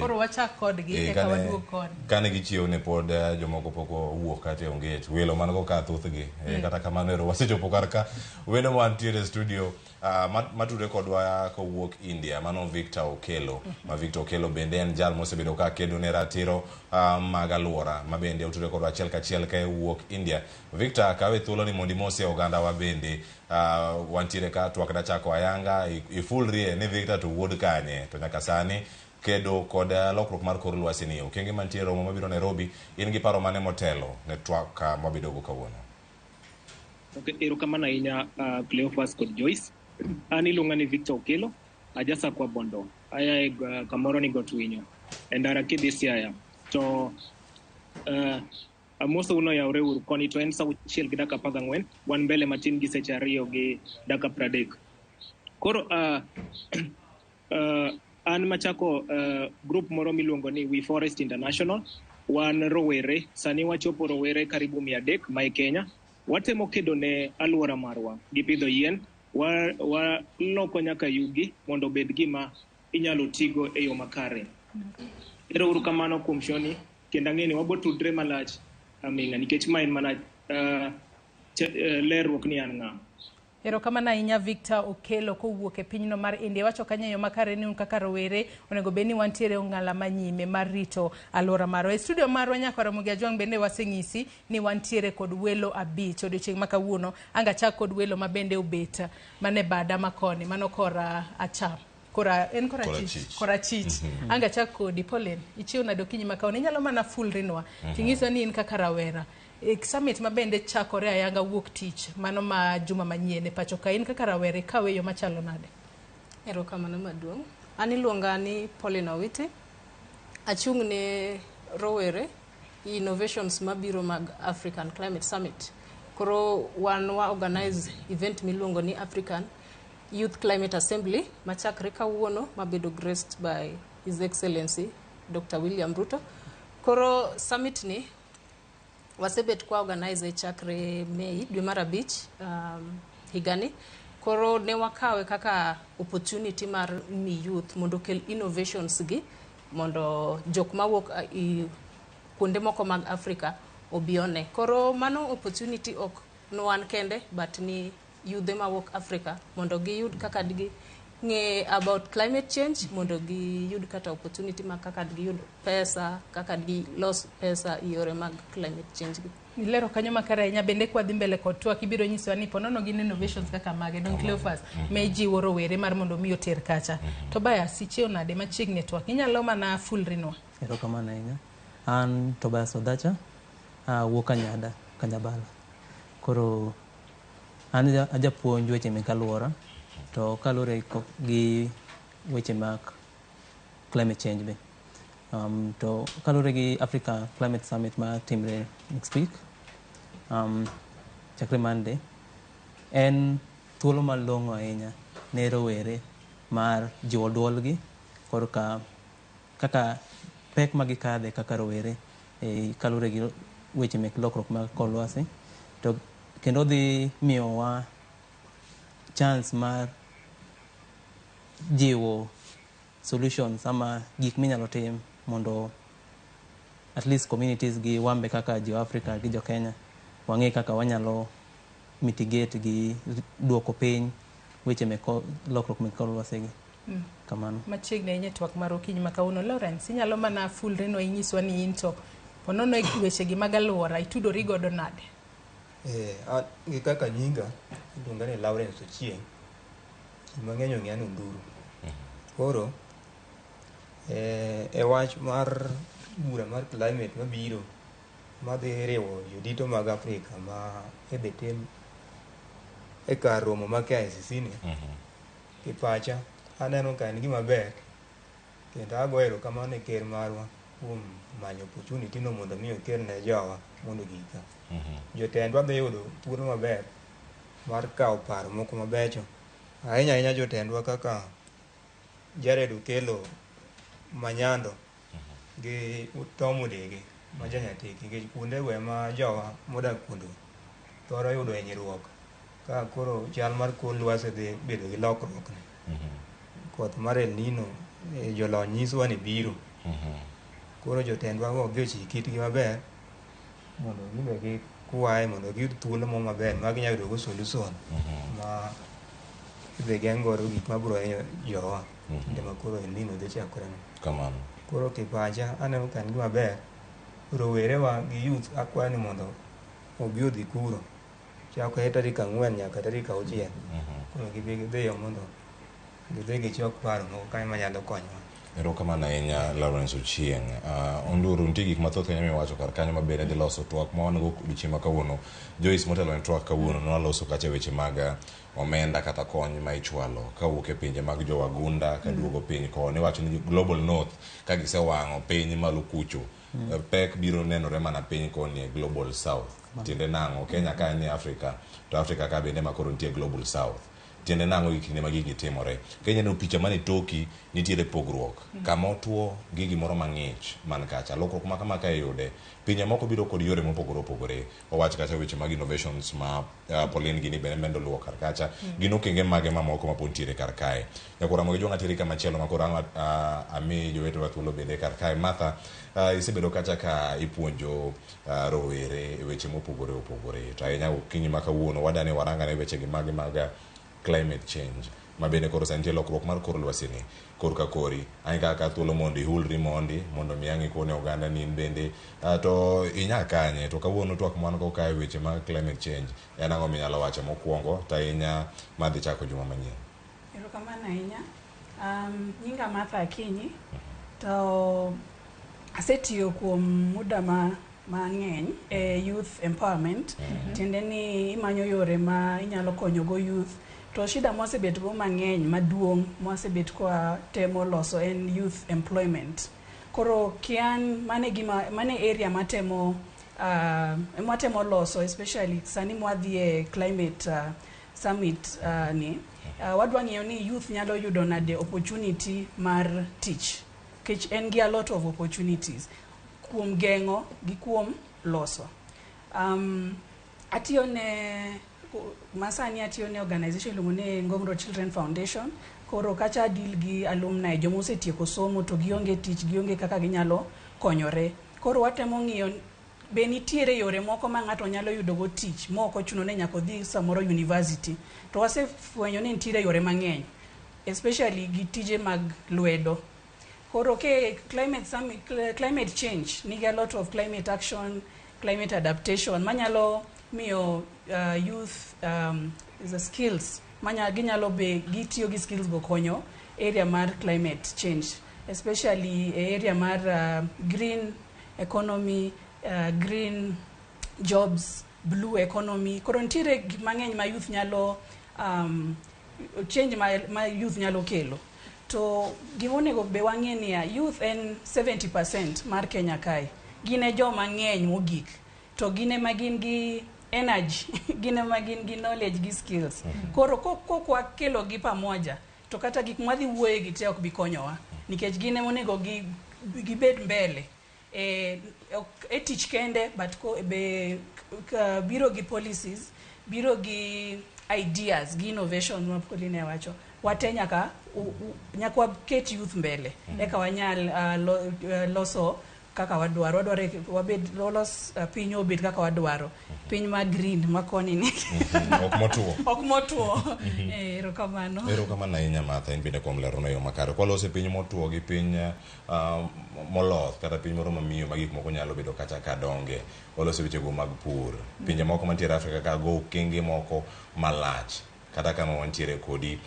Speaker 25: Koro wachak kodgi eka waduog koni.
Speaker 5: Kane gichiewo ne pod jomoko pok owuok kata e onget. Welo man go ka thothgi. Kata kamano ero wasechopo kar ka wendo mantiere e studio matudre kodwa kowuok India mano Victor Okello. Ma Victor Okello bende en jal mosebedo ka kedo ne ratiro mag alwora ma bende otudre kodwa achiel kachiel ka owuok India. Victor, kawe thuolo ni mondo imosie oganda wa bende wantiere ka twak dachako ayanga ifulrie ni Victor to wuod kanye to nyaka sani kedo kod lokruok mar kor lwasi ni okenge mantie romo mabiro Nairobi in gi paro mane motelo ne twak mwabedo go kawuono?
Speaker 6: Okay, erokamano ahinya Cleophas kod Joyce. An iluonga ni Victor Okello, ajasakwa Bondo. Aya e kamoro ni Got Winyo, e ndara kidhi Siaya. To amosou noyawre uru koni to en sa 6:14, wan mbele matin gi seche 2:30. Koro An machako group moro miluongo ni We Forest International. Wan rowere, sani wachopo rowere karibu 300 ma e Kenya. Watemo kedo ne alwora marwa gi pidho yien, waloko nyaka yugi mondo obed gima inyalo tigo e yo makare. Ero uru kamano kuom shoni, kendo ang'e ni wabotudre malach aming'a nikech ma en mana lerruok ni an ng'a.
Speaker 25: Erokamano ahinya Victor Okello kowuok e pinyno mar India. Wacho kanyo e yo makare ni un kaka rowere onego bed ni wantiere ong'ala manyime mar rito alwora marwa. E studio marwa nyaka Ramogi Ajwang' bende waseng'isi ni wantiere kod welo 5 odiochieng' ma kawuono. Anga chak kod welo ma bende obet mane bada makoni, mano kora acham. Kora, en kora chich. Kora chich. Anga chak kodi Pauline, ichiew nade okinyi ma kawuono? Inyalo mana fulrinwa. Ting'iso ni in kaka rawera. Summit ma bende chakore ayanga wuok tich mano ma juma manyien e pacho ka, in kaka rawera ikawe yo machalo nade?
Speaker 8: Erokamano maduong'. An iluonga ni Pauline Owiti. Achung' ne rowere innovations mabiro mag African Climate Summit. Koro wan wa organize event miluongo ni African Youth Climate Assembly machakre kawuono mabedo graced by His Excellency Dr. William Ruto. Koro summit ni wasebet kwa organize chakre Mei dwe mar 5 higani. Koro ne wakawe kaka opportunity mar mi youth mondo okel innovations gi mondo jok mawuok kuonde moko mag Africa obi one. Koro mano opportunity ok nwan kende but ni yudhe mawuok Africa mondo giyud kaka digi ng'e about climate change, mondo giyud kata opportunity mag kaka giyud pesa, kaka gilos pesa e yore mag climate change gi.
Speaker 25: Ilero kanyo makare ahinya. Bende kwa dhi mbele kod twak ibiro nyisowa ni ponono gin innovations kaka mage. Don Cleophas me jiwo rowere mar mondo mi oter kacha. Tobias, ichiew nade machiegni e twak? Inyalo mana fulrinwa.
Speaker 15: Erokamano ahinya. An Tobias Odhacha, awuok Kanyada, Kanyabala. Koro an ajapuonj weche mek alwora, to kaluwore gi weche mag climate change be. To kaluwore gi Africa Climate Summit ma timre next week, chakre Monday, en thuolo malong'o ahinya ne rowere mar jiwo duolgi korka kaka pek ma gikadhe kaka rowere kaluwore gi weche mek lokruok mag kor lwasi, to kendo dhi miyowa chance mar jiwo solutions ama gik minyalo tim mondo at least communities gi wambe kaka jo Africa gi jo Kenya wang'e kaka wanyalo mitigate gi duoko piny weche mek lokruok mek kor lwasi gi. Kamano.
Speaker 25: Machiegni ahinya e twak mar okinyi ma kawuono. Lawrence, inyalo mana fulrinwa inyiswa ni in to ponono e weche gi mag alwora itudori godo nade?
Speaker 19: Gi kaka nyinga iluonga ni Lawrence Ochieng'. Ji mang'eny ong'eya ni Onduru. Koro e wach mar bura mar climate mabiro madhi riwo jodito mag Afrika ma idhi tim e kar romo ma KICC ni, e pacha aneno ka en gima ber kendo ago erokamano ne ker marwa kuom manyo opportunity no mondo mi okel ne jowa mondo gika. Jotendwa dhi yudo thuolo maber mar kawo paro moko mabecho ahinya ahinya jotendwa kaka Jared Okello Manyando gi Tom Odege ma janyateki, nikech kuondego ema jowa modak kuondego thoro yudo hinyruok ka koro chal mar kor lwasi dhi bedo gi lokruok ni. Koth mar El Nino jolony nyisowa ni biro. Koro jotendwa go dhi ochik itgi maber mondo gimbe gikwaye mondo giyud thuolo moro maber ma ginyalo yudo go solution ma idhi geng' godo gik mabiro hinyo jowa kinde ma koro El Nino dhi chakore no.
Speaker 5: Kamano.
Speaker 19: Koro kipacha aneno ka en gima ber. Rowerewa gi youth akwayo ni mondo obi odhi kuro chakre tarik 4 nyaka tarik 6. Koro gibi gidhiyo mondo gidhi gichok paro moko kanyo manyalo konyowa.
Speaker 5: Erokamano ahinya Lawrence Ochieng'. Onduru, nitie gik mathoth kanyo miwacho kar kanyo mabende dhi loso twak ma wan go odiochieng' ma kawuono. Joyce motelo ne twak kawuono nwaloso kacha weche mag omenda kata kony ma ichwalo kawuok e pinje mag jowagunda kaduogo piny koni. Iwacho ni Global North ka gisewang'o piny malo kucho, pek biro nenore mana piny koni e Global South. Tiende nang'o? Kenya ka ni Africa, to Africa ka bende ma koro nitie Global South. Tiende nang'o gi kinde ma gigi timore? Ka ineno picha mane toki, nitiere pogruok. Kama otuo gi gimoro mang'ich man kacha. Lokruok ma kama ka iyude, pinje moko biro kod yore mopogore opogore. Wawach kacha weche mag innovations ma Pauline gini bende mendo luwo kar kacha. Gin okenge mage mamoko ma pod nitiere kar kae? Nyakwar Ramogi Jwang' ateri kamachielo ma koro ang' ami jowetewa thuolo bende kar kae. Martha, isebedo kacha ka ipuonjo rowere e weche mopogore opogore. To ahinya okinyi ma kawuono wadani warangane wechegi mage mag climate change ma bende koro sani nitie lokruok mar kor lwasi ni kor ka kori ang' kaka thuolo mondo ihulri mondi mondo mi ang' ikone oganda ni in bende to inya kanye to kawuono twak mwan go kae weche mag climate change en ang'o minyalo wacho mokwongo to ahinya madhi chako juma manyien.
Speaker 1: Erokamano ahinya. Nyinga Martha Akinyi to asetiyo kuom muda mang'eny e youth empowerment. Tiende ni imanyo yore ma inyalo konyogo youth. To shida mwasebet go mang'eny maduong' mwasebet kwa temo loso en youth employment. Koro kian mane gima mane area matemo mwatemo loso, especially sani mwadhi e climate summit ni wadwa ng'iyo ni youth nyalo yudo nade opportunity mar tich, nikech en gi a lot of opportunities kuom geng'o gi kuom loso. Atiyo ne masani atiyo ne organization iluongo ni Ngong Road Children Foundation. Koro kacha deal gi alumni, joma osetieko somo to gionge tich, gionge kaka ginyalo konyore. Koro watemo ng'iyo be nitiere yore moko ma ng'ato nyalo yudo go tich ma ok ochuno ni nyaka odhi samoro university. To wasefwenyo ni nitiere yore mang'eny, especially gi tije mag lwedo. Koro ke climate summit, climate change nigi a lot of climate action, climate adaptation manyalo miyo youth the skills manya ginyalo be gitiyo gi skills go konyo area mar climate change, especially e area mar green economy, green jobs, blue economy. Koro nitiere gik mang'eny ma youth nyalo change ma youth nyalo kelo. To gima onego be wang'e niya, youth en 70% mar Kenya kae. Gin e joma ng'eny mogik. To gin ema gin gi energy, gin ema gin gi knowledge gi skills. Koro kok wakelo gi pamoja, to kata gik mwadhi wuoye gi te ok bi konyowa. Nikech gin ema onego gibed mbele. E tich kende, but ko, be biro gi policies, biro gi ideas, gi innovation ma Pauline wacho. Wate nyaka nyaka waket youth mbele. Eka wanyal loso kaka wadwaro. Wadwaro wabed lolos piny obed kaka wadwaro. Piny ma green ma koni ni.
Speaker 5: Ok motuo.
Speaker 1: Ok motuo. Erokamano.
Speaker 5: Erokamano ahinya Martha, in bende kuom lero e yo makare. Kwaloso e piny motuo gi piny moloth kata piny moro mamiyo ma gik moko nyalo bedo kacha ka donge. Waloso wechego mag pur. Pinje moko mantiere Afrika ka go okenge moko malach kata kama wantiere kodi.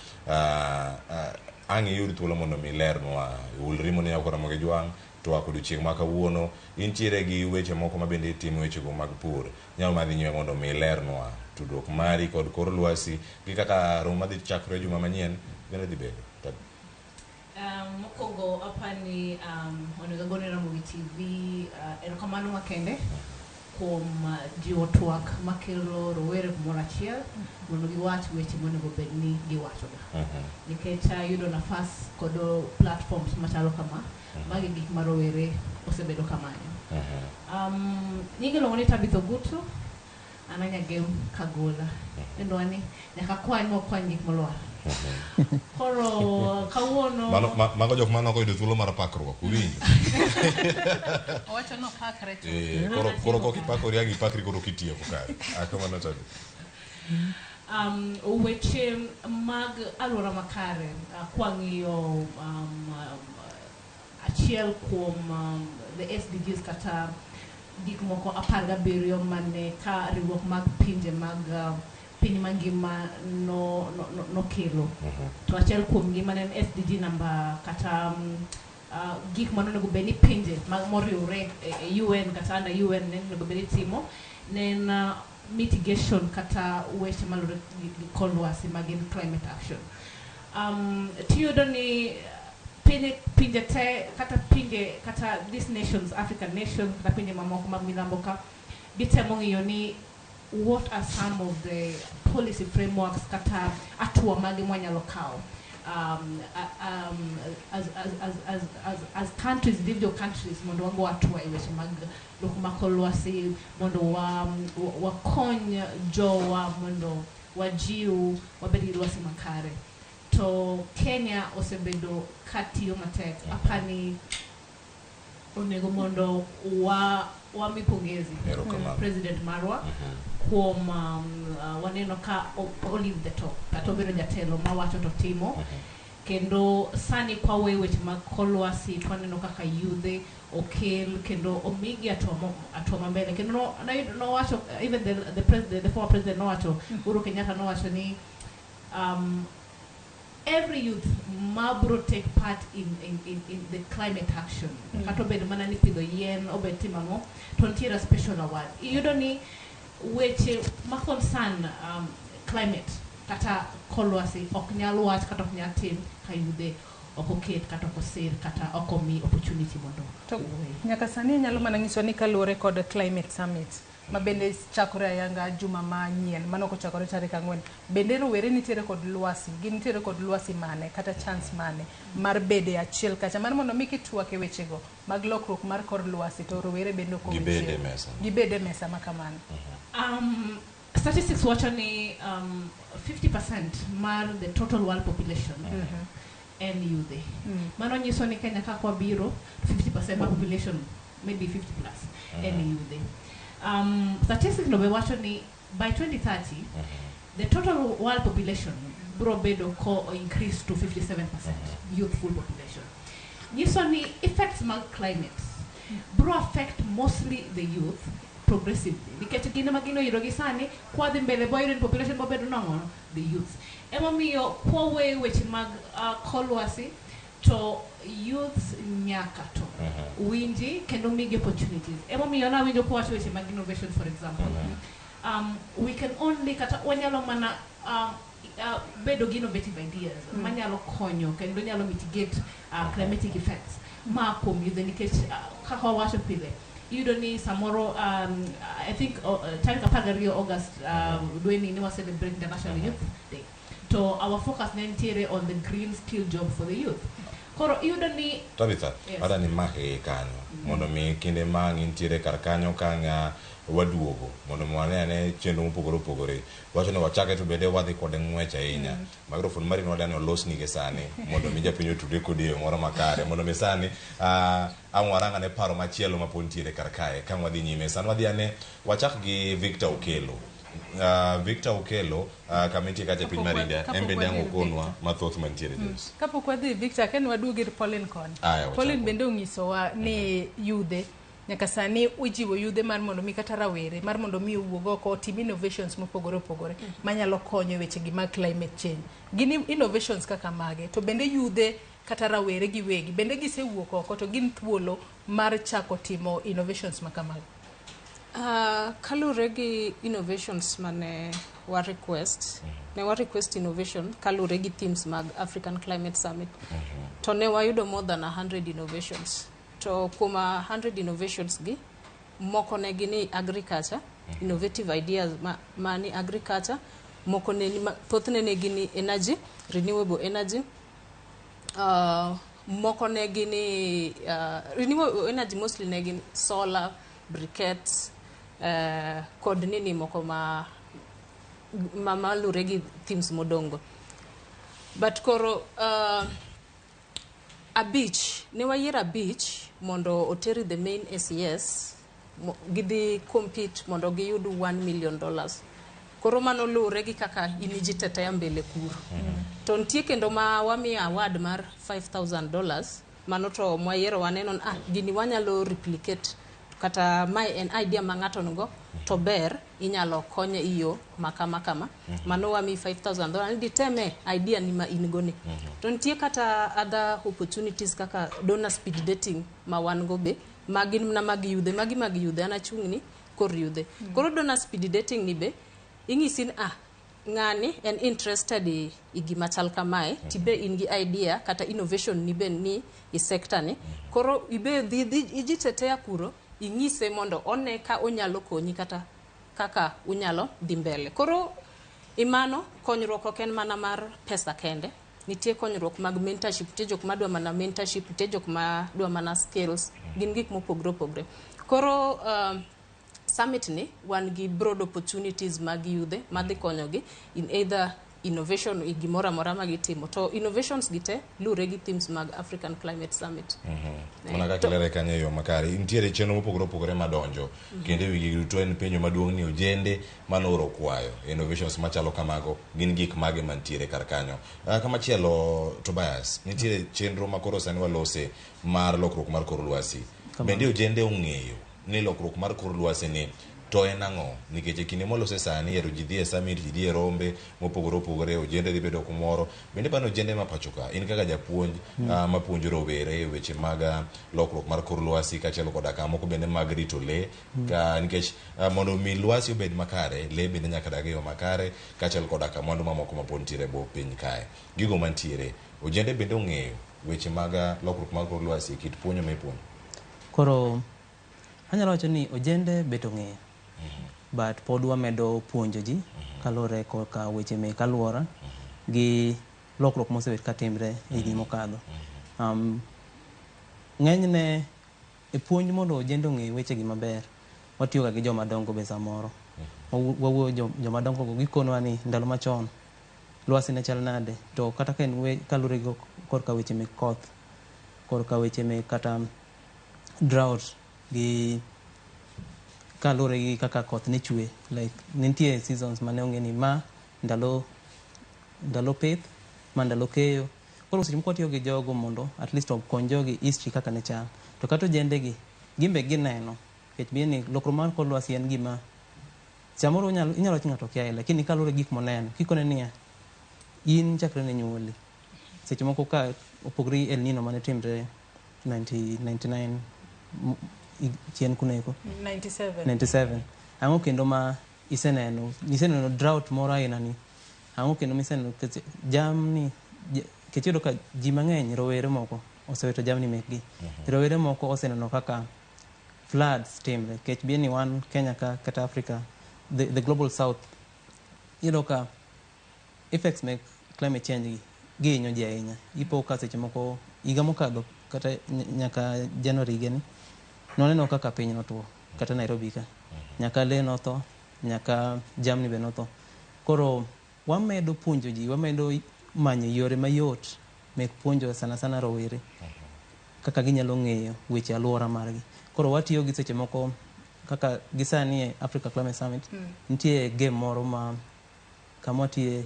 Speaker 5: Ang' iyud thuolo mondo mi ilernwa. Ulri mondo nyakwar Ramogi Jwang' twak odiochieng' ma kawuono. Intiere gi weche moko ma bende itimo wechego mag pur. Nyalo madhi nyime mondo mi ilernwa tudruok mari kod kor lwasi gi kaka romo madhi chakore juma manyien bende dhi bedo.
Speaker 2: Mokwongo apani onego agone Ramogi TV erokamano makende kuom jiwo twak makelo rowere kumoro achiel mondo giwach weche monego bed ni giwachoga. Nikech yudo nafas kod platforms machalo kama, magi gik ma rowere osebedo kamanyo. Nyinge iluongo ni Tabitha Ogutu, an anyagem Kagola. Dendwa ni nyaka kwany mokwany gik molwar. Koro kawuono
Speaker 5: Mago jok mane ok oyudo thuolo mar pakruok, uwinjo?
Speaker 25: Owacho ni opakre to.
Speaker 5: Koro kok ipakori ang' ipakri koro kitieko kare. Kamano Tabitha.
Speaker 2: Weche mag alwora makare kwang'iyo achiel kuom the SDGs kata gik moko 17 mane ka riwruok mag pinje mag piny mangima nokelo. To achiel kuom gi mane en SDG namba kata gik mane onego bed ni pinje moriwre e UN kata under UN ne onego bed ni timo ne en mitigation kata weche malure gi kor lwasi ma gin climate action. Tiyudo ni pinje te kata pinje kata these nations, African nations kata pinje mamoko mag milambo ka gitemo ng'iyo ni What are some of the policy frameworks kata hatua mage mwanyalo kawo as countries, individual countries, mondo wago hatua e weche mag loko mar kor lwasi, mondo wakony jowa, mondo wajiw wabed gi lwasi makare. To Kenya osebedo katiyo matek. Apani onego mondo wa wami pongezi
Speaker 5: Erokamano.
Speaker 2: President marwa kuom waneno ka o lead the talk, kata obedo jatelo mawacho to timo. Kendo sani kwawe weche mag kor lwasi to waneno kaka yudhe okel kendo omigi hatua mambele. Kendo nowacho, even the president, the former president nowacho, Uhuru Kenyatta nowacho ni every youth mabro take part in the climate action, kata obed mana ni pidho yien, obed timo ang'o, to nitiere a special award. Iyudo ni weche ma concern climate kata kor lwasi ok nyal wach kata ok nyal tim ka yudhe ok oket kata ok osir kata ok omi opportunity mondo
Speaker 25: To
Speaker 2: owuoye.
Speaker 25: nyaka sani inyalo mana nyiso ni kaluwore kod climate summit ma bende chakore ayanga juma manyien, mano kochakore tarik 4, bende rowere nitiere kod lwasi, gin nitiere kod lwasi mane kata chance mane mar bede achiel kacha mar mondo mi kitwak e wechego mag lokruok mar kor lwasi to rowere bende ok
Speaker 5: Gibed e
Speaker 25: owe chien.
Speaker 5: mesa.
Speaker 25: Gibed e mesa ma kamano.
Speaker 2: Statistics wacho ni 50% mar the total world population en yudhe. Mano nyiso ni Kenya kaka wabiro, 50% mar population, maybe 50 plus, en yudhe. Statistics no be wacho ni by 2030 the total world population bro bedo ko increase to 57% youthful population. Nyiso ni effects mag climate bro affect mostly the youth progressively, nikech gin ema gin oyudo gi sani kwadhi mbele boyudo ni population bobedo nang'o, the youth. Emomiyo kwawe weche mag kor lwasi to youths nyaka to winji kendo migi opportunities. Emomiyo nawinjo kowacho weche mag innovation, for example, we can only, kata wanyalo mana bedo gi innovative ideas manyalo konyo kendo nyalo mitigate climatic effects ma kuom yudhe, nikech kaka wawacho pile, iyudo ni samoro I think tarik 12 August dweni ni wa celebrate International Youth Day, to our focus ne nitiere on the green skill job for the youth. Koro iyudo ni
Speaker 5: Tabitha,
Speaker 2: Yes.
Speaker 5: adwa ni mak gi kanyo mondo mi kinde ma ang' intiere kar kanyo ka ang' waduogo mondo mi wane ane chenro mopogore opogore. Wacho ni wachake to bende wadhi kode ng'wech ahinya. Microphone mari nwadwa ni olosni gi sani mondo mi japiny otudre kodi e yo moro makare mondo mi sani ang' warang ane paro machielo ma pod nitiere kar kae ka ang' wadhi nyime. Sani wadhi ane wachak gi Victor Okelo. Victor Okelo, kama intie kacha e piny mar India, en bende ang' okonwa mathoth mantiere. Joyce.
Speaker 25: Kapok wadhi Victor, ken waduog ir Pauline koni.
Speaker 5: Aya, wachako.
Speaker 25: Pauline bende onyisowa ni yudhe nyaka sani ijiwo yudhe mar mondo mi kata rawere mar mondo mi owuog oko otim innovations mopogore opogore manyalo konyo e weche gi mag climate change. Gin innovations kaka mage? To bende yudhe kata rawere giwegi bende gisewuok oko to gin thuolo mar chako timo innovations ma kamago?
Speaker 8: Kaluwore gi innovations mane wa request, ne wa request innovation kaluwore gi themes mag African Climate Summit, to ne wayudo more than 100 innovations. To kuom 100 innovations gi, moko ne gin ni agriculture, innovative ideas ma ni agriculture, moko ne ni thothne ne gin ni energy, renewable energy, moko ne gin ni renewable energy, mostly ne gin solar briquettes, kod nini moko ma malure gi themes modongo. But koro abich ne wayiero, abich mondo oteri the main ACS, gidhi compete mondo giyud $1 million. Koro mano luwre gi kaka in ijitetea mbele kuro. To nitie kendo ma wamiyo award mar $5000. Mano to mwayiero waneno ni gini wanyalo replicate, kata mae en idea ma ng'ato nigo to ber inyalo konye e yo ma kama kama. Mano wamiyi $5000 ni diteme idea ni ma in go ni. To nitie kata other opportunities kaka donor speed dating ma wan go be, ma gin mana mag yudhe, magi mag yudhe, an achung' ni kor yudhe. Koro donor speed dating ni be ing'isi ni ng'ani en interested i gima chal kamae, tibe in gi idea kata innovation ni be ni i sector ni. Koro ibe dhi ijitetea kuro, ing'ise mondo one ka onyalo konyi kata kaka unyalo dhi mbele. Koro imano konyruok ok en mana mar pesa kende. Nitie konyruok mag mentorship, nitie jok madwa mana mentorship, nitie jok madwa mana skills, gin gik mopogre opogre. Koro summit ni wan gi broad opportunities mag yudhe madhi konyogi in either innovation e gimoro amora ma gitimo, to innovations gi te lure gi themes mag African Climate Summit.
Speaker 5: Mana kaka ilere kanyo e yo makare, nitiere chenro mopogore opogore madonjo kendo e wi gigi duto en penjo maduong' ni ojende manooro kwayo innovations machalo kamago gin gik mage mantiere kar kanyo. Kamachielo Tobias, nitiere chenro ma koro sani walose mar lokruok mar kor lwasi. Bende ojende ong'eyo ni lokruok mar kor lwasi ni to en ang'o? Nikech e kinde mwalose sani ero ji dhi e summit, ji dhi e rombe mopogore opogore, ojende dhi bedo kumoro. Bende pano ojende ma pacho ka, in kaka japuonj mapuonjo rowere e weche mag lokruok mar kor lwasi kaachiel koda ka moko bende mag rito lee, ka nikech mondo mi lwasi obed makare, lee bende nyaka dag e yo makare kaachiel koda ka mwandu mamoko mapod nitiere e bwo piny kae. Gigo mantiere, ojende bende ong'eyo weche mag lokruok mar kor lwasi e kit puonjo ma ipuonjo.
Speaker 15: Koro anyalo wacho ni ojende bet ong'eyo, but pod wamedo puonjo ji kaluwore korka weche mek alwora gi lokruok mosebet katimre e higni mokadho. Ng'enyne e puonj mondo ojende ong'e wechegi maber, watiyoga gi joma dongo be samoro. Wawuoyo joma dongo go gikonwa ni ndalo machon lwasi ne chal nade, to kata ka en kaluwore gi korka weche mek koth, korka weche mek kata drought gi kaluwore gi kaka koth ne chwe, like nitie seasons mane ong'e ni ma ndalo ndalo pith, ma ndalo keyo. Koro seche moko watiyo gi jogo mondo at least okony jogi history kaka ne chal. To kata ojende gi gin be gineno, nikech bien ni lokruok mar kor lwasi en gima samoro inyalo wacho ng'ato kia, lakini kaluwore gi gik moneno kikone niya in chakre ne nyuoli seche moko ka opogore gi El Nino mane timre 1999 chien kuneko
Speaker 25: 97.
Speaker 15: 97, ang'o kendo ma iseneno? Iseneno drought moro aina ni? Ang'o kendo miseneno? Nikech jamni, nikech iyudo ka ji mang'eny, rowere moko osewito jamni mekgi, rowere moko oseneno kaka floods timre, nikech bien ni wan Kenya ka kata Africa, the global south, iyudo ka effects mek climate change gi gihinyo ji ahinya. Ipo ka seche moko higa mokadho kata nyaka January higani nwaneno kaka piny notwo kata Nairobi ka nyaka lee notho, nyaka jamni be notho. Koro wamedo puonjo ji, wamedo manyo yore mayot mek puonjo sana sana rowere kaka ginyalo ng'eyo weche alwora margi. Koro watiyo gi seche moko kaka gi sani e Africa Climate Summit, nitie game moro ma kama watiye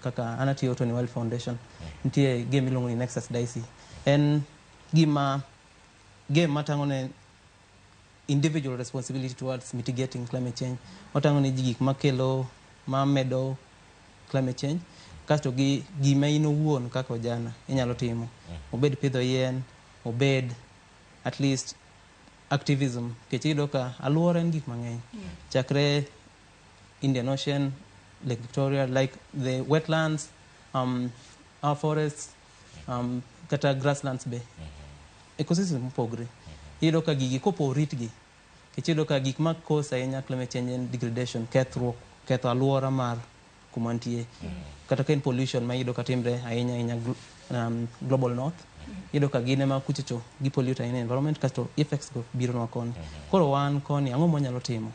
Speaker 15: kaka an atiyo Tony Wild Foundation, nitie game miluongo ni Nexus Dicey. En gima game matang'o ne individual responsibility towards mitigating climate change. Otang'o ne ji gik makelo mamedo climate change, kasto gi gima in owuon kaka ojana inyalo timo, obed pidho yien, obed at least activism, nikech iyudo ka alwora en gik mang'eny, chakre Indian Ocean, Lake Victoria, like the wetlands, our forests, kata grasslands be, ecosystem mopogre. Iyudo ka gigi kopo oritgi, nikech iyudo ka gik ma cause ahinya climate change en degradation, kethruok, ketho alwora mar kuma nitie, kata ka en pollution ma iyudo ka timre ahinya ahinya global north, iyudo ka gin ema kuchocho gi pollute ahinya environment, kasto effects go bironwa koni. Koro wan koni ang'o mwanyalo timo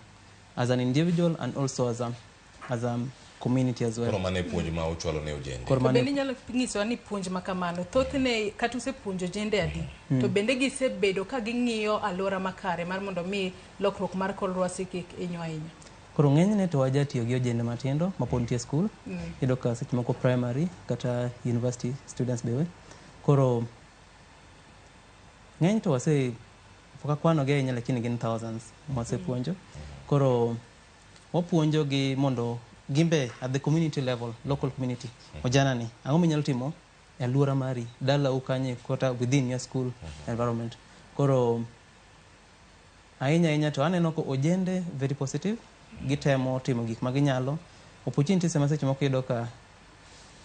Speaker 15: as an individual and also as a community as well.
Speaker 5: Koro mano e puonj ma uchwalo ne ojende.
Speaker 15: Koro
Speaker 25: To
Speaker 15: mano
Speaker 25: bende inyalo nyisowa ni puonj ma kamano thothne kata usepuonjo ojende adi, to bende gisebedo ka ging'iyo alwora makare mar mondo mi lokruok mar kor lwasi kik hinyo ahinya?
Speaker 15: Koro ng'enyne to wajatiyo gi ojende matindo mapod nitie e skul. Iyudo ka seche moko primary kata university students be. Koro ng'eny to wase pok akwanogi ahinya, lakini gin thousands mwasepuonjo. Koro wapuonjo gi mondo gimbe at the community level, local community, ojana ni ang'o minyalo timo e alwora mari, dalau kanye, kata within your school environment. Koro ahinya ahinya to aneno ko ojende very positive, gitemo timo gik ma ginyalo. Opportunities ema seche moko iyudo ka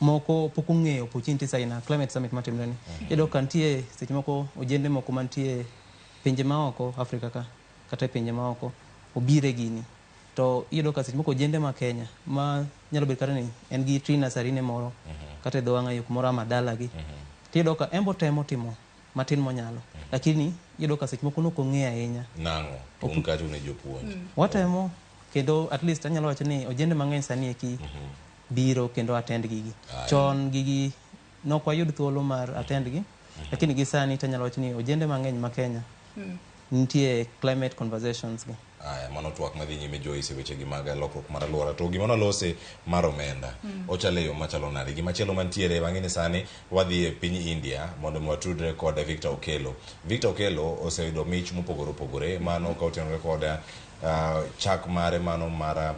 Speaker 15: moko pok ong'eyo opportunities aina climate summit matimre ni. Iyudo ka nitie seche moko ojende moko mantie pinje maoko Afrika ka kata e pinje maoko obire gini. To iyudo ka seche moko ojende ma Kenya ma nyalo bedo kata ni en gi tree nursery ne moro kata e dho wang'a yo kumoro ama dalagi. Tiyudo ka en bo temo timo matin monyalo. Lakini iyudo ka seche moko nok ong'eyo ahinya.
Speaker 5: Nang'o? To un kacha un e jopuonj.
Speaker 15: Watemo kendo at least anyalo wacho ni ojende mang'eny sani eki biro kendo attend gigi. Chon gigi nok wayud thuolo mar attend gi, lakini gi sani to anyalo wacho ni ojende mang'eny ma Kenya nitie climate conversations gi.
Speaker 5: Aya, mano twak madhi nyime Joyce e wechegi mag lokruok mar alwora. To gima nalose mar omenda, ochalo e yo machalo nade? Gimachielo mantiere wang'e ni sani wadhi e piny India mondo mi watudre kod Victor Okello. Victor Okello oseyudo mich mopogore opogore, mano ka otenore kod chak mare mano mar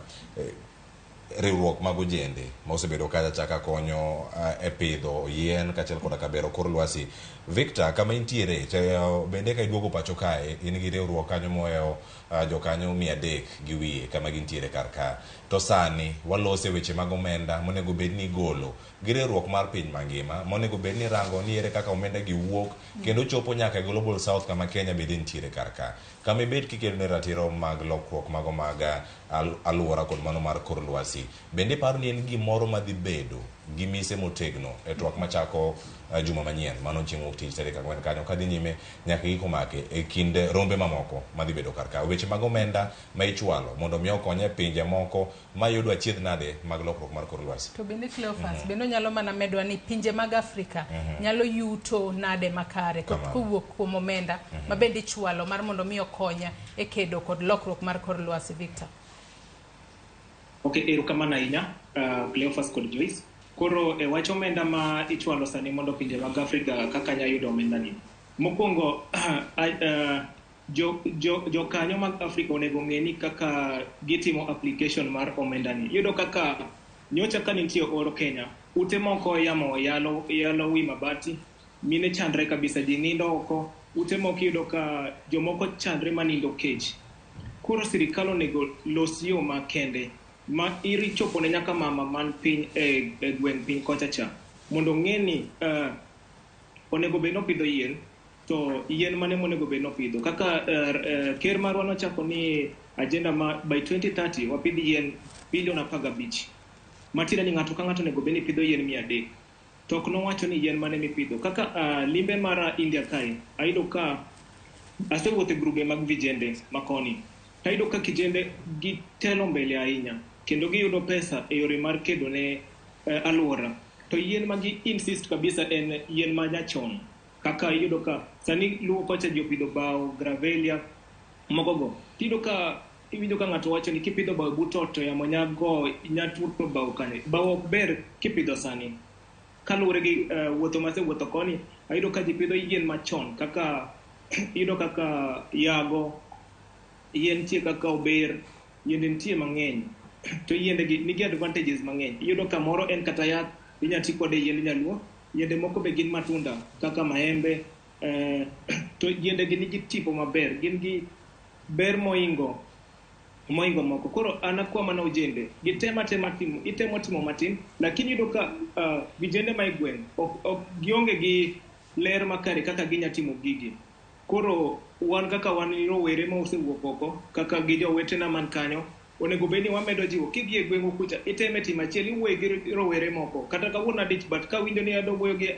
Speaker 5: riwruok mag ojende ma osebedo kacha chaka konyo e pidho yien kaachiel koda ka bero kor lwasi. Victor, kama intiere to bende ka iduogo pacho kae in gi riwruok kanyo mohewo jokanyo 300 gi wiye kama gintiere kar ka. To sani walose weche mag omenda monego bed ni igolo gi riwruok mar piny mangima monego bed ni rango ni ere kaka omenda gi wuok kendo chopo nyaka e Global South kama Kenya bende nitiere kar ka. Kama ibet kikedo ne ratiro mag lokruok mago mag alwora kod mano mar kor lwasi. Bende iparo ni en gimoro madhi bedo gi mise motegno e twak machako juma manyien mano chieng' wuok tich tarik 4 kanyo kadhi nyime nyaka giko make e kind rombe mamoko madhi bedo kar ka. Weche mag omenda ma ichwalo mondo mi okony e pinje moko mayudo achiedh nade mag lokruok mar kor lwasi.
Speaker 25: To bende Cleophas, bende onyalo mana medwa ni pinje mag Afrika nyalo yuto nade makare kowuok kuom omenda ma bende ichwalo mar mondo mi okonya e kedo kod lokruok mar kor lwasi, Victor.
Speaker 6: Okay, erokamano ahinya Cleophas kod Joyce. Koro e wach omenda ma ichwalo sani mondo pinje mag Afrika kaka nya yudo omenda ni. Mokwongo jokanyo mag Afrika onego ng'e ni kaka gitimo application mar omenda ni. Iyudo kaka nyocha ka nitie oro Kenya, ute moko yamo yalo wi mabati, mine chandre kabisa, ji nindo oko, ute moko iyudo ka jomoko chandre manindo kech. Koro sirikal onego los yo makende ma irichopo ne nyaka mama man piny e gweng' piny kocha cha mondo ong'e ni onego bed nopidho yien to yien mane monego bed nopidho kaka ker marwa nochako ni agenda ma by 2030 wapidh yien bilion 15 matiende ni ng'ato ka ng'ato onego bed ni pidho yien 300 to ok nowacho ni yien mane mipidho kaka limbe mara India kae ayudo ka asewuotho e grube mag vijende makoni tayudo ka kijende gitelo mbele ahinya kendo giyudo pesa e yore mar kedo ne alwora to yien ma gi insist kabisa en yien ma nyachon kaka iyudo ka sani luwo kocha ji opidho bao gravelia mokogo tiyudo ka iwinjo ka ng'ato wacho ni kipidho bao but ot to yamo nyago nyaturo bao kanyo bao ok ber kipidho sani kaluwore gi wuotho masewuotho koni ayudo ka ji pidho yien machon kaka iyudo kaka yago yien nitie kaka ober yiende nitie mang'eny to yiende gi nigi advantages mang'eny iyudo ka moro en kata yath inya ti kode yiend nyaluo yiende moko be gin matunda kaka maembe to yiende gi nigi tipo maber gin gi ber moingo moko koro an akwa mana ojende gitema tema timo itemo timo matin lakini iyudo ka vijende ma e gweng' ok gionge gi ler makare kaka ginya timo gigi koro wan kaka wan rowere ma osewuok oko kaka gi jowetena man kanyo onego bed ni wamedo jiwo kidhi e gweng'u kucha iteme timo achiel iwuoye gi rowere moko kata kawuono adich but kawinjo ni adwa wuoyo gi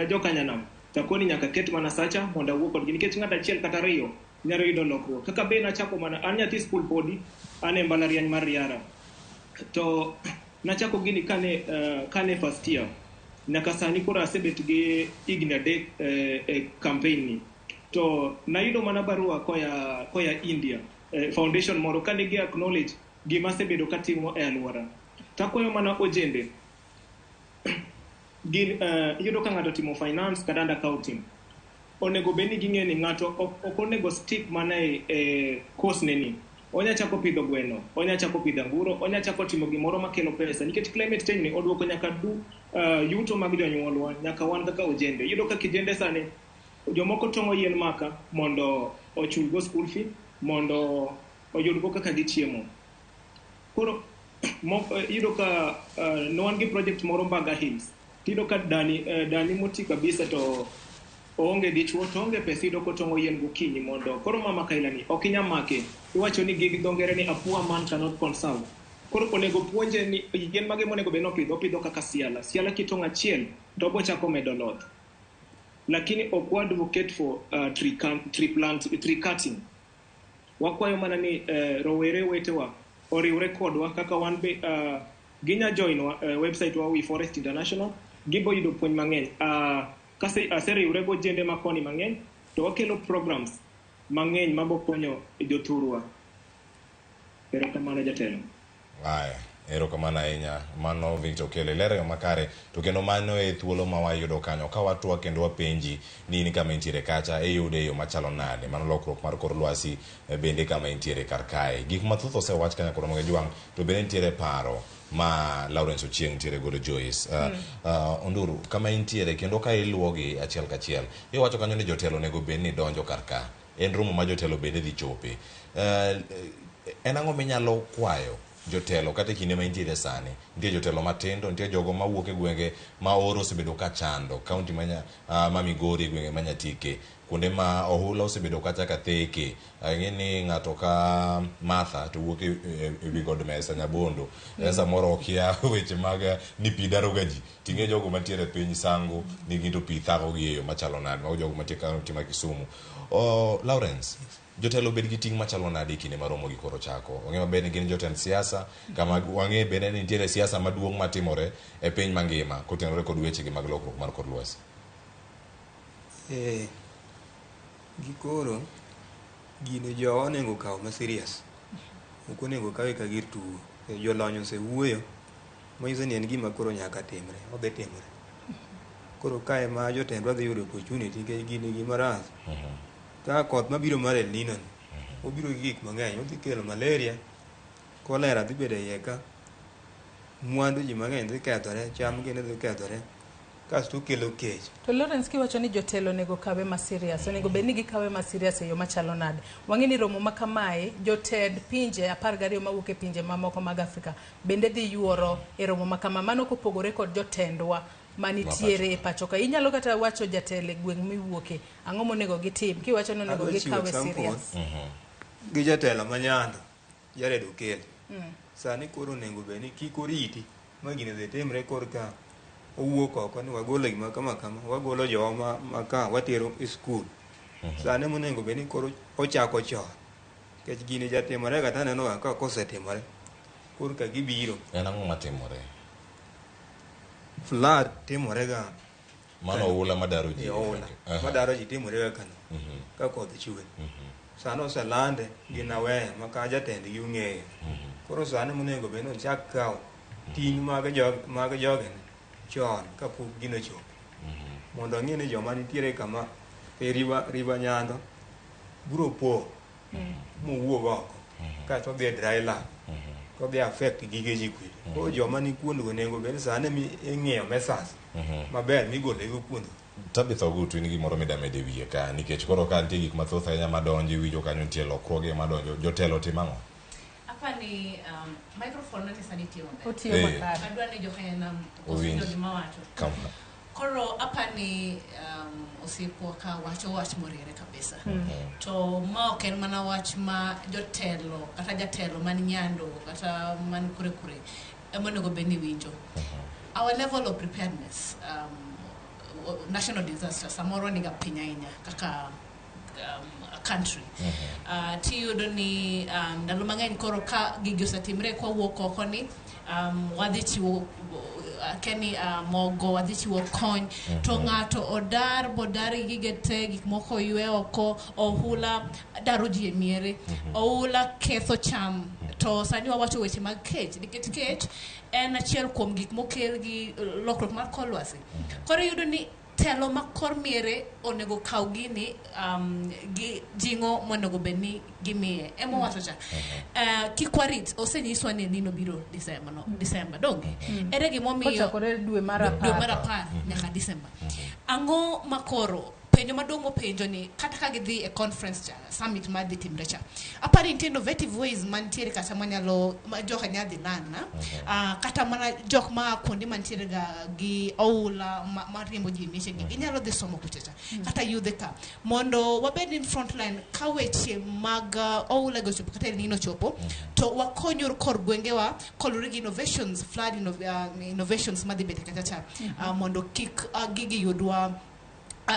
Speaker 6: jokanyanam takoni nyaka ket mana sacha mondo awuo kodgi nikech ng'ato achiel kata ariyo nyalo yudo lokruok kaka be nachako mana an nyathi skul podi an e mbalariany mar Riara to nachako gini kane first year nyaka sani koro asebet gi higni 3 e campaign ni to nayudo mana barua koya India foundation moro kane gi acknowledge gima asebedo katimo e alwora takwayo mana ojende gin iyudo ka ng'ato timo finance kata under accounting onego bed ni ging'e ni ng'ato ok onego stick mana e course ne ni onya chako pidho gweno onya chako pidho anguro onya chako timo gimoro makelo pesa nikech climate change ni oduoko nyaka yuto mag jonyuolwa nyaka wan kaka ojende iyudo ka kijende sani jomoko tong'o yien maka mondo ochulgo school fee mondo oyudgo kaka gichiemo koro iyudo ka ne wan gi project moro Mbaga Hills tiyudo ka dani moti kabisa to Oonge dichuo to oonge pesa iyudo kotong'o yien gokinyi mondo koro mama kaila ni ok inya make. Iwacho ni gi dho ngere ni a poor man cannot conserve. Koro onego puonje ni yien mage monego bed ni opidho, opidho kaka siala. Siala kitong'o achiel to obo chako medo loth. Lakini ok wa advocate for tree, tree, plant, tree cutting. Wakwayo mana ni rowere wetewa oriwre kodwa kaka wan be ginya join wa, website wa We Forest International gibo yudo puonj mang'eny. Kase aseriwre gojende makoni mang'eny to wakelo programs mang'eny mabo konyo jothurwa. Erokamano jatelo.
Speaker 5: Aya, erokamano ahinya. Mano Victor Okello, ilero yo makare. To kendo mano e thuolo ma wayudo kanyo. Ka watwa kendo wapenji ni in kama intiere kacha, iyude e yo machalo nade. Mano lokruok mar kor lwasi bende kama intiere kar kae. Gik mathoth osewach kanyo kod Ramogi Jwang', to bende nitiere paro ma Lawrence Ochieng nitiere godo Joyce. Onduru, kama intiere kendo ka iluwogi achiel kachiel, iwacho kanyo ni jotelo onego bed ni donjo kar ka. En romo ma jotelo bende dhi chope. En ang'o minyalo kwayo jotelo kata e kinde ma intiere sani? Nitie jotelo matindo, nitie jogo mawuok e gwenge ma oro osebedo ka chando, kaunti ma Migori e gwenge ma Nyatike, kuonde ma ohula osebedo kacha ka theke. Ang'e ni ng'ato ka Martha to wuok e wi god mesa Nyabondo. En samoro okia weche mag ni pi daroga ji. Ting'e jogo mantiere e piny Sango ni gin to pi thagogi e yo machalo nade. Mago jogo mantie kaunti ma Kisumu. Lawrence, jotelo bed gi ting' machalo nade e kinde ma romo gi koro chako? Wang'e maber ni gin jotend siasa, kama wang'e bende ni nitiere siasa maduong' matimore e piny mangima kotenore kod weche gi mag lokruok mar kor lwasi.
Speaker 19: Gikoro gini jowa onego kaw ma serious. Ok onego kawe ka gir tugo. Jolony osewuoyo manyiso ni en gima koro nyaka timre, odhi timore. Koro kae ma jotendwa dhi yudo opportunity nikech gini gima rach. Ka koth mabiro mar El Nino ni, obiro gi gik mang'eny, odhi kelo malaria, cholera dhi bedo e iye ka, mwandu ji mang'eny dhi kethore, cham gini dhi kethore, kasto okelo kech.
Speaker 25: To Lawrence kiwacho ni jotelo onego kawe ma serious, onego bed ni gikawe ma serious e yo machalo nade? Wang'e ni romo ma kamae, jotend pinje 12 mawuok e pinje mamoko mag Afrika bende dhi yuoro e romo ma kama. Mano kopogore kod jotendwa manitiere e pacho ka. Inyalo kata wacho jatelo e gweng' miwuoke, ang'o monego gitim? Kiwacho ni onego
Speaker 19: Adwa chiwo
Speaker 25: gikawe
Speaker 19: example
Speaker 25: serious.
Speaker 19: gi jatelo ma Nyando, Jared Okello. Sani koro onego bed ni kik oriti ma gini dhi timre korka owuok oko ni wagolo gima kama kama, wagolo jowa ma ka watero e skul. Sani monego bed ni koro ochako chon. Nikech gini jatimore ga taneno ga ka kosetimore korka gibiro.
Speaker 5: En ang'o matimore?
Speaker 19: Flood timore ga.
Speaker 5: Mano oula madaro ji.
Speaker 19: Oula madaro ji timore ga kano. Ka koth chwe. Sani oselande gi Naweya ma ka jatendgi ong'eyo. Koro sani monego bed ni ochak kawo ting' mag jogene chon kapok gino ochopo. Mondo ong'e ni joma nitiere kama e river Nyando biro po mowuog oko kaeto odhi e dry land to odhi affect gige ji kucho. Koro joma ni kuondgo onego bed ni sani ing'iyo measures maber migolo kuondgo.
Speaker 5: Tabitha Ogutu, in gimoro mida medo e wiye ka nikech koro ka nitie gik mathoth ahinya madonjo iwinjo kanyo nitie lokruoge madonjo jotelo timo ang'o?
Speaker 2: Apani microphone nani sani tiyo maber.
Speaker 25: Otiyo makare.
Speaker 2: Adwa ni jokenam
Speaker 5: Owinj.
Speaker 2: owinjo gima wacho.
Speaker 5: Kama.
Speaker 2: Koro apani osiepwa ka wacho wach moriere kabisa. To ma ok en mana wach ma jotelo kata jatelo man Nyando kata man kure kure ema onego bed ni winjo. Our level of preparedness national disaster samoro niga piny ahinya kaka a country. Tiyudo ni ndalo mang'eny koro ka gigi osetimre kwawuok oko ni wadhi chiwo keni mogo, wadhi chiwo kony to ng'ato odar bodar gi gige te, gik moko oywe oko, ohula daro ji e miere, ohula ketho cham. To sani wawacho weche mag kech nikech kech en achiel kuom gik mokel gi lokruok mar kor lwasi. Koro iyudo ni telo ma kor miere onego kaw gini gi jing'o monego bed ni gimiye. Ema owacho cha. Kik warit, osenyiswa ni Nino biro December, no, December, donge? Ere gimomiyo
Speaker 25: Kochakore dwe mar
Speaker 2: dwe mar
Speaker 25: 10.
Speaker 2: 10 nyaka December. Ang'o ma koro penjo Penjo maduong' mopenjo ni kata ka gidhi e conference cha, summit ma dhi timre cha, apani nitie innovative ways mantiere kata manyalo ma joka nya dhi learn na. Kata mana jok ma kuonde mantiere ga gi oula ma riembo ji e miechegi, ginyalo dhi somo kucha cha, kata yudhe ka mondo wabed in front line ka weche mag oula go ochopo kata El Nino ochopo, to wakonyur kor gwengewa koluwore gi innovations, flood innovations madhi bet kacha cha, mondo kik gigi yudwa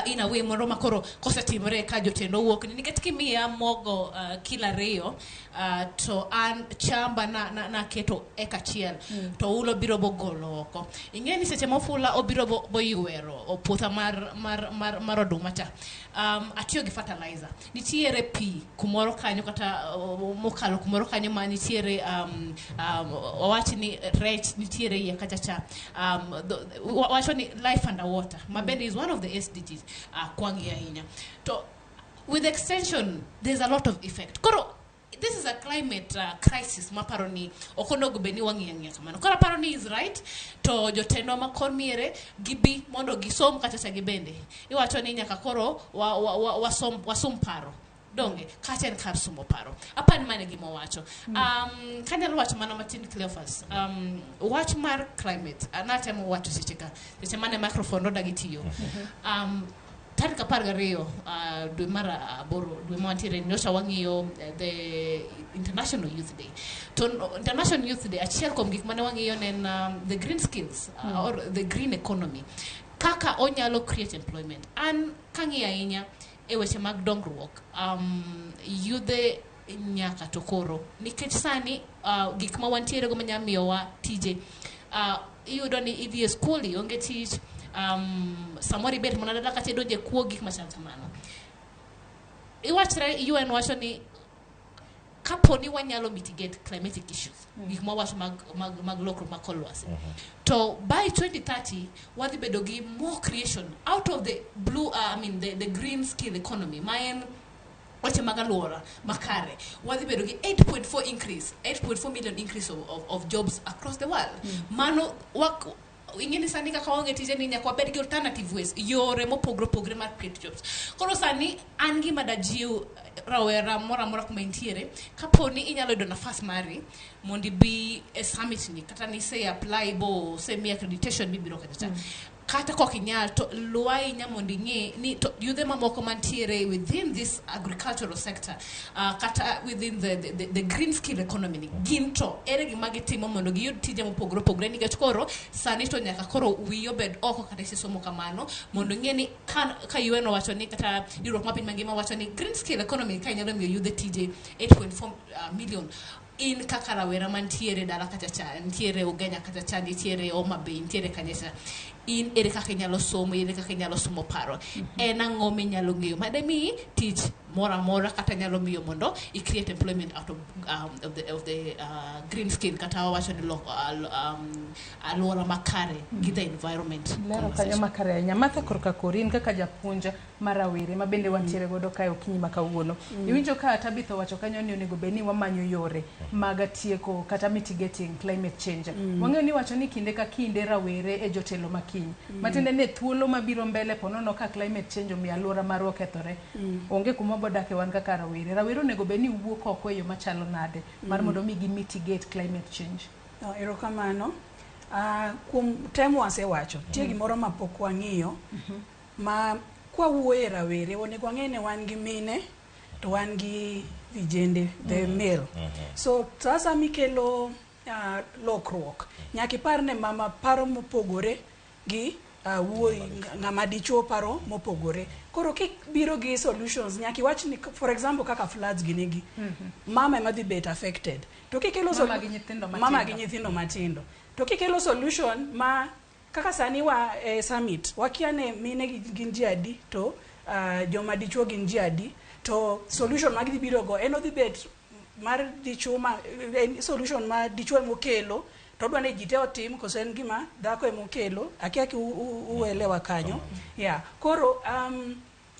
Speaker 2: in a way moro ma koro kosetimore ka jotend owuok ni, nikech kimiya mogo kilo 2, to an chamba na naketo eka achiel, to ulo biro bogolo oko. Ing'e ni seche ma ofula obiro boywero puotha mar oduma cha, atiyo gi fertilizer, nitiere pi kumoro kanyo kata mokalo kumoro kanyo ma nitiere, wawach ni rech nitiere iye kacha cha, wacho ni life underwater, ma bende is one of the SDGs, kwang'i ahinya. To with extension there's a lot of effect. Koro this is a climate crisis maparo ni ok onego bed ni wang'iyo ang'iya kamano. Koro aparo ni is right to jotendwa ma kor miere gibi mondo gisom kacha cha. Gibende iwacho ni nyaka koro wasom paro, donge kacha en kar somo paro. Apani mano e gima owacho. Kanyalo wacho mana matin, Cleophas, wach mar climate, natemo wacho seche ka seche mane microphone odagi tiyo, tarik 12 dwe mar aboro, dwe ma wantiere ni, nyocha wang'iyo the International Youth Day. To International Youth Day, achiel kuom gik mane wang'iyo ne en the green skills, or the green economy, kaka onyalo create employment. An kang'iyo ahinya e weche mag dongruok, yudhe nyaka to koro nikech sani gik ma wantiere go manyalo miyowa tije, iyudo ni idhi e skul ionge tich, samoro ibet mana dala kata idonje kuo, gik machal kamano. Iwachre UN wacho ni kapo ni wanyalo mitigate climatic issues, gik mwawacho mag lokruok mag kor lwasi, to by 2030 wadhi bedo gi more creation out of the blue, I mean the green skill economy, ma en weche mag alwora makare. Wadhi bedo gi 8.4 increase, 8.4 million increase of jobs across the world. Mano wak ing'e ni sani kaka waonge tije ni nyaka wabed gi alternative ways, yore mopogore opogore mar create jobs. Koro sani an gima dajiw rawera moro amora kuma intiere, kapo ni inyalo yudo nafas mari mondo ibi e summit ni, kata ni se apply bo osemiyi accreditation mibiro kacha cha, kata kok inyal to luw ahinya mondo ing'e ni to yudhe mamoko mantiere within this agricultural sector, kata within the green skill economy ni, gin to ere gima gitimo mondo giyud tije mopogore opogore, nikech koro sani to nyaka koro wiyi obed oko kata isesomo kamano mondo ing'e ni ka UN owacho ni kata riwruok mar piny mangima wacho ni green skill economy ka inyalo miyo yudhe tije 8.4 million, in kaka rawera mantiere dala kacha cha, nitiere Ugenya kacha cha, nitiere Homa Bay, nitiere kanye cha, in ere kaka inyalo somo, ere kaka inyalo somo paro, en ang'o minyalo ng'eyo mademiyi tich moro amora kata nyalo miyo mondo i create employment out of the green skill, kata wawacho ni alwora makare gi the environment
Speaker 25: Lero kanyo makare ahinya. Martha, korka kori, in kaka japuonj mar rawere ma bende wantiere godo kae okinyi ma kawuono, iwinjo ka Tabitha owacho kanyo ni onego bed ni wamanyo yore mag tieko kata mitigating climate change. Wang'eyo ni wacho ni kinde ka kinde rawere e jotelo makiny, matiende ni thuolo mabiro mbele ponono ka climate change omiyo alwora marwa okethore, onge kuma wabodake wan kaka rawere. Rawere onego bed ni wuok oko e yo machalo nade mar mondo mi gi mitigate climate change?
Speaker 1: No, erokamano. Kuom tem wasewacho, nitie gimoro ma pok wang'iyo ma kwawuoyo e rawere, onego wang'e ni wan gi mine to wan gi vijende, the male. So sasa mikelo lokruok, nyaka ipar ne mama paro mopogore gi wuoyi, ng'ama dichuo paro mopogore. Koro kibiro gi solutions, nyaka iwach ni, for example, kaka floods gini gi, mama ema dhi bet affected. To kikelo
Speaker 25: Mama gi nyithindo
Speaker 1: mama gi
Speaker 25: matindo.
Speaker 1: Nyithindo matindo. To kikelo solution ma kaka sani wa e summit, wakia ne mine gin ji adi to joma dichuo gin ji adi, to solution ma gidhi biro go en odhi bet mar dichuo, ma en solution ma dichuo emokelo to odwa ni ji te otim, koso en gima dhako emokelo. Akia ki uelewa kanyo. Yeah, koro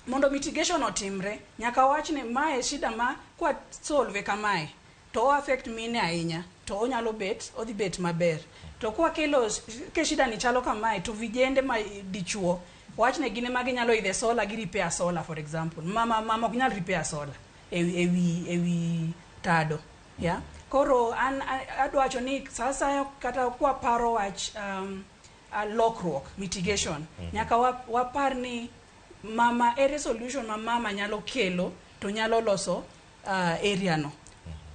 Speaker 1: mondo mitigation otimre, nyaka wach ni mae shida ma kwa solve kamae to o affect mine ahinya, to onyalo bet odhi bet maber. To kwakelo ke shida ni chalo kamae to vijende ma dichuo Wachne gin ema ginyalo idhe solar gi repair solar for example. Mama mama ok nyal repair solar ewi tado. Yeah. Koro an adwa wacho ni sa asaya kata kwaparo wach lokruok, mitigation, nyaka wapar ni mama ere solution ma mama nyalo kelo to nyalo loso area no.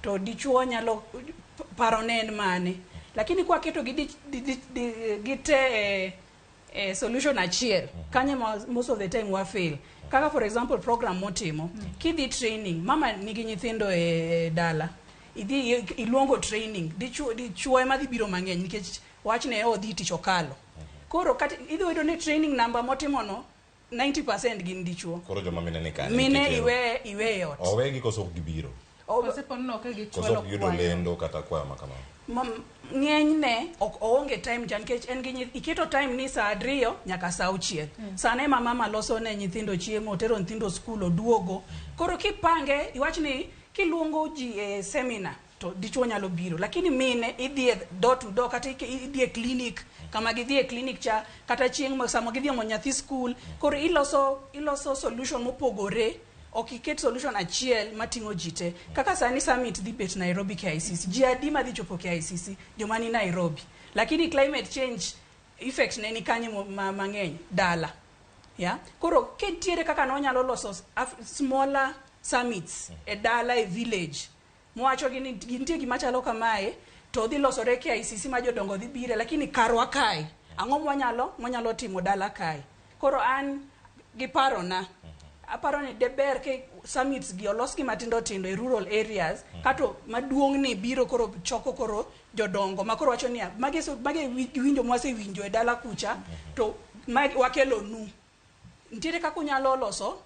Speaker 1: To dichuo nyalo paro ne en mane. Lakini kwaketo gi te solution achiel, kanye most of the time wa fail. Kaka for example program motimo, kidhi training, mama nigi nyithindo e dala. Idhi iluongo training, dichuo ema dhi biro mang'eny nikech wachne odhi tich okalo. Koro kata idhi yudo ni training number motimo no 90% gin dichuo.
Speaker 5: Koro joma mine ni kanye?
Speaker 1: Mine iwe e ot.
Speaker 5: Owegi koso ok gibiro.
Speaker 25: Kose po nono ka gichwalo
Speaker 5: Koso ok giyudo
Speaker 25: kwayo.
Speaker 5: lendo kata kwayo ma kamano.
Speaker 1: Ng'enyne ok oonge time cha nikech en gi iketo time ni saa 7 nyaka saa 6. Sano ema mama loso ne nyithindo chiemo, otero nyithindo skul, oduogo. Koro kipange, iwach ni kiluongo ji e seminar to dichuo nyalo biro, lakini mine idhi e door to door kata idhi e clinic, kama gidhi e clinic cha kata chieng' sama gidhi omo nyathi skul. Koro iloso solution mopogore, ok iket solution achiel mating'o ji te. Kaka sani summit dhi bet Nairobi KICC, ji adi madhi chopo KICC? Joma ni Nairobi. Lakini climate change effect ne ni kanye mang'eny? Dala. Yeah? Koro kintiere kaka nonyalo loso smaller summits e dala, e village, mwacho gi ni nitie gima chalo kamae to dhi losore KICC ma jodongo dhi bire, lakini karwa kae ang'o mwanyalo timo dala kae. Koro an gi parona, aparo ni de ber ke summits gi olos gi matindo tindo e rural areas, kato maduong' ni biro koro choko koro jodongo ma koro wacho niya magi winjo mwasewinjo e dala kucha to wakelo nu. Nitiere kaka unyalo loso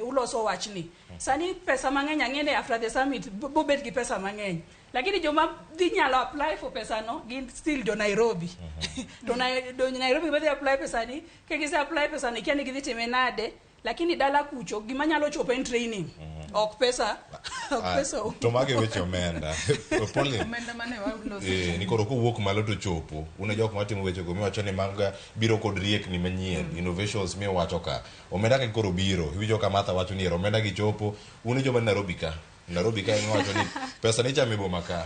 Speaker 1: uloso wachni. Sani pesa mang'eny ang'ene after the summit bobet gi pesa mang'eny, lakini joma dhi nyalo apply for pesa no gin still jo Nairobi. To Nairobi madhi apply pesa ni, ka gise apply pesa ni kia ni gidhi time nade, lakini dala kucho gima nyalo chopo en training. Ok pesa, ok pesa.
Speaker 5: To mage weche omenda. Pauline.
Speaker 25: Omenda mane waloso.
Speaker 5: Ni koro kowuok malo to chopo. Un e jok matimo weche go miwacho ni maga biro kod riekni manyien, innovations miwacho ka. Omenda ka koro biro, iwinjo ka Martha wacho ni omenda gi chopo, un e joma ni Nairobi ka. Nairobi ka miwacho ni pesa ni chame boma ka.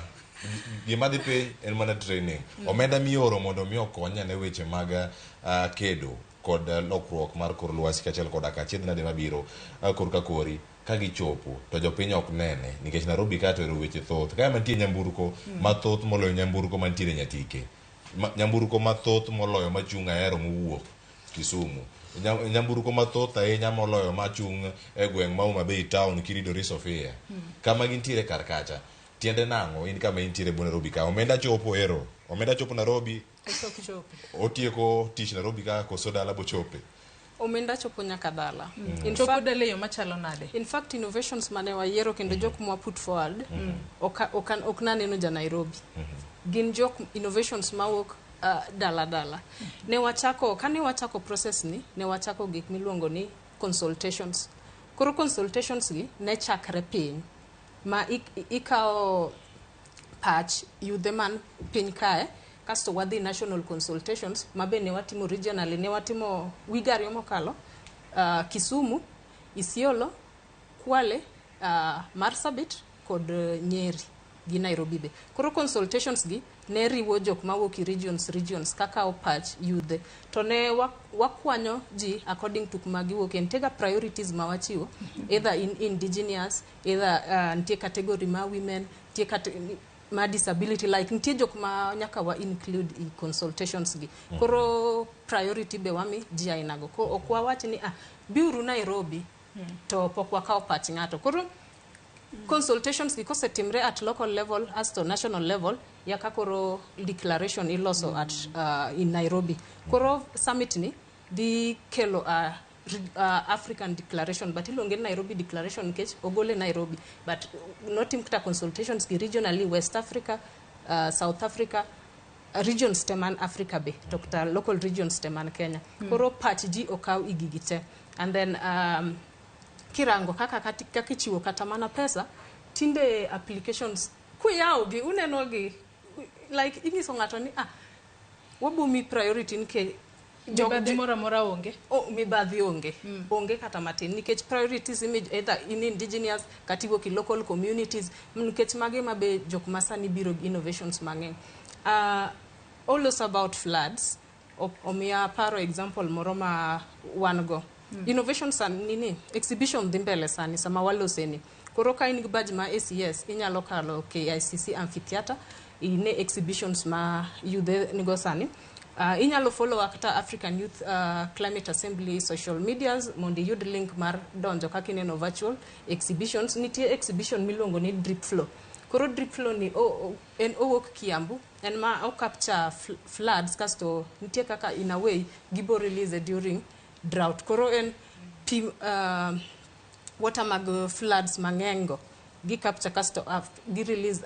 Speaker 5: Gima dhi piny en mana training. Omenda mioro mondo mi okony ane weche mag kedo kod lokruok mar kor lwasi kaachiel koda ka achiedh nade mabiro kor ka kori ka gichopo to jopiny ok nene nikech Nairobi ka to ero weche thoth. Ka ema nitie nyamburko mathoth moloyo nyamburko mantiere Nyatike. Nyamburko mathoth moloyo machung' Ahero mowuok Kisumu. Nyamburko mathoth ahinya moloyo machung' e gweng' ma Homa Bay town kiridori Sofia. Kama gintiere kar kacha. Tiende nang'o in kama intiere bo Nairobi ka? Omenda chopo ero. Omenda chopo Nairobi. Otieko tich Nairobi ka koso dala bochope.
Speaker 8: Omenda chopo nyaka dala. In
Speaker 25: Chopo
Speaker 8: fact,
Speaker 25: dala e yo machalo nade?
Speaker 8: In fact, innovations mane wayiero kendo jok mwa put forward, ok naneno ja Nairobi. Gin jok innovations mawuok dala dala. Ne wachako, kane wachako process ni, ne wachako gik miluongo ni consultations. Koro consultations gi ne chakre piny ma ikawo pach yudhe man piny kae, kasto wadhi national consultations ma be ne watimo regionally, ne watimo wiga 2 mokalo, Kisumu, Isiolo, Kwale, Marsabit kod Nyeri gi Nairobi be. Koro consultations gi ne riwo jok mawuok e regions kaka pach yudhe. To ne wakwanyo ji according to kuma giwuokie. Nitie ga priorities ma wachiwo, either in indigenous, either nitie category ma women, nitie ma disability, like nitie jok ma nyaka wa include i consultations gi. Koro priority be wami ji ainago. Ko ok wawach ni biuru Nairobi to pok wakawo pach ng'ato. Koro consultations gi kosetimre at local level as to national level, yaka koro declaration iloso at in Nairobi. Koro summit ni dhi kelo African declaration, but iluonge ni Nairobi declaration nikech ogole Nairobi, but notim kata consultations gi regionally West Africa, South Africa, regions te man Africa be, to kata local regions te man Kenya. Koro pach ji okaw i gigi te. And then kirango kaka ichiwo kata mana pesa, tinde applications kuyawogi unenogi, like inyiso ng'ato ni wabo mi priority nikech
Speaker 25: Mibadhi moro amora onge?
Speaker 8: Oh, mibadhi onge. Onge kata matin nikech priorities image either in indigenous kata iwuok e local communities nikech mage ma be jok ma sani biro gi innovations mang'eny. All about floods omiya paro example moro ma wan go. Innovation sani nini exhibition dhi mbele sani sama waloseni. Koro ka in gi badge ma ACS inyalo kalo KICC amphitheater ine exhibitions ma yudhe nigo sani. Inyalo follow kata African Youth Climate Assembly social medias mondo iyud link mar donjo kaka ineno virtual exhibitions. Nitie exhibition miluongo ni drip flow. Koro drip flow ni en owuok Kiambu, en ma o capture floods kasto nitie kaka in a way gibo release during drought. Koro en pi water mag floods mang'eny go gi capture kasto gi release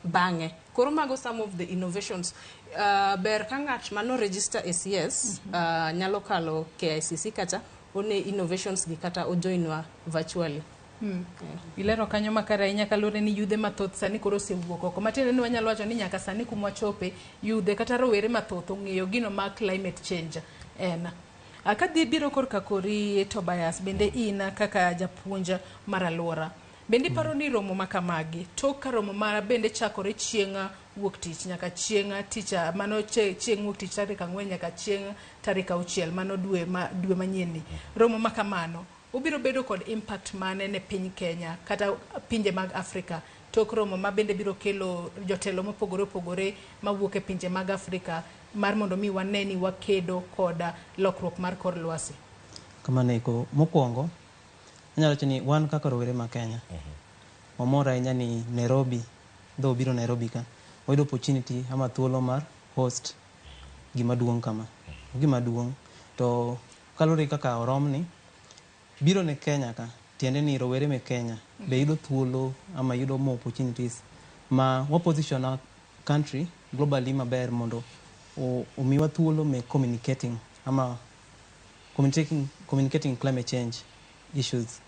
Speaker 8: bang'e. Koro mago some of the innovations. Ber ka ng'at mano register ACS nyalo kalo KICC kacha one innovations gi kata ojoinwa virtually.
Speaker 25: Ilero kanyo makare ahinya kaluwore ni yudhe mathoth sani koro osewuok oko. Matiende ni wanyalo wacho ni nyaka sani kuma wachope yudhe kata rowere mathoth ong'eyo gino ma climate change en. Kadhi biro korka kori Tobias, bende in kaka japuonj mar alwora, bende iparo ni romo ma kamagi tok ka romo ma bende chakore chieng' wuok tich nyaka chieng' tich mano chieng' wuok tich tarik 4 nyaka chieng' tarik 6 mano dwe manyien ni, romo ma kamano obiro bedo kod impact mane ne piny Kenya kata pinje mag Afrika tok romo ma bende biro kelo jotelo mopogore opogore mawuok e pinje mag Afrika mar mondo mi wane ni wakedo kod lokruok mar kor lwasi?
Speaker 15: Kamano eko, mokwongo anyalo wacho ni wan kaka rowere ma Kenya wamor ahinya ni Nairobi dho biro Nairobi ka wayudo opportunity ama thuolo mar host gima duong' kama. Gima duong' to kaluwore kaka oromni biro ne Kenya ka tiende ni rowere me Kenya be yudo thuolo ama yudo more opportunities ma wa position our country globally maber mondo omiwa thuolo me communicating ama communicating climate change issues.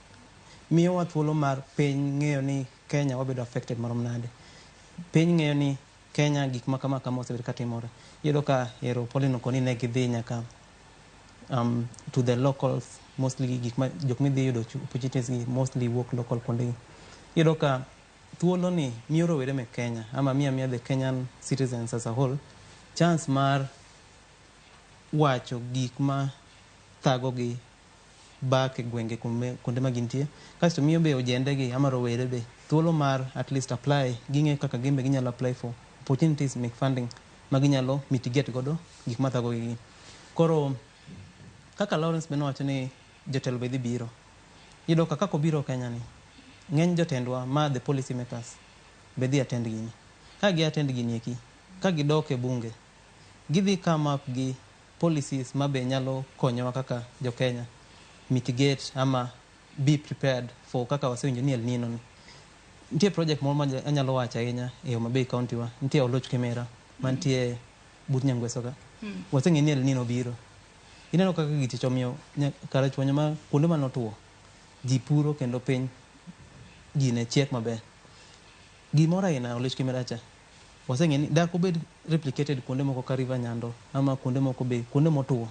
Speaker 15: Miyowa thuolo mar piny ng'eyo ni Kenya wabedo affected marom nade. Piny ng'eyo ni Kenya gik ma kama kama osebedo katimore. Iyudo ka ero Pauline okoni ne gidhi nyaka to the locals mostly gik ma jok midhi yudo opportunities gi mostly wuok local kuonde gi. Iyudo ka thuolo ni miyo rowere me Kenya ama miyo the Kenyan citizens as a whole chance mar wacho gik ma thago gi back e gwenge kuonde ma gintie. Kasto miyo be ojende gi ama rowere be thuolo mar at least apply ging'e kaka gin be ginyalo apply for opportunities make funding ma ginyalo mitigate godo gik mathago gi. Koro kaka Lawrence be nowacho ni jotelo be dhi biro. Iyudo ka kaka obiro Kenya ni ng'eny jotendwa ma the policy makers be dhi attend gini. Ka gi attend gini eki, ka gidok e bunge, gidhi come up gi policies ma be nyalo konyowa kaka jo Kenya mitigate ama be prepared for kaka wasewinjo ni El Nino ni. Nitie project moro ma anyalo wacho ahinya e Homa Bay County wa, nitie Oluch Kimera mantie but Nyangweso ka. Waseng'eyo ni El Nino biro. Ineno kaka gichich omiyo karachuonyo ma kuonde manotuo ji puro kendo piny gine chiek maber. Gimoro aina Oluch Kimera cha waseng'eyo ni dak obed replicated kuonde moko ka River Nyando ama kuonde moko be kuonde motuo.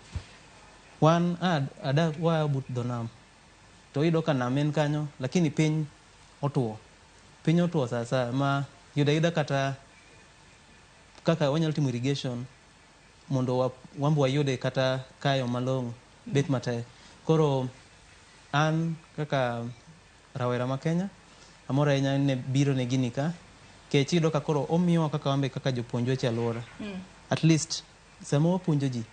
Speaker 15: Wan adak wa but dho nam to iyudo ka nam en kanyo lakini piny otuo. Piny otuo sa asaya ma yudo ayuda kata kaka wanyalo timo irrigation mondo wan be wayude kata kayo malong'o bet matek. Koro an kaka rawera ma Kenya amor ahinya ne biro ne gini ka kech iyudo ka koro omiyowa kaka wan be kaka jopuonj weche alwora. At least sama wapuonjo ji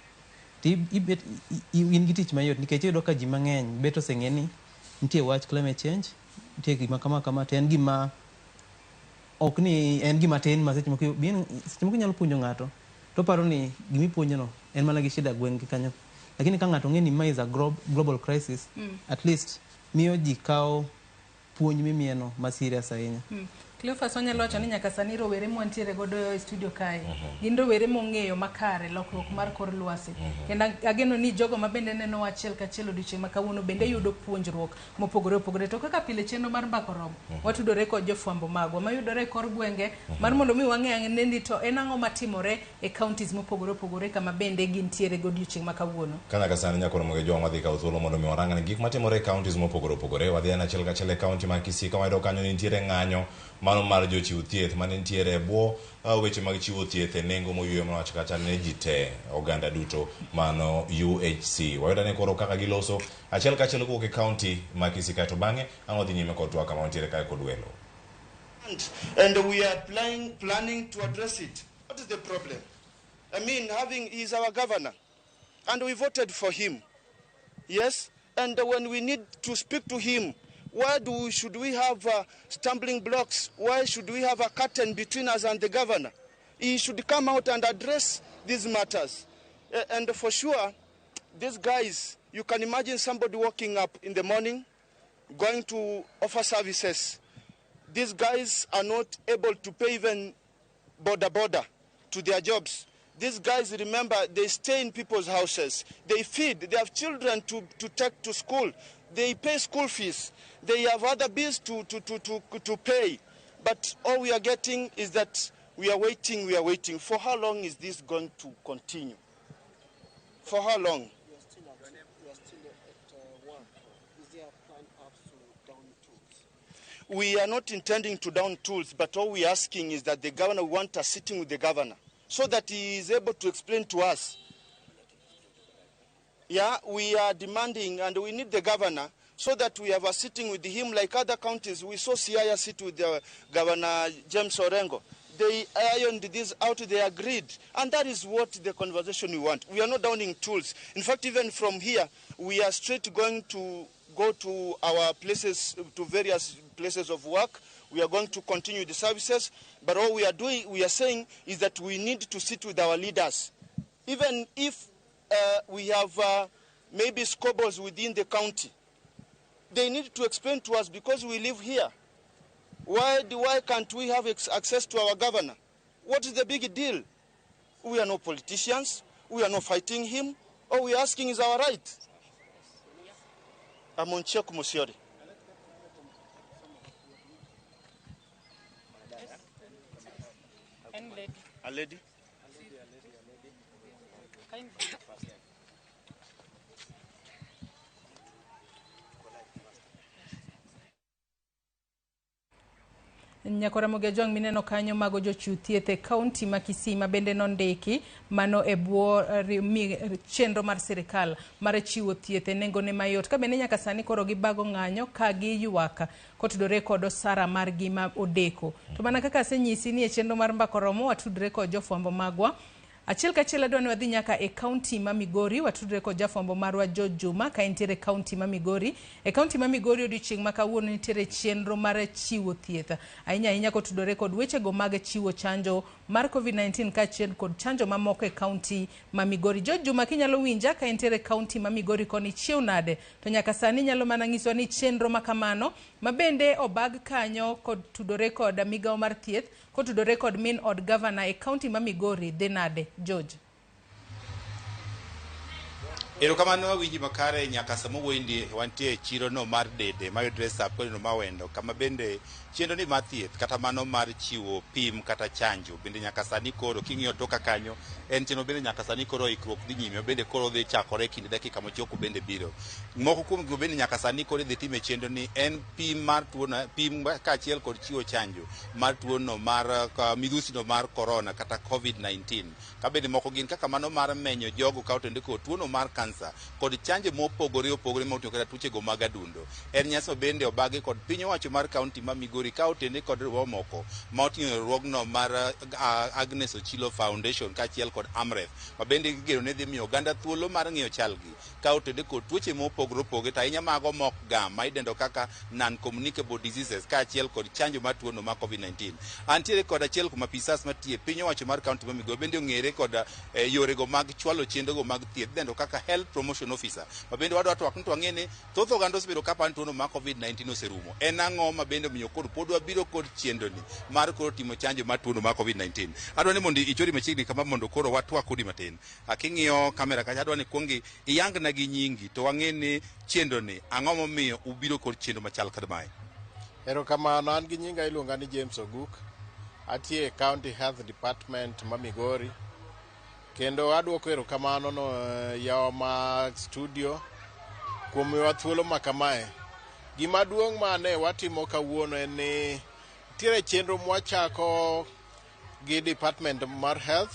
Speaker 15: to in gi tich mayot nikech iyudo ka ji mang'eny bet oseng'e ni nitie wach climate change, nitie gima kama kama to en gima ok ni en gima tin ma seche moko inyalo puonjo ng'ato to oparo ni gimipuonjo no en mana gi shida gweng' gi kanyo. Lakini ka ng'ato ng'e ni ma is a global crisis, at least miyo ji kawo puonj mimiye no ma serious ahinya.
Speaker 25: Cleophas wanyalo wacho ni nyaka sani rowere mwantiere godo e studio kae gin rowere mong'eyo makare lokruok mar kor lwasi. Kendo ageno ni jogo ma bende nenowa achiel kachiel odiochieng' ma kawuono bende yudo puonjruok mopogore opogore. To kaka pile chenro mar Mbaka Oromo, watudore kod jofwambo magwa mayudore e kor gwenge mar mondo mi wang'e ane ni to en ang'o matimore e counties mopogore opogore kama bende gintiere godiochieng' ma kawuono.
Speaker 5: Ka nyaka sani nyakoro moge jwang' wadhi kawo thuolo mondo mi warang ne gik matimore e counties mopogore opogore. Wadhi ane achiel kachiel e county ma Kisii kama wayudo kanyo ni nitiere ng'anyo mano mar jochiw thieth mane nitiere e bwo weche mag chiwo thieth e nengo moyueyo mawach kacha ne ji te oganda duto mano UHC. Wayudo ane koro kaka giloso achiel kachiel kowuok e county ma Kisii kaeto bang'e ang' wadhi nyime kod twak kama wantiere kae kod welo.
Speaker 4: And we are planning to address it. What is the problem? I mean, he is our governor, and we voted for him. Yes, and when we need to speak to him, why should we have stumbling blocks? Why should we have a curtain between us and the governor? He should come out and address these matters. And for sure, these guys, you can imagine somebody waking up in the morning, going to offer services. These guys are not able to pay even border to their jobs. These guys, remember, they stay in people's houses. They feed. They have children to take to school. They pay school fees. They have other bills to pay. But all we are getting is that we are waiting, we are waiting. For how long is this going to continue? For how long?
Speaker 9: We are still at work. Is there a plan perhaps to down tools?
Speaker 4: We are not intending to down tools, but all we are asking is that the governor, we want a sitting with the governor so that he is able to explain to us. Yeah, we are demanding and we need the governor so that we have a sitting with him like other counties. We saw Siaya sit with the Governor James Orengo. They ironed this out, they agreed. And that is what the conversation we want. We are not downing tools. In fact, even from here, we are straight going to go to our places, to various places of work. We are going to continue the services, but all we are doing, we are saying, is that we need to sit with our leaders. Even if we have maybe squabbles within the county, they need to explain to us, because we live here. Why can't we have access to our governor? What is the big deal? We are no politicians. We are not fighting him. All we are asking is our right. Amonchek Musiori. A lady.
Speaker 25: Nyakora Mogejwang' mineno kanyo mago jochiw thieth e kaunti ma Kisii ma bende nondiki mano e bwo chenro mar sirikal mar chiwo thieth e nengone mayot. Ka bende nyaka sani koro gibago ng'anyo ka giywak kotudore kod osara margi ma odeko. To mana kaka asenyisi ni e chenro mar Mbaka Oromo watudore kod jofwambo magwa. Achiel kachiel adwa ni wadhi nyaka e kaunti ma Migori, watudre kod jafwambo marwa George Juma ka entiere kaunti ma Migori. E kaunti ma Migori odiochieng' ma kawuono nitiere chenro mar chiwo thieth ahinya ahinya kotudore kod wechego mag chiwo chanjo mar COVID-19 kaachiel kod chanjo mamoko e kaunti ma Migori. George Juma, kinyalo winja ka entiere kaunti ma Migori koni chiew nade? To nyaka sani nyalo mana nyiswa ni chenro ma kamano ma bende obag kanyo kod tudore kod migawo mar thieth kotudore kod min od governor e kaunti ma Migori dhi nade? George.
Speaker 12: Erokamano awinji makare nyaka sama wuoyindi wantie e chiro no mar Dede mayudore e sab-county no Mawendo kama bende chenro ni mar thieth kata mano mar chiwo pim kata chanjo bende nyaka sani koro king'iyo toka kanyo en chenro bende nyaka sani koro ikruok dhi nyime bende koro dhi chakore kinde dakika mochoko bende biro. Moko kuom gigo bende nyaka sani koro idhi time chenro ni en pim mar tuo pim kaachiel kod chiwo chanjo mar tuo no mar midhusi no mar corona kata COVID-19. Ka bende moko gin kaka mano mar menyo jogo ka otende kod tuo no mar kansa kod chanjo mopogore opogore moting'o kata tuochego mag adundo. En nyasi bende obagi kod piny owacho mar kaunti ma Migori ka otende kod riwruoge moko ma oting'o riwruogno mar Agnes Ochilo Foundation kaachiel kod AMREF ma bende igeno ni dhi miyo oganda thuolo mar ng'iyo chalgi ka otende kod tuoche mopogore opogore to ahinya mago mok gam ma idendo kaka non-communicable diseases kaachiel kod chanjo mar tuono mar COVID-19. Antiere kod achiel kuom apisas matiyo e piny owacho mar kaunti ma Migori bende ong'ere kod yorego mag chwalo chenrogo mag thieth idendo kaka health Health Promotion Officer. Ma bende wadwa twak ni to wang'e ni thoth oganda osebedo ka paro ni tuono mar COVID-19 oserumo. En ang'o ma bende omiyo koro pod wabiro kod chenro ni mar koro timo chanjo mar tuono mar COVID-19. Adwa ni mondo ichori machiegni kama mondo koro watwak kodi matin. King'iyo kamera kacha adwa ni kuongi iyangna gi nyingi to wang'e ni chenro ni ang'o momiyo ubiro kod chenro machal kod mae.
Speaker 11: Erokamano, an gi nyinga iluonga ni James Oguk. Atiyo e County Health Department ma Migori. Kendo aduoko erokamano no yawa ma studio kuom miyowa thuolo ma kamae. Gima duong' ma ne watimo kawuono en ni nitiere chenro mwachako gi Department mar Health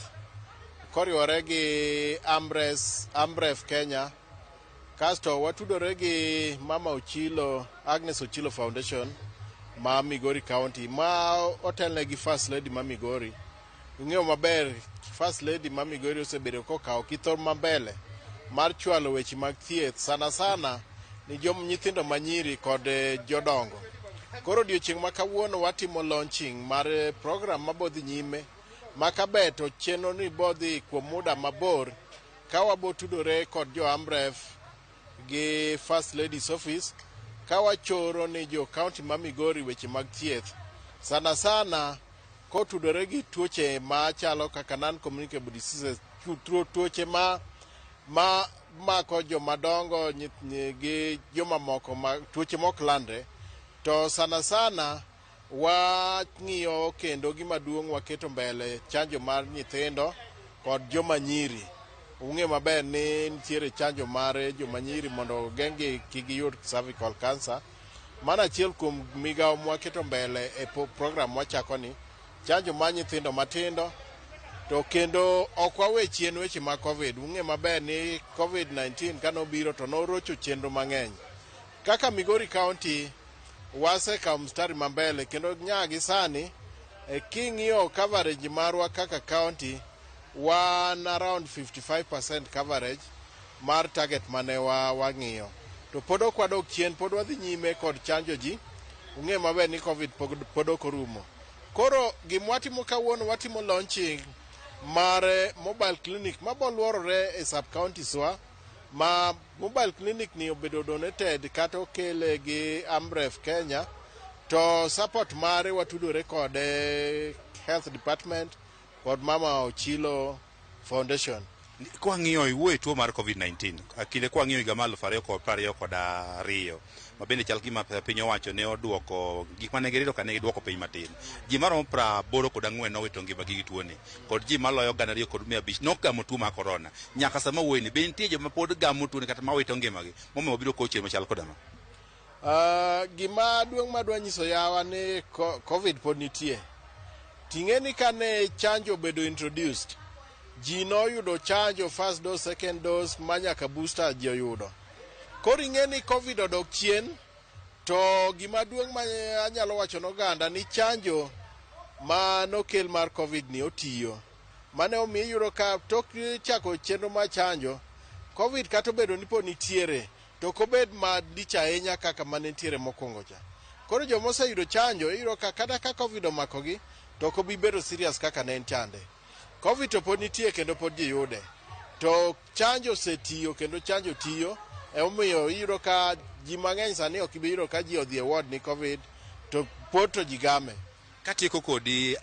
Speaker 11: koriwore gi Amref Kenya. Kasto watudore gi Mama Ochilo, Agnes Ochilo Foundation ma Migori County ma otelne gi First Lady ma Migori. Ing'eyo maber First Lady ma Migori osebedo kokawo kitho mambele mar chwalo weche mag thieth sana sana ni jom nyithindo manyiri kod jodongo. Koro odiochieng' ma kawuono watimo launching mar program mabodhi nyime ma kabeto chenro ni bodhi kuom muda mabor ka wabotudore kod jo Amref gi First Lady's Office ka wachoro ni jo county ma Migori weche mag thieth sana sana kotudore gi tuoche machalo kaka non-communicable diseases, tuoche ma mako jomadongo gi jomamoko, tuoche mok landre. To sana sana wang'iyo kendo gima duong' waketo mbele chanjo mar nyithindo kod joma nyiri. Ung'eyo maber ni nitiere chanjo mar joma nyiri mondo ogeng'gi kik giyud cervical cancer. Mano achiel kuom migawo mwaketo mbele e program mwachako ni chanjo mar nyithindo matindo. To kendo ok wawe chien weche mag COVID. Ung'eyo maber ni COVID-19 kanobiro to norocho chenro mang'eny. Kaka Migori County wasekawo mstari ma mbele kendo nyaka gi sani king'iyo coverage marwa kaka county wan around 55% coverage mar target mane wang'iyo. To pod ok wadok chien, pod wadhi nyime kod chanjo ji. Ung'eyo maber ni COVID pod ok orumo. Koro gimwatimo kawuono, watimo launching mar mobile clinic maboluorore e sub counties wa. Ma mobile clinic ni obedo donated kata okele gi Amref Kenya, to support mare watudore kod Health Department kod Mama Ochilo Foundation.
Speaker 12: Kwang'iyo iwuoyo tuo mar COVID-19, kinde kwang'iyo higa mar 2022 ma bende chal gima piny owacho ne oduoko gik mane girito ka ne giduoko piny matin. Ji maromo 84 nowito ngimagi gi tuoni, kod ji maloyo 2,500 nogamo tuo mar corona. Nyaka sama wuoyeni, be nitie joma pod gamo tuoni kata mawito ngimagi momiyo wabiro kowo chenro machal koda ma?
Speaker 11: Gima duong' madwa nyiso yawa ni COVID pod nitie. Ting'e ni kane chanjo obedo introduced, ji noyudo chanjo first dose, second dose, manyaka booster ji oyudo. Koro ing'e ni COVID odok chien, to gima duong' ma anyalo wacho ne oganda ni chanjo ma nokel mar COVID ni otiyo. Mane omiyo iyudo ka tok chako chenro mar chanjo, COVID kata obedo ni pod nitiere, to ok obed malich ahinya kaka mane nitiere mokwongo cha. Koro joma oseyudo chanjo iyudo ka kata ka COVID omakogi, to ok obi bedo serious kaka ne en chande. COVID to pod nitie kendo pod ji yude. To chanjo osetiyo kendo chanjo tiyo, emomiyo iyudo ka ji mang'eny sani ok ibi yudo ka ji odhi e ward ni COVID, to pod to ji game.
Speaker 12: Katieko kodi,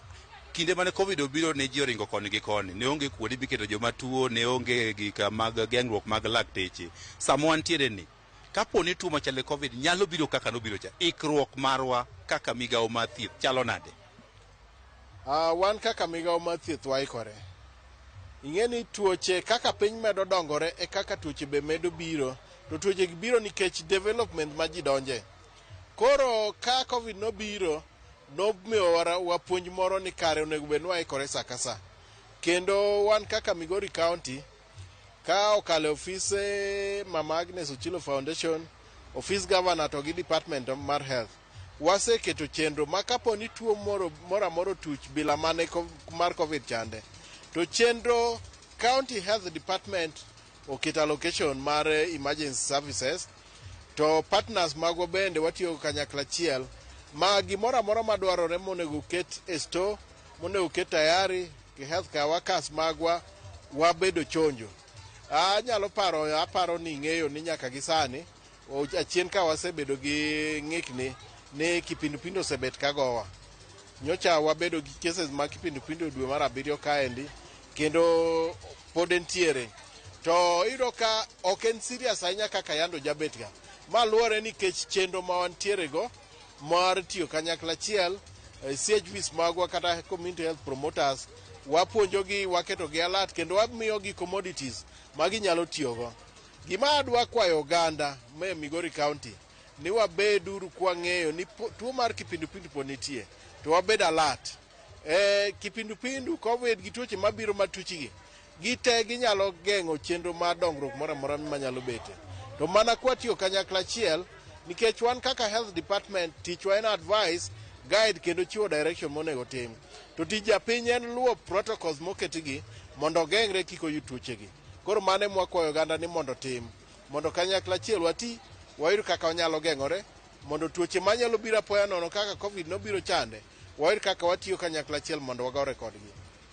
Speaker 12: kinde mane COVID obiro ne ji oringo koni gi koni, ne onge kuonde miketo joma tuo, ne onge gik mag geng'ruok mag lakteche. Sama wantiere ni, kapo ni tuo machal gi COVID nyalo biro kaka nobiro cha, ikruok marwa kaka migawo mar thieth chalo nade?
Speaker 11: Wan kaka migawo mar thieth waikore. Ing'e ni tuoche kaka piny medo dongore e kaka tuoche be medo biro, to tuoche gi biro nikech development ma ji donje. Koro ka COVID nobiro, nomiyo wapuonj moro ni kare onego bed ni waikore sa ka sa. Kendo wan kaka Migori County, ka okalo e ofise Mama Agnes Ochilo Foundation, ofis governor to gi department mar health, waseketo chenro ma kapo ni tuo moro amora otuch bila mane mar COVID chande, to chenro County Health Department oketo allocation mar emergency services, to partners magwa bende watiyo kanyakla achiel ma gimoro amora madwarore monego ket e store, monego ket tayari gi healthcare workers magwa wabedo chonjo. Anyalo paro, aparo ni ing'eyo ni nyaka gi sani achien ka wasebedo gi ng'ikni ni kipindupindu osebet ka gowa. Nyocha wabedo gi cases mag kipindupindu e dwe mar 7 kaendi, kendo pod entiere. To iyudo ka ok en serious ahinya kaka yando jabet ga. Ma luwore nikech chenro ma wantiere go mar tiyo kanyakla achiel, CHVs magwa kata community health promoters, wapuonjogi, waketogi alert kendo wamiyogi commodities ma ginyalo tiyogo. Gima adwa kwayo oganda me Migori County ni wabeduru kwang'eyo ni tuo mar kipindupindu pod nitie, to wabed alert. Kipindupindu, COVID gi tuoche mabiro matuchgi, gite ginyalo geng'o chenro mar dongruok moro amora manyalo bete. To mana kwatiyo kanyakla achiel, nikech wan kaka health department tichwa en advice, guide kendo chiwo direction monego tim. To tij japiny en luwo protocols moketigi mondo ogeng're kik oyud tuochegi. Koro mano ema wakwayo oganda ni mondo tim, mondo kanyakla achiel wati, wayud kaka wanyalo geng'ore, mondo tuoche manyalo biro apoya nono kaka COVID nobiro chande, wayud kaka watiyo kanyakla achiel mondo wagore kodgi.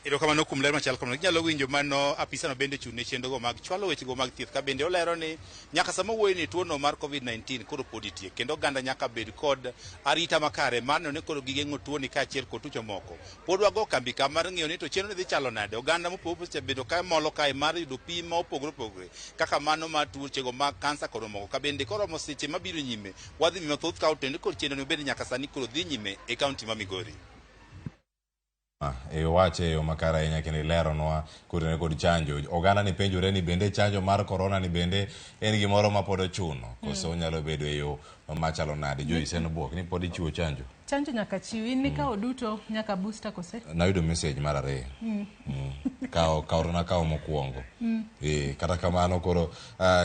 Speaker 12: Erokamano kuom ler machal kamano. Inyalo winjo mano apisano bende ochung' ne chenrogo mag chwalo wechego mag thieth, ka bende olero ni nyaka sama wuoyo ni tuono mar COVID-19 koro pod nitie, kendo oganda nyaka bed kod arita makare mar neno ni koro gigeng'o tuoni kaachiel kod tuoche moko. Pod wago kambi ka mar ng'iyo ni to chenro ni dhi chalo nade. Oganda mopogore osebedo ka molo kae mar yudo pim ma opogore opogore kaka mano mar tuochego mag kansa kod mamoko. Ka bende koromo seche mabiro nyime wadhi nyime mathoth ka otenore kod chenro ni bende nyaka sani koro dhi nyime e kaunti ma Migori.
Speaker 5: Iwache e yo makare ahinya kendo ileronwa kotenore kod chanjo. Oganda ni penjore ni bende chanjo mar corona ni bende en gimoro ma pod ochuno koso onyalo bedo e yo machalo nade. Joyce en obwok ni pod ichiwo chanjo.
Speaker 25: Chanjo nyaka chiw. In nikawo duto nyaka booster kose?
Speaker 5: Nayudo message mar 2. Kawo mokwongo. Kata kamano koro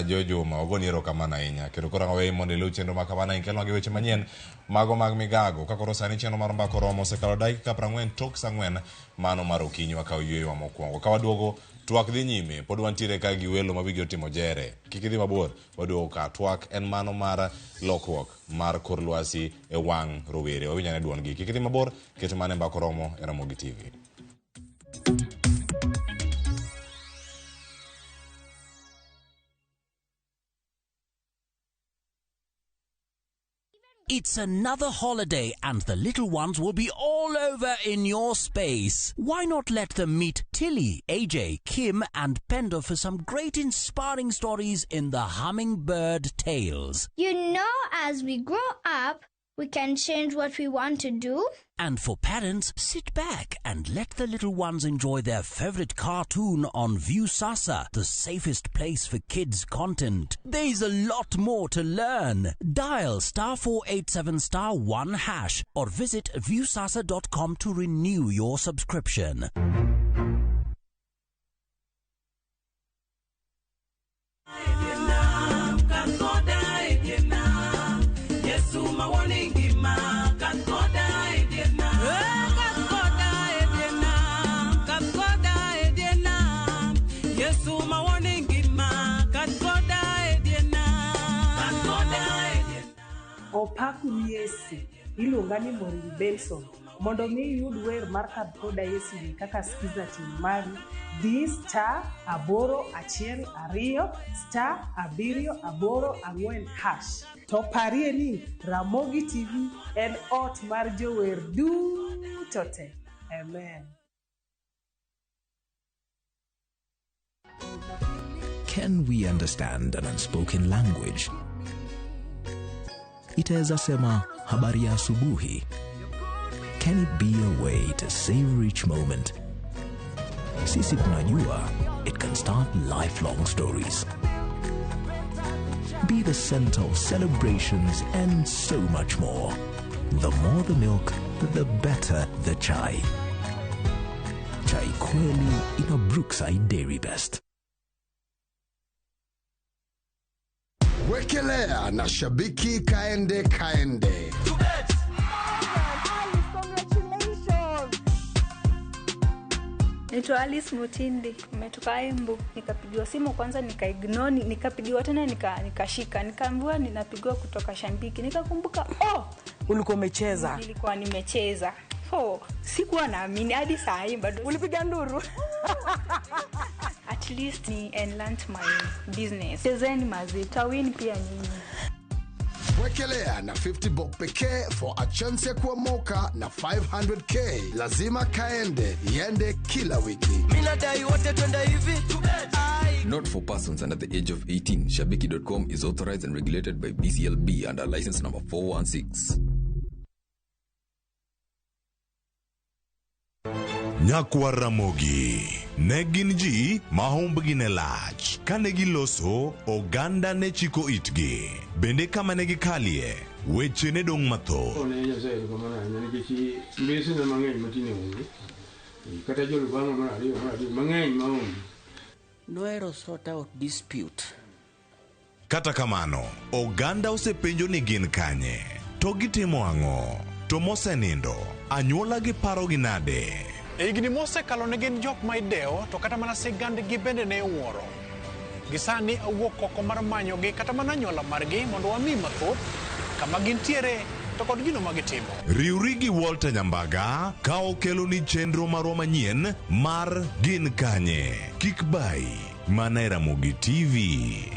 Speaker 5: Jo Juma ogoni erokamano ahinya kendo koro aweyi mondo iluw chenro ma kamano ahinya kelonwa gi weche manyien mago mag migago. Ka koro sani chenro mar mbaka oromo osekalo dakika 40 tok saa 4 mano mar okinyi wakawo yueyowa mokwongo. Ka waduogo twak dhi nyime, pod wantiere ka gi welo ma wigi otimo jere. Kik idhi mabor, waduogo ka twak en mano mar lokruok mar kor lwasi e wang' rowere. Wawinj ane duondgi. Kik idhi mabor, ket mana e mbaka oromo e Ramogi TV.
Speaker 13: It's another holiday and the little ones will be all over in your space. Why not let them meet Tilly, AJ, Kim and Pendo for some great inspiring stories in the Hummingbird Tales.
Speaker 16: You know, as we grow up, we can change what we want to do.
Speaker 13: And for parents, sit back and let the little ones enjoy their favorite cartoon on Viusasa, the safest place for kids' content. There's a lot more to learn. Dial *487*1# or visit viusasa.com to renew your subscription.
Speaker 18: Opaku Yesu, iluonga ni Maureen Benson. Mondo mi iyud wer mar Kad Koda Yesu ni kaka skiza team mari, di *812 *784#. To parie ni Ramogi TV en ot mar jower duto te. Amen.
Speaker 21: Can we understand an unspoken language? Itaweza sema habari ya asubuhi. Can it be a way to savor each moment? Sisi tunajua it can start lifelong stories. Be the center of celebrations and so much more. The more the milk, the better the chai. Chai Kweli in a Brookside Dairy Best.
Speaker 3: Wekelea na shabiki kaende kaende.
Speaker 22: Naitwa Alice Mutindi, nimetoka Embu. Nikapigiwa simu kwanza nikaignore, nikapigiwa tena nikashika, nikaambiwa ninapigiwa kutoka Shabiki. Nikakumbuka, oh,
Speaker 25: ulikuwa umecheza.
Speaker 22: Nilikuwa nimecheza. Oh, sikuwa naamini hadi saa hii bado.
Speaker 25: Ulipiga nduru?
Speaker 22: Ati At least ni enhance my business. Chezeni mazi, tawin pia nyinyi.
Speaker 7: Wekelea na 50 bob pekee for a chance ya kuomoka na 500k. Lazima kaende, iende kila wiki.
Speaker 14: Mimi nadai wote twende hivi.
Speaker 17: Not for persons under the age of 18. Shabiki.com is authorized and regulated by BCLB under license number 416.
Speaker 5: Nyakwar Ramogi ne gin ji ma humbgi ne lach. Kane giloso, oganda ne chiko itgi. Bende kama ne gikalie, weche ne dong' mathoth.
Speaker 25: Ne Nyasaye erokamano ahinya nikech mbesena mang'eny matinde onge. Kata jolubanga mar ariyo mar adek mang'eny maonge.
Speaker 26: Nohero sort out dispute.
Speaker 5: Kata kamano, oganda osepenjo ni gin kanye, to gitimo ang'o, to mosenindo, anyuola gi parogi nade?
Speaker 20: E higni mosekalo ne gin jok ma idewo to kata mana sigandgi bende ne iwuoro. Gisani awuok oko mar manyogi kata mana anyuola margi mondo wami mathoth kama gintiere to kod gino ma gitimo.
Speaker 5: Riwri gi Walter Nyambaga ka okeloni chenro marwa manyien mar Gin Kanye, Kik Bayi, mana e Ramogi TV.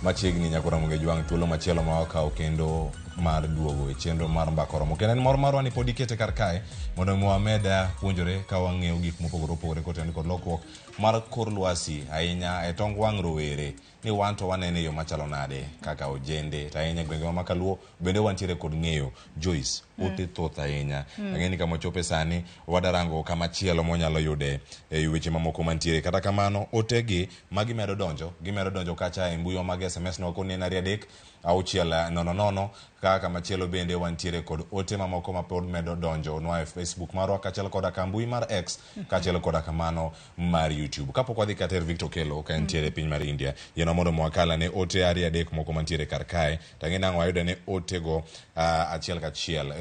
Speaker 5: Machiegni nyako Ramogi Jwang' thuolo machielo ma wakawo kendo mar duogo e chenro mar Mbaka Oromo. Kendo en mor marwa ni pod ikete kar kae mondo mi wamed puonjore ka wang'eyo gik mopogore opogore kotenore kod lokruok mar kor lwasi ahinya e tong wang' rowere ni wan to wanene e yo machalo nade kaka ojende to ahinya e gwenge ma Kaluo bende wantiere kod ng'eyo. Joyce, ote thoth ahinya. Ang'e ni kama ochope sani wadarango kama chielo mwanyalo yude e weche mamoko mantiere. Kata kamano otegi magi gimedo donjo kacha e mbui mag SMS no koni en 2 3 6 0 0 kaka machielo bende wantiere kod ote mamoko ma pod medo donjo nwa e Facebook marwa kaachiel koda ka mbui mar X kaachiel koda kamano mar YouTube. Kapok wadhi kata ir Victor Okello ka entiere e piny mar India, yienwa mondo mwakal ane ote 2 3 moko mantiere kar kae. To ang'e ni ang' wayudo ne otego achiel kachiel.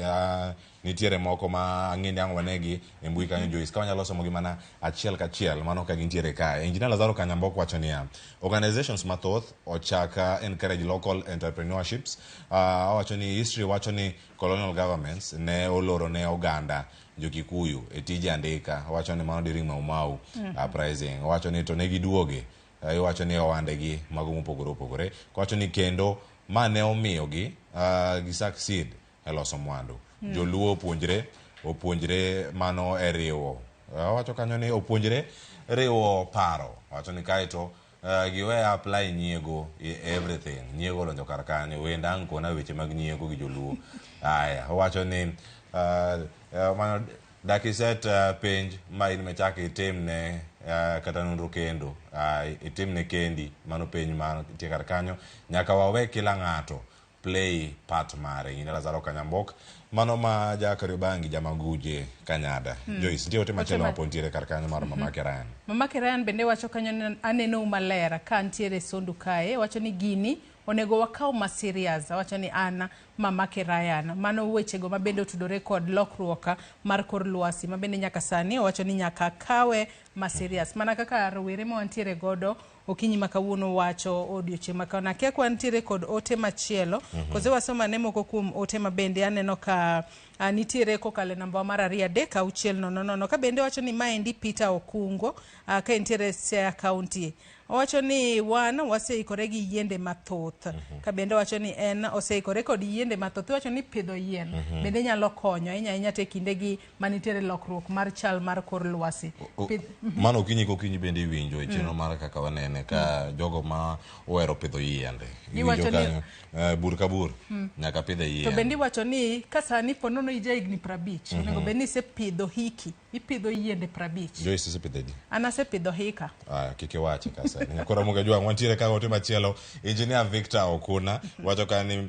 Speaker 5: Nitiere moko ma ang'e ni ang' wanegi e mbui kanyo Joyce, ka wanyalo somogi mana achiel kachiel mano ka gintiere kae. Engineer Lazaro Kanyambok wacho niya, organizations mathoth ochak encourage local entrepreneurships. Owacho ni history wacho ni colonial governments ne oloro ne oganda jo-Kikuyu e tije andika. Owacho ni mano during Mau Mau uprising. Owacho ni to ne giduoge. Iwacho ni ohandegi mago mopogore opogore. Owacho ni kendo ma ne omiyogi gi succeed e loso mwandu. Joluo opuonjre mano e riwo. Owacho kanyo ni opuonjre riwo paro. Owacho ni kaeto giwe apply nyiego e everything. Nyiego odonjo kar kanyo. Wenda ang' kona weche mag nyiego gi joluo. Aya, owacho ni mano dakiset penj ma in michak itimne kata nonro kendo. Itimne kendi mano penj mantie kar kanyo. Nyaka wawe kila ng'ato play part mare. Ng'ina Lazaro Kanyambok mano ma ja Kariobangi Jamaguje Kanyada. Joyce, nitie ote machielo ma pod nitiere kar kanyo mar Mama Ryan.
Speaker 25: Mama Ryan bende wacho kanyo ni anenou maler ka ntiere Sondu kae. Wacho ni gini onego wakaw ma serious. Wacho ni an Mama Ryan. Mano wechego ma bende otudore kod lokruok mar kor lwasi ma bende nyaka sani owacho ni nyaka kawe ma serious. Mana kaka rowere ma wantiere godo okinyi ma kawuono wacho odiochieng' ma kawuono. Akia ka wantiere kod ote machielo. Kose wasoma ne moko kuom ote ma bende aneno ka nitiere kokalo e namba mar 2 3 6 0 0. Ka bende wacho ni maendi Peter Okungo ka entiere Siaya County. Owacho ni wan waseikore gi yiende mathoth. Ka bende wacho ni en oseikore kod yiende mathoth. Owacho ni pidho yien bende nyalo konyo ahinya ahinya te kindegi manitiere lokruok mar chal mar kor lwasi.
Speaker 5: Mano okinyi kokinyi bende iwinjo e chenro mar kaka wanene ka jogo ma ohero pidho yiende. Iwinjo kanyo bur ka bur nyaka pidhe yien.
Speaker 25: To bende iwacho ni ka sani po nono ija higni 50, onego bed ni isepidho hiki, ipidho yiende 50.
Speaker 5: Joyce isepidho adi?
Speaker 25: An asepidho hika.
Speaker 5: Aya, kik iwache ka sani. Nyakoro Ramogi Jwang' wantiere ka ote machielo. Engineer Victor Okuna wacho ka ni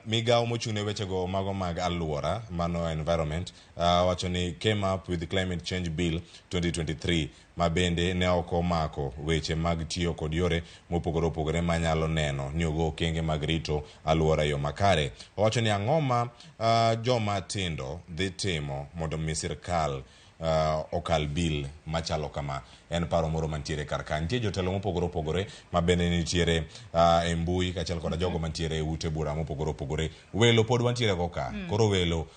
Speaker 5: migawo mochung' ne wechego mago mag alwora mano environment wacho ni came up with the climate change bill 2023 ma bende ne ok omako weche mag tiyo kod yore mopogore opogore manyalo neno ni ogo okenge mag rito alwora e yo makare. Owacho ni ang'o ma joma tindo dhi timo mondo mi sirkal okal bill machalo kama. En paro moro mantiere kar ka. Nitie jotelo mopogore opogore ma bende nitiere e mbui kaachiel koda jogo mantiere e ute bura mopogore opogore. Welo pod wantiere go ka. Koro welo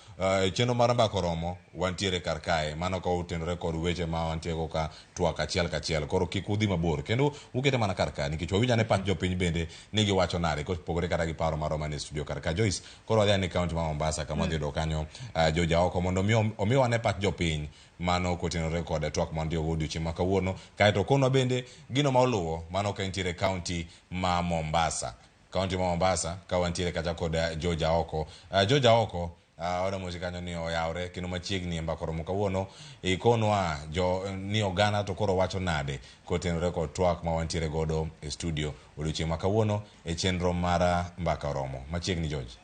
Speaker 5: chenro mar mbaka oromo wantiere kar kae. Mano ka otenore kod weche ma wantiere go ka twak achiel kachiel. Koro kik udhi mabor kendo ukete mana kar ka nikech wawinj ane pach jopiny bende ni giwacho nade kopogore kata gi paro marwa manie studio kar ka. Joyce, koro wadhi ane kaunti ma Mombasa kama wadhi yudo kanyo George Aoko mondo omiwa ane pach jopiny mano kotenore kod twak ma wantiyo go odiochieng' ma kawuono. Kaeto konwa bende gino ma oluwo mano ka entiere kaunti ma Mombasa. Kaunti ma Mombasa ka wantiere kacha kod George Aoko. George Aoko, wadamosi kanyo ni oyawre kendo machiegni e mbaka oromo kawuono. Ikonwa jo ni oganda to koro wacho nade kotenore kod twak ma wantiere godo e studio odiochieng' ma kawuono e chenro mar mbaka oromo. Machiegni George.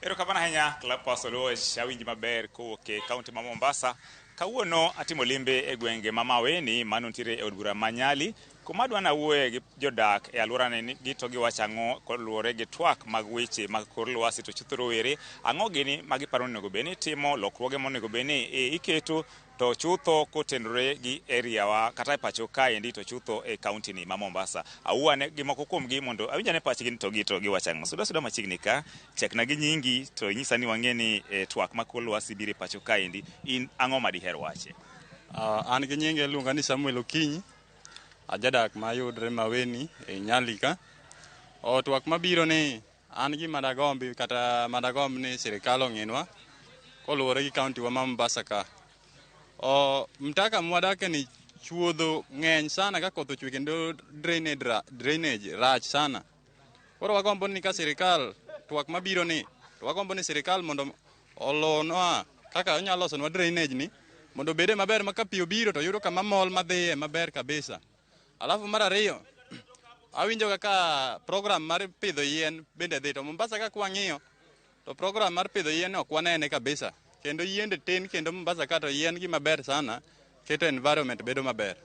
Speaker 12: Erokamano ahinya Cleopas Oluoch, awinji maber kowuok e kaunti ma Mombasa. Kawuono atimo limbe e gwenge ma Maweni mano nitiere e od bura ma Nyali, kuma adwa nawuoye gi jodak e alworani gi to giwacho ang'o koluwore gi twak mag weche mag kor lwasi to chutho rowere ang'o gini ma giparo ni onego bed ni itimo, lokruoge monego bed ni iketo to chutho kotenore gi area wa kata e pacho kaendi to chutho e kaunti ni ma Mombasa. Awuo ane gi moko kuomgi mondo awinj ane pachgi ni to gi to giwacho ang'o. Suda suda machiegni ka, chakna gi nyingi to inyisa ni wang'e ni twak ma kor lwasi biro e pacho kaendi, in ang'o ma diher wache?
Speaker 2: An gi nyinga iluonga ni Samuel Okinyi, ajadak mayudre Maweni e Nyali ka. O twak mabiro ni an gima dagombi kata madagomb ni sirikal ong'inwa koluwore gi kaunti wa ma Mombasa ka. O mtaka mwadake ni chuodho ng'eny sana ka koth ochwe kendo drainage rach sana. Koro wagombo ni ka sirikal twak mabiro ni to wagombo ni sirikal mondo olonwa kaka onyalo losonwa drainage ni mondo obede maber ma ka pi obiro to yudo kama mol madhiye maber kabisa. Alafu mar ariyo, awinjo kaka program mar pidho yien bende dhi to Mombasa ka kwang'iyo to program mar pidho yien ok wanene kabisa. Kendo yiende tin kendo Mombasa ka to yien gima ber sana keto environment bedo maber.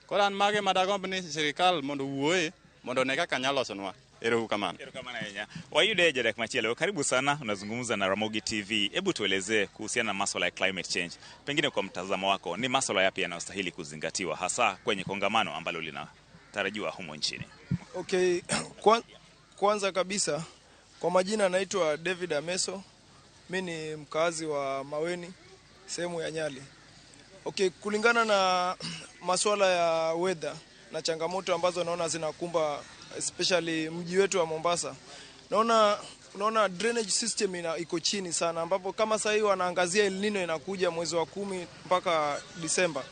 Speaker 2: Koro an mage madagomb ni sirikal mondo owuoye mondo one kaka nyalo losonwa. Ero uru kamano.
Speaker 12: Erokamano ahinya. Wayude jadak machielo. Karibu sana, unazungumza na Ramogi TV. Hebu tuelezee kuhusiana na masuala ya climate change. Pengine kwa mtazamo wako, ni masuala yapi yanayostahili kuzingatiwa hasa kwenye kongamano ambalo linatarajiwa humo nchini?
Speaker 6: Okay, kwanza kabisa kwa majina naitwa David Ameso. Mi ni mkazi wa Maweni, sehemu ya Nyali. Okay, kulingana na masuala ya weather na changamoto ambazo naona zinakumba especially mji wetu wa Mombasa. Naona drainage system iko chini sana, ambapo kama sasa hivi wanaangazia El Nino inakuja mwezi wa 10 mpaka Disemba.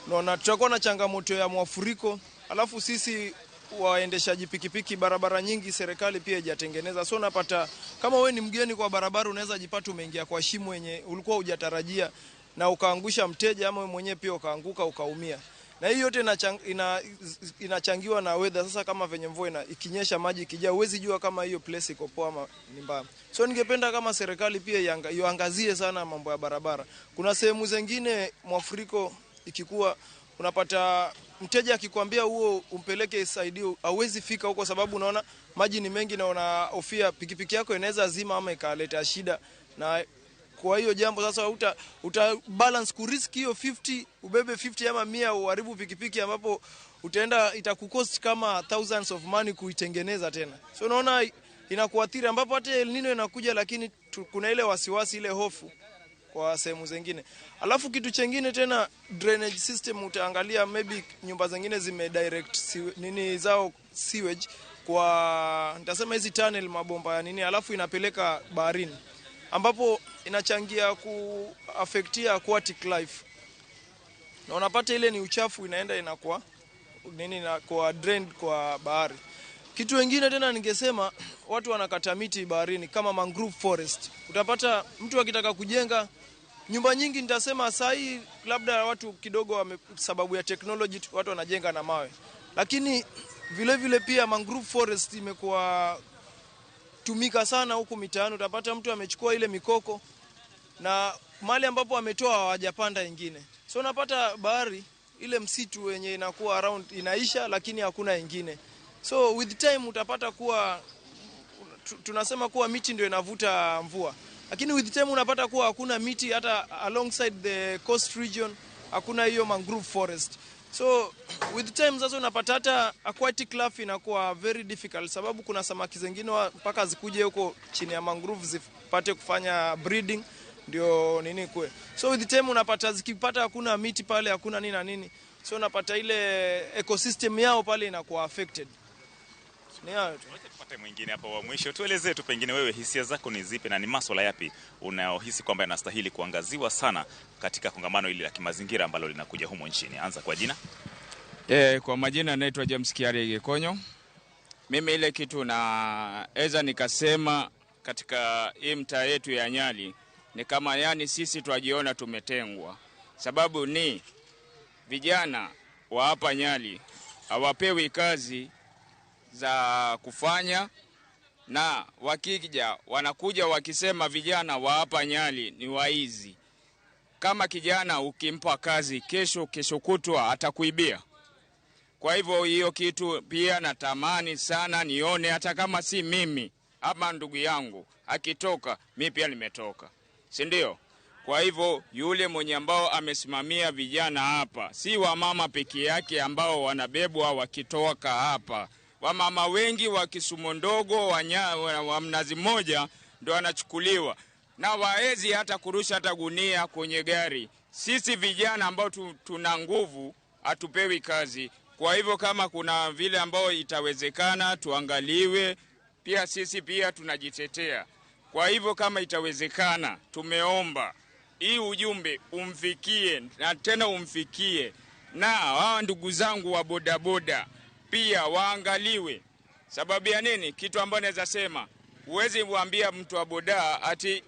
Speaker 6: Naona tutakuwa na changamoto ya mwafuriko, alafu sisi waendeshaji pikipiki, barabara nyingi serikali pia haijatengeneza. So unapata kama wewe ni mgeni kwa barabara, unaweza jipata umeingia kwa shimo yenye ulikuwa hujatarajia na ukaangusha mteja ama wewe mwenyewe pia ukaanguka ukaumia. Na hii yote inachangiwa na weather. Sasa kama venye mvua ikinyesha, maji ikijaa, huwezi jua kama hiyo place iko poa ama ni mbaya. So ningependa kama serikali pia iangazie sana mambo ya barabara. Kuna sehemu zingine mwafuriko ikikuwa, unapata mteja akikwambia huo umpeleke saidi, hauwezi fika huko sababu unaona maji ni mengi na unahofia pikipiki yako inaweza zima ama ikaleta shida. Na kwa hiyo jambo sasa uta balance kurisk hiyo 50, ubebe 50 ama 100 uharibu pikipiki, ambapo utaenda itakucost kama thousands of money kuitengeneza tena. So unaona inakuathiri, ambapo hata El Nino inakuja, lakini kuna ile wasiwasi, ile hofu kwa sehemu zingine. Alafu kitu chengine tena, drainage system, utaangalia maybe nyumba zingine zime direct nini zao sewage kwa, nitasema hizi tunnel, mabomba ya nini, alafu inapeleka baharini, ambapo inachangia ku affectia aquatic life. Na unapata ile ni uchafu inaenda inakuwa nini, inakuwa drained kwa bahari. Kitu wengine tena ningesema, watu wanakata miti baharini kama mangrove forest. Utapata mtu akitaka kujenga nyumba nyingi, nitasema saa hii labda watu kidogo wame, sababu ya technology watu wanajenga na mawe. Lakini vile vile pia mangrove forest imekuwa tumika sana huku mitaani. Utapata mtu amechukua ile mikoko na mahali ambapo ametoa hawajapanda ingine. So unapata bahari ile msitu wenye inakuwa around inaisha, lakini hakuna ingine. So with time utapata kuwa tunasema kuwa miti ndio inavuta mvua. Lakini with time unapata kuwa hakuna miti hata alongside the coast region, hakuna hiyo mangrove forest. So with time sasa unapata hata aquatic life inakuwa very difficult, sababu kuna samaki zingine mpaka zikuje huko chini ya mangrove zipate kufanya breeding ndio nini kwe. So with time unapata zikipata hakuna miti pale, hakuna nini na nini, so unapata ile ecosystem yao pale inakuwa affected. Ni hayo tu.
Speaker 1: Tupate mwingine hapa wa mwisho. Tuelezee tu pengine wewe hisia zako ni zipi na ni masuala yapi unayohisi kwamba yanastahili kuangaziwa sana katika kongamano hili la kimazingira ambalo linakuja humo nchini. Anza kwa jina.
Speaker 8: Kwa majina naitwa James Kiari Gikonyo. Mimi ile kitu naweza nikasema katika hii mtaa yetu ya Nyali ni kama yani sisi twajiona tumetengwa. Sababu ni vijana wa hapa Nyali hawapewi kazi za kufanya, na wakija wanakuja wakisema vijana wa hapa Nyali ni waizi. Kama kijana ukimpa kazi kesho kesho kutwa atakuibia. Kwa hivyo hiyo kitu pia natamani sana nione, hata kama si mimi ama ndugu yangu akitoka, mimi pia nimetoka, si ndio? Kwa hivyo yule mwenye ambao amesimamia vijana hapa, si wamama peke yake ambao wanabebwa wakitoka hapa. Wamama wengi wa Kisumu ndogo, wa Mnazi Mmoja ndio wanachukuliwa na waezi hata kurusha hata gunia kwenye gari. Sisi vijana ambao tuna nguvu hatupewi kazi. Kwa hivyo kama kuna vile ambao itawezekana tuangaliwe pia, sisi pia tunajitetea. Kwa hivyo kama itawezekana, tumeomba hii ujumbe umfikie na tena umfikie, na hawa ndugu zangu wa bodaboda pia waangaliwe. Sababu ya nini? Kitu ambacho naweza sema, huwezi kuambia mtu wa boda ati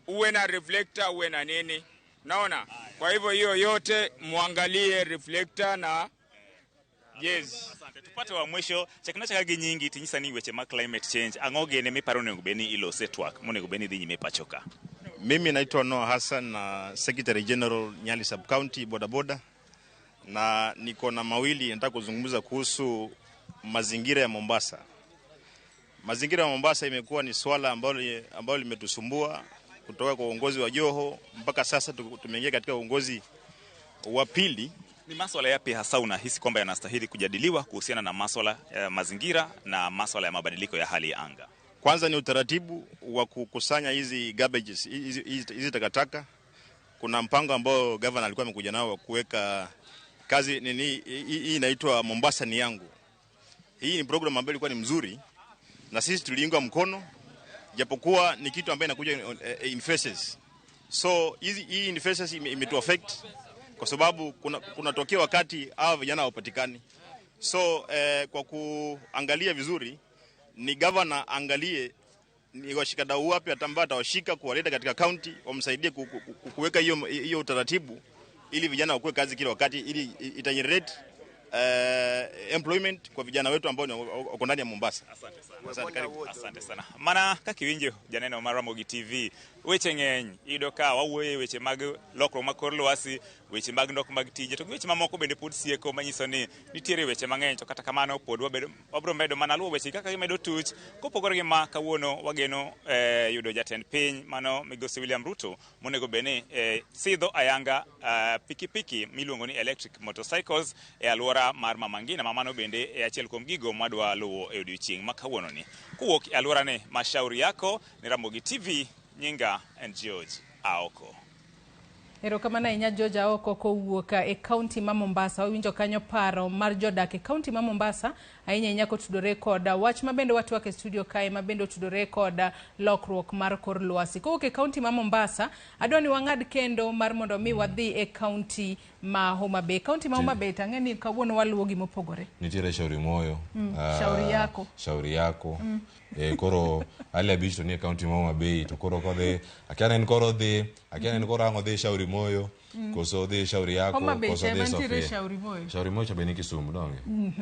Speaker 8: uwe na reflector uwe na nini. Naona? Kwa hivyo hiyo yote muangalie reflector na jezi.
Speaker 1: Asante. Tupate wa mwisho chakina chakagi nyingi tinyisa ni weche ma climate change ang'o gene miparo onego bed ni ilose twak monego bed ni dhi nyime pacho ka.
Speaker 10: Mimi naitwa Noah Hassan na Secretary General Nyali Sub County Boda Boda, na niko na mawili nataka kuzungumza kuhusu mazingira ya Mombasa. Mazingira ya Mombasa imekuwa ni swala ambalo limetusumbua kutoka kwa uongozi wa Joho mpaka sasa tumeingia katika uongozi wa pili.
Speaker 1: Ni masuala yapi hasa unahisi kwamba yanastahili kujadiliwa kuhusiana na masuala ya mazingira na masuala ya mabadiliko ya hali ya anga?
Speaker 10: Kwanza ni utaratibu wa kukusanya hizi garbages, hizi takataka. Kuna mpango ambao governor alikuwa amekuja nao wa kuweka kazi nini, hii inaitwa Mombasa ni yangu. Hii ni program ambayo ilikuwa ni mzuri na sisi tuliunga mkono, japokuwa ni kitu ambayo inakuja in phases. So hii in phases imetu affect kwa sababu kunatokea wakati hawa vijana hawapatikani. So kwa kuangalia vizuri ni governor angalie ni washikadau wapi ambao atawashika kuwaleta katika county wamsaidie kuweka hiyo utaratibu ili vijana wakuwe kazi kila wakati, ili itagenerate employment kwa vijana wetu ambao wako ndani ya Mombasa.
Speaker 1: Asante sana. Asante, karibu. Asante sana. Mana kaka iwinjo janeno mar Ramogi TV, weche ng'eny iyudo ka wawuoyo weche mag lokruok mag kor lwasi, weche mag nok mag tije, to gi weche mamoko bende pod sieko manyiso ni nitiere weche mang'eny, to kata kamano pod wabiro medo mana luwo weche kaka gimedo tuch. Kopogore gi ma kawuono wageno yudo jatend piny mano migosi William Ruto monego bed ni sidho ayanga pikipiki miluongo ni electric motorcycles e alwora mar Mama Ngina, ma mano bende e achiel kuom gigo mwadwa luwo e odiochieng' ma kawuono ni. Kowuok e alwora ni, mashauri yako ni Ramogi TV, nyinga en George Aoko.
Speaker 25: Erokamano ahinya George Aoko kowuok e kaunti ma Mombasa. Wawinjo kanyo paro mar jodak e kaunti ma Mombasa ahinya ahinya kotudore kod wach ma bende watwak e studio kae ma bende otudore kod lokruok mar kor lwasi. Kowuok e kaunti ma Mombasa, adwa ni wang'ad kendo mar mondo mi wadhi e kaunti ma Homa Bay. Kaunti ma Homa Bay tang'e ni kawuono waluwo gimopogore.
Speaker 5: Nitiere Shauri Moyo.
Speaker 25: Shauri yako.
Speaker 5: Shauri yako. Koro hali abich to nie kaunti ma Homa Bay to koro kodhi, akia ne en koro dhi, akia ne en koro ang' odhi Shauri Moyo.
Speaker 4: Koso dhi Shauri Yako,
Speaker 25: Homa Bay
Speaker 4: koso
Speaker 25: cha
Speaker 4: dhi
Speaker 25: ema nitiere
Speaker 4: Sofia.
Speaker 25: Shauri Moyo.
Speaker 4: Shauri Moyo cha be ni Kisumu donge?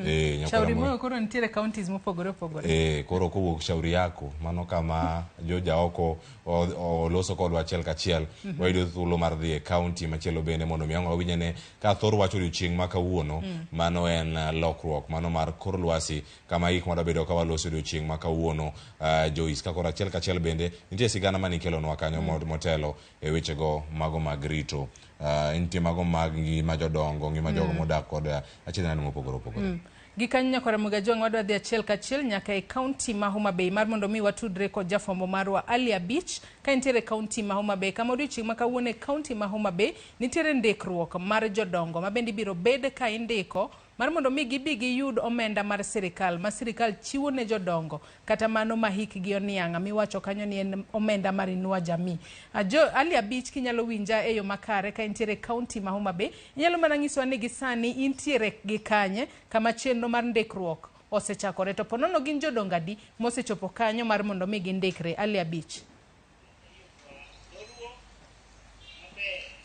Speaker 4: Eh, nyakwara
Speaker 25: Shauri
Speaker 4: Moyo.
Speaker 25: Moyo koro nitiere counties mopogore opogore.
Speaker 4: Eh, koro kowuok Shauri Yako mano kama jojaoko oloso kodwa achiel kachiel. Wayudo thuolo mar dhi e county machielo bende mondo mi ang' wawinj ane ka thor wach odiochieng' ma kawuono. Mano en lokruok mano mar kor lwasi kama gik madwa bedo ka waloso odiochieng' ma kawuono. Joyce, ka koro achiel kachiel bende nitie sigana mane ikelonwa kanyo motelo e wechego mago mag rito. Nitie mago mag ngima jodongo, ngima jogo modak kod achiedh nade mopogore opogore.
Speaker 25: Gi kanyo nyakwara Mugajwang' wadwa dhi achiel kachiel nyaka e kaunti ma Homa Bay mar mondo mi watudre kod jafwambo marwa Ali Abich ka entiere e kaunti ma Homa Bay kama odiochieng' ma kawuono e kaunti ma Homa Bay nitiere ndikruok mar jodongo ma bende ibiro bed ka indiko mar mondo mi gibi giyud omenda mar sirikal ma sirikal chiwo ne jodongo kata mano ma hikgi oniang' miwacho kanyo ni en omenda mar Inua Jamii. Ajo Ali Abich kinyalo winja e yo makare ka intiere e kaunti ma Homa Bay inyalo mana nyisowa ni gi sani intiere gi kanye kama chenro mar ndikruok osechakore to ponono gin jodongo adi mosechopo kanyo mar mondo mi gindikre. Ali Abich.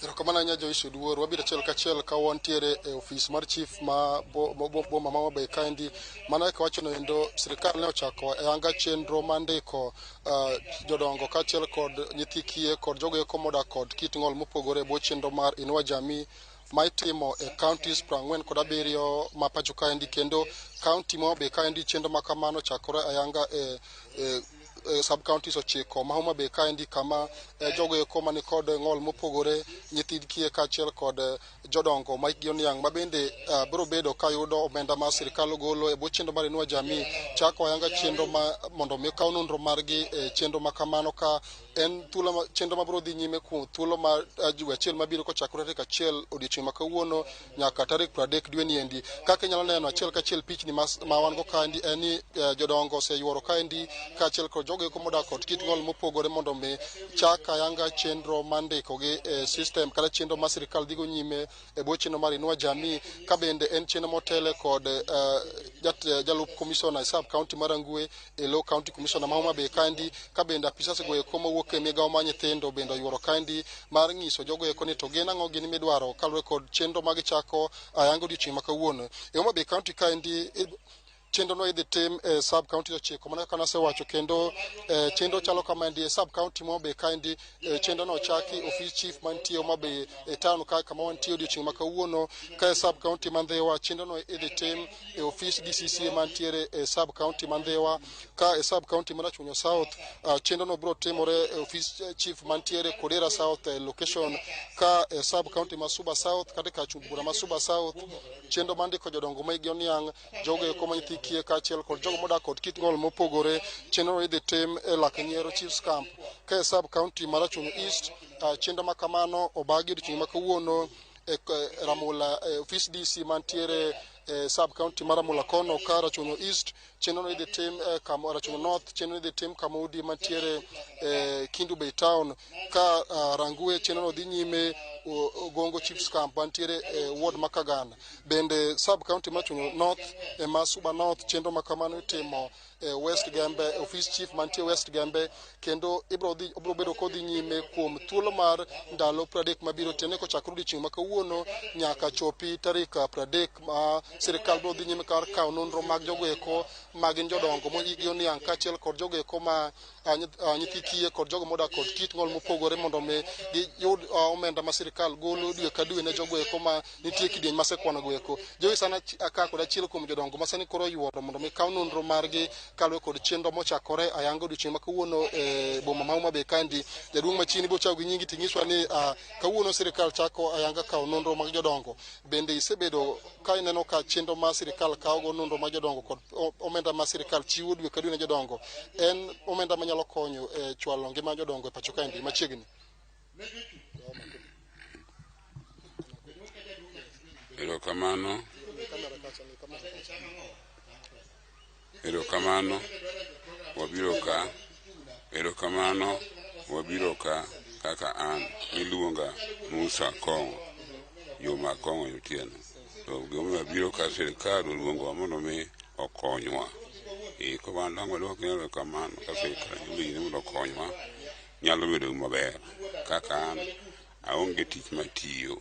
Speaker 9: Erokamano ahinya Joyce Oduor. Wabiro achiel kachiel ka wantiere e ofis mar chief ma boma ma Homa Bay kaendi. Mana kaka wachono endo, sirikal ne ochako e anga chenro mar ndiko jodongo kaachiel kod nyithi kiye kod jogo eko modak kod kit ng'ol mopogore e bwo chenro mar Inua Jamii ma itimo e counties 47 ma pacho kaendi, kendo county ma Homa Bay kaendi chenro ma kamano chakore ayanga e sub counties 9 ma Homa Bay kaendi, kama jogo eko mani kod ng'ol mopogore, nyithi kiye kaachiel kod jodongo ma hikgi oniang' ma bende biro bedo ka yudo omenda ma sirikal ogolo e bwo chenro mar Inua Jamii chako ayanga chenro ma mondo mi okaw nonro margi e chenro ma kamano, ka en thuolo ma chenro mabiro dhi nyime kuom thuolo mar dwe achiel mabiro kochakore tarik 1 odiochieng' ma kawuono nyaka tarik 30 dwe ni endi. Kaka inyalo neno achiel kachiel pichni ma wan go kaendi en ni jodongo oseyuoro kaendi kaachiel kod jogo eko modak kod kit ng'ol mopogore mondo mi chak ayanga chenro mar ndikogi e system kata chenro ma sirikal dhigo nyime e bwo chenro mar Inua Jamii, ka bende en chenro motele kod jalup commissioner e sub county mar Rangwe e lo county commissioner ma Homa Bay kaendi, ka bende apisas go eko mowuok e migawo mar nyithindo bende oyuoro kaendi mar ng'iso jogo eko ni to gin ang'o gini midwaro kaluwore kod chenro ma gichako ayanga odiochieng' ma kawuono. E Homa Bay county kaendi chenro no idhi tim e sub county 9 mana kaka nasewacho, kendo chenro chalo kamaendi e sub county ma Homa Bay kaendi. Chenro no ochaki ofis chief mantie Homa Bay e town ka kama wantie odiochieng' ma kawuono. Ka e sub county ma Ndhiwa chenro no idhi tim e ofis DCC mantiere e sub county ma Ndhiwa. Ka e sub county ma Rachuonyo South chenro no biro timore e ofis chief mantiere Kodera South location. Ka e sub county ma Suba South kata ka chung bura ma Suba South chenro mar ndiko jodongo ma hikgi oniang', jogo eko ma nyithi kiye kaachiel kod jogo modak kod kit ng'ol mopogore chenro idhi tim e Lak Nyiero Chiefs Camp. Ka e sub county ma Rachuonyo East chenro ma kamano obagi odiochieng' ma kawuono e Ramula e ofis DC mantiere e sub county mar Ramula kono. Ka Rachuonyo East chenro no idhi tim kama Rachuonyo North chenro idhi tim Kamaudi mantiere e Kendu Bay town. Ka Rangwe chenro no dhi nyime Ogongo Chiefs Camp mantiere e ward ma Kagana. Bende sub county mar Rachuonyo North e ma Suba North chenro ma kamano itimo e West Gembe ofis chief mantie West Gembe, kendo ibiro bedo kodhi nyime kuom thuolo mar ndalo 30 mabiro tiende kochakore odiochieng' ma kawuono nyaka chopi tarik 30 ma sirikal biro dhi nyime kar kawo nonro mag jogo eko ma gin jodongo ma hikgi oniang' kaachiel kod jogo eko ma nyithi kiye kod jogo modak kod kit ng'ol mopogore mondo mi giyud omenda ma sirikal golo dwe ka dwe ne jogo eko ma nitie kidieny masekwano go eko. Joyce, an aka kod achiel kuom jodongo ma sani koro oyuoro mondo mi kaw nonro margi kaluwore kod chenro mochakore ayanga odiochieng' ma kawuono e boma ma Homa Bay kaendi. Jaduong' machien ibiro chako gi nyingi ting'iswa ni kawuono sirikal chako ayanga kawo nonro mag jodongo. Bende isebedo ka ineno ka chenro ma sirikal kawo go nonro mag jodongo kod omenda ma sirikal chiwo dwe ka dwe ne jodongo en omenda manyalo konyo e chwalo ngima jodongo e pacho kaendi machiegni?
Speaker 15: Erokamano. Erokamano. Wabiro ka. Erokamano. Wabiro ka kaka an miluonga Musa Kong'o, Juma Kong'o Otieno. To gimomiyo wabiro ka sirikal oluongowa mondo mi okonywa. Koro wan dang' waduok erokamano ka sirikal oyie mondo okonywa nyalo bedo maber. Kaka an Aonge tich matiyo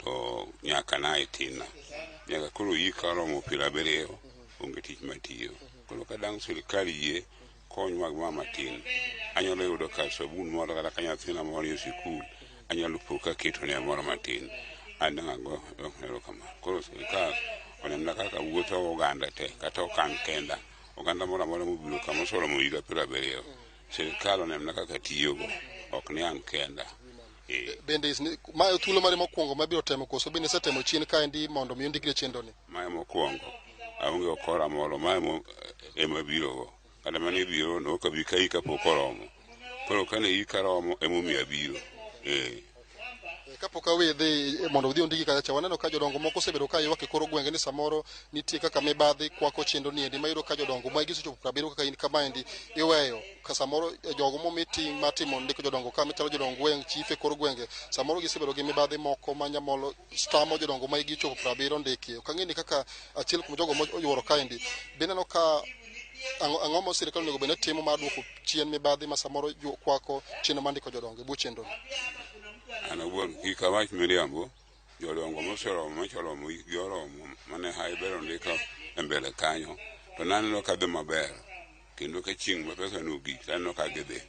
Speaker 15: to nyaka nae tinna. Nyaka koro hika oromo 70, onge tich matiyo. Koro ka dang' sirikal yie konywa gi ma matin, anyalo yudo kar sabun moro kata ka nyathina moro nie sikul, anyalo po kaketone moro matin. An dang' ago erokamano. Koro sirikal onena kaka wuotho oganda te, kata ok an kenda. Oganda moro amora mobiro kama oseromo higa 70, sirikal onena kaka tiyogo, ok ni an kenda.
Speaker 9: Bende mae thuolo mari mokwongo mabiro temo koso bende isetemo chien kaendi mondo mi ondikri e chenro ni?
Speaker 15: Mae mokwongo, aonge okora moro, mae ema birogo. Kata mane biro no ok abi ka hika pok oromo. Koro kane hika romo emomiyo abiro.
Speaker 9: Kapok awe dhi mondo udhi ondiki kacha cha, waneno ka jodongo moko osebedo ka ywak e kor gwenge ni samoro nitie kaka mibadhi kwako chenro ni endi, mayudo ka jodongo ma gisechopo 70 kaka in kamaendi iweyo ka samoro jogo momi ting' mar timo ndiko jodongo ka machalo jodong gweng', chife kor gwenge, samoro gisebedo gi mibadhi moko ma nyamolo tamo jodongo ma higi ochopo 70 ndiki. Ok ang'e ni kaka achiel kuom jogo moyuoro kaendi, be ineno ka ang'o ma sirikal onego bed ni timo mar duoko chien mibadhi ma samoro kwako chenro mar ndiko jodongo e bwo chenro ni?
Speaker 15: An awuon kik awach miriambo, jodongo moseromo machoromo hikgi oromo mane hae ber ondiko e mbele kanyo, to naneno ka dhi maber, kendo ka chieng' ma pesa no ogik to aneno ka gidhi.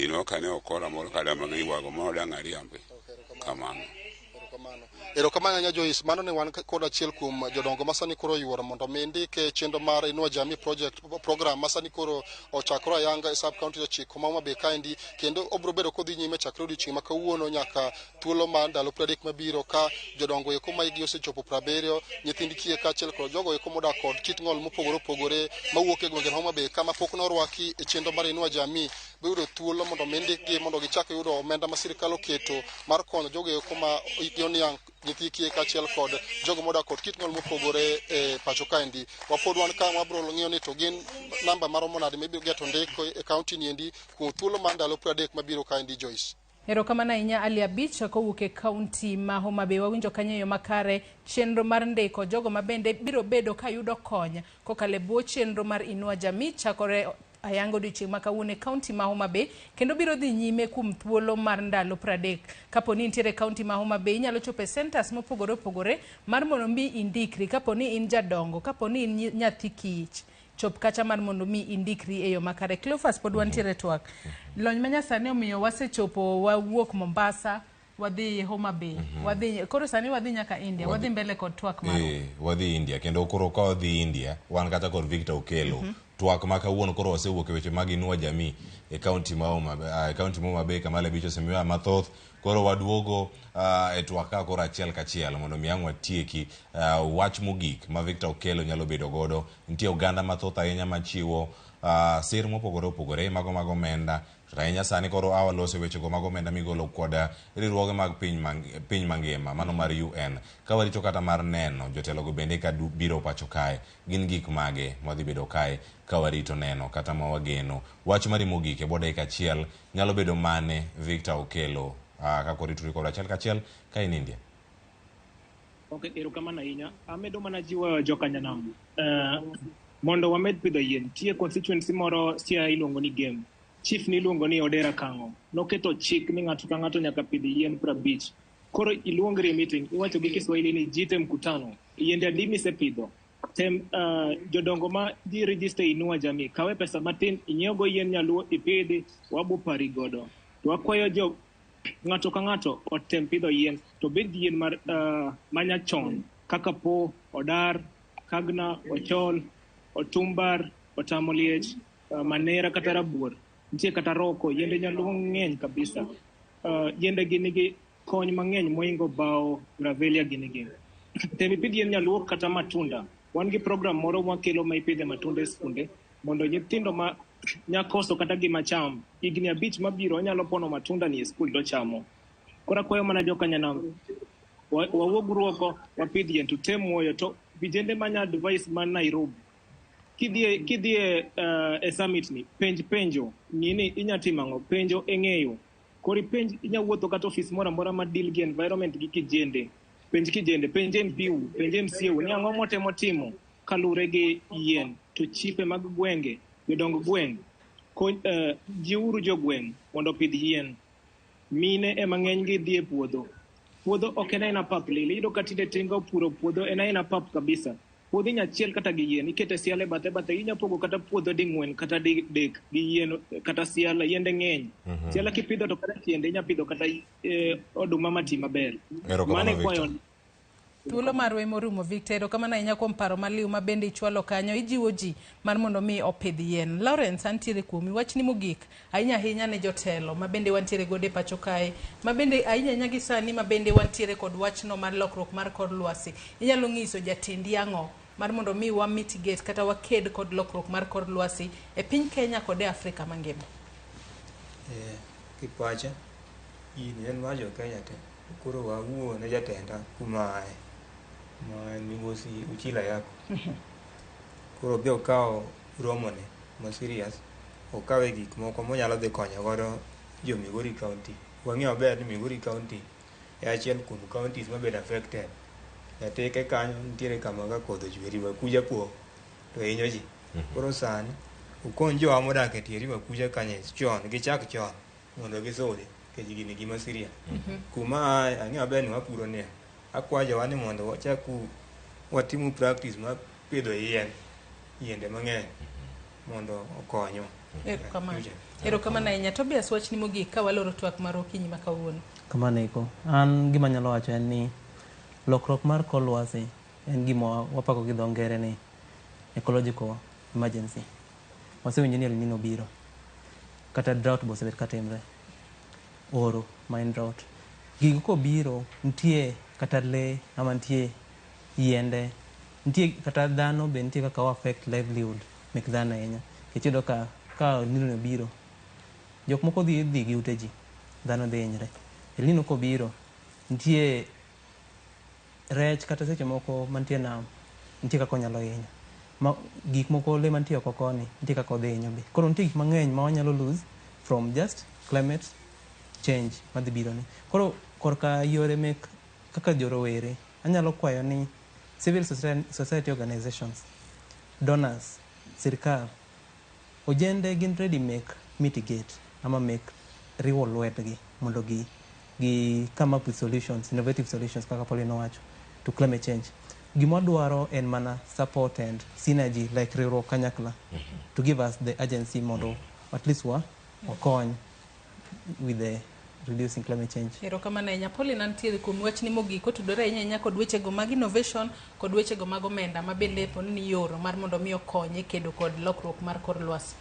Speaker 15: No ok ane okora moro kata ma giywago mano dang' ariambi. Kamano.
Speaker 9: Erokamano ahinya Joyce. Mano ne wan kod achiel kuom jodongo ma sani koro oyuoro mondo mi ndike chenro mar Inua Jamii Project program ma sani koro ochakore ayanga e sub county 9 ma Homa Bay kaendi, kendo obiro bedo kodhi nyime chakre odiochieng' ma kawuono nyaka thuolo mar ndalo 30 mabiro, ka jodongo eko ma hikgi osechopo 70, nyithind kiye kaachiel kod jogo eko modak kod kit ng'ol mopogore opogore mawuok e gwenge ma Homa Bay kama pok norwaki e chenro mar Inua Jamii biro yudo thuolo mondo mi ndikgi mondo gichak yudo omenda ma sirikal oketo mar konyo jogo eko ma hikgi oniang', nyithi kiye kaachiel kod jogo modak kod kit ng'ol mopogore e pacho kaendi. Wapod wan ka wabiro ng'iyo ni to gin namba maromo nade mibiro geto ndiko e kaunti ni endi kuom thuolo mar ndalo 30 mabiro kaendi Joyce.
Speaker 25: Erokamano ahinya Ali Abich kowuok e kaunti ma Homa Bay. Wawinjo kanyo e yo makare chenro mar ndiko jogo ma bende biro bedo ka yudo kony kokalo e bwo chenro mar Inua Jamii chakore ayanga odiochieng' ma kawuono e kaunti ma Homa Bay kendo biro dhi nyime kuom thuolo mar ndalo 30. Kapo ni intiere e kaunti ma Homa Bay, inyalo chopo e centers mopogore opogore mar mondo mi indikri. Kapo ni in jadongo, kapo ni in nyathi kich, chop kacha mar mondo mi indikri e yo makare. Cleophas, pod wantiere twak. Lony ma nyasani omiyo wasechopo, wawuok Mombasa, wadhi Homa Bay, wadhi koro sani wadhi nyaka India, wadhi mbele kod twak marwa.
Speaker 4: Wadhi India kendo koro ka wadhi India wan kata kod Victor Okello. Twak ma kawuono koro wasewuok e weche mag Inua Jamii e kaunti ma Homa Bay, kaunti ma Homa Bay kama Abich osemiwa mathoth. Koro waduogo e twak ka koro achiel kachiel mondo mi ang' watieki wach mogik ma Victor Okello nyalo bedo godo. Nitie oganda mathoth ahinya machiwo sir mopogore opogore mago mag omenda. To ahinya sani koro awa loso wechego mag omenda migolo kod riwruoge mag piny mangima mano mar UN. Ka warito kata mar neno jotelogo bende ka biro pacho kae, gin gik mage mwadhi bedo kae ka warito neno kata ma wageno. Wach mari mogik e bwo dakika achiel nyalo bedo mane Victor Okello kaka oritore kod achiel kachiel ka in India?
Speaker 11: Okay, erokamano ahinya. Amedo mana jiwo jokanyanam mondo wamed pidho yien. Nitie constituency moro Siaya iluongo ni Gem. Chief ni iluongo ni Odera Kang'o. Noketo chik ni ng'ato ka ng'ato nyaka pidh yien 50. Koro iluongri e meeting, iwacho gi Kiswahili ni jite mkutano. Yiende adi misepidho? Tem jodongo ma ji register Inua Jamii, kawe pesa matin inyiewgo yien nyaluo ipidhi, wabo pari godo. To wakwayo jo ng'ato ka ng'ato otem pidho yien, to bed yien mar manyachon kaka po, odar, kagna, ochol, otumbar, otamoliech, manera kata rabuor. Nitie kata roko, yiende nyaluo ng'eny kabisa. Yiende gi nigi kony mang'eny moingo bao, gravelia gini gi. Tem ipidh yien nyaluo kata matunda. Wan gi program moro mwakelo ma ipidhe matunda e skunde mondo nyithindo ma nyakoso kata gima cham higni 5 mabiro onyalo pono matunda ni e skul tochamo. Koro akwayo mana jokanyanam wawuog oko wapidh yien to tem muoyo to vijende manya advice man Nairobi kidhi e summit ni penj penjo ng'ini inya timo ang'o, penjo e ng'eyo. Koro ipenj, inya wuotho kata ofis moro amora ma deal gi environment gi kijende, penj kijende, penj MP u, penj MCA u ni ang'o motemo timo kaluwore gi yien. To chife mag gwenge, jodong gweng', jiwuru jogweng' mondo opidh yien. Mine ema ng'enygi dhi e puodho. Puodho ok en aena pap lili. Iyudo ka tinde tinga opuro puodho en aena pap kabisa. Puodho inya chiel kata gi yien, ikete siala e bathe bathe, inya pogo kata puodho ding'wen kata didek gi yien kata siala, yiende ng'eny. Siala kipidho to kata tiende inya pidho kata oduma mati maber.
Speaker 4: Erokamano,
Speaker 11: Mano e kwayo.
Speaker 4: Victor.
Speaker 25: Thuolo marwa ema orumo Victor, erokamano ahinya kuom paro maliw ma bende ichwalo kanyo. Ijiwo ji mar mondo mi opidh yien. Lawrence, antiere kuomi. Wachni mogik ahinya ahinya ne jotelo ma bende wantiere godo e pacho kae, ma bende ahinya ahinya gi sani ma bende wantiere kod wachno mar lokruok mar kor lwasi. Inyalo ng'iso jatendi ang'o mar mondo mi wa mitigate kata waked kod lokruok mar kor lwasi e piny Kenya kod e Afrika mangima?
Speaker 13: Kipacha, gini en mar jo Kenya te. Koro wawuo ne jatenda kuma ae, ma en migosi Uchila Yako. Koro obi okaw romone ma serious, okawe gik moko monyalo dhi konyo godo jo Migori County. Wang'eyo maber ni Migori County e achiel kuom counties mabedo affected. Jateke kanyo nitiere kama ka koth ochwe River Kuja pong' to hinyo ji. Koro sani okony jowa modak e tie River Kuja kanyo chon, gichak chon mondo gisudi nikech gini gima serious. Kuma ae ang'eyo maber ni wapuro niang'. Akwayo jowa ni mondo wachaku watimu practice mar pidho yien, yiende mang'eny mondo okonywa.
Speaker 25: Erokamano. Erokamano ahinya. Tobias, wachni mogik ka waloro twak mar okinyi ma kawuono.
Speaker 16: Kamano eko. An gima anyalo wacho en ni lokruok mar kor lwasi en gima wapako gi dho ngere ni ecological emergency. Wasewinjo ni El Nino biro. Kata drought be osebet katimre. Oro ma en drought. Gigo kobiro, nitie kata lee ama nitie yiende, nitie kata dhano be nitie kaka o affect livelihood mek dhano ahinya. Nikech iyudo ka ka El Nino obiro, jok moko dhi dhi gi ute ji, dhano dhi hinyre. El Nino kobiro, nitie rech kata seche moko mantie nam, nitie kaka onyalo hinyo. Ma gik moko lee mantie oko koni, nitie kaka odhi hinyo be. Koro nitie gik mang'eny ma wanyalo lose from just climate change madhi biro ni. Koro korka yore mek kaka jorowere, anyalo kwayo ni civil society organizations, donors, sirkal, ojende gin ready mek mitigate ama mek riwo lwetgi mondo gi come up with solutions, innovative solutions kaka Pauline owacho to climate change. Gima wadwaro en mana support and synergy like riwruok kanyakla to give us the agency mondo at least wa wakony with the reducing climate change.
Speaker 25: Erokamano ahinya. Pauline, antiere kuom wachni mogik otudore ahinya ahinya kod wechego mag innovation kod wechego mag omenda ma bende po ni ioro mar mondo mi okony e kedo kod lokruok mar kor lwasi.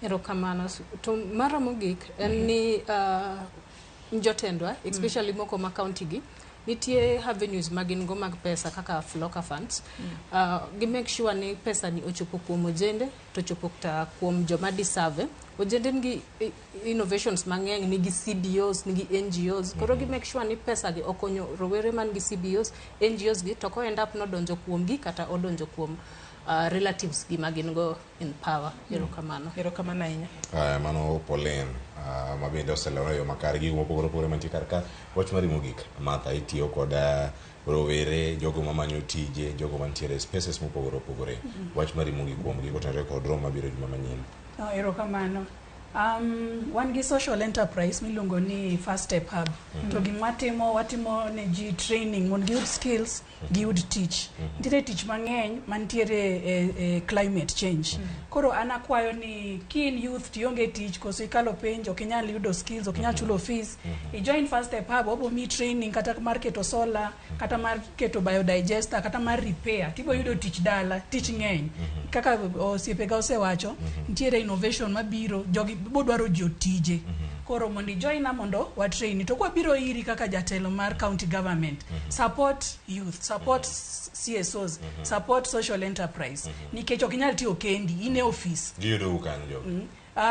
Speaker 18: Erokamano. To mara mogik en ni jotendwa, especially moko ma county gi, nitie avenues ma gin go mag pesa kaka Floka funds. Gi make sure ni pesa ni ochopo kuom ojende to ochopo kata kuom joma deserve. Ojende nigi innovations mang'eny, nigi CBOs, nigi NGOs. Koro gi make sure ni pesa gi okonyo rowere man gi CBOs, NGOs gi to ko end up nodonjo kuom gi kata odonjo kuom relatives gi ma gin go in power. Erokamano.
Speaker 25: Erokamano ahinya.
Speaker 4: Aya, mano Pauline ma bende oselero yo makare gigo mopogore opogore mantie kar ka. Wach mari mogik, Martha, itiyo kod rowere, jogo mamanyo tije, jogo mantiere e spaces mopogore opogore. Wach mari mogik kuom gi kotenore kod romo mabiro juma manyien.
Speaker 19: Erokamano. Wan gi social enterprise miluongo ni First Step Hub. To gima watimo, watimo ne ji training mondo giyud skills, giyud tich. Nitiere tich mang'eny mantiere e climate change. Koro an akwayo ni ki in youth tionge tich, koso ikalo penj, ok inyal yudo skills, ok inyal chulo fees, i join First Step Hub, wabo miyi training kata mar keto solar, kata mar keto biodigester, kata mar repair, tibo yudo tich dala, tich ng'eny. Kaka osiepega osewacho, nitiere innovation mabiro, jogi bodwaro jotije. Koro mondo ijoina mondo wa train. To kwabiro iri kaka jatelo mar county government, support youth, support CSOs, support social enterprise. Nikech ok inyal tiyo kendi, in e office.
Speaker 4: Giyudou kanyo jogo?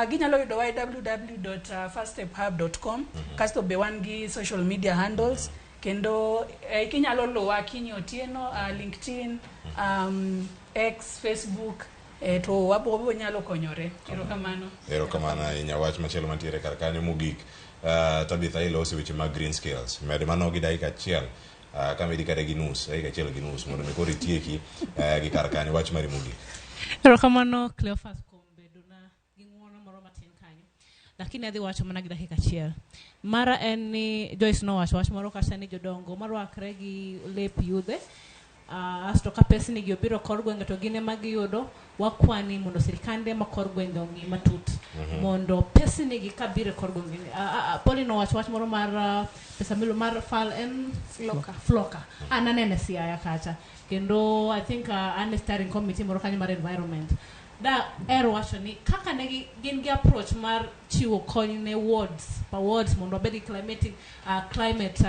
Speaker 19: Ginyalo yudowa e www.firststephub.com. Kasto be wan gi social media handles kendo kinyalo luwa Akinyi Otieno LinkedIn, X, Facebook, to wabo nyalo konyore. Erokamano.
Speaker 4: Erokamano ahinya. Wach machielo mantiere kar kanyo mogik, Tabitha, iloso weche mag green skills. Med mano gi dakika achiel, kamedi kata gi nus, dakika achiel gi nus mondo mi koro itieki gi kar kanyo. Wach mari mogik.
Speaker 23: Erokamano Cleophas kuom bedona gi ng'uono moro matin kanyo.
Speaker 3: Lakini adhi wacho mana gi dakika achiel. Mara en ni Joyce nowacho wach moro kacha ni jodongo marwakre gi lep yudhe asto ka pesni gi obiro kor gwenge to gin ema giyudo wakwani mondo sirikande ma kor gwenge ong'i matut mondo pesni gi kabiro e kor gwenge Pauline nowacho wach moro mar pesa milo mar fal en
Speaker 18: Floka.
Speaker 3: Floka. An anene Siaya kacha kendo I think an e steering committee moro kanyo mar environment da er wacho ni kaka ne gin gi approach mar chiwo kony ne wards per wards mondo wabed gi climate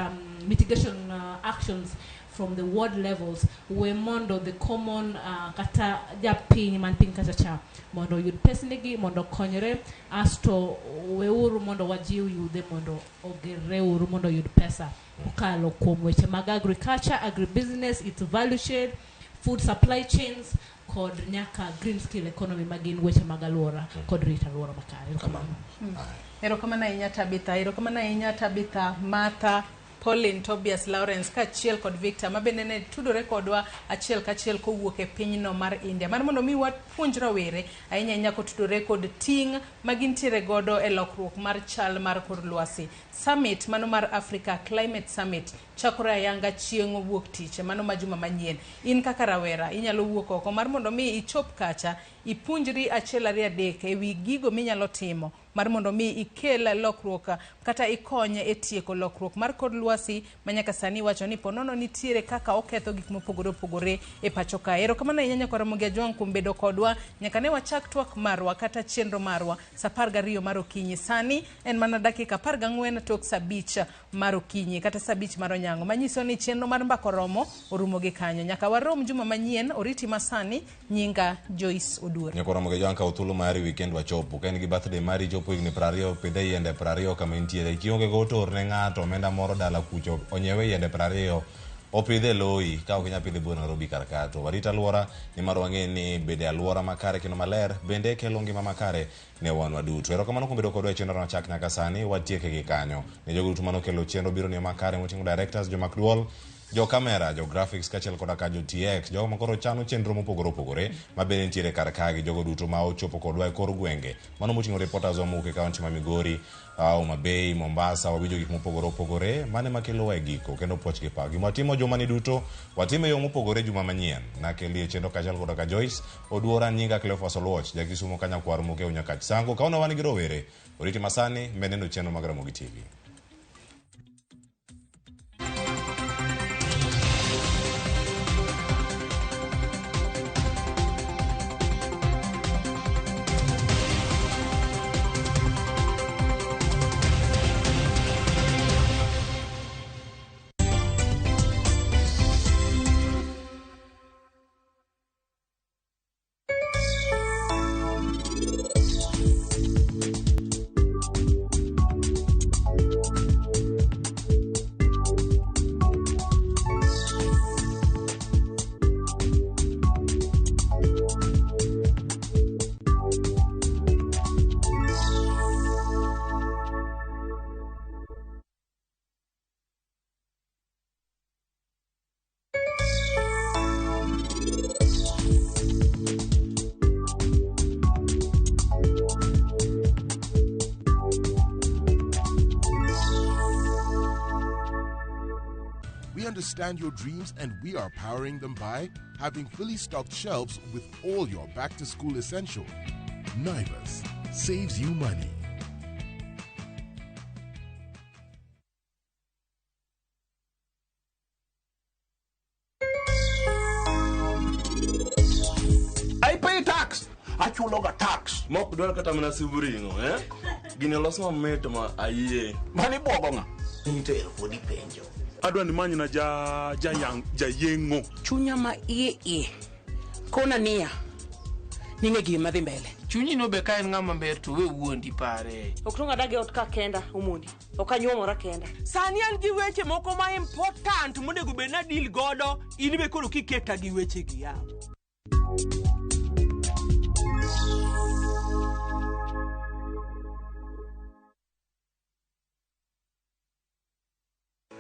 Speaker 3: mitigation actions from the ward levels we mondo the common kata japiny man piny kacha cha mondo oyud pesnigi mondo okonyre asto weuru mondo wajiw yudhe mondo ogerreuru mondo oyud pesa kokalo kuom weche mag agriculture, agribusiness, its value chain, food supply chains kod nyaka green skill economy ma gin weche mag alwora kod rito alwora makare. Erokamano.
Speaker 25: Erokamano ahinya Tabitha, erokamano ahinya Tabitha, Martha, Pauline, Tobias, Lawrence kaachiel kod Victor ma bende ne tudore kodwa achiel kachiel kowuok e pinyno mar India. Mar mondo mi wapuonj rowere ahinya ahinya kotudore kod ting' ma gintiere godo e lokruok mar chal mar kor lwasi. Summit mano mar Africa Climate Summit chakore ayanga chieng' wuok tich mano ma juma manyien. In kaka rawera inyalo wuok oko mar mondo mi ichop kacha ipuonjri achiel ariyo adek ewi gigo minyalo timo mar mondo mi ikel lokruok kata ikony e tieko lokruok mar kor lwasi ma nyaka sani iwacho ni ponono nitiere kaka oketho gik mopogore opogore e pacho kae. Erokamano ahinya nyakwa Ramogi Ajwang' kuom bedo kodwa nyaka ne wachak twak marwa kata chenro marwa sa 12 mar okinyi. Sani en mana dakika 14 tok sa 5 mar okinyi kata sa 5 mar onyango manyiso ni chenro mar Mbaka Oromo orumo gi kanyo. Nyaka warom juma manyien, oriti masani, nyinga Joyce Oduor.
Speaker 4: Nyakwa Ramogi Ajwang' kaw thuolo mari weekend wachopo. Ka in gi birthday mari chopo higni 20, pidhe yiende 20 kama intiere. Kionge go to orne ng'ato omenda moro dala kucho onyiewe yiende 20 opidhe e loyi ka ok inyal pidhe e Nairobi kar ka to warit alwora nimar wang'e ni bedo e alwora makare kendo maler bende kelo ngima makare ne wan waduto. Erokamano kuom bedo kodwa e chenro machak nyaka sani watieke gi kanyo. Ne jogo duto manokelo chenro biro ni makare moting'o directors, jomak duol, jo kamera, jo graphics kaachiel koda ka jo TX, jogo makoro chano chenro mopogore opogore ma bende nitiere kar ka gi jogo duto ma ochopo kodwa e kor gwenge. Mano moting'o reporters wa mowuok e kaunti ma Migori, Homa Bay, Mombasa, wawinjo gik mopogore opogore mane makelowa e giko kendo puoch gi pak. Gima watimo juma ni duto watime yo mopogore juma manyien. Nakelie chenro kaachiel koda ka Joyce Oduora, nyinga Cleophas Oluoch, jakisumo ka nyakwar Mokeu Nyakach Sango. Kawuono wan gi rowere, oriti masani med neno chenro mag Ramogi TV.
Speaker 7: We understand your dreams and we are powering them by having fully stocked shelves with all your back to school essentials. Naivas saves you money.
Speaker 21: I pay tax. Achuloga tax.
Speaker 22: Mok dwar kata mana subu ring'o, eh? Gini olos mamit ma ayie.
Speaker 21: Mani buogo ng'a?
Speaker 22: Intero podi penjo.
Speaker 21: Adwa ni manyna ja ja yang ja yeng'o.
Speaker 23: Chunya ma iye iye kona niya ning'e gima dhi mbele.
Speaker 24: Chunyi no be ka en ng'ama ber to we wuondi pare.
Speaker 27: Ok tong' adag e ot ka kenda Omondi. Ok anyuomora kenda.
Speaker 28: Sani an gi weche moko ma important monego bed na deal godo, in be koro kiketa gi weche gi yawa.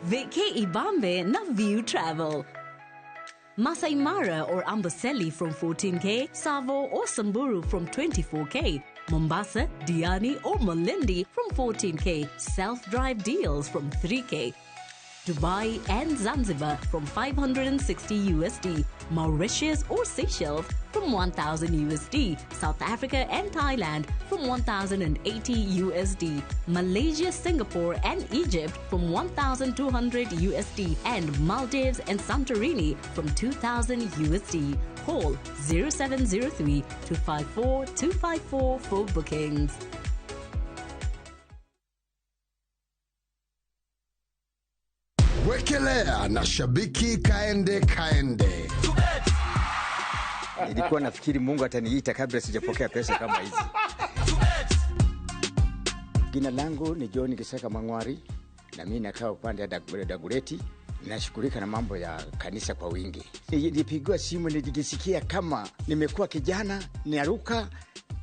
Speaker 29: Vacay Ibambe na View Travel. Masai Mara or Amboseli from 14K, Tsavo or Samburu from 24K. Mombasa, Diani or Malindi from 14K. Self-drive deals from 3K. Dubai and Zanzibar from 560 USD, Mauritius or Seychelles from 1000 USD, South Africa and Thailand from 1080 USD, Malaysia, Singapore and Egypt from 1200 USD, and Maldives and Santorini from 2000 USD. Call 0703 254 254 for bookings.
Speaker 2: Wekelea na shabiki kaende kaende.
Speaker 6: Nilikuwa nafikiri Mungu ataniita kabla sijapokea pesa kama hizi. Jina langu ni John Kisaka Mangwari na mimi nakaa upande wa Dagureti. Nashughulika na mambo ya kanisa kwa wingi. Nilipigiwa simu nilijisikia kama nimekuwa kijana, naruka,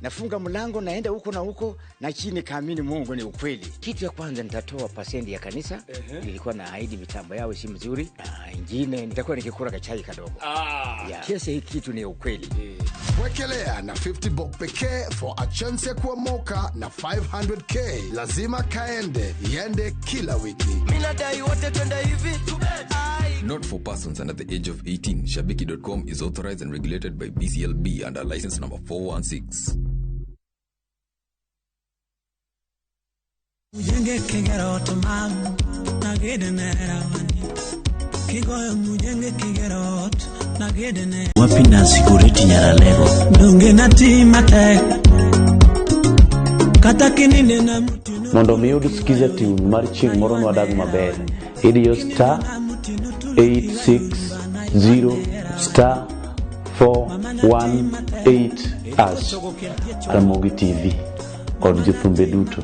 Speaker 6: nafunga mlango naenda huko na huko na chini kaamini Mungu ni ukweli. Kitu ya kwanza nitatoa pasendi ya kanisa. Nilikuwa na ahidi mitambo yao si mzuri. Na ingine nitakuwa nikikula kachai kadogo. Yeah. Kiasi hii kitu ni ukweli.
Speaker 2: Wekelea na 50 bob pekee for a chance ya kuomoka na 500k. Lazima kaende, iende kila wiki.
Speaker 8: Mimi nadai wote twende hivi.
Speaker 10: Not for persons under the age of 18. Shabiki.com is authorized and regulated by BCLB under license number 416.
Speaker 12: Mujenge kigero mam nagedenera wani kigoyo mujenge kigero nagedene
Speaker 14: wapi na sigureti nyaralego
Speaker 12: donge nati matek kata kininde na
Speaker 17: mondo mi yud skiza tune mar chieng' moro nwadag maber idiyo star 860 star 418 hash. Ramogi TV kod jothumbe duto.